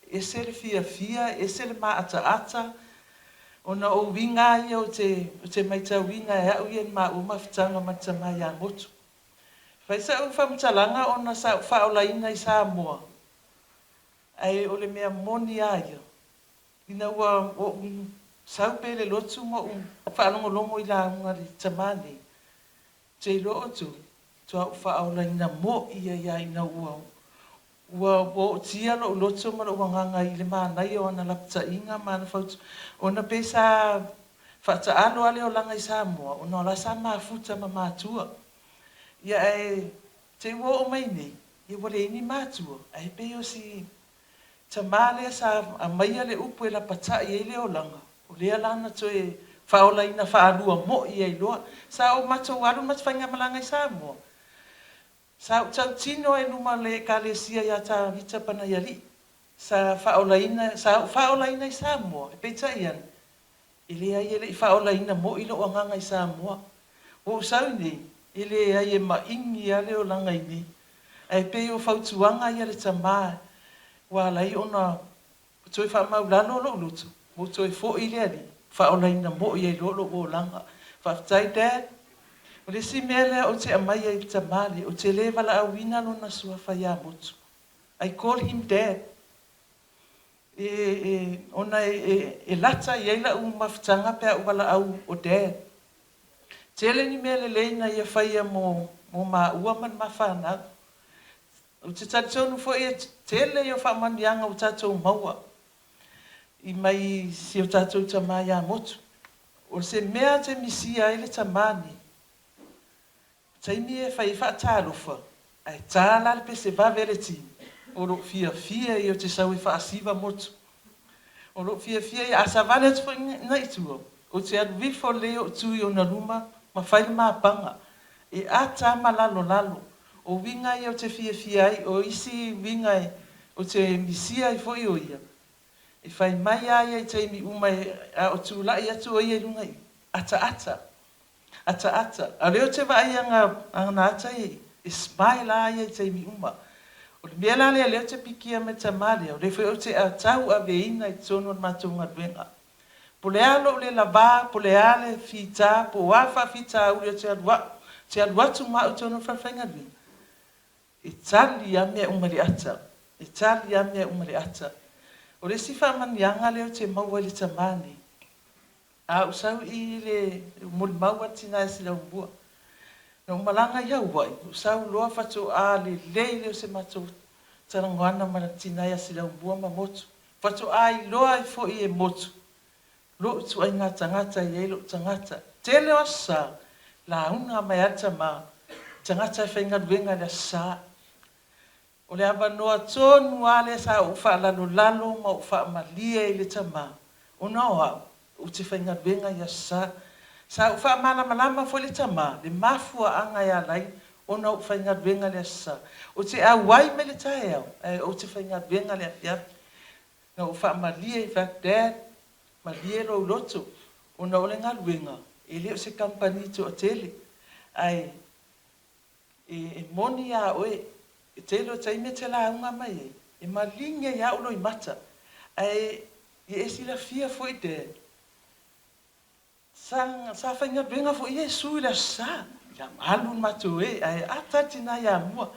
e ese le fiafia, e ese le maataata, ona o uiga lava ia ou te, ou te maitauina e au ia i le maua mafutaga ma le tama ia Motu. Fai sa'u faamatalaga ona sa ou faaolaina i Samoa, ae o le mea moni lava ia, ina ua ou sau pea i le lotu ma ou faalogologo i lauga a le tama nei, Ou te iloa outou, toa ou faaolaina moʻi ai lava ina ua ua ootia lou loto ma lou agaga i le manaia o ana lapataiga ma ana fautuaga, ona pei sa faataalo lava le olaga i Samoa ona o la sa mafuta ma matua. Ia ae te i ua oo mai nei, ia ua leai ni matua, ae pei o si Tama lea sa aumaia le upu e lapatai ai le olaga, o lea la na toe faaolaina faalua moi ai loa. Sa ou matou alu ma te faigamalaga i Samoa. Sa ou tautino ai luma o le Ekalesia ia Tavita Panaialii. Sa faaolaina, sa ou faaolaina i Samoa, e peitai ane, e leai e le i faaolaina moi lou agaga i Samoa. Ua ou sau nei, e leai e maʻigi lava le olaga i nei. Ae pei o fautuaga ia le tama ua ala ai ona toe faamaulalo lou loto, ua ou toe foi i le Alii, faaolaina moi ai loa lou olaga. Faafetai Dad. O le isi mea lea ou te aumaia i le tama lea, ou te le valaauina lona suafa ia Motu. I call him Dad. E, e, ona e, e, e lata i ai lau mafutaga pe a ou valaau o Dad. Tele ni mea lelei na ia faia mo, mo maua ma le ma fanau. Ou te talitonu foi e tele ia o faamanuiaga ua tatou maua i mai si o tatou tama ia Motu. O se mea te misia ai le tama nei, taimi e fai ai faatalofa, ae ta la le pese vave a le tini, o lou fiafia ia o te sau e faasiva motu. O lou fiafia ia, a savali atu foi na i tua, ou te alu ifo lelei ou tu i ona luma ma fai le mapaga. E ata ma lalolalo. O uiga ia ou te fiafia ai, o isi uiga ou te misia ai foi o ia, e fai mai a ia i taimi uma a o tulai atu o ia i luga i ataata. Ataata. A o lea ou te vaai i ana ata e smile lava ia i taimi uma. O le mea la lea lea ou te pikia mai le tama lea, o lea foi ou te tauaveina i totonu o le matou galuega. Po o le a lou le lava, po o le a le fita, po o a faafitauli ou te alu au, te alu atu ma au i totonu o le falefaigaluega, e tali lava mea uma i le ata. E tali lava mea uma i le ata. O le isi faamanuiaga lea ou te maua i le tama nei, A ou sau i le molimau a le tina e Silaumua, na ou malaga i Hawaii, ou sau loa faatoa lelei lea o se matou talanoaga ma le tina ia Silaumua ma Motu. Faatoa iloa ai foi e Motu lou ituaiga tagata e i ai lou tagata. Tele o Aso Sa, lauga mai lava le tama, tagata e faigaluega i le Aso Sa. O le avanoa tonu lava lea sa ou faalalolalo ma ou faamalie i le tama, ona o au, ou te faigaluega i Aso Sa. Sa ou faamalamalama foi le tama, le mafuaaga e ala ai ona ou faigaluega i le Aso Sa. Ou te auai mai le taeao, ae ou te faigaluega i le afiafi. Na ou faamalie i fai atu, Dad, malie lou loto, ona o le galuega, e le o se kamupani toatele, ae E moni iā oe, e tele o taimi e te lauga mai ai, e maligi ai au loimata. Ae ia e silafia foi Dad, sa, sa faigaluega foi Iesu i le Aso Sa. Ia, alu le matou e, ae ata le tina ia mua.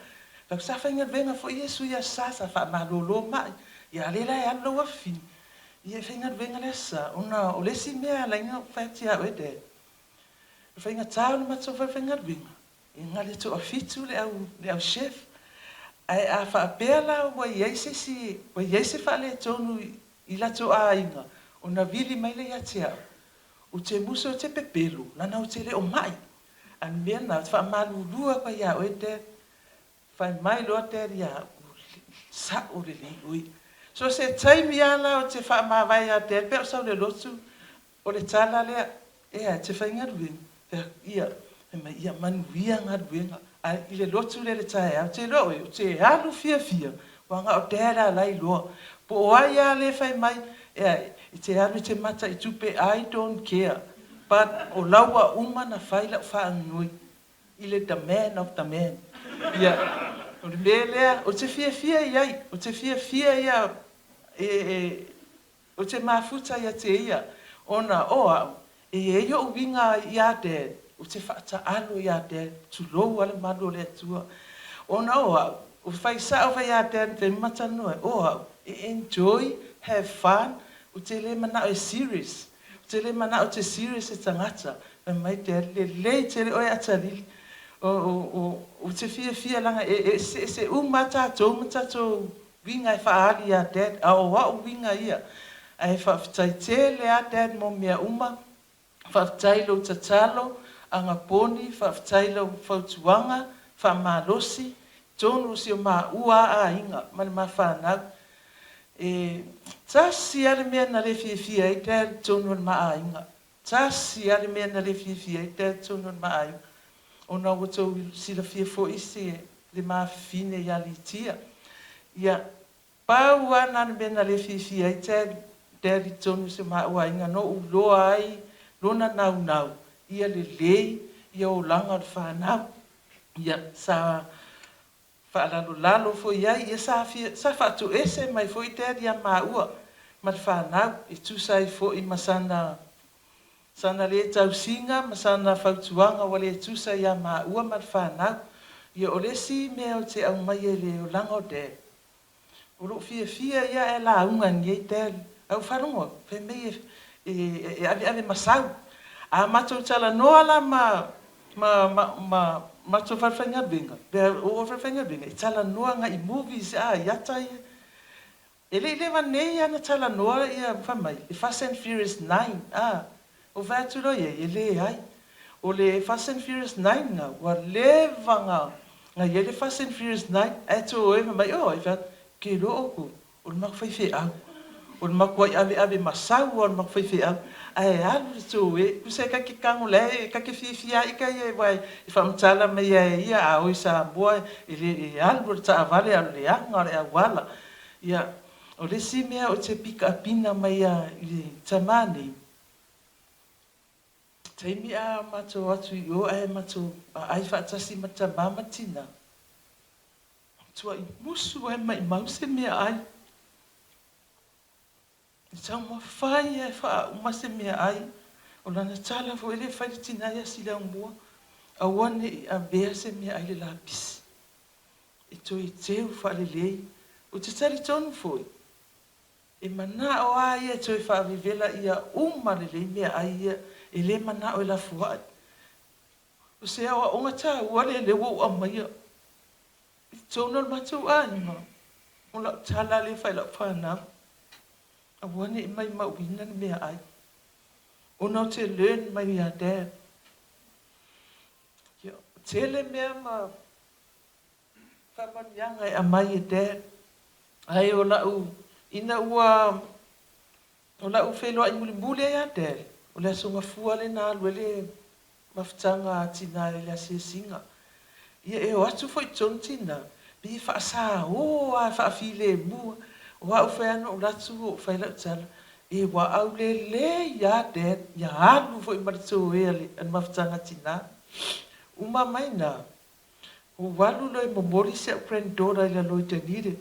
Fai atu, sa faigaluega foi Iesu i Aso Sa, sa faamalolo mai. Ia, a lea la e alu lau afafine, ia e faigaluega i le Aso Sa, ona o le isi mea e ala ai ona ou fai atu ia oe Dad, o le faigata o le matou falefaigaluega, E na le toafitu le au le au chef. Ae a faapea la ua i ai se isi ua i ai se faaletonu i latou aiga ona vili mai lea ia te au, ou te musu ou te pepelo leaga ou te le o mai. A o le mea lena ou te faamalulu atu ai ia oe Dad, fai mai loa Dad ia au, sa'o lelei oe. So se taimi lava la ou te faamavae ia Dad pe a ou sau i le lotu, O le tala lea, ea, e te faigaluega, fai atu, ia, fai mai, ia manuia galuega. A i le lotu lea i le taeao, ou te iloa oe, ou te alu fiafia, ua na o Dad a la e iloa. Po o ai lava lea e fai mai, ea, e te alu e te mata i tupe, I don't care, but o la ua uma ona fai lau faanoi i le the man of the man. Ia, o le mea lea, ou te fiafia i ai, ou te fiafia ia e, e, Ou te mafuta ia te ia, ona o au, e i ai oʻu uiga iā Dad, ou te faataalo iā Dad, tulou a le malu o le Atua. Ona o au, ua fai sao fai iā Dad te matalanoa ai, o au, e enjoy, have fun, ou te le manao e serious, ou te le manao ou te serious e tagata. Fai mai Dad, lelei tele oe Atalili, o, o, o, ou te fiafia leaga e eseese uma a tatou ma tatou Uiga e faaali ia Dad, a o au uiga ia. Ae faafetai tele a Dad mo mea uma, faafetai lou tatalo, agaponi, faafetai lau fautuaga, faamalosi, tonu o si o maua a aiga ma le ma fanau. E tasi a le mea na le fiafia ai Dad i totonu o le ma aiga. Tasi a le mea na le fiafia ai Dad i totonu o le ma aiga, ona ua tou silafia foi se le ma fafine ia Litia. Ia, pau a na le mea na le fiafia ai Dad, Dad i totonu o si o maua aiga na ou iloa ai lona naunau ia lelei ia olaga o le fanau. Ia, sa faalalolalo foi ai, ia sa fia, sa faatoese mai foi Dad ia maua ma le fanau e tusa ai foi ma sana Sana le tausiga ma sana fautuaga ua le tusa ia maua ma le fanau. Ia o le isi mea ou te aumaia i le olaga o Dad, o lou fiafia ia ae lauga nei Dad, ae ou faalogo atu, fai mai e, e, e aveave masau. A matou talanoa la ma, ma, ma, ma matou falefaigaluega, pe o falefaigaluega, e talanoa agai i movies a, i ata ia. E le i leva nei lava na talanoa ia fai mai le Fast and Furious 9 a ou fai atu loa i ai e leai o le Fast and Furious 9 na ua leva na na i ai le Fast and Furious 9 ae toe fai mai oh e fai atu ke iloa outou o le matou faifeau o le matuai aveave masau lava o le matou faifeau ae alu le toe tusa e ta te tago la e ta te fiafia ai ita ia aua e faamatala mai lava e ia a o i Samoa e le e alu le taavale a o le leaga o le auala. Ia, o le isi mea ou te pikaapina mai a i le tama nei, Taimi a matou o atu i o ae matou aai faatasi ma tama ma tina, matuai musu ai maimau se meaai. E taumafai lava e faauma se meaai. O lana tala foi lea e fai i le tina ia Silaumua, aua ne i avea se meaai i le lapisi, e toe teu faalelei. Ou te talitonu foi, e manao lava ia e toe faavevela ia uma lelei meaai ia, e le manao e lafuai. O se aoaoga taua lea lea ua ou aumaia i totonu o le matou aiga, o lau tala lea e fai i lau fanau, aua ne i maimauina le meaai, ona ou te learn mai ia Dad. Ia, tele mea ma faamanuiaga e aumai e Dad, ae o lau, ina ua, o lau feiloai mulimuli ai ia Dad, o le Aso Gafua lea na alu ai le mafutaga a Tina i le asiasiga. Ia e o atu foi i totonu Tina, pei e faasao lava, e faafilemu. O au foi lava na ou alu atu ou fai lau tala, e ua aulelei lava Dad, ia alu foi ma le toea i le mafutaga a Tina. Uma mai na, ou alu loa e momoli si au granddaughter i lalo i Dunedin.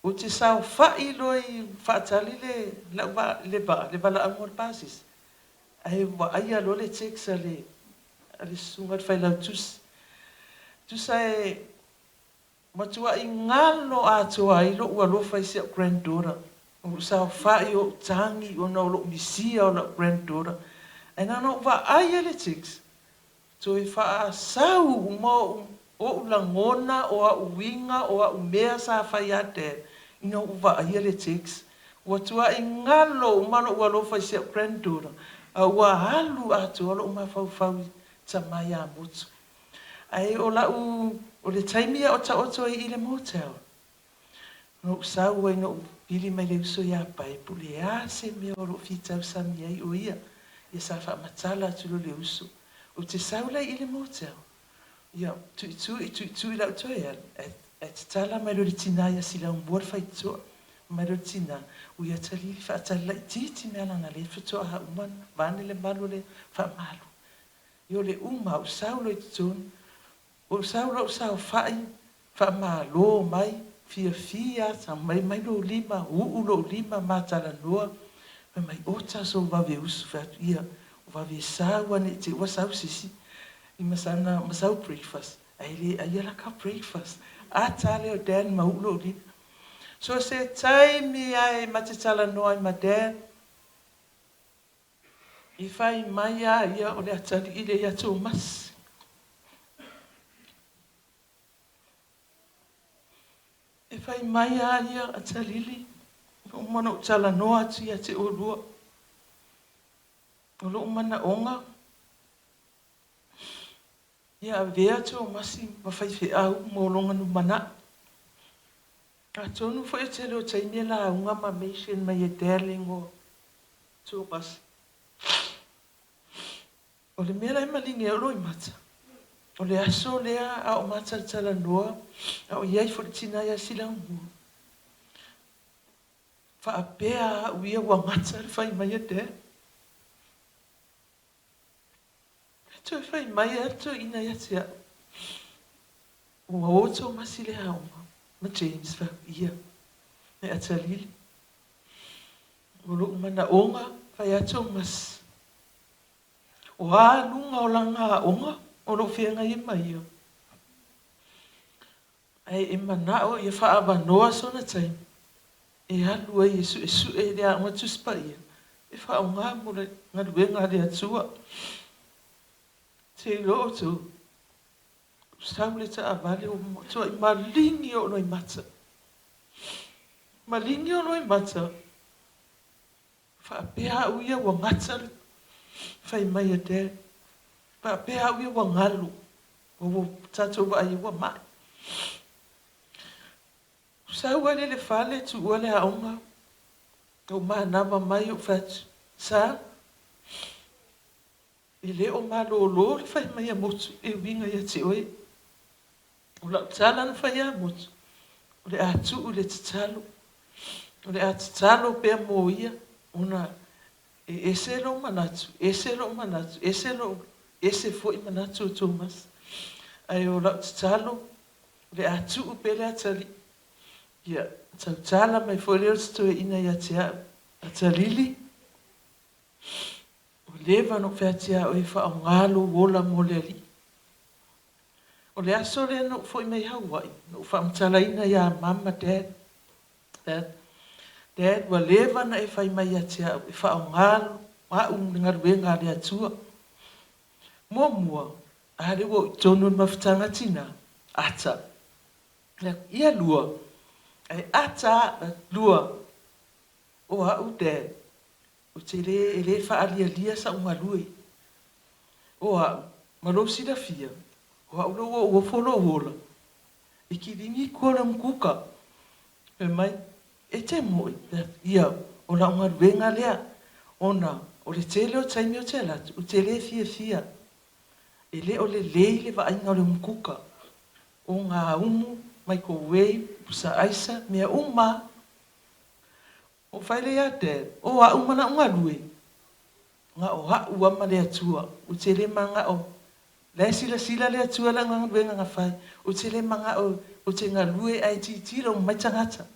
Ou te saofai loa i faatali le lau vaa le vaa le valaauga o le pasese ae vaaia loa le text a le a le susuga i le failautusi. Tusa e matuai galo atoa ai lou alofa i si au granddaughter. Ou saofai o ou tagi ona o lou misia o lau granddaughter. Ae na ona ou vaaia le text Toe faasau uma oʻu lagona, o aʻu uiga, o aʻu mea sa fai ia Dad ina ua ou vaaia le text. Ua tuaʻi galo uma loʻu alofa i si aʻu granddaughter a ua alu atoa loʻu mafaufau i tama ia Motu. Ae o laʻu, o le taimi a o taoto ai i le motel, Na ou sau ai na ou pili mai le uso iā Pae, po o le a se mea o lo o fia tausami ai o ia, ia sa faamatala atu loa le uso. Ou te sau la i le motel, ia, tuitui, tuitui la ou toe alu, ae, ae tatala mai loa le tinā ia Silaumua le faitotoa, fai mai loa le tinā, Ui atalii, faatali laitiiti mea leaga lea faatoa uma vaeane le malu o le faamalu. Ia o le uma, ou sau loa i totonu, Ua sau lou saofai, faamalo mai, fiafia, aumai mai lou lima, uu lou lima ma talanoa, fai mai, ota sou vave usu, fai atu, ia, o vave sau a ne i te i ua sau se isi i ma sana, ma sau breakfast, ae le aia la ka breakfast, ata lea o Dan ma uu lou lima. So se taimi a e ma te talanoa ai ma Dan, I whai mai a ia o le atalii le ia Tomasi. E whai mai a ia atalili, ua uma ona ou talanoa atu ia te olua. O lou manaoga, ia avea Tomasi ma faifeau mo lona lumanai. Atonu foi o tele o taimi e lauga ma mention mai e Darling o Tomasi. O le mea la e maligi ai o Loimata, o le aso lea a o matalatalanoa a o i ai foi le tina ia Silaumua, faapea au ia ua gata le fai mai a Dad. E toe fai mai lava le toeaina ia te au, Ua o Tomasi i le aoga ma James fai atu, Ia, e atalili. O lou manaoga, fai a Tomasi, o a luga o lana aoga o lou feagai ai ma ia, ae e manao ia faaavanoa sona taimi e alu ai e suesue i le Aoga Tusi Paia e faaaoga mo le galuega a le Atua. Te iloa outou, sau le taavale ua matuai maligi ou loimata. Maligi ou loimata. Faapea au ia ua gata le fai mai a Dad. Faapea au ia ua galu. Ua tatou vaai ai ua mai. Sau ai lea i le fale, tuua le aoga, ou manava mai ou fai atu, Sa, e le o malolo le fai mai a Motu e uiga ia te oe. O lau tala na fai ia Motu, o le a tuu i le tatalo, o le a tatalo pea mo ia, ona E ese lou manatu, ese lou manatu, ese lou, ese foi manatu o Tomasi. Ae o lau tatalo, o le a tuu pea le atalii, ia tautala mai foi lea o se toeaina ia te au, Atalili, ua leva ona ou fai atu ia oe e faaaoga lou ola mo le Alii. O le aso lea na ou foi mai Hawaii, na ou faamatalaina ia Mum ma Dad, Dad, Dad, ua leva ona e fai mai ia te au e faaaoga au i le galuega a le Atua. Muamua, a lea ua oo i totonu o le mafutaga tinã, ata. Ia lua, ae ata a, lua, o au, Dad, Ou te le, e le faalialia sa'u galue. O a'u, ma lou silafia, o a'u lou ou ofo lo'u ola, e kilini koa le umukuka. Fai mai, E te mo'i, ia, o la'u galuega lea, ona o le tele o taimi ou te alu atu, ou te le fiafia. E le o lelei le vaaiga o le umukuka, o ngā umu, microwave, pusa aisa, mea uma a. Ou fai lea ia Dad, o a'u ma la'u galue, na o a'u a ma le Atua, ou te le maga'o, la e silasila le Atua i la'u galuega na fai, ou te le maga'o ou te galue ae tilotilo uma mai tagata.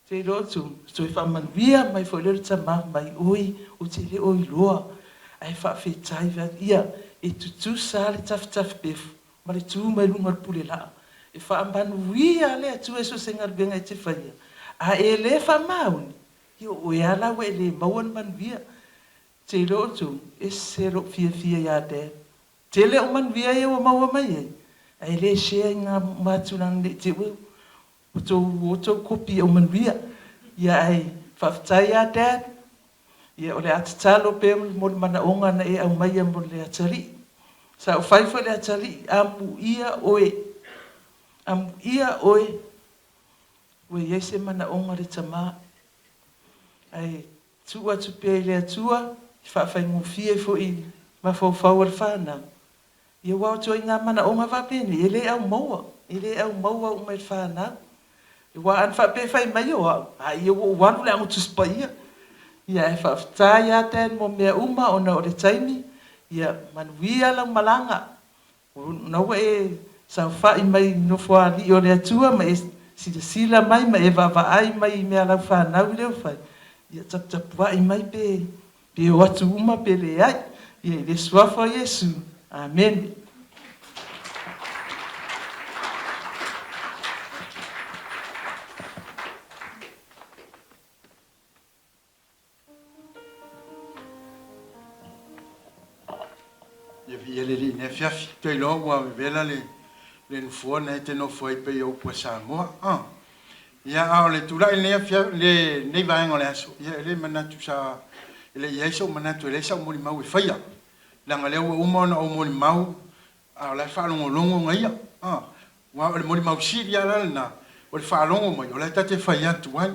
Te iloa outou, toe faamanuia mai foi lea o le tama mai, oi, ou te le o iloa, ae faafetai, ia, e tutusa lava le tafitafipefu ma le tu mai luga o le pule laa, e faamanuia le Atua i so o se galuega e te faia, a e le faamaoni, ia o oe lava la ua e le maua ni manuia. Te iloa outou, ese lou fiafia ia Dad. Tele ou manuia ia ua maua mai ai, ae le share i ngā mātulanga nei te ua tou outou kopi i ou manuia. Ia ae faafetai lava Dad, Ia, o le a tatalo pea mo le manaoga na e aumaia mo le atalii. Sa ou fai foi le atalii, amuia oe, amuia oe, ua i ai se manaoga le tama. Ae tuu atu pea i le Atua, e faafaigofie foi i mafaufau o le fanau, Ia aua o ituaiga manaoga faapenei, e le aumaua, e le aumaua uma e le fanau. Aua ana faapea e fai mai o au, a ia ua ou alu i le Aoga Tusi Paia. Ia ae faafetai lava Dad mo mea uma ona o le taimi, ia manuia lau malaga. O lena ua e saofai mai i le Nofoalii o le Atua ma e silasila mai ma e vaavaai mai i mea a lau fanau lea ua fai, ia taputapuai mai pe Pe o atu uma pe leai. Ia i le Suafa o Iesu. Amene. Ia viia le Alii i lenei afiafi. Ou te iloa ua vevela le le nofoa na e te nofo ai pei o upu a Samoa. A. Ia, a o le tulai i lenei afiafi, lenei vaega o le aso, ia e le manatu sa, e le i i ai sou manatu e leai sau molimau e faia, leaga o lea ua uma ona ou molimau, a o la e faalogologo na ia. A. Aua o le molimau sili lava la lena, o le faalogo mai o la e ta te fai atu ai.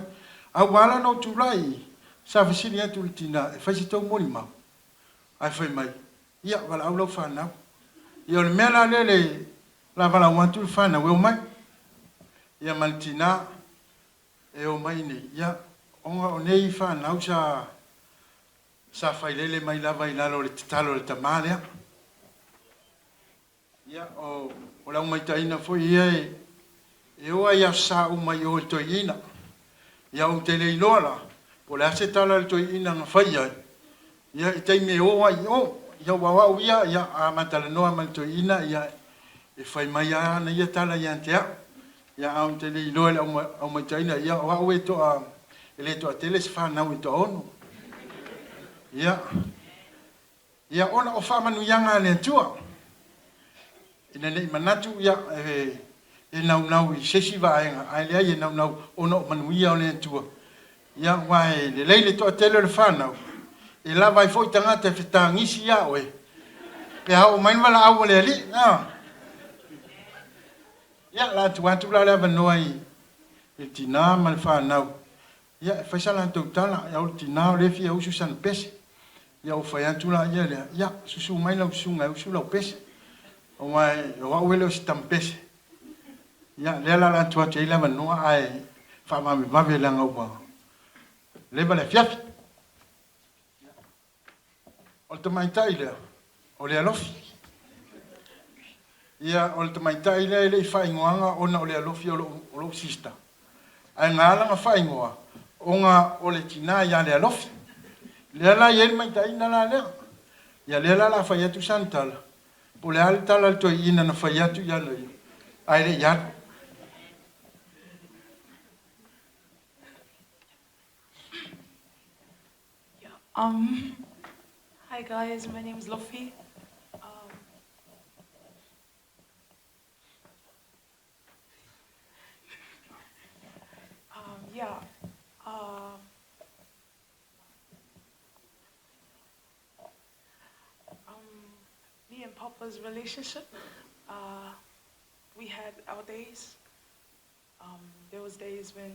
A ua ala ona ou tulai i, sa fesili atu i le tina e fai se tou molimau, ae fai mai, Ia, valaau lau fanau. Ia, o le mea la lea le la valaau atu le fanau e omai. Ia ma le tina e omai nei, ia, ona o nei fanau sa sa failele mai lava i lalo o le tatalo a le tama lea. Ia, o, o le aumaitaina foi ia e, e o ai Aso Sa uma i o i le toeaina. Ia, ou te le iloa la, po o le a se tala a le toeaina na fai ai, ia, i taimi e o ai i o. Ia, aua o au ia, ia, a ma talanoa ma le toeaina, ia, e fai mai lava ana ia tala ia te au. Ia, ae ou te le iloa i le aumaitaina, ia, o au e toa, e le toatele se fanau e toaono. Ia. Ia, ona o faamanuiaga a le Atua, ina ne i manatu ia e naunau i se isi vaega, ae leai e naunau ona o manuia o le Atua. Ia, aua e lelei le toatele o le fanau, e lava ai foi tagata e fetagisi ia oe, pe a oo mai le valaau a le Alii. A. Ia, o le a tuu atu la le avanoa i le tina ma le fanau Ia, e fai sa latou tala, ia o le tina o lea e fia usu sana pese. Ia ou fai atu laia lea, ia, susu mai lau susuga e usu lau pese, aua o au e le o se tama pese. Ia, lea la o le a tuu atu i ai le avanoa ae faavavevave leaga ua leva le afiafi. O le tamaitai lea, o Lealofi. Ia, o le tamaitai lea e le i faaigoaga ona o Lealofi o lou sister. Ae na ala ona faaigoa, ona o le tina ia Lealofi. Lea la e i ai le maitaiina la lea. Ia lea la o le a fai atu sana tala, po o le a le tala a le toeaina na fai atu ia ia, ae le i alu. Hi guys, my name is Lofi. Yeah. Me and Papa's relationship, we had our days. There was days when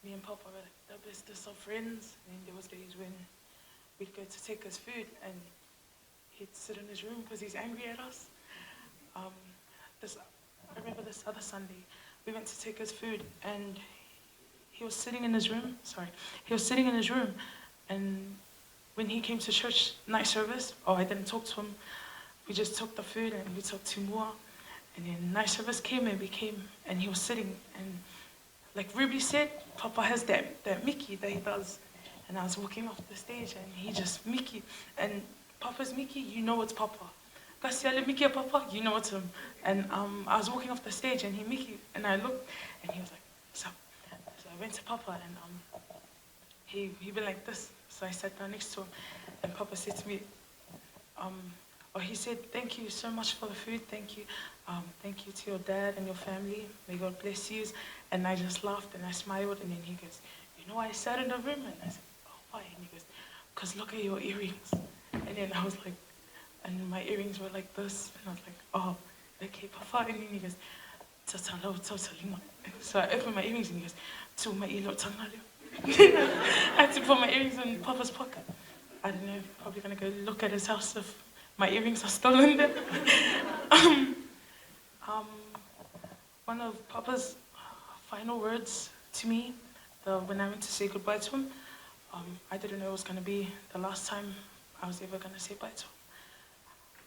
me and Papa were like the bestest of friends, and there was days when we'd go to take his food and he'd sit in his room because he's angry at us. I remember this other Sunday, we went to take his food and he was sitting in his room, sorry. He was sitting in his room, and when he came to church night service, oh, I didn't talk to him. We just took the food and we took Timua. And then night service came and we came and he was sitting, and like Ruby said, Papa has that Mickey that he does. And I was walking off the stage and he just, Mickey. And Papa's Mickey, you know it's Papa. Kasi Mickey Papa, you know it's him. And I was walking off the stage and he Mickey, and I looked and he was like, what's up? So I went to Papa and he went like this. So I sat down next to him and Papa said to me, he said, thank you so much for the food, thank you. Thank you to your dad and your family. May God bless you. And I just laughed and I smiled, and then he goes, you know why I sat in the room? And I said, oh, why? And he goes, because look at your earrings. And then I was like, and my earrings were like this. And I was like, oh, okay, Papa. And then he goes, so I opened my earrings and he goes, I had to put my earrings in Papa's pocket. I don't know, probably going to go look at his house if my earrings are still in there. One of Papa's final words to me, when I went to say goodbye to him, I didn't know it was going to be the last time I was ever going to say bye to him.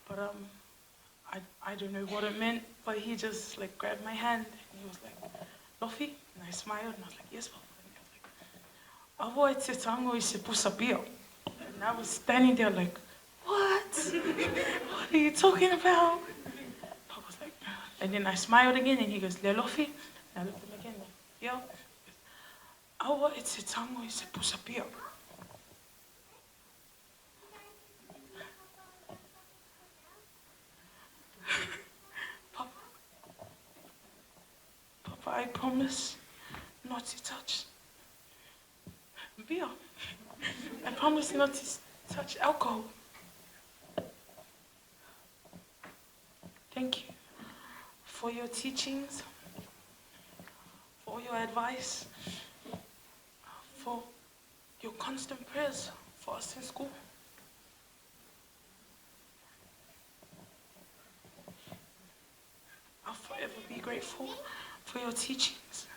But I don't know what it meant, but he just like grabbed my hand and he was like, Lofi? And I smiled and I was like, yes, Papa. And he was like, Awa e te tango i se pusa pia. And I was standing there like, what? What are you talking about? Papa was like, and then I smiled again and he goes, Le Lofi? And I looked at him again, like, yeah. Awa e te tango i se pusa pia. Papa, I promise not to touch beer. I promise not to touch alcohol. Thank you for your teachings, for your advice, for your constant prayers for us in school. I'll forever be grateful for your teachings.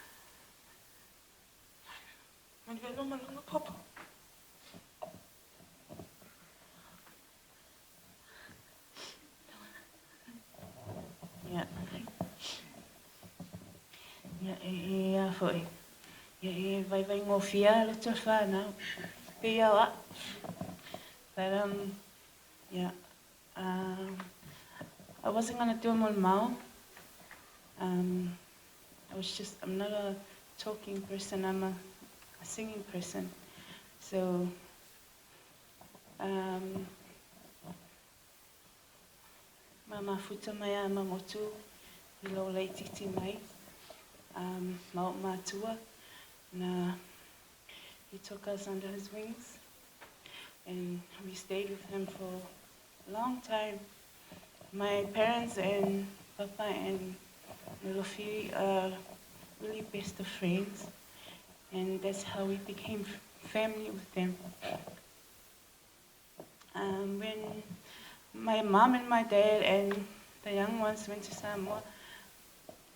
Papa. Yeah. Yeah, yeah, foi. Yeah, vai vai ngofia le te whānau. Pia wa. But yeah. I wasn't gonna do molimau. I'm not a talking person, I'm a singing person. So, mama futa mai a mangotu, i lo lei titi mai, mao matua, na he took us under his wings, and we stayed with him for a long time. My parents and Papa and Lofi are really best of friends, and that's how we became family with them. When my mom and my dad and the young ones went to Samoa,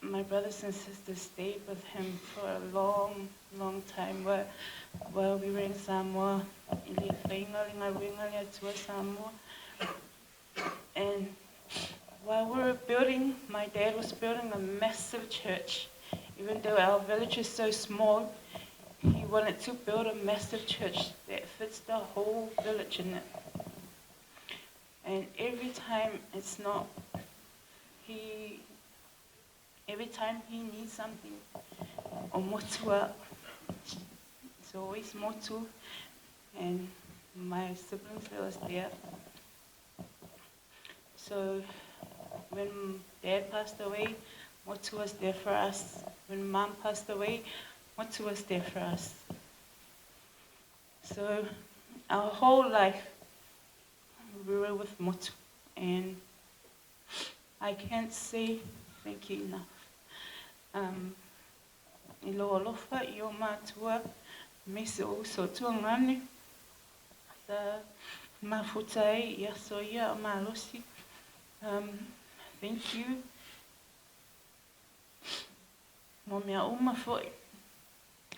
my brothers and sisters stayed with him for a long, long time while, while we were in Samoa. I le faiga o le galuega le Atua Samoa. And while we were building, my dad was building a massive church. Even though our village is so small, he wanted to build a massive church that fits the whole village in it. And every time it's not, he, every time he needs something, or motua, it's always motu, and my siblings was there. So when dad passed away, Motu was there for us. When mom passed away, Motu was there for us. So our whole life, we were with Motu. And I can't say thank you enough. Um, i lo alofa i o mātua, me se o so tuangane, sa mafuta ai i aso ia o malosi. Um, thank you. Mo mea uma fo'i.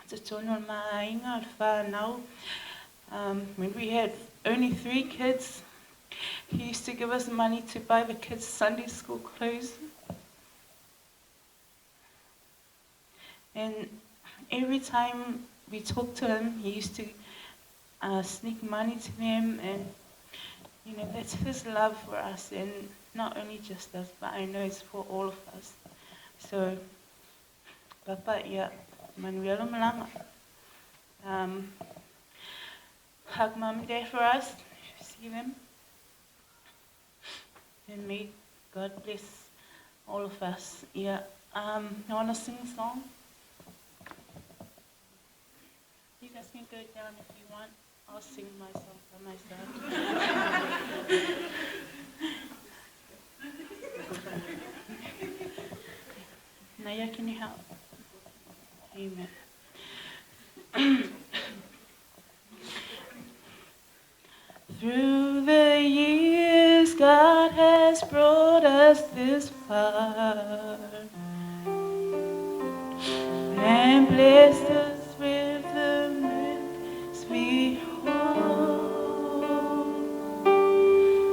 Totonu o le maaiga o le whānau. Um, when we had only three kids, he used to give us money to buy the kids Sunday school clothes. And every time we talked to him, he used to uh, sneak money to them, and you know that's his love for us, and not only just us, but I know it's for all of us. So, Papa, ia, Manuela Malanga. Um, hug mom and dad for us, if you see them. And may God bless all of us. Yeah, um, you want to sing a song? You guys can go down if you want. I'll sing my song by myself. Naya, can you help? Amen. Through the years, God has brought us this far and blessed us with the sweet hope.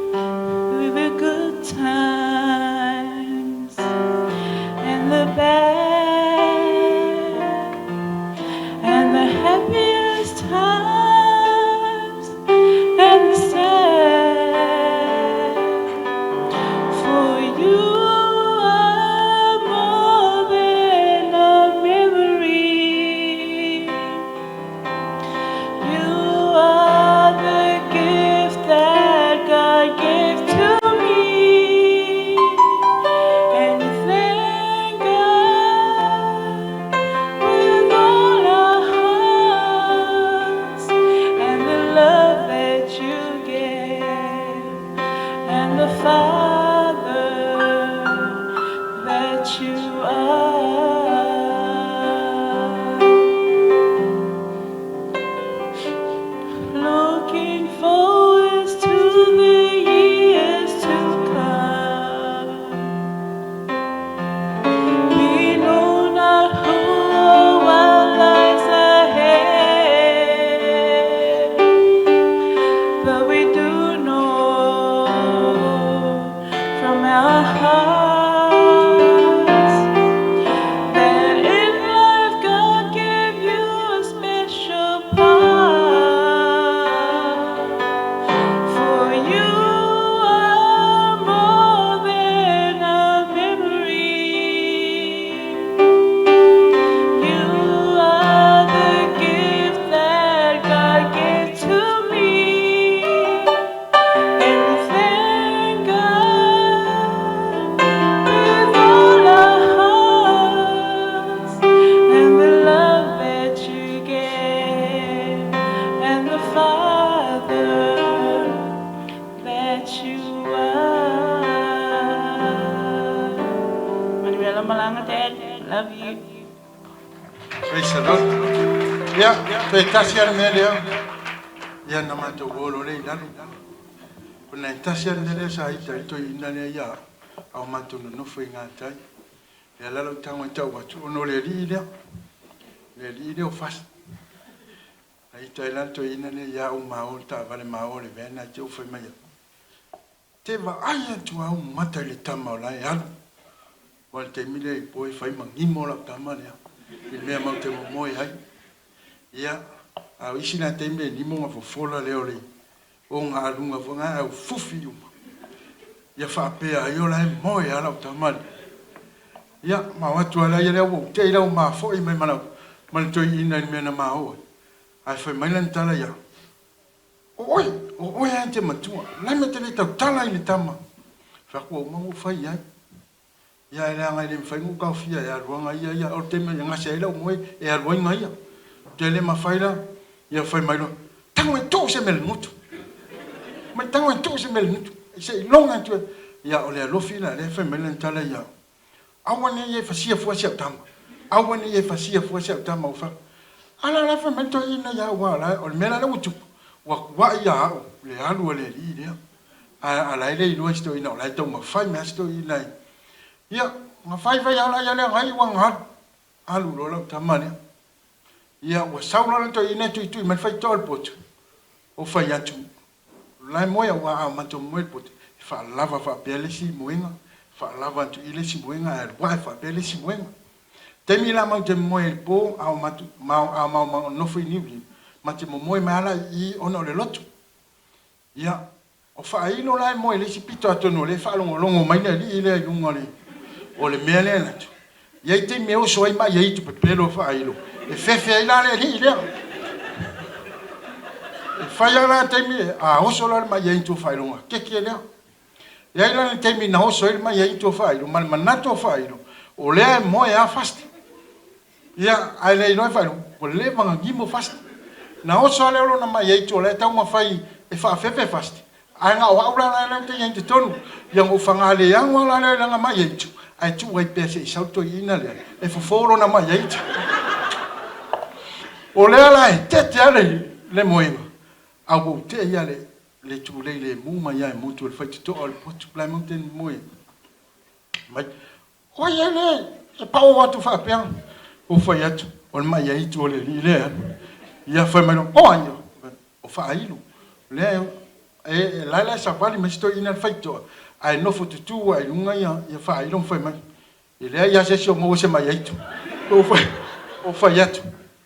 Through the good times and the bad and the happiest times and the sad. For you are more than a memory. You are the gift that God gave to me. And we thank God with all our hearts and the love that you gave and the Father that you are. Looking forward to the years to come. We know not who or what lies ahead, but we do know from our hearts that in life God gave you a special part. For you are more than a memory. You are the gift that God gave to me. And we thank God with all our hearts and the love that you gave and the Father that you are. Manuela Malanga, Dad, love you. Praise the Lord. Ia, toe tasi a le mea lea. Ia na matou o loa lea i lalo. O nai tasi a le mea lea sa ita ai toeaina lea ia a o matou nonofo i gatai. Lea la lou tago e tau atu ona o le alii lea. Le alii lea o Fasi. Na ita ai la le toeaina lea ia au ma o le taavale ma o le van ae te i ua fai mai ia. Te vaai atu au mata i le tama o la e alu. Aua o le taimi lea i po e fai ma gimo lau tama lea i le mea matou te momoe ai. Ia, a o isi la taimi e nimo ona fofola lea o le ogaluga foi lena ae ufufi uma. Ia faapea ai o la e moe lava lau tama lea. Ia, ma o atu lava lea ua ou tei la ua ma foi mai ma lau ma le toeaina i le mea na ma o ai. Ae fai mai lana tala ia au, O oe, o oe lava e te matua, o le a le mea e te le tautala ai i le tama? Fai atu, Ua uma ona ou fai i ai. Ia ae leaga e le mafai ona ou taofia e alu aga ia ia, o le taimi e gase ai lau moe e alu ai ga ia. Ou te le mafai la, ia fai mai loa, tago e tuu se mea i le gutu. Mai tago e tuu se mea i le gutu, se i loga atu e. Ia o le alofi la lea fai mai lana tala ia au, aua ne i e fasia fua si au tama, aua ne i e fasia fua si au tama ua fai. A la la fai mai le toeaina ia au, aua o le mea la lea ua tupu, ua tuai ia au le alu a le alii lea. Ae a la e le iloa e si toeaina o la e taumafai mai lava si toeaina e. Ia, na fai fai lava la ia lea na iu lava ina alu, alu loa lau tama lea. Ia, ua sau loa le toeaina e tuitui mai le faitotoa o le potu, ou fai atu, o la e moe aua a matou moe i le potu, e faalava faapea le isi moega, faalava atu i le isi moega ae alu ae faapea le isi moega. Taimi la matou te moe ai i le po, a o matou, a o nofo i Niu Sila, matou te momoe mai lava la i i ona o le lotu. Ia, o faailo la e moe i le isi pito atonu o lea e faalogologo mai le alii lea i luga o le, o le mea lea e alu atu. E i ai taimi e oso ai mai ai tupepelo faailo, e fefe ai la le alii lea. E fai lava la taimi, a oso la le mai ai tua faailoga, keke lea. E i ai la le taimi na oso ai le mai ai tua faailo, ma le manatu o faailo, o lea e moe lava fast. Ia, ae le iloa e faailoga, ua leva ona gimo fast. Na oso lava lea o lona mai ai tua, o la e taumafai e faafefe fast, ae na o au la la ou te i ai i totonu. Ia na ou fagaleago lava la lea i lana mai ai tua, ae tuu ai pea se i sau le toeaina lea e fofo lona mai ai tua. O lea la e tete lava le, le moega, a ua ou tei lava le, le tulei lemu mai lava e motu e le faitotoa o le potu, la e matou te moe mai. O ai ea lea e pao atu faapea? Ou fai atu, o le mai aitu o le alii lea e alu. Ia fai mai loa, o ai? O Faailu. Lea e, la la e savali mai si toeaina le faitotoa, ae nofo tutu lava i luga ia, ia Faailu ma fai mai, e leai lava se isi o maua se mai aitu. Ou fai, ou fai atu,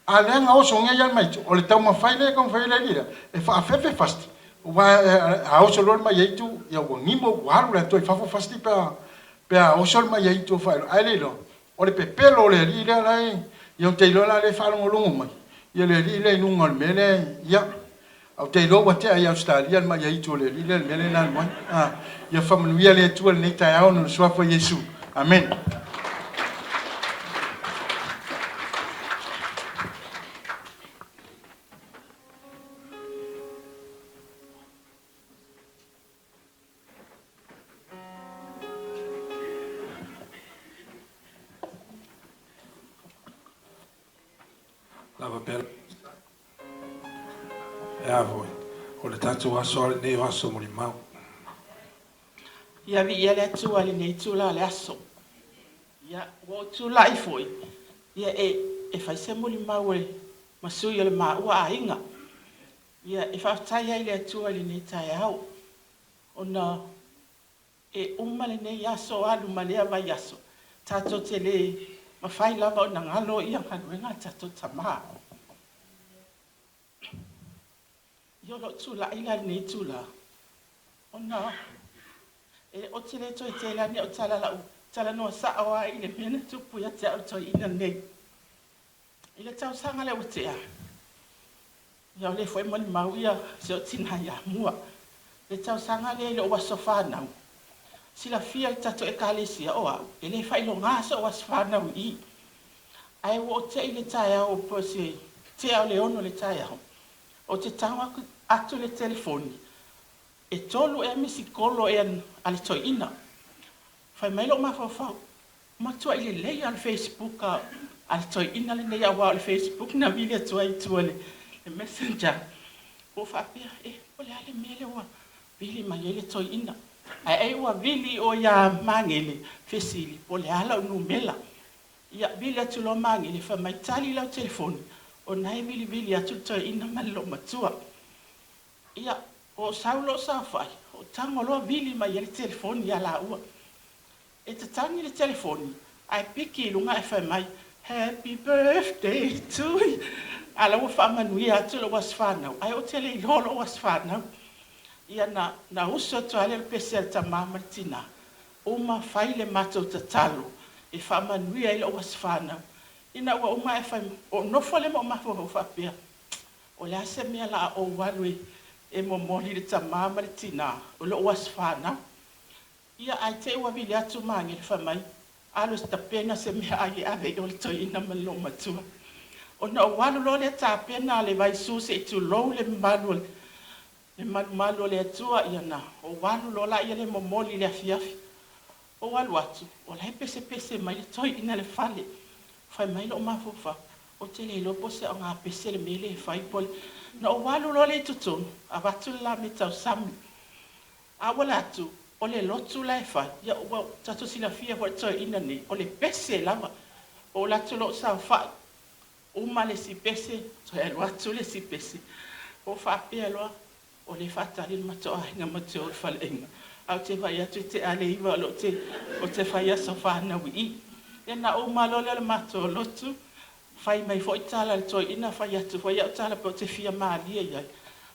a lea na oso nei lava le mai aitu, o le taumafai lea e taumafai ai le alii lea, e faafefe fasti, aua a oso loa le mai aitu, ia ua gimo, ua alu le atoa i fafo fasti pe a Pe a oso le mai aitu o faailoa, ae le iloa, o le pepelo o le alii lea la e, ia ou te iloa la lea e faalogologo mai, ia le alii lea i luga o le mea lea, ia, ou te iloa ua tea i Ausetalia le mai aitu o le alii lea i le mea lea na alu ai. A, ia faamanuia le Atua i lenei taeao ona o le Suafa o Iesu. Amene. Lava pea e a foi, o le tatou aso a lenei o aso molimau. Ia viia le Atua i lenei itula o le aso. Ia, ua ou tulai foi, ia e, e fai se molimau e ma sui o le maua aiga. Ia, e faafetai ai i le Atua i lenei taeao, ona e uma lenei aso alu ma lea vaiaso, tatou te le mafai lava ona galo ia galuega a tatou tama. Ia, o lou tulai la i lenei itula, ona e, ou te le toe tele ane au tala, lau talanoa sao lava i le mea na tupu ia te au i le toeaina lenei. I le tausaga lea ua tea, ia o lea foi e molimau ia si ou tina ia Mua, le tausaga lea i lou aso fanau, silafia e le tatou Ekalesia o au, e le faailoga sou aso fanau i i. Ae ua ou te i le taeao po o se tea o le 6 i le taeao, ou te tago atu i le telefoni, e 3 ea misikolo ea a le toeaina. Fai mai lou mafaufau, matuai lelei lava le Facebook a le toeaina lenei aua o le Facebook na vili atu ai i tua i le Messenger. Ua ou faapea, eh, po o le a le mea lea ua vili mai ai le toeaina. Ae ai ua vili i o iā Magele, fesili po o le a la'u numela. Ia vili atu loa Magele fai mai, “Tali lau telefoni ona e vilivili atu le toeaina ma le loomatua.” Ia o sau lo'u saofai o tago loa vili mai ai le telefoni ia lāua. E tatagi le telefoni ae piki i luga ae fai mai, “Happy birthday to you.” A la ua faamanuia atu lou aso fanau ae ou te le iloa lou aso fanau. Ia na usu atu lava lea o le pese a le tamā ma le tinā, uma fai le matou tatalo e faamanuia ai lou aso fanau. Ina ua uma ae fai, ou nofo lea ma ou mafaufau faapea, o le a se mea o le a ou alu e momoli i le tamā ma le tinā o lou aso fanau? Ia ae te i ua vili atu Magele fai mai, “Alu e tapena se meaai e ave i o i le toeaina ma le loomatua.” Ona ou alu loa lea tapena le vaisu se i tulou le mamalu o le malumalu o le Atua. Ia na ou alu loa laia lea momoli i le afiafi. Ou alu atu o la e pesepese mai le toeaina i le fale. Fai mai lou mafaufau, ou te le iloa po o se aoga pese le mea lea e fai po o le… Na ou alu loa lea i totonu avatu le lameta tausami. A ou alu atu o le lotu la e fai, ia ua tatou silafia foi le toeaina nei o le pese lava. Ou alu atu loa ou saofai, uma le isi pese toe alu atu le isi pese. Ou faapea loa, o lea e faatali le matou aiga matou te o i le faleaiga, ae ou te vaai atu e tea le 9:00 o lea ou te fai aso fanau i i. Ia na uma loa lea o le matou lotu, fai mai foi tala a le toeaina, fai atu foi au tala pei ou te fia malie i ai,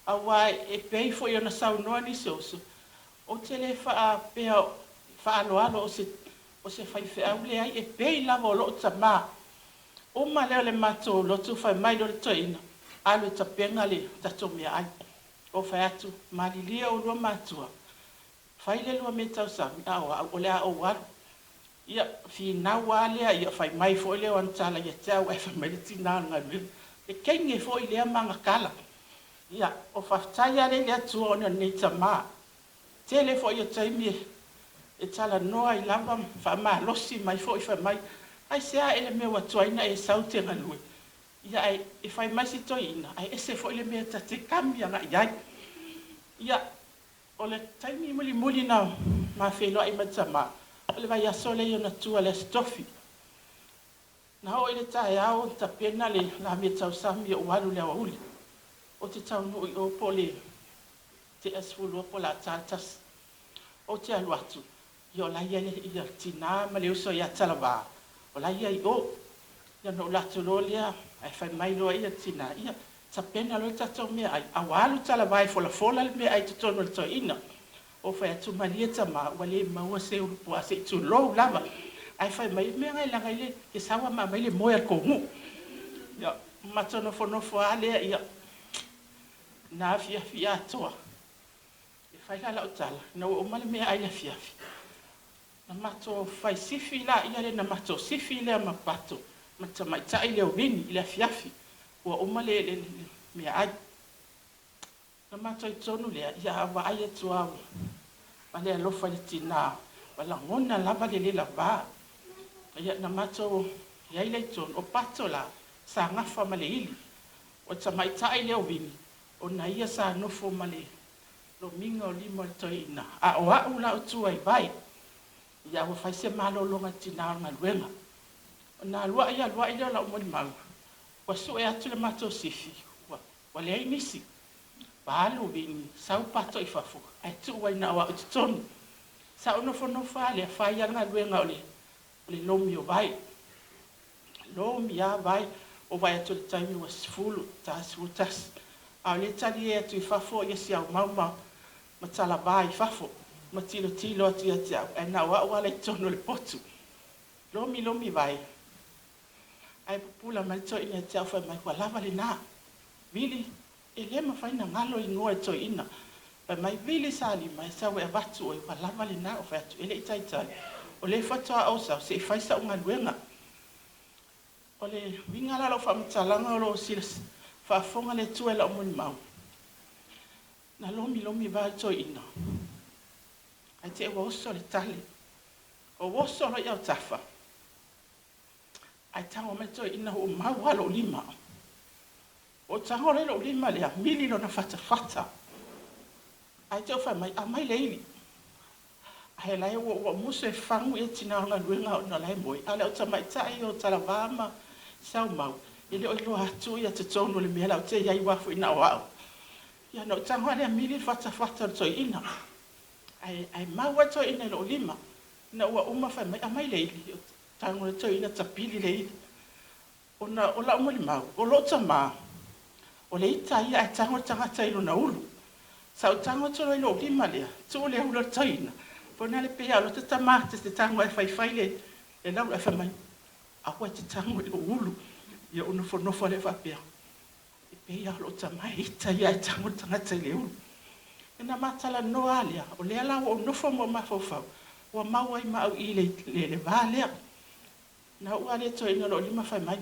aua e pei foi ona saunoa nisi o uso, ou te le faapea faaaloalo o se faifeau, leai, e pei lava o lou tamā. Uma lea o le matou lotu fai mai loa le toeaina, “Alu e tapena le tatou meaai.” Ou fai atu, “Malilie oulua matua, fai le lua meatausami a o au o le a ou alu.” Ia finau lava lea, ia fai mai foi lea o ana tala ia te au, ae fai mai le tinā o le galuega, “E teine foi lea ma ana tala.” Ia o faafetai lava lea i le Atua ona o lenei tamā. Tele foi o taimi e talanoa ai lava ma faamalosi mai foi fai mai, “Aisea ea le mea ua tuai ona e sau e te galue?” Ia ae fai mai si toeaina, ae ese foi le mea ta te kami agai ai. Ia o le taimi mulimuli na ma feiloai ma le tamā, o le vaiaso lea i ona tua i le Aso Tofi. Na oo i le taeao na tapena le lamia tausami ou alu i le aoauli. Ou te taunuu i o po o le 11:45 po o le a ta le 1:00. Ou te alu atu, ia o la e i ai le tinā ma le uso ia Talavā, o la e i ai i o. Ia ona ou alu atu loa lea, ae fai mai loa le tinā, “Ia tapena loa le tatou meaai,” ae ua alu Talavā e folafola le meaai i totonu o le toeaina. Ou fai atu, “Malie tamā, ua le maua se ulu puaa se i tulou lava.” Ae fai mai, “Le mea lena leaga ai e sau lava ma aumai le moe a le tonu'u.” Ia matou nofonofo lava lea, ia na afiafi atoa. E fai la lau tala, ina ua uma le meaai i le afiafi, na matou fai sifi laia lea, na matou sifi lea ma Pato ma le tamaitai lea o Vini i le afiafi ua uma le meaai. Na matou i totonu lea, ia ae ou vaai atu lava ma le alofa i le tinā, ua lagona lava le le lava. Ia na matou i ai lea i totonu, o Pato la sa gafa ma le ili, o le tamaitai lea o Vini, ona ia sa nofo ma le lomiga o lima o le toeaina, a o au la o tua i vai. Ia ua fai se malologa i le tinā o le galuega. Ona aluai aluai lea o lau molimau, ua sue atu le matou sifi ua leai nisi. Ua alu Vini, sau Pato i fafo ae tuu ai na o au i totonu. Sa ou nofonofo lava lea fai lava le galuega o le lomi o vai. Lomi lava vai, ou vaai atu i le taimi ua 10, ta 11, a o lea e talie atu i fafo si Aumau ma Talavā i fafo ma tilotilo atu ia te au, ae na o au lava la e i totonu o le potu. Lomi lomi vai, ae pupula mai le toeaina ia te au fai mai, “Ua lava lena, Vili.” E le mafai ona galo igoa e toeaina. Fai mai, “Vili Salima e sau e avatu oe, ua lava lena.” Ou fai atu, “E le i taitai, o lea faatoa ou sau se i fai sau galuega.” O le uiga la o lau faamatalaga o lo o faafofoga le Atua i lau molimau, na lomilomi vai le toeaina, ae te i ua oso le tale. Ou oso loa i autafa, ae tago mai le toeaina ua mau lava lou lima. Ou tago loa i lou lima lea, mili lona fatafata. Ae te i ua fai mai, “Aumai le ili.” Ae la e ua musu e fagu ia tinā o le galuega ona o la e moe, a o le au tamaitai o Talavā ma Saumau, e le o iloa atu ia totonu o le mea la ou te i ai aua foi na o au. Ia ona ou tago lava lea mili le fatafata o le toeaina. Ae, ae mau lava le toeaina i lou lima. Ina ua uma fai mai, aumai le ili. Ou tago le toeaina tapili le ili. Ona o lau molimau, o lou tama, o le ita ia ae tago le tagata i lona ulu. Sa ou tago atu loa i lou lima lea, tuu le ulu o le toeaina, foi lea pei lava o lota tama ta te tago ai e faifai le laulu, ae fai mai, aua e te tago i lou ulu. Ia ou nofonofo lea faapea, e pei lava o lou tama e ita ia ae tago le tagata i le ulu. Ona ma talanoa lava lea, o lea la ua ou nofo ma ou mafaufau, ua mau ai ma au i i le va lea. Na ou alu e toeaina o loo lima fai mai,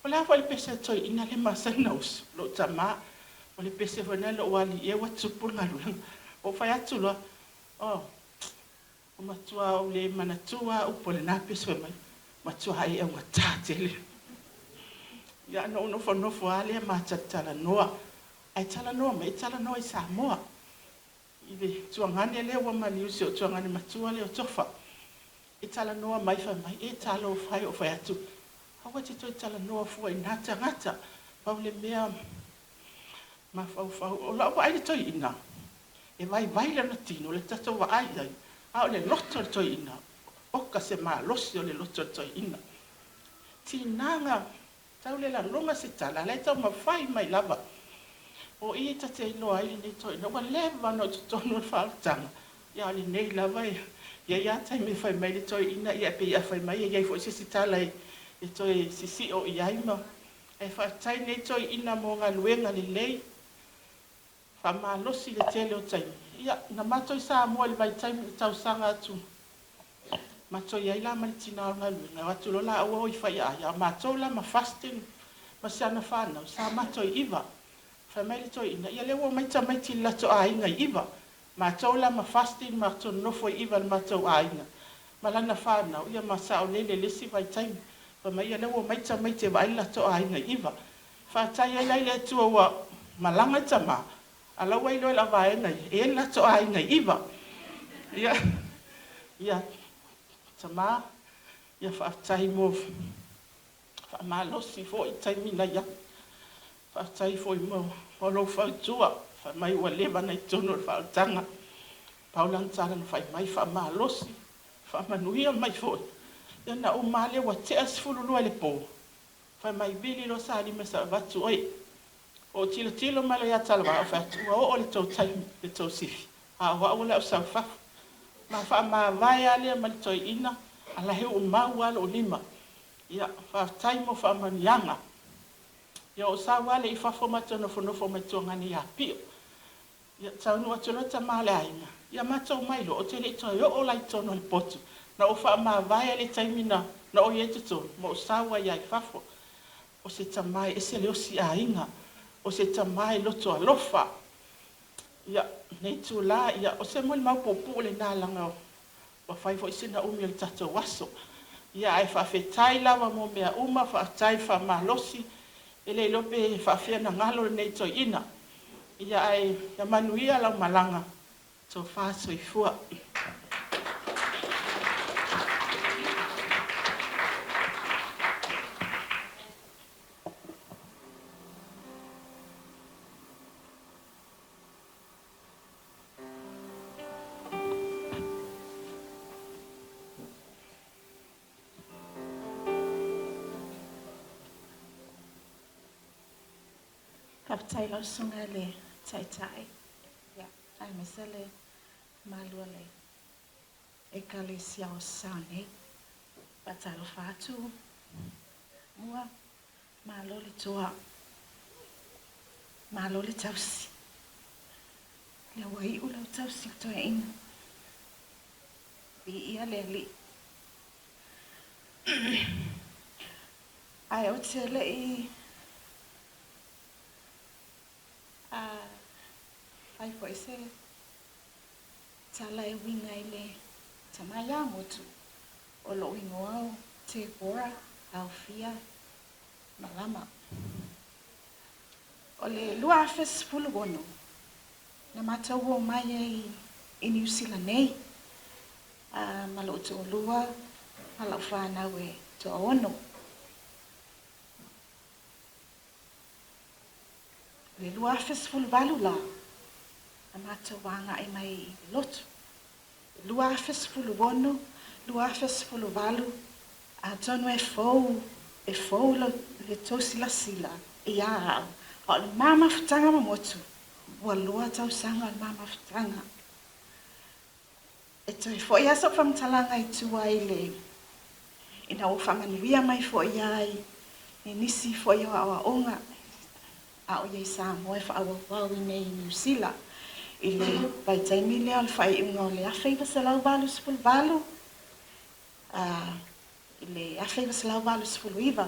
O le a foi le pese a toeaina lea e masani ona usu? Lou tama, o le pese foi lena i lou alii ea ua tupu le galuega. Ou fai atu loa, Oh, ua matua ou le manatua lava upu o lena pese fai mai, matua e augata tele. Ia ona ou nofonofo lava lea ma talatalanoa. Ae talanoa mai, e talanoa i Samoa. I le tuagane lea ua maliu, si ou tuagane matua lea o Tofa, e talanoa mai fai mai, E talofa e, ou fai atu, aua e te toe talanoa fua i na tagata, pau le mea mafaufau, o lau vaai i le toeaina, e vaivai lona tino, le tatou vaai i ai, a o le loto o le toeaina, oka se malosi o le loto o le toeaina. Tinaga Tau le laloga se tala, a la e taumafai mai lava. O i ta te iloa ai lenei toeaina, ua leva ona ou totonu o le faaolataga, ia a o lenei lava e i ai lava taimi e fai mai le toeaina, ia pei a fai mai e i ai foi se isi tala e toe sisio i ai ma. Ae faafetai lenei toeaina mo galuega lelei. Faamalosi le tele o taimi. Ia, na matou i Samoa i le vaitaimi i le tausaga atu, matou i ai la ma le tina o le galuega, e o atu loa laua o i Faiaai, a o matou la ma Fastin ma si ana fanau, sa matou i Iva. Fai mai le toeaina, ia lea ua omai tamaiti i le latou aiga i Iva. Matou la ma Fastin matou nonofo i Iva i le matou aiga ma lana fanau, ia ma saolele i le isi vaitaimi. Fai mai, ia lea ua omai tamaiti e vaai le latou aiga i Iva. Faafetai ai la i le Atua ua malaga le tama, a la ua iloa e le vaega ia, e i ai le latou aiga i Iva. Ia, ia, tama, ia faafetai mo faamalosi foi i taimi na i ai. Faafetai foi mo lou fautua, fai mai ua leva ona i totonu o le faaolataga. Pau lana tala na fai mai, faamalosi, faamanuia mai foi. Ia na uma lava lea ua tea le 12 i le po, Fai mai, vili loa Salima se i avatu oe. Ou tilotilo mai loa ia Talavā, ou fai atu, ua oo le tou taimi, le tou sifi, a o au o le a ou sau i fafo. Ma faamavae lava lea ma le toeaina, a la e uumau lava lou lima. Ia, faafetai mo faamanuiaga. Ia, ou sau lava lea i fafo matou nofonofo mai Tuagane ia Pio. Ia, taunuu atu loa tama o le aiga, ia matou omai loa, ou te le i toe oo la i totonu o le potu. Na ou faamavae lava i le taimi na na ou i ai i totonu, ma ou sau ai lava i fafo. O se tama e ese le osi aiga, o se tama e loto alofa. Ia, lenei itula, ia, o se molimau puupuu lena leaga Ua fai foi sina umi o le tatou aso. Ia, ae faafetai lava mo mea uma, faafetai le faamalosi. E le iloa pe faafefea ona galo lenei toeaina. Ia, ae ia manuia lau malaga. Tofa soifua. Faafetai lau susuga i le Taitai, ia, aemaise le mamalu o le Ekalesia o Sasae nei. Faatalofa atu mua, malo le toa, malo le tausi. Lea ua iu lau tausi i toeaina. Viia le Alii. Ae ou te le i fai foi se tala e uiga i le tama ia Motu, o lou igoa o Tebora Alfia Malama. O le 2016, na matou omai ai i Niu Sila nei. ma lo'u to'alua ma la'u fanau e toaono. O le 2018 la, na matou aga'i mai i le lotu. 2016, 2018, atonu e fou, e fou le tou silasila iā a'u, a o le ma mafutaga ma motu, ua lua tausaga o le ma mafutaga. E toe fo'i lava sa'u faamatalaga i tua i le ina ua faamanuia mai fo'i ai i nisi foi o a'oa'oga a o i ai Samoa e fa'aauauau iinei i Niu Sila i le vaitaimi lea o le faaiuga o le 1988 a i le 1989.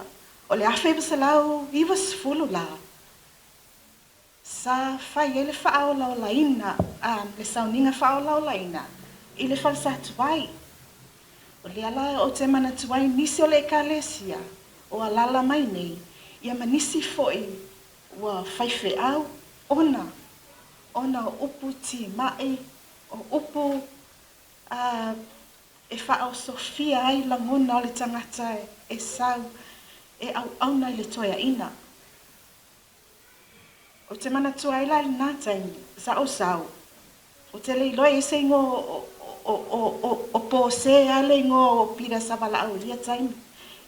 O le 1990 la, sa fai ai le faaolaolaina, le sauniga faaolaolaina i le fale Satuai. O lea la ou te manatu ai nisi o le Ekalesia o alaala mai nei, ia ma nisi foi ua faifeau ona ona o upu timai, o upu e faaosofia ai lagona o le tagata e sau e auauna i le toeaina. Ou te manatua ai la i lenā taimi, sa ou sau, ou te le iloa e i ai se igoa o, o, o, o, o Pose lava le igoa o Peter Savalaau i ia taimi,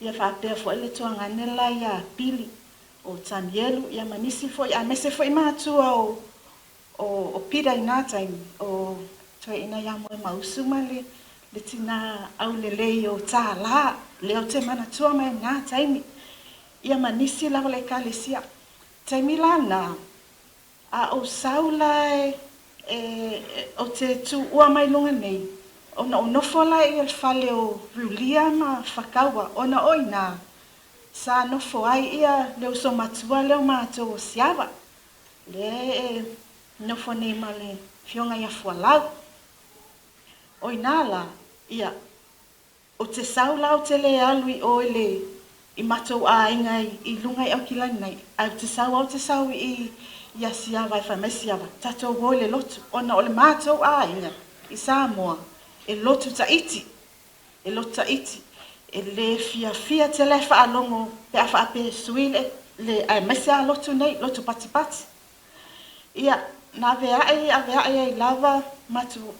ia faapea foi le tuagane la ia Pili, o Tanielu, ia ma nisi foi, aemaise foi matua o, o, o Peter i nā taimi, o Toeaina ia Moemausu ma le, le tinā aulelei o Tālā, lea ou te manatua mai i nā taimi, ia ma nisi lava o le Ekalesia. Taimi la na, a ou sau la e, e, ou te tuua mai luga nei, ona ou nofo la i le fale o Rulia ma Fakaua, ona o i ina sa nofo ai ia le uso matua lea o matou o Siava, lea e nofo nei ma le afioga ia Fualau. O i ina la, ia, Ou te sau la ou te le alu i o i le i matou aiga i luga i Aukilani nei, ae ou te sau a ou te sau i i Asiava e fai mai Siava, tatou o i le lotu, ona o le matou aiga i Samoa e lotu taiti, e lotu taiti, e le fiafia tele e faalogo pe a faapea e sui le, le aemaise a lotu nei, lotu patipati. Ia, na avea'i avea'i ai lava matou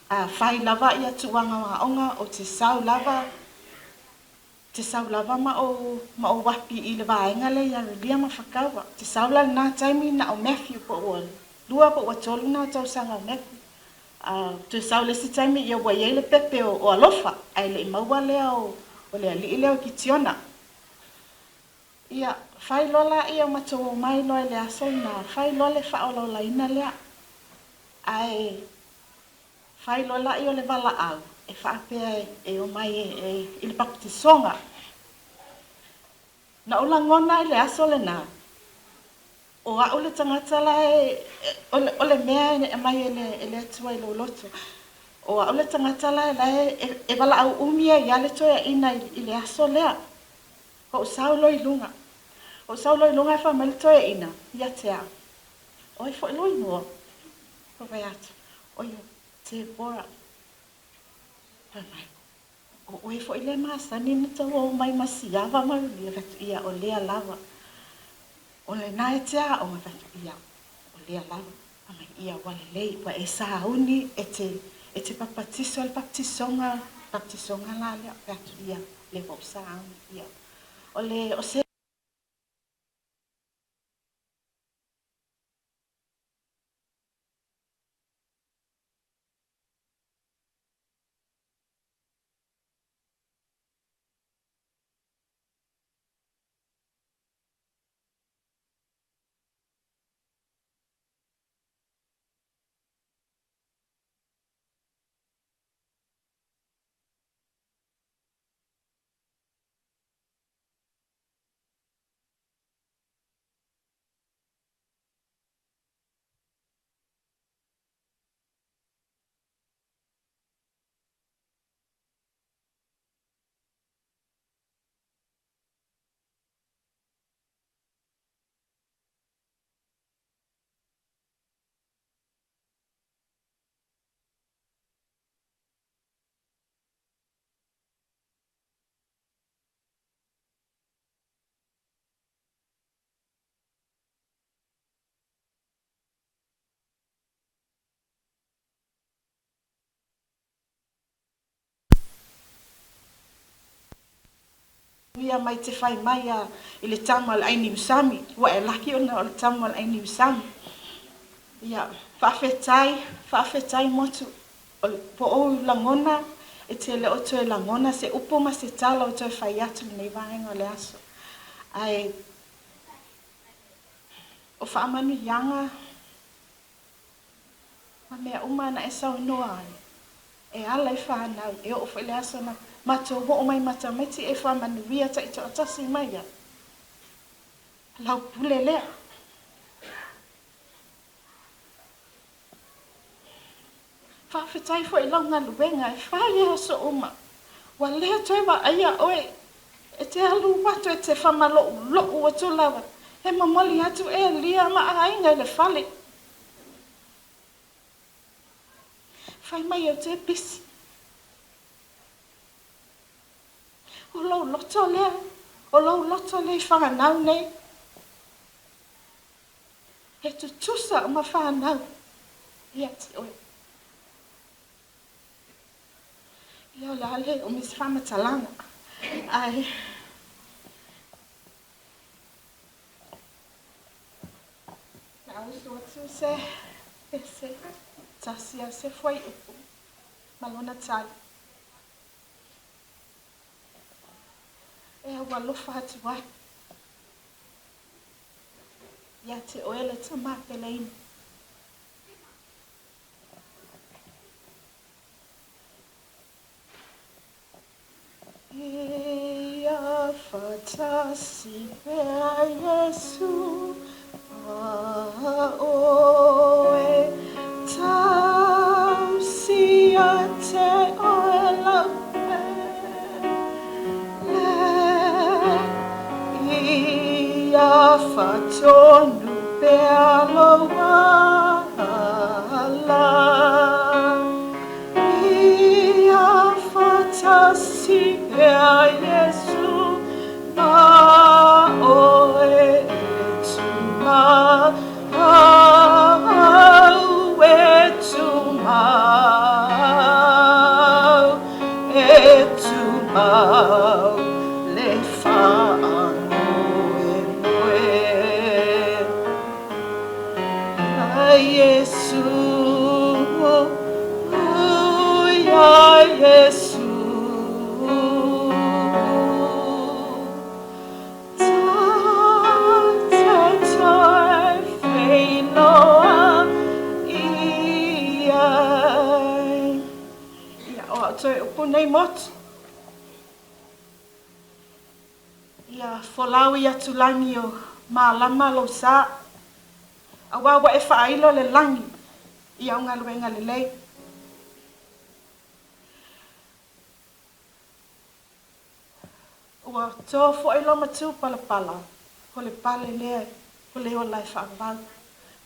A fai lava ia tulaga o aoga, ou te sau lava, te sau lava ma ou, ma ou api i le vaega lea i Arelia ma Fakaua. Te sau la i lena taimi na o Matthew po ua lua po ua tolu na tausaga o Matthew. A toe sau le isi taimi ia ua i ai le pepe o, o Alofa, ae le i maua lea o, o le alii lea o Kitiona. Ia, fai loa laia o matou omai loa i le aso lena, fai loa le faaolaolaina lea. Ae fai loa laia o le valaau e faapea e omai i le papatisoga. Na ou lagona i le aso lena, o a'u le tagata la e, o le mea e aumai e le Atua i lou loto, o a'u le tagata la e valaau umi ai lava le toeaina i le aso lea. Ou sau loa i luga. Ou sau loa i luga ae fai mai le toeaina ia te au, O ai foi lou igoa? Ou fai atu, O ia Deborah. Fai mai, O oe foi lea masani ona tau mai ma Siava ma Ulia. Fai atu, Ia, o lea lava. O lena e te aoga? Fai atu, Ia, o lea lava. Fai mai, Ia, ua lelei, ua e sauni e te, e te papatiso i le papatisoga, papatisoga la lea. Fai atu, Ia, lea ua ou sauni, ia. O le, o se ia mai te fai mai a i le tama o le Ainiusami, ua e laki ona o le tama o le Ainiusami. Ia, faafetai, faafetai motu, o le po o ou lagona, e te le o toe lagona se upu ma se tala o toe fai atu lenei vaega o le aso. Ae o faamanuiaga ma mea uma na e saunoa ai, e ala i whānau, e oo foi le aso na matou oo mai ma tamaiti e faamanuia taitoatasi mai ai. Lau pule lea. Faafetai foi i lau galuega e fai i aso uma. Ua le toe vaaia oe e te alu atu e te faamaloulou atu lava, e momoli atu Elia ma aiga i le fale. Fai mai ou te pisi. O lou loto lea, o lou loto lea i whanau nei. He tutusa ma whanau ia te oe. Ia o le a le umi se faamatalaga. Ae na usu atu se pese tasi a se fuaiupu ma lona tali. E aualofa atu ai ia te oe le tama peleina. Ia faatasi pea Iesu ma oe, tausi ia te oe lau pele. Ia faatonu pea lou ala. Ia faatasi pea Iesu ma oe e tumau, e tumau, e tumau le faamoemoe. Ia Iesu, ia Iesu. Ta te toe feiloa i ai. Ia, o au toe upu nei motu. Ia folau i atu lagi o malama lou sa, auā ua e faailo le lagi i au galuega lelei. Ua to foʻi lou matupalapala, o le pale lea o le ola e faavavau.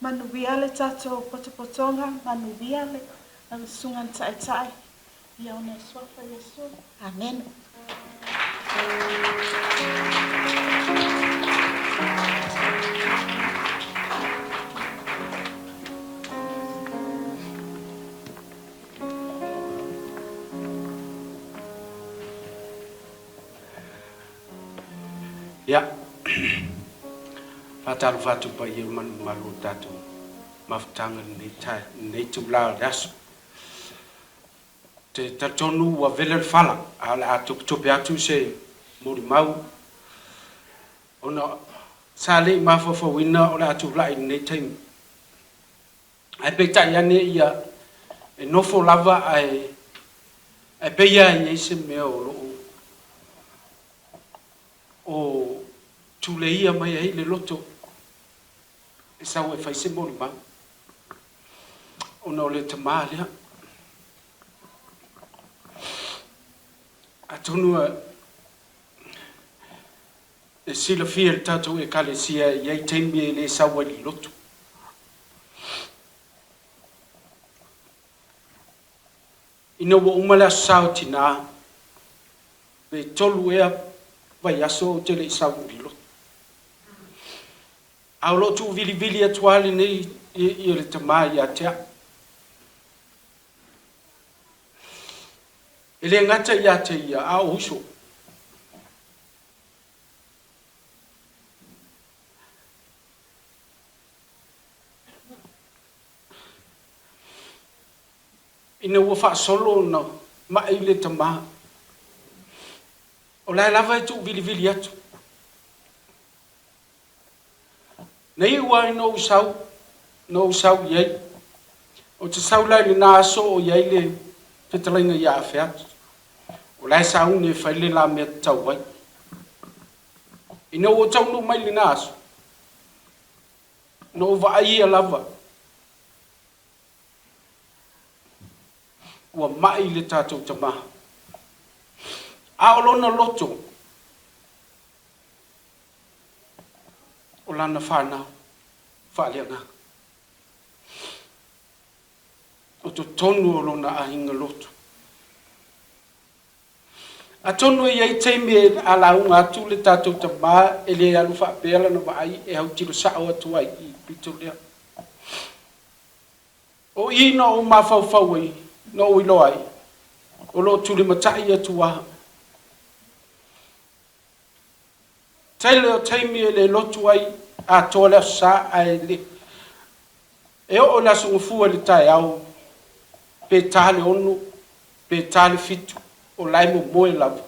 Manuia le tatou potopotoga, manuia le lau susuga i le Taitai, ia ona e suafa Iesu. Amene. Ia, faatalofa atu paia o manumalo o tatou mafutaga i lenei itula o le aso. Te talitonu ua vele le fala, a o le a topetope atu se molimau ona sa le i mafaufauina o le a tulai i lenei taimi. Ae peitai ane ia e nofo lava ae ae pei lava e i ai se mea o lo o o tuleia mai ai le loto e sau e fai se molimau ona o le tama lea. Atonu e silafia e le tatou Ekalesia e i ai taimi e le sau ai le loto. Ina ua uma le Aso Sa o Tinā, pe tolu ea vaiaso ou te le i sau i le loto. A o lo o tuuvilivili atu lava lenei ia le tama ia te au. E le gata ia te ia, a o uso. Ina ua faasolo ona ma'i le tamā, o la e lava e tuuvilivili atu. Na iu lava ina ou sau, na ou sau i ai. Ou te sau la i lena aso o i ai le fetalaiga ia Afeata. O la e sauni e fai le la mea tatau ai. Ina ua ou taunuu mai i lena aso, na ou vaaia lava ua mai le tatou tamā. A o lona loto, o lana fanau faaleagaga. O totonu o lona aiga loto. Atonu e i ai taimi e a lauga atu le tatou tamā e le alu faapea lana vaai e autilo sa'o atu ai i pito lea. O i na ou mafaufau ai, na ou iloa ai, o lo o tulimata'i atu lava. Tele o taimi e le lotu ai atoa le Aso Sa ae le e oo i le Aso Gafua i le taeao pe ta le 6 pe ta le 7 o la e momoe lava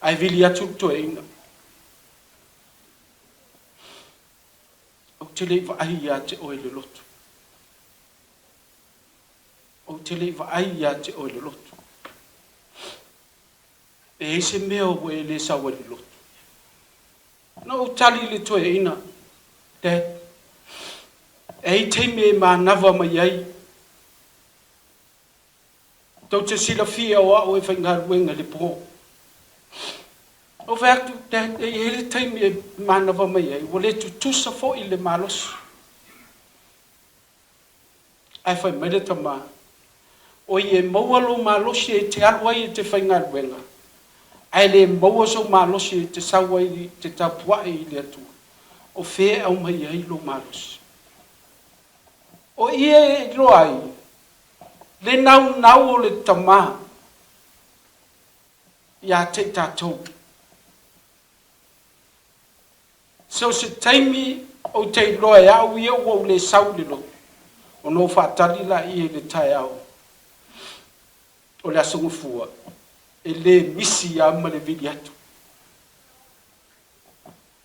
ae vili atu le toeaina. Ou te le i vaai ia te oe i le lotu. Ou te le i vaai ia te oe i le lotu. E i ai se mea ua e le sau ai i le lotu? Na ou tali i le toeaina, Dad, e i ai taimi e manava mai ai. Tou te silafia o au e faigaluega i le po. Ou fai atu, Dad, e i ai le taimi e manava mai ai, ua le tutusa foi le malosi. Ae fai mai le tama, Oi e maua lou malosi e te alu ai e te faigaluega, ae le maua sou malosi e te sau ai i te tapua'i i le Atua. O fea e aumai ai lou malosi? O i e iloa ai le naunau o le tama ia te i tatou. So o se taimi ou te iloa e au ia ua ou le sau i le lotu, ona ou faatali laia i le taeao o le Aso Gafua, e le misi lava ma le vili atu.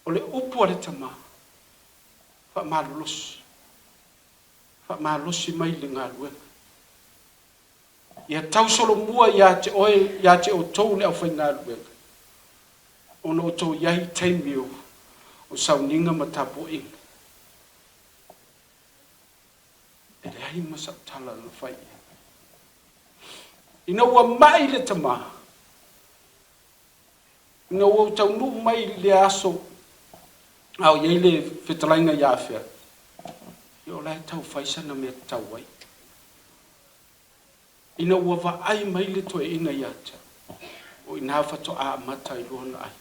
O le upu a le tama, faamalolosi, faamalosi mai le galuega. Ia tausolomua ia te oe, ia te outou le aufaigaluega, ona outou i ai i taimi o, o sauniga ma tapuaiga. E leai ma sau tala na fai i ai. Ina ua mai le tamā, ina ua ou taunuu mai i lea aso a o i ai le fetalaiga ia Afea, ia o la e tau fai sana mea tatau ai. Ina ua vaai mai le toeaina ia te au, o i ina faatoa amata ai loa ona ai.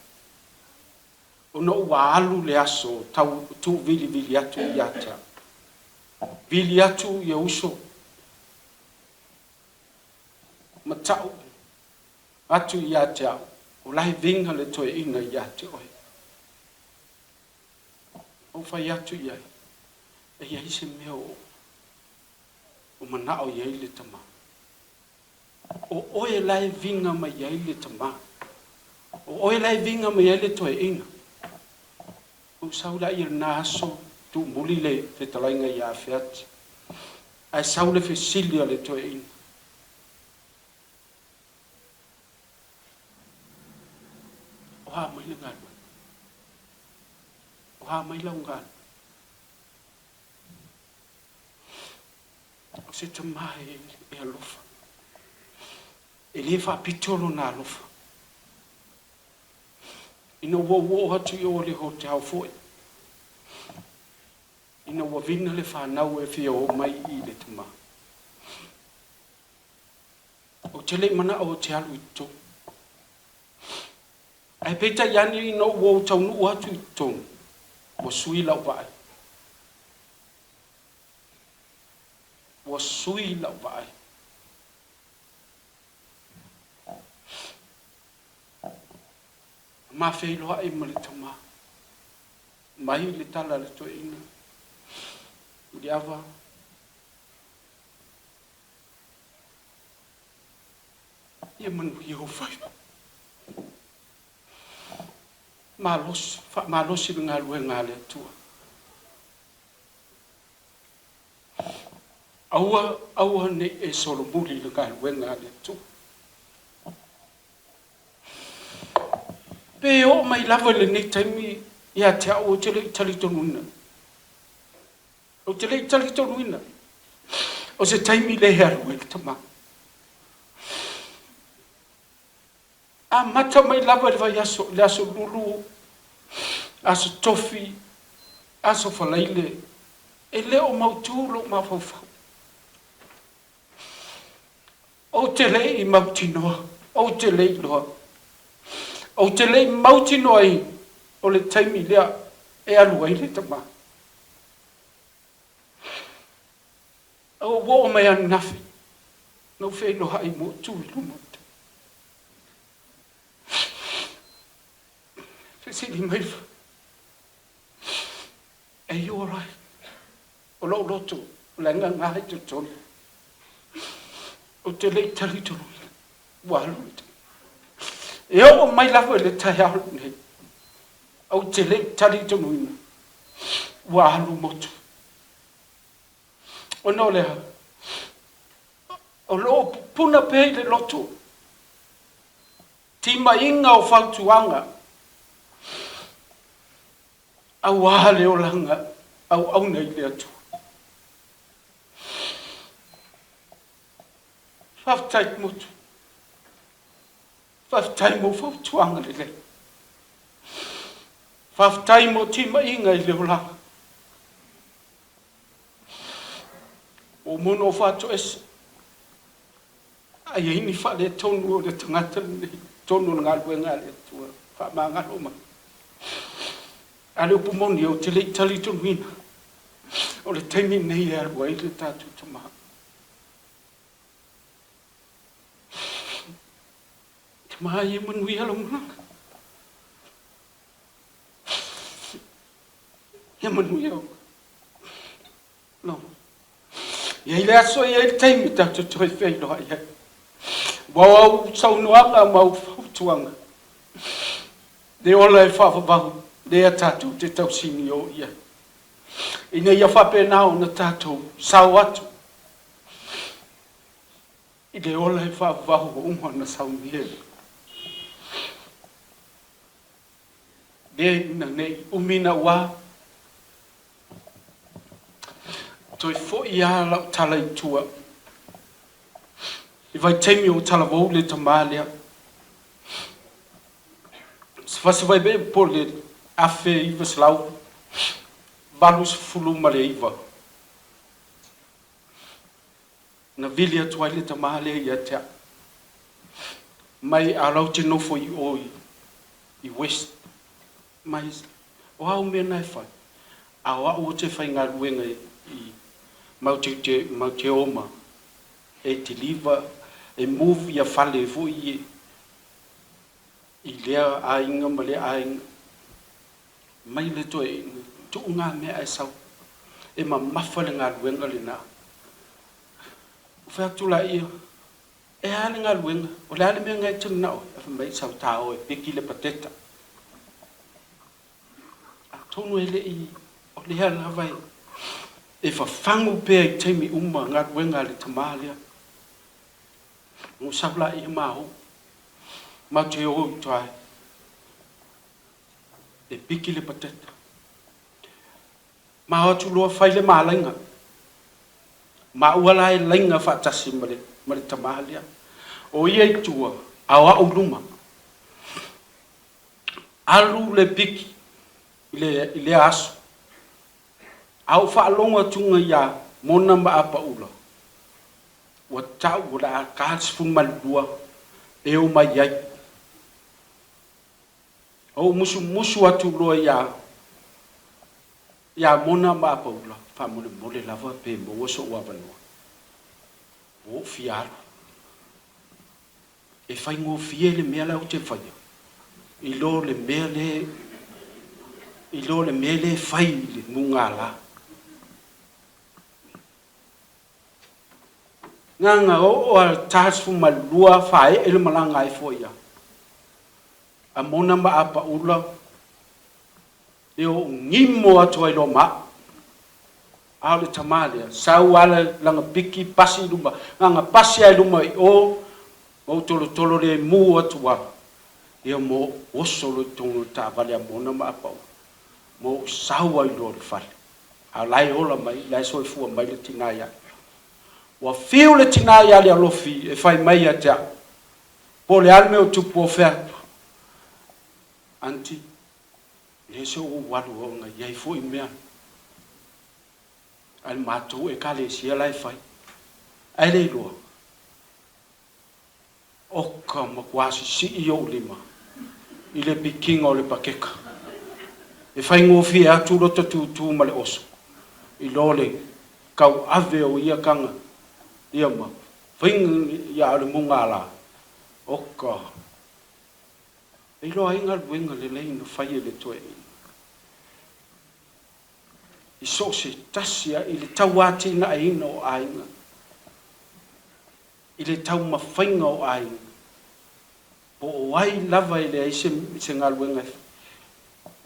Ona ua alu le aso tau tuuvilivili atu ia te au. Vili atu ia uso ma ta'u atu ia te au, o la e viga le toeaina ia te oe. Ou fai atu i ai, e i ai se mea o o manao i ai le tamā. O oe la e viga mai ai le tamā. O oe la e viga mai ai le toeaina. Ou sau laia i lena aso, tuumuli le fetalaiga ia Afeati. Ae sau le fesili a le toeaina. O a mai le galuega? O a mai lau galuega? O se tamā e alofa. E le faapito lona alofa. Ina ua ou oo atu i o i le hotel foi, ina ua vina le fanau e fia oo mai i le tamā. Ou te le i manao ou te alu i totonu. Ae peitai ane ina ua ou taunuu atu i totonu, ua sui lau vaai. Ua sui lau vaai. Ma feiloai ma le tamā. Mai le tala a le toeaina, Muliava. Ia manuia ou faiva. Malosi, faamalosi le galuega a le Atua. Aua, aua ne i e solomuli i le galuega a le Atua. Pe oo mai lava i lenei taimi ia te au ou te le i talitonuina. Ou te le i talitonuina o se taimi lea e alu ai le tama. Amata mai lava i le vaiaso, le aso Lulu, aso Tofi, aso Faraile, e le o mautu lou mafaufau. Ou te le i mautinoa, ou te le iloa. Ou te le i mautinoaina o le taimi lea e alu ai le tama. A ua oo mai ananafi, na ou feiloai ma ou tu i luma o le Fesili mai, Are you alright? O lou loto, o le agaga i totonu. Ou te le i talitonuina, ua alu le taimi. E oo mai lava i le taeao lenei, ou te le i talitonuina, ua alu motu. Ona o le a? O lo o pupuna pea i le loto timaiga o fautuaga aua le olaga auauna i le Atua. Faafetai motu. Faafetai mo fautuaga lelei. Faafetai mo timaiga i le olaga. Ua uma ona ou faatoese. A i ai ni faaletonu o le tagata lenei i totonu o le galuega a le Atua, faamagalo mai. A o le upu moni, ou te le i talitonuina, o le taimi lenei e alu ai le tatou tama. Tama ia manuia lau malaga. Ia manuia lau. E i ai le aso, e i ai le taimi tatou te toe feiloai ai. Ua o au saunoaga ma au fautuaga, le ola e faavavau lea tatou te tausinio i ai, ina ia faapena ona tatou sao atu i le ola e faavavau ua uma ona saunia e le ina ne i umi naua. Toe foi lava lau tala i tua i vaitaimi o talavou le tama lea. Sefasefai po le 1989 na vili atu ai le tama lea ia te au. Mai a lau te nofo i o i West. Mai o au mea na e fai. A o au o te faigaluega i mau te, mau te oma e deliver, e move ia fale foi i, i lea aiga ma lea aiga. Mai le toe tuuga mea e sau. E mamafa le galuega lena. O fai atu la ia, e a le galuega, o le a le mea ngai te manao, e fai mai sau tā o e piki le pateta. Atonu e le i, o lea lava e, e fafagu pea i taimi uma galuega a le tama lea. Ua sau la ia ma o, mau te o i toa e piki le pateta. Ma o atu loa fai le malaiga. Ma ua la e laiga faatasi ma le tama lea. O ia i tua, a o au luma. Alu le piki i lea aso. A o faalogo atuga ia Mona ma Apaula. Ua tau o le a ka 12 e o mai ai. O musumusu atu loa ia Mona ma Apaula, faamolemole lava pe maua so'u avanoa. Ua ou fia alu. E faigofie le mea la ou te faia, i lo le mea le, i lo le mea le fai i le mugala. Na oo a le 42 faaee le malaga ai foi ia. Amona ma apaula e o gimo atu ai loa ma au. A o le tamā lea, sau lava lana piki pasi i luma, na pasi lava i luma i o, ma ou tolotolo lemu atu lava, ia ma ou oso loa i totonu o le taavale a Mona ma Apaula, ma ou sau ai loa i le fale. A o la e ola mai, o la e soifua mai le tinā ia ia. Ua fiu le tinā ia Lealofi e fai mai ia te au, po o le a le mea o tupu o fea atu, Aunty, e le se o ou alu ona i ai foi mea a le matou Ekalesia la e fai. Ae le iloa, oka matua sisii ou lima i le pikiga o le pakeka. E faigofie atu lota tūtū ma le oso i lo le tauave o ia taga ia ma faiga ia o le mugala. Oka, e iloa ai galuega lelei na fai e le toeaina. I so o se tasi lava i le tauatinaeina o aiga, i le taumafaiga o aiga, po o ai lava e leai se galuega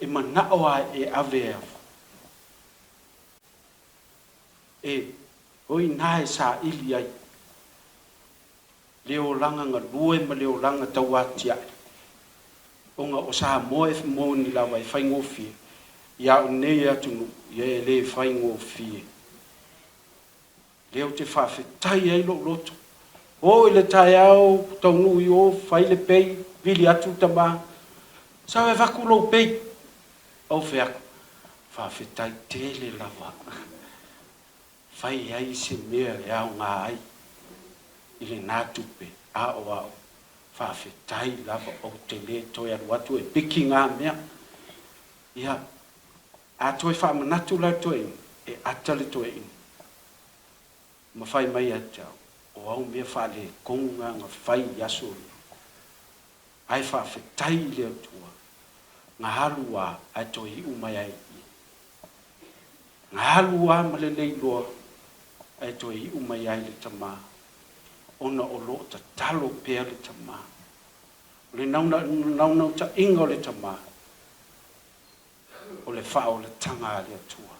e manao lava e ave e ave, e o i ina e saili ai le olaga galue ma le olaga tauatiae, ona o Samoa e moni lava e faigofie, ia au nei atunuu, ia e le faigofie. Lea ou te faafetai ai lou loto. Oo i le taeao taunuu i o, fai le pei, vili atu le tamā, sau e avatu lou pei. Ou fai atu, faafetai tele lava. Fai ai se mea e aoga ai i lena tupe, a o au, faafetai lava ou te le toe alu atu e piki ngā mea. Ia, a toe faamanatu la le toeaina, e ata le toeaina. Ma fai mai ia te au, o au mea faaletonu na na fai i aso ia. Ae faafetai i le Atua, na alu a ae toe iu mai ai i i. Na alu a ma le leiloa ae toe iu mai ai le tama, ona o lo o tatalo pea le tama. O le naunautaiga o le tama, o le faaolataga a le Atua,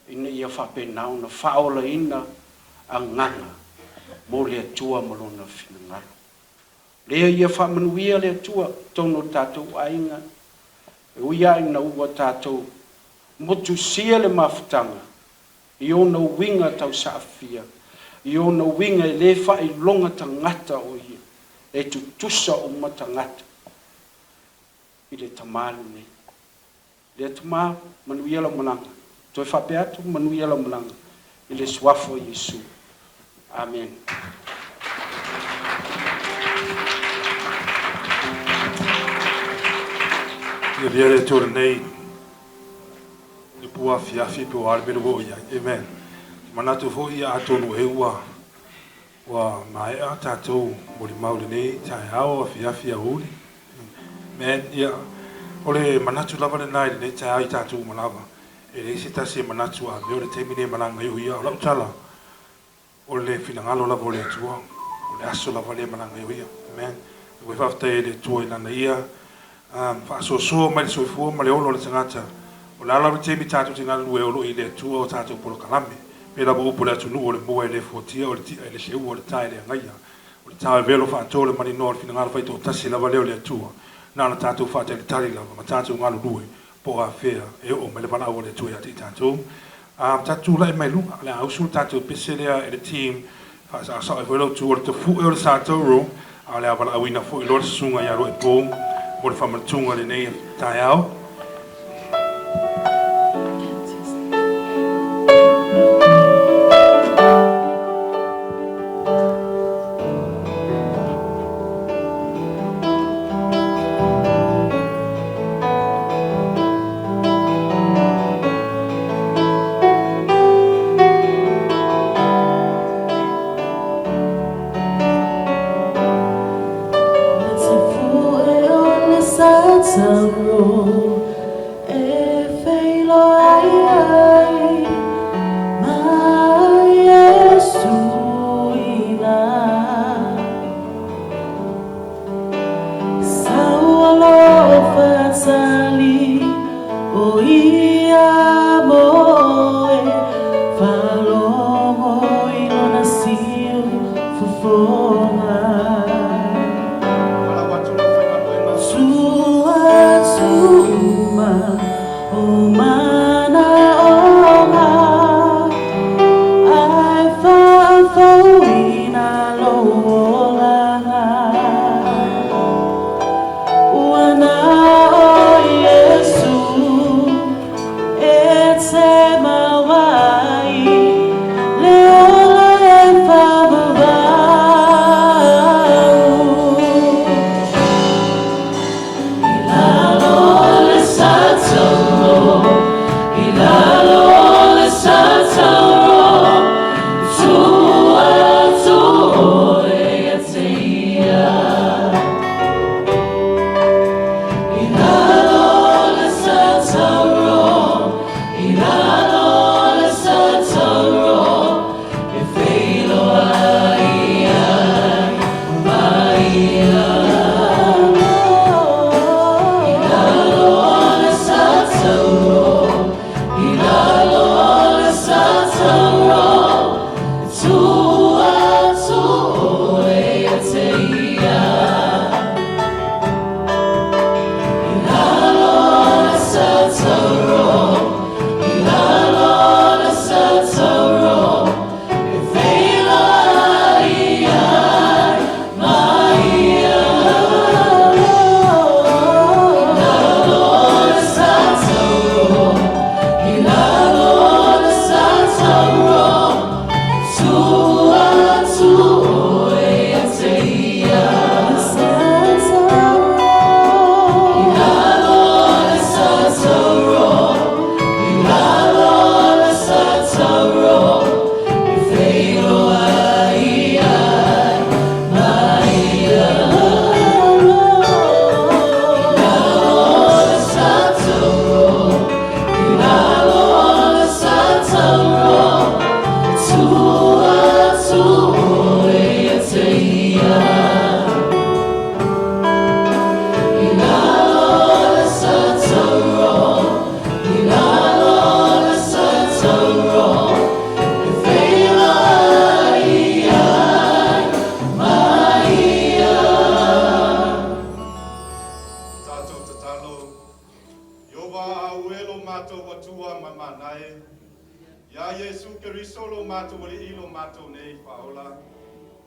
ina ia faapena ona faaolaina agaga mo le Atua ma Lona finagalo. Lea ia faamanuia le Atua i totonu o tatou aiga, e ui lava ina ua tatou motusia le mafutaga i ona uiga tausaafia, i ona uiga e le faailoga tagata o ia, e tutusa uma tagata i le Tama lenei. Lea Tama, manuia lau malaga. Toe faapea atu, manuia lau malaga i le Suafa o Iesu. Amen. Ia via le Atua lenei i le afiafi pe o a le mea ua oo i ai. Amen. Manatu foi ia atonu e ua ua maea tatou molimau lenei taeao afiafi aoauli. Amen. Ia, o le manatu lava lena i lenei taeao i tatou uma lava. E leai se tasi e manatu a mea o le taimi lenei e malaga ai o ia. O lau tala, o le finagalo lava o le Atua, o le aso lava lea e malaga ai o ia. Amen. E ua faafetai ai i le Atua i lana ia faasoasoa mai le soifua ma le ola o le tagata. O le a lava le taimi tatou te galulue, o lo o i le Atua o tatou polokalame. Pei lava upu a le atunuu, o le mua e le fuatia, o le ti'a e le seua, o le ta e le agaia. O le tā e velo faatoa le maninoa o le finagalo faitoatasi lava lea o le Atua. Na ona tatou faatalitali lava ma tatou galulue po o afea e oo mai le valaau a le Atua ia te i tatou. Tatou tulai mai luga, o le a usu le tatou pese lea e le team, faasaosao ai foi lau tu o le tofu'e o le Sa Tauro, a o le a valaauina foi loa le susuga ia Luaipou mo le faamanatuga i lenei taeao. Iā Iesu Keriso lo matou Alii lo matou nei Faaola.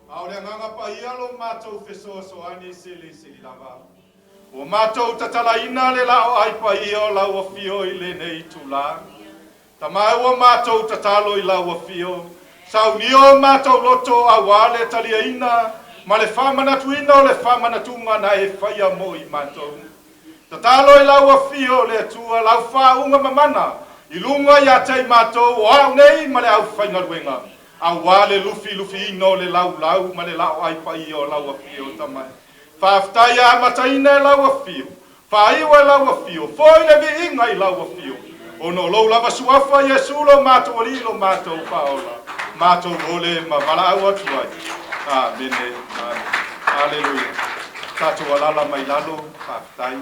A o le Agaga Paia lo matou fesoasoani silisili lava. Ua matou tatalaina le laoai paia o lau Afio i lenei itulā. Tama e ua matou tatalo i lau Afio, saunia o matou loto auā le taliaina ma le faamanatuina o le faamanatuga na e faia mo i matou. Tatalo i lau Afio le Atua lau faauuga mamana i luga ia te i matou o au nei ma le aufaigaluega, auā le lufilufiina o le laulau ma le laoai paia o lau Afio. Tama e. Faafetai e amataina e lau Afio, faaiu e lau Afio, foi le viiga i lau Afio, ona o lou lava suafa Iesu lo matou Alii lo matou Faaola, matou ole ma valaau atu ai. Amene. Amene. Aleluia. Tatou alaala mai lalo, faafetai.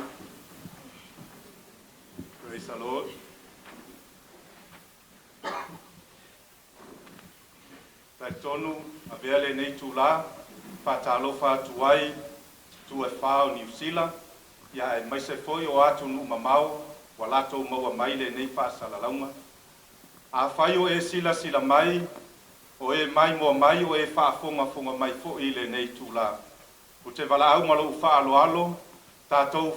Praise the Lord. Talitonu, avea lenei itulā, faatalofa atu ai itu e fā o Niu Sila, ia aemaise foi o atunuu mamao ua latou maua mai lenei faasalalauga. Afai o e silasila mai, o e maimoa mai, o e faafogafoga mai foi i lenei itulā, ou te valaau ma lou faaaloalo, tatou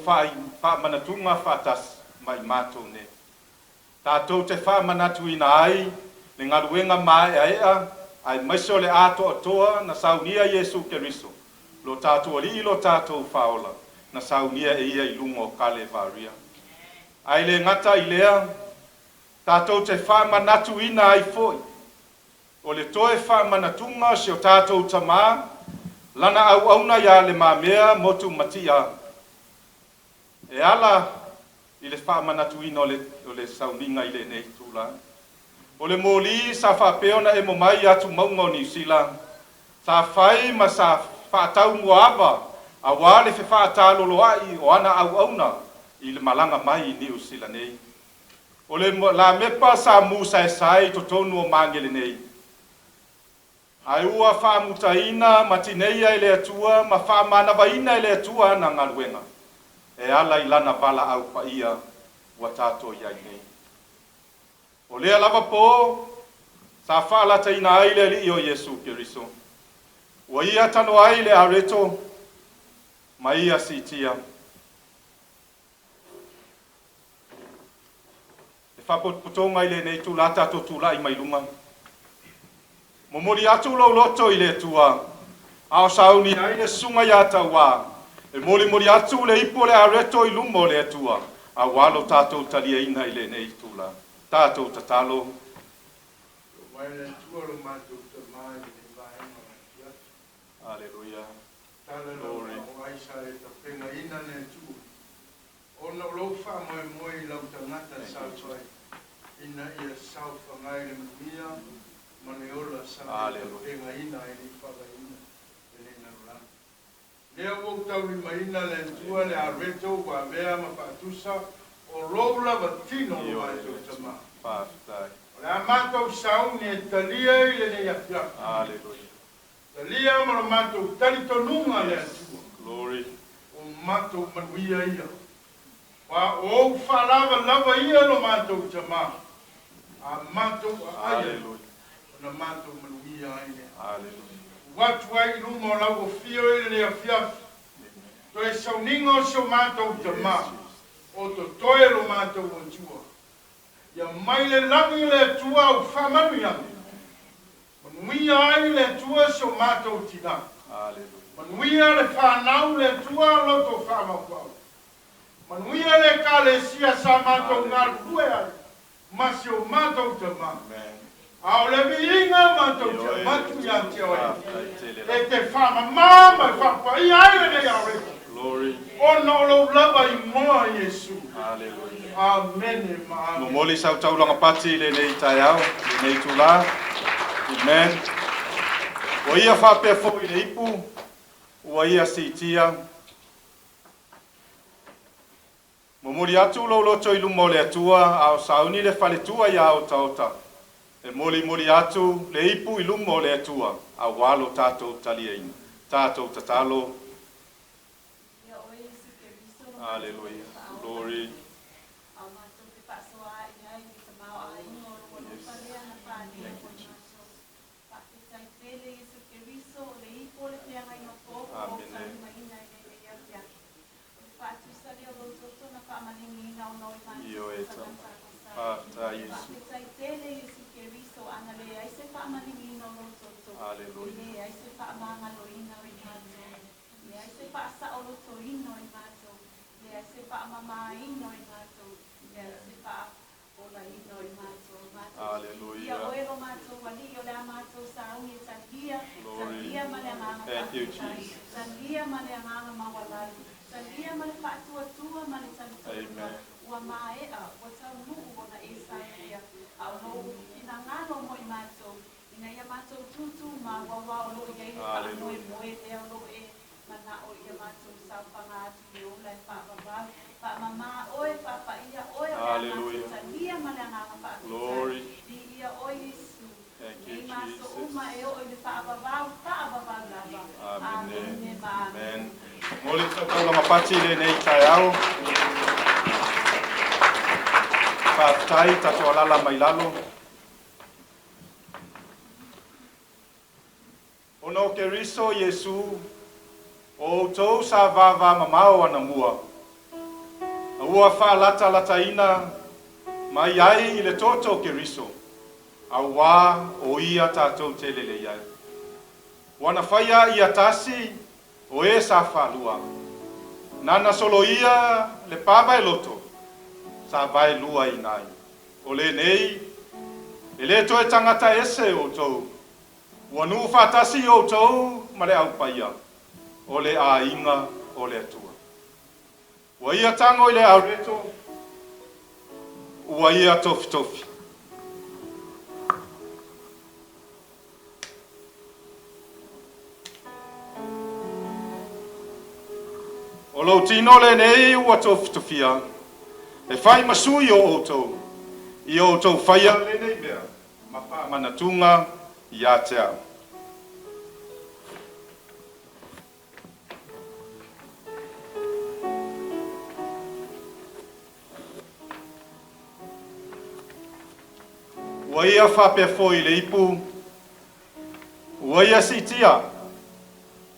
faamanatuga faatasi ma i matou nei. Tatou te faamanatuina ai le galuega maeaea aemaise o le atoatoa na saunia Iesu Keriso, lo tatou Alii lo tatou Faaola, na saunia e ia i luga o Kalevaria. Ae le gata i lea, tatou te faamanatuina ai foi o le toe faamanatuga o si o tatou Tamā, lana auauna iā Le Mamea Motu Mati'a, e ala i le faamanatuina o le sauniga i lenei itulā. O le moli sa faapea ona emo mai i atumauga o Niu Sila, sa fai ma sa faataumuaava auā le fefaataloloa'i o ana auauna i le malaga mai i Niu Sila nei. O le lamepa sa musaesae i totonu o Magele nei, ae ua faamutaina ma tineia e le Atua ma faamanavaina e le Atua ana galuega e ala i lana valaau paia ua tatou i ai nei. O lea lava pō sa faalataina ai le Alii o Iesu Keriso, ua ia tanoa ai le areto ma ia siitia. Le faapotopotoga i lenei itulā tatou tula'i mai luga. Momoli atu lou loto i le Atua, a o sauni ai le susuga ia Tauā, e molimoli atu le ipu o le areto i luma o le Atua, auā lo tatou taliaina i lenei itulā. Tatou tatalo. Mai le Atua lo matou Tamā i lenei vaega o le afiafi. Aleluia. Tala lau laoai sa e tapenaina le Atua, ona o lou faamoemoe i lau tagata sa fai, ina ia saofaga i le manuia ma le ola sa e tapenaina e le i faavaeina lenei lalolagi. Lea ua ou taulimaina le Atua le areto ua avea ma faatusa o lou lava tino lo matou Tamā. Faafetai. O le a matou sauni e talia i lenei afiafi. Aleluia. Talia ma lo matou talitonuga le Atua. Glory. O matou manuia ia. Aua o ou faalavalava ia lo matou Tamā, a matou aai Aleluia. Ona matou manuia ai lea. Aleluia. Ua atu ai i luma o lau afio i lenei afiafi, toe sauniga o si o matou Tamā, o totoe lo matou Atua. Ia mai le lagi le Atua au faamanuiaga. Manuia ai le Atua si o matou tinā. Aleluia. Manuia le fanau le Atua loto faamaumau. Manuia le Ekalesia sa matou galulue ai ma si o matou Tamā. A o le viiga matou te avatu ia te oe, e te faamamā ma e faapaia ai lenei aoreto, Glory. ona o lou lava igoa Iesu. Aleluia. Amene ma amene. Momoli sau taulaga pati i lenei taeao, lenei itulā. Amen. Ua ia faapea foi le ipu, ua ia siitia. Momoli atu lou loto i luma o le Atua, a o sauni le faletua iā Otaota, e molimoli atu le ipu i luma o le Atua, auā lo tatou taliaina. Tatou tatalo. Aleluia. Glory. faamagaloina o i matou, leai se faasaolotoina o i matou, leai se faamamāina o i matou, leai se faaolaina o i matou. Matou Hallelujah. ia oe lo matou Alii, o le a matou sauni e talia, Glory. talia ma le agaga Thank you, faafetai, Jesus. talia ma le agaga maualalo, talia ma le faatuatua ma le talitonuga, Amen. ua maea, ua taunuu ona e saunia, a o lou finagalo mo i matou, ina ia matou tūtū maua o loo i ai le Hallelujah. faamoemoe lea o loo e manao ia matou saofaga atu i ola e faavavau, faamamā oe, faapaia oe, o le a matou Hallelujah. talia ma le agaga faafetai. Glory. Viia oe Iesu. Thank you, Nei maso Jesus. uma e oo i le faavavau, faavavau lava. Amene. Amene ma Amen. Mo le tautaulaga pati i lenei taeao. Faafetai tatou alala mai lalo. Ona o Keriso Iesu, o outou sa vavamamao anamua. A ua faalatalataina mai ai i le toto o Keriso, auā o ia tatou te lelei ai. Ua na faia ia tasi o e sa faalua. Nana soloia le pavaeloto sa vaeluaina ai. O lenei, e le toe tagata ese outou. Ua nuu faatasi outou ma le aupaia, o le aiga o le Atua. Ua ia tago i le aureto, ua ia tofitofi. O lou tino lenei ua tofitofia, e fai ma sui o outou, ia outou faia lenei mea, ma faamanatuga ia te au. Ua ia faapea foi i le ipu, ua ia siitia.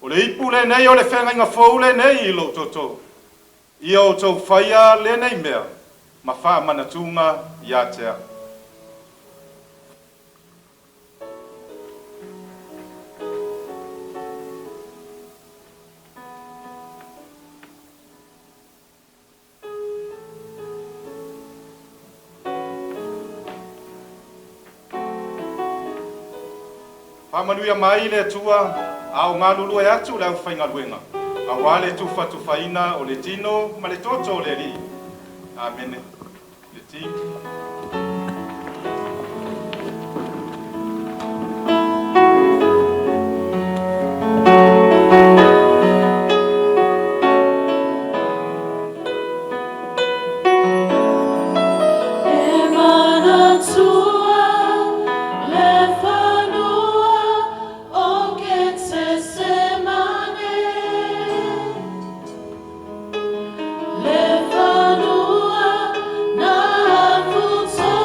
O le ipu lenei o le feagaiga fou lenei i lou toto. Ia outou faia lenei mea, ma faamanatuga ia te au. Faamanuia mai le Atua a o galulue atu le aufaigaluega, auā le tufatufaina o le tino ma le toto o le Alii. Amene. Le team. E manatua le fanua o Ketesemane, le fanua na afutoa.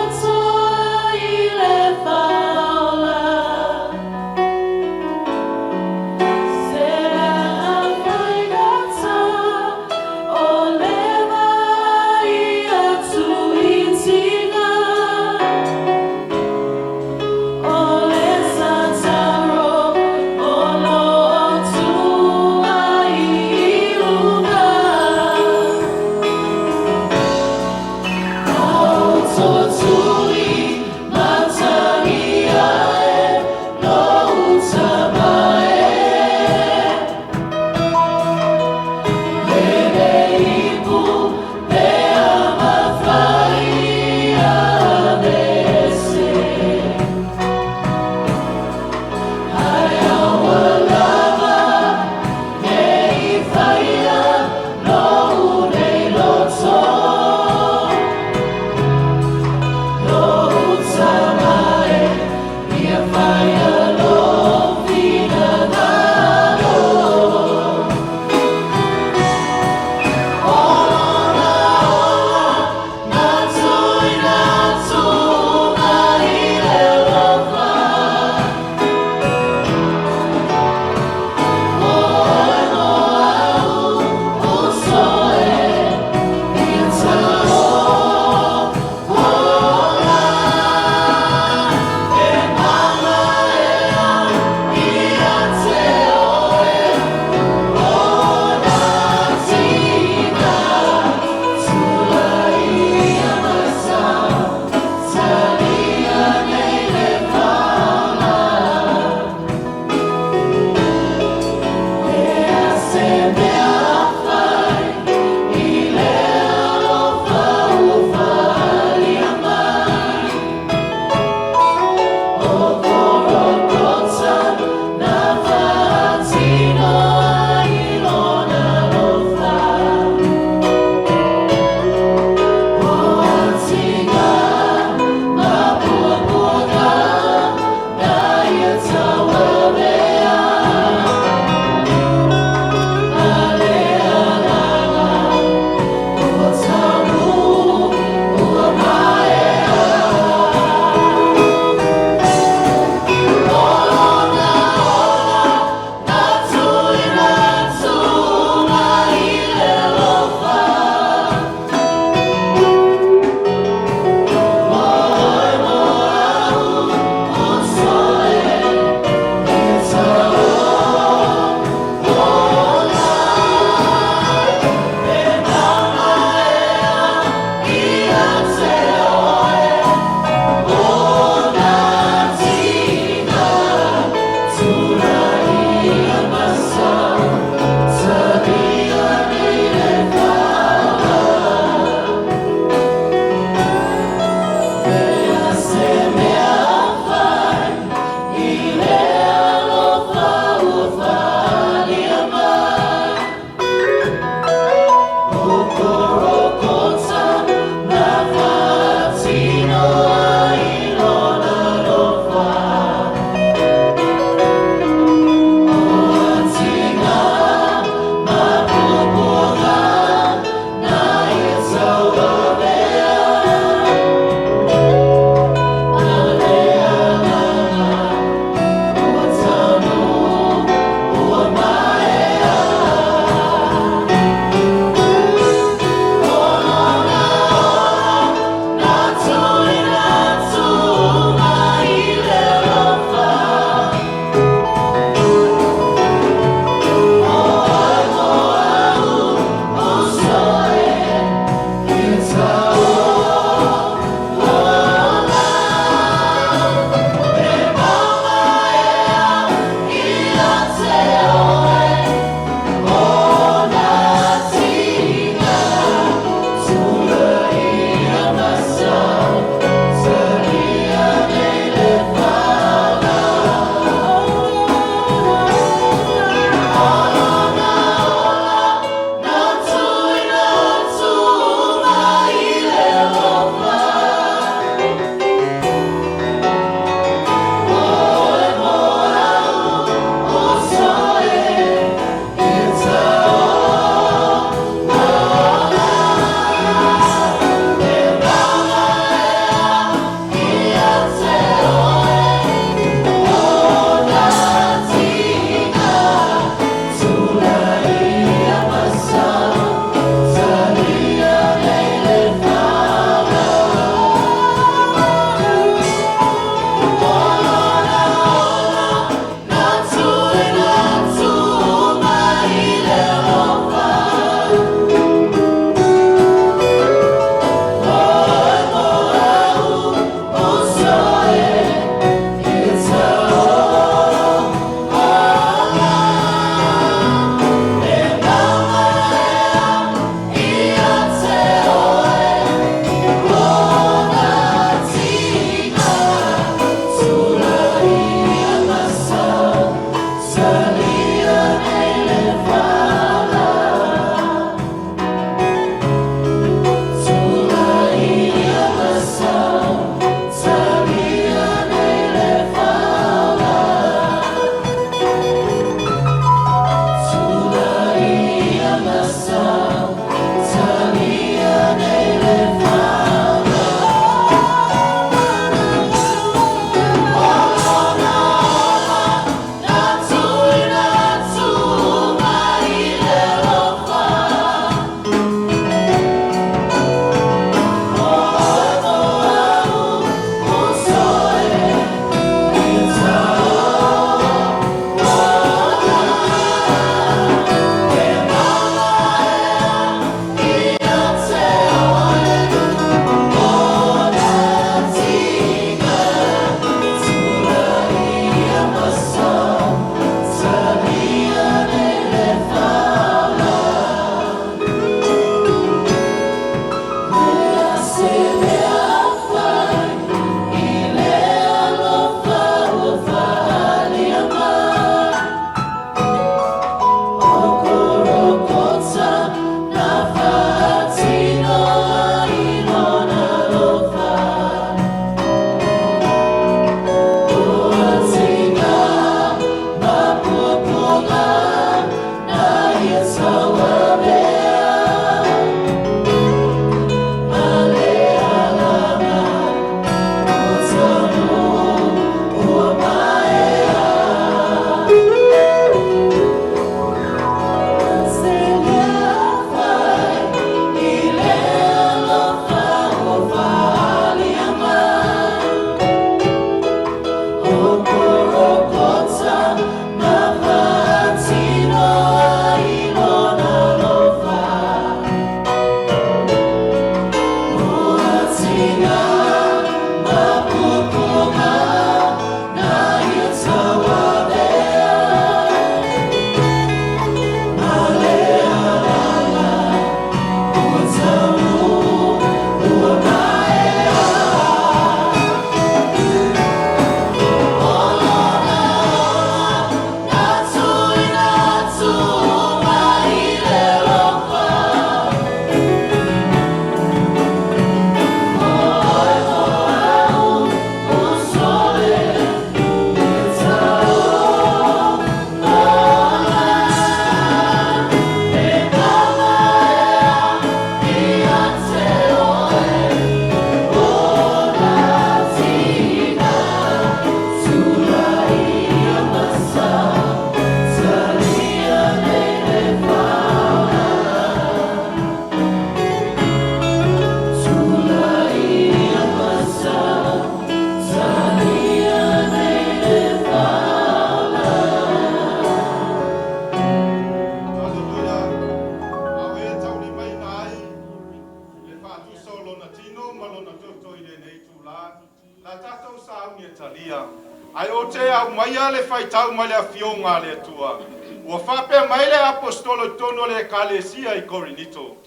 Ae ou te aumaia le faitau mai le Afioga a le Atua. Ua faapea mai le Aposetolo i totonu o le Ekalesia i Korinito,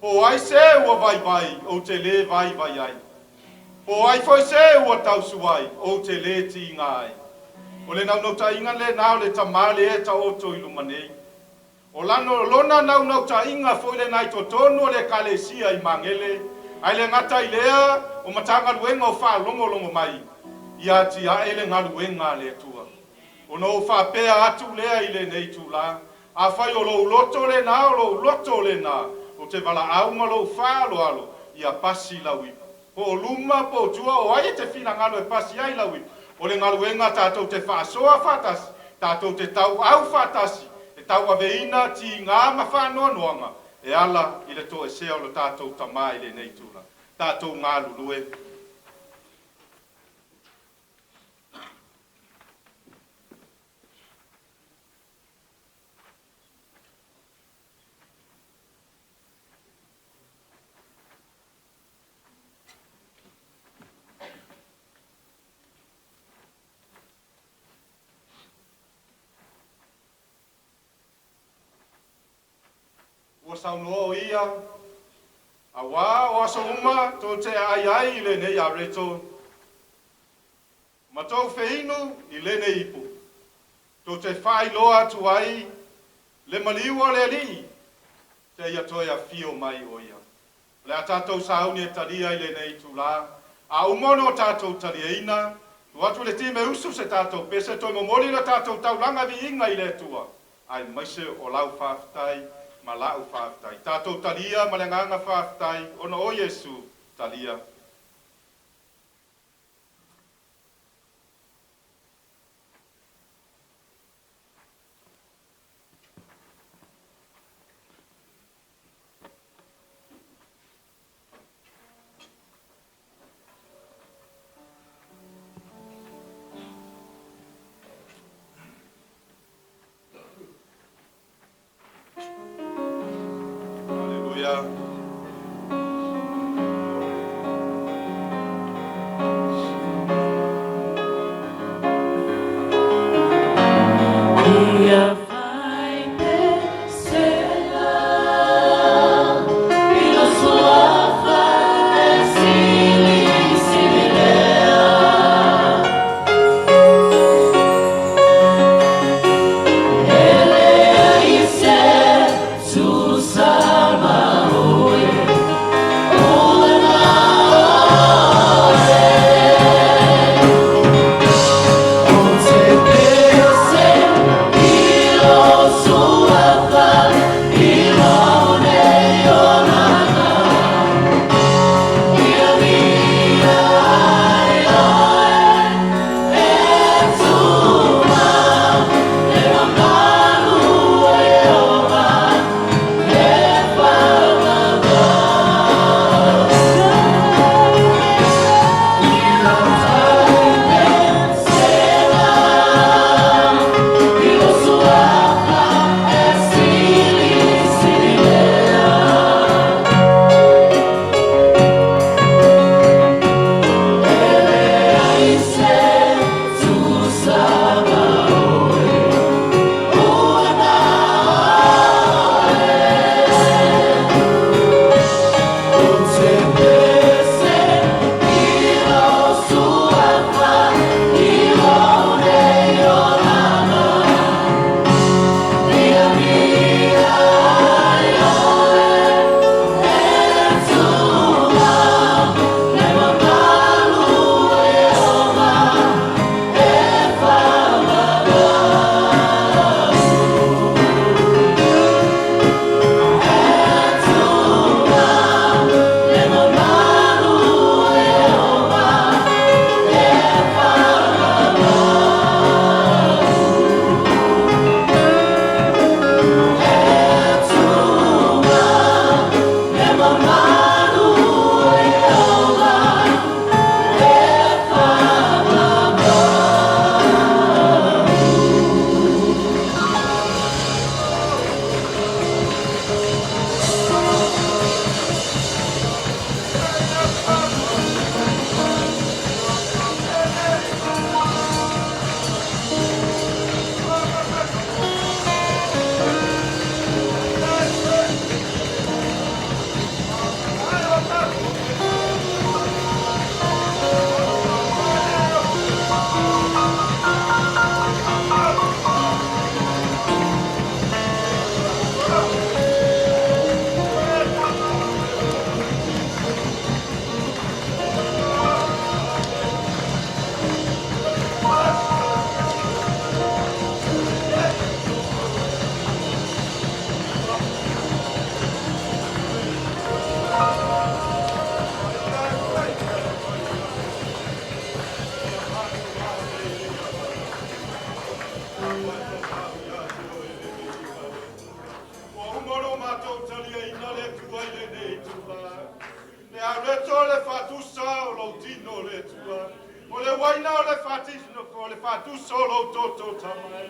Po o ai se ua vaivai, ou te lē vaivai ai. Po o ai foi se ua tausuai, ou te lē tiga ai. O le naunautaiga lena o le Tama lea e taoto i luma nei. O lana lona naunautaiga foi lena i totonu o le Ekalesia i Magele, ae le gata i lea o Matagaluega o faalogologo mai, ia atiae le galuega a le Atua. Ona ou faapea atu lea i lenei itula, Afai o lou loto lena, o lou loto lena, ou te valaau ma lou faaaloalo, ia pasi lau ipu. Po o luma po o tua, o ai e te finagalo e pasi ai lau ipu, o le galuega tatou te faasoa faatasi, tatou te tauau faatasi, e tauaveina tiga ma faanoanoaga e ala i le toesea o lo tatou Tama i lenei itula. Tatou galulue. Ua saunoa o ia, auā o aso uma tou te aai ai i lenei areto, ma tou feinu i lenei ipu, tou te faailoa atu ai le maliu o le Alii, seia toe afio mai o ia. O le a tatou sauni e talia i lenei itula, a uma ona o tatou taliaina, tuu atu i le team e usu se tatou pese, toe momoli le tatou taulaga viiga i le Atua, aemaise o lau faafetai ma la'u faafetai. Tatou talia ma le agaga faafetai ona o Iesu. Talia. Haleluia. Ia fai pesega i lou suafa e silisili lea. E leai se tusa ma oe, ua na oe. Ou te pese i O le faatuso o lou toto tamai.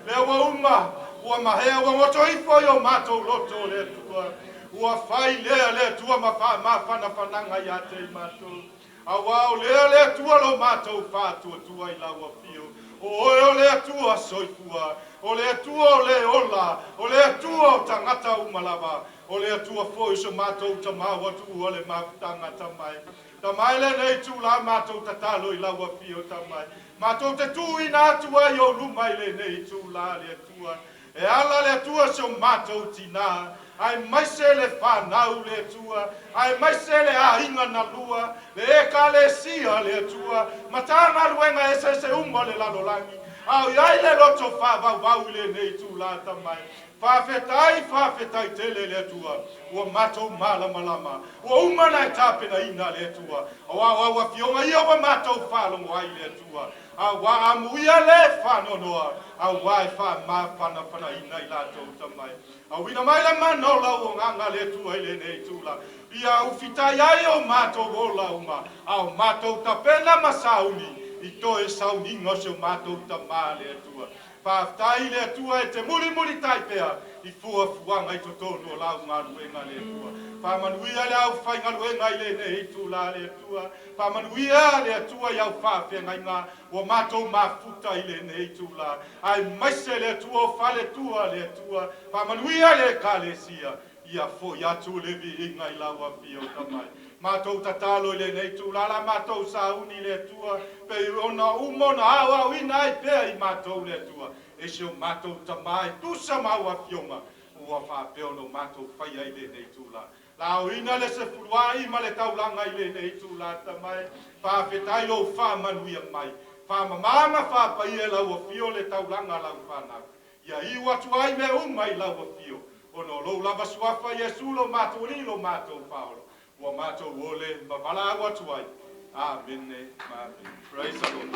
Lea ua uma, ua mahea, ua goto ifo i o matou loto le Atua. Ua fai lea le Atua ma faamafanafanaga ia te i matou. Auā o lea le Atua lo matou faatuatua i lau afio. O oe o le Atua soifua, o le Atua o le ola, o le Atua o tagata uma lava, o le Atua foi o so matou tamā ua tuua le mafutaga tamai. Tamai lenei itulā matou tatalo i lau afio tamai. Matou te tuuina atu ai i ou luma i lenei itulā le Atua. E ala le Atua si o matou tinā, aemaise le fanau le Atua, aemaise le aiga na lua, le Ekalesia le Atua, Matagaluega eseese uma o le lalolagi, a o i ai le loto faavauvau i lenei itulā tamai. Faafetai, faafetai tele le Atua, ua matou malamalama, ua uma ona e tapenaina le Atua, auā o au afioga ia ua matou faalogo ai le Atua, auā amuia le faanoanoa, auā e faamafanafanaina i latou tamai. Auina mai le mana o lau Agaga le Atua i lenei itula, ia ufitai ai o matou ola uma, a o matou tapena ma sauni i toe sauniga o si o matou Tamā le Atua. Faafetai i le Atua e te mulimulitai pea i fuafuaga i totonu o lau galuega le Atua. Faamanuia le aufaigaluega i lenei itula le Atua. Faamanuia le Atua i au faafeagaiga ua matou mafuta i lenei itula, aemaise le Atua o faletua le Atua. Faamanuia le Ekalesia, ia fo'i atu le viiga i lau afio tamai. Matou tatalo i lenei itula la matou sauni le Atua, pei ona uma ona aoaoina ai pea i matou le Atua e si o matou Tamā e tusa ma au afioga ua faapea ona matou faia i lenei itula. Laoina le sefuluai ma le taulaga i lenei itula tamai. Faafetai lou faamanuia mai. Faamamā ma faapaia e lau afio le taulaga a lau fanau. Ia iu atu ai mea uma i lau afio, ona o lou lava suafa Iesu lo matou Alii lo matou Faaola, ua matou ole ma valaau atu ai. Amene ma amene. Praise the Lord.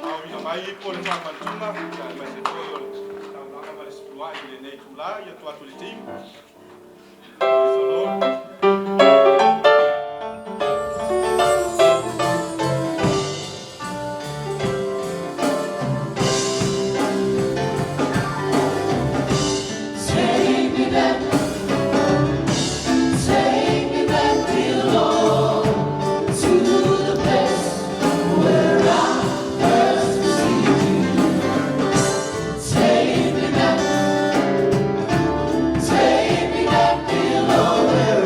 Aoina mai ipu o le faamanatuga, ia aemaise foi o le taulaga ma le sefuluai i lenei itula, ia tuu atu i le team. Praise the Lord. Take me back, take me back, dear Lord, to the place where I first received you. Take me back, take me back, dear Lord, where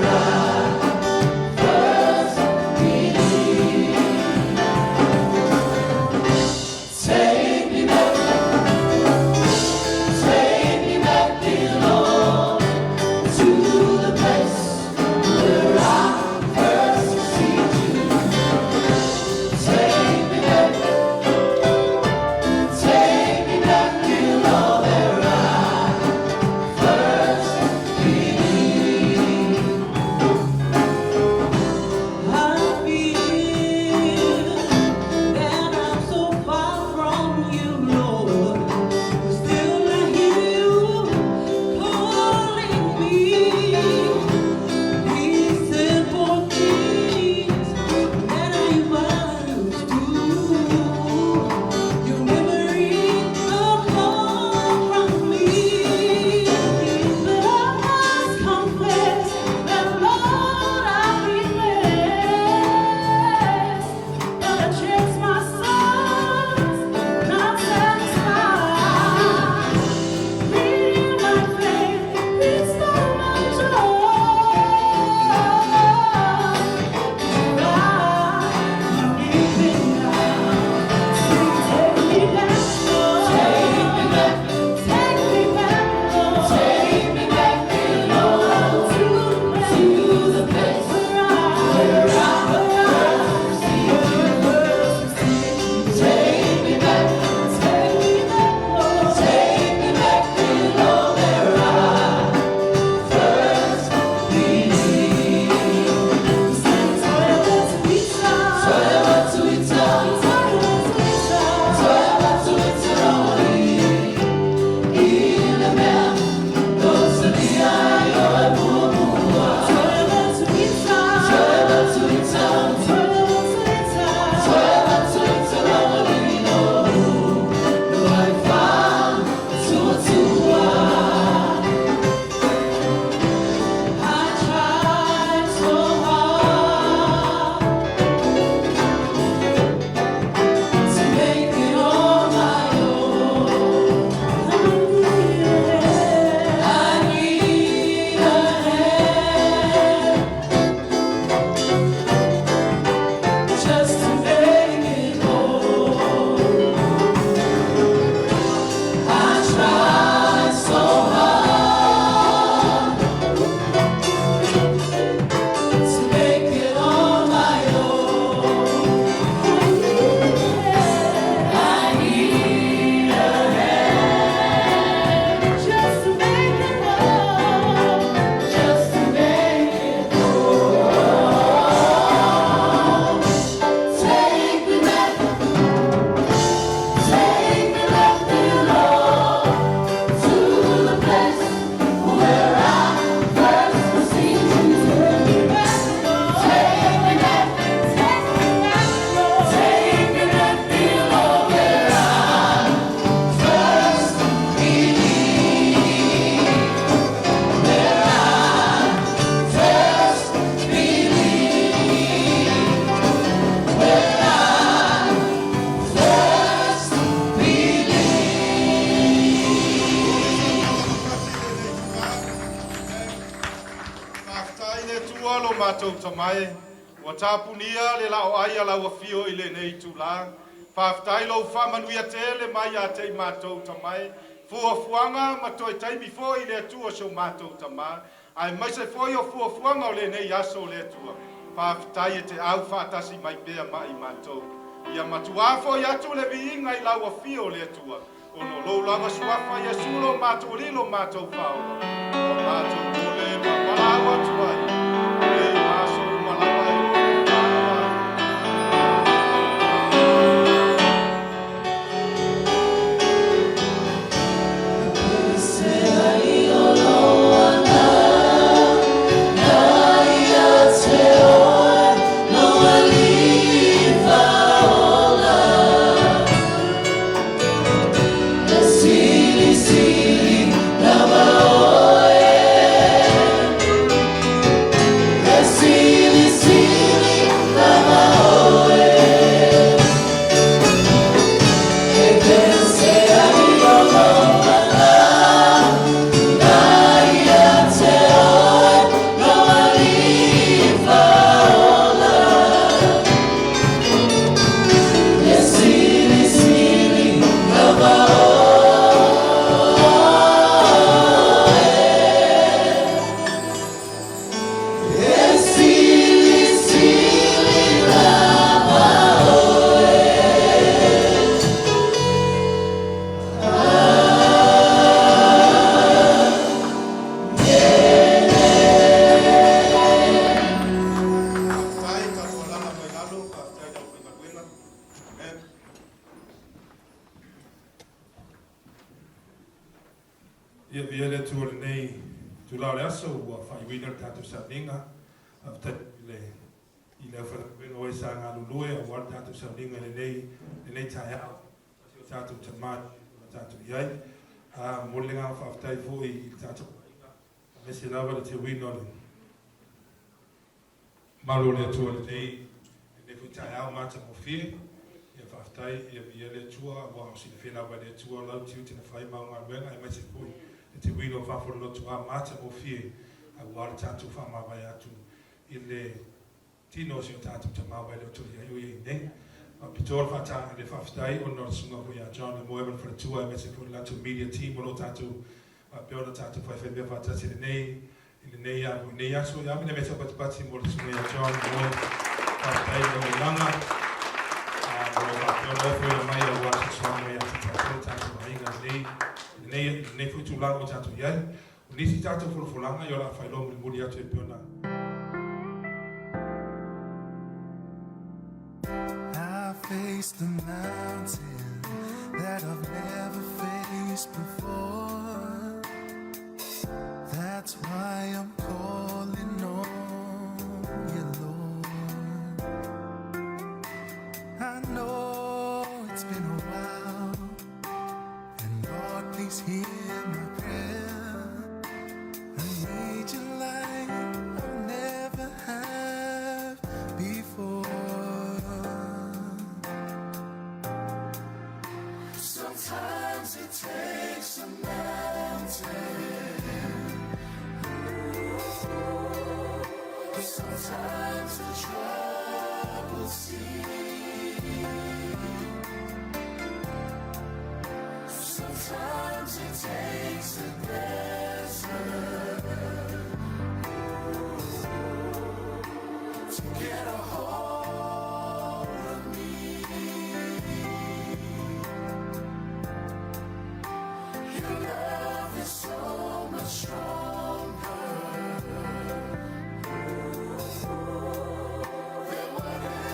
matou Tama e, ua tapunia le laoai a lau afio i lenei itulā. Faafetai lou faamanuia tele mai ia te i matou Tama e, fuafuaga ma toe taimi foi i le Atua si o matou Tamā, aemaise foi o fuafuaga o lenei aso o le Atua. Faafetai e te au faatasi mai pea ma i matou. Ia matuā foi atu le viiga i lau afio o le Atua, ona o lou lava suafa Iesu lo matou Alii lo matou Faaola, ua matou pule ma valaau atu ai, nei ma aso uma lava e oo i le faavavau. Faafetai, tatou alaala mai lalo, faafetai i le aufaigaluega. Amen. Ia viia le Atua i lenei itula o le aso ua faaiuina le tatou sauniga. Faafetai i le i le aufaigaluega o e sa galulue aua le tatou sauniga i lenei lenei taeao ma si o tatou Tama na tatou i ai. A momoli le agaga faafetai foi i le tatou aiga aemaise lava le teuina o le Malu o le Atua i lenei lenei foi taeao matagofie. Ia faafetai, ia viia le Atua aua o silafia lava e le Atua lau tiute na fai ma au galuega aemaise foi le teuina o faafualolotu matagofie aua le tatou faamavae atu i le tino o si o tatou Tama ua e le o toe i ai o i ai nei. Faapitoa le faata le faafetai ona o le susuga foi ia John le Moe ma le faletua aemaise foi le latou media team o lo o tatou faapea ona tatou faifaimea faatasi i lenei I lenei a i lenei aso, ia ave le mea taupatipati mo le susuga ia John Moe. Faafetai mo le auaunaga, mo lo faapea ona ofoina mai aua le fesoasoani mai ia te tatou, tatou aiga i lenei, lenei, lenei foi tulaga ua tatou i ai. O nisi tatou folafolaga, ia o le a faailoa mulimuli atu e pei ona I faced the mountain that I've never faced before. That's why I'm calling on you, Lord. I know it's been a while, and Lord, please hear my prayer. I need you like I've never had before. Sometimes it takes a mountain. Sometimes the troubled sea. Sometimes it takes a desert to get a hold of me. Your love is so much stronger than whatever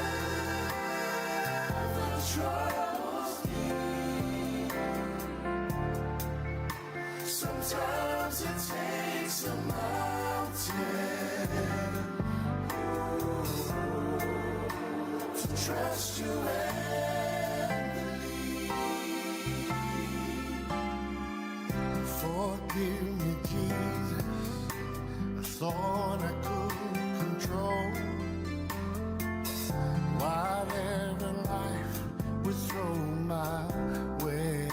troubles me. Sometimes it takes a mountain to trust you and believe. Forgive me, Jesus. I thought I could control whatever life would throw my way.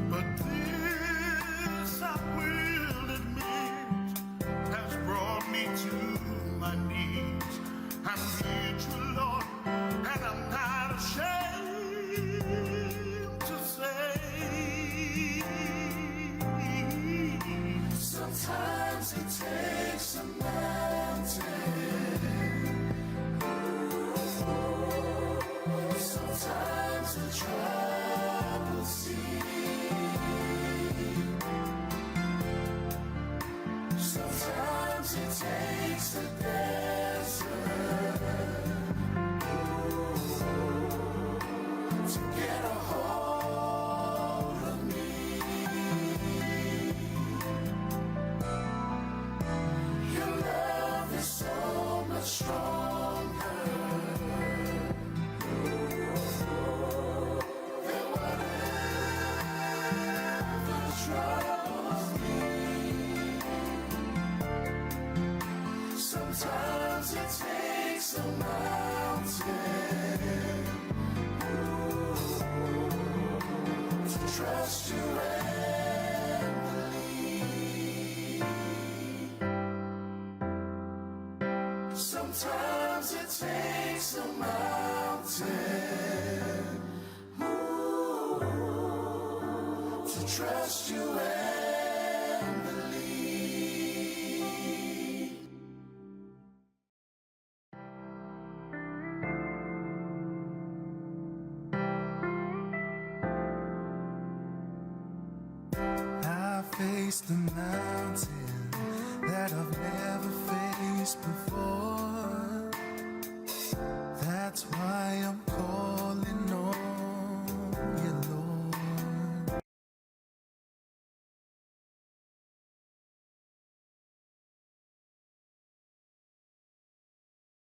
But this, I will admit, has brought to say. Sometimes it takes a mountain. Sometimes the troubled sea. Sometimes it takes a desert to get a hold of me. Your love is so much stronger than whatever troubles me. Sometimes it takes a mountain to trust you and believe. Sometimes it takes a mountain ooh, to trust you and believe. I faced a mountain that I've never faced before.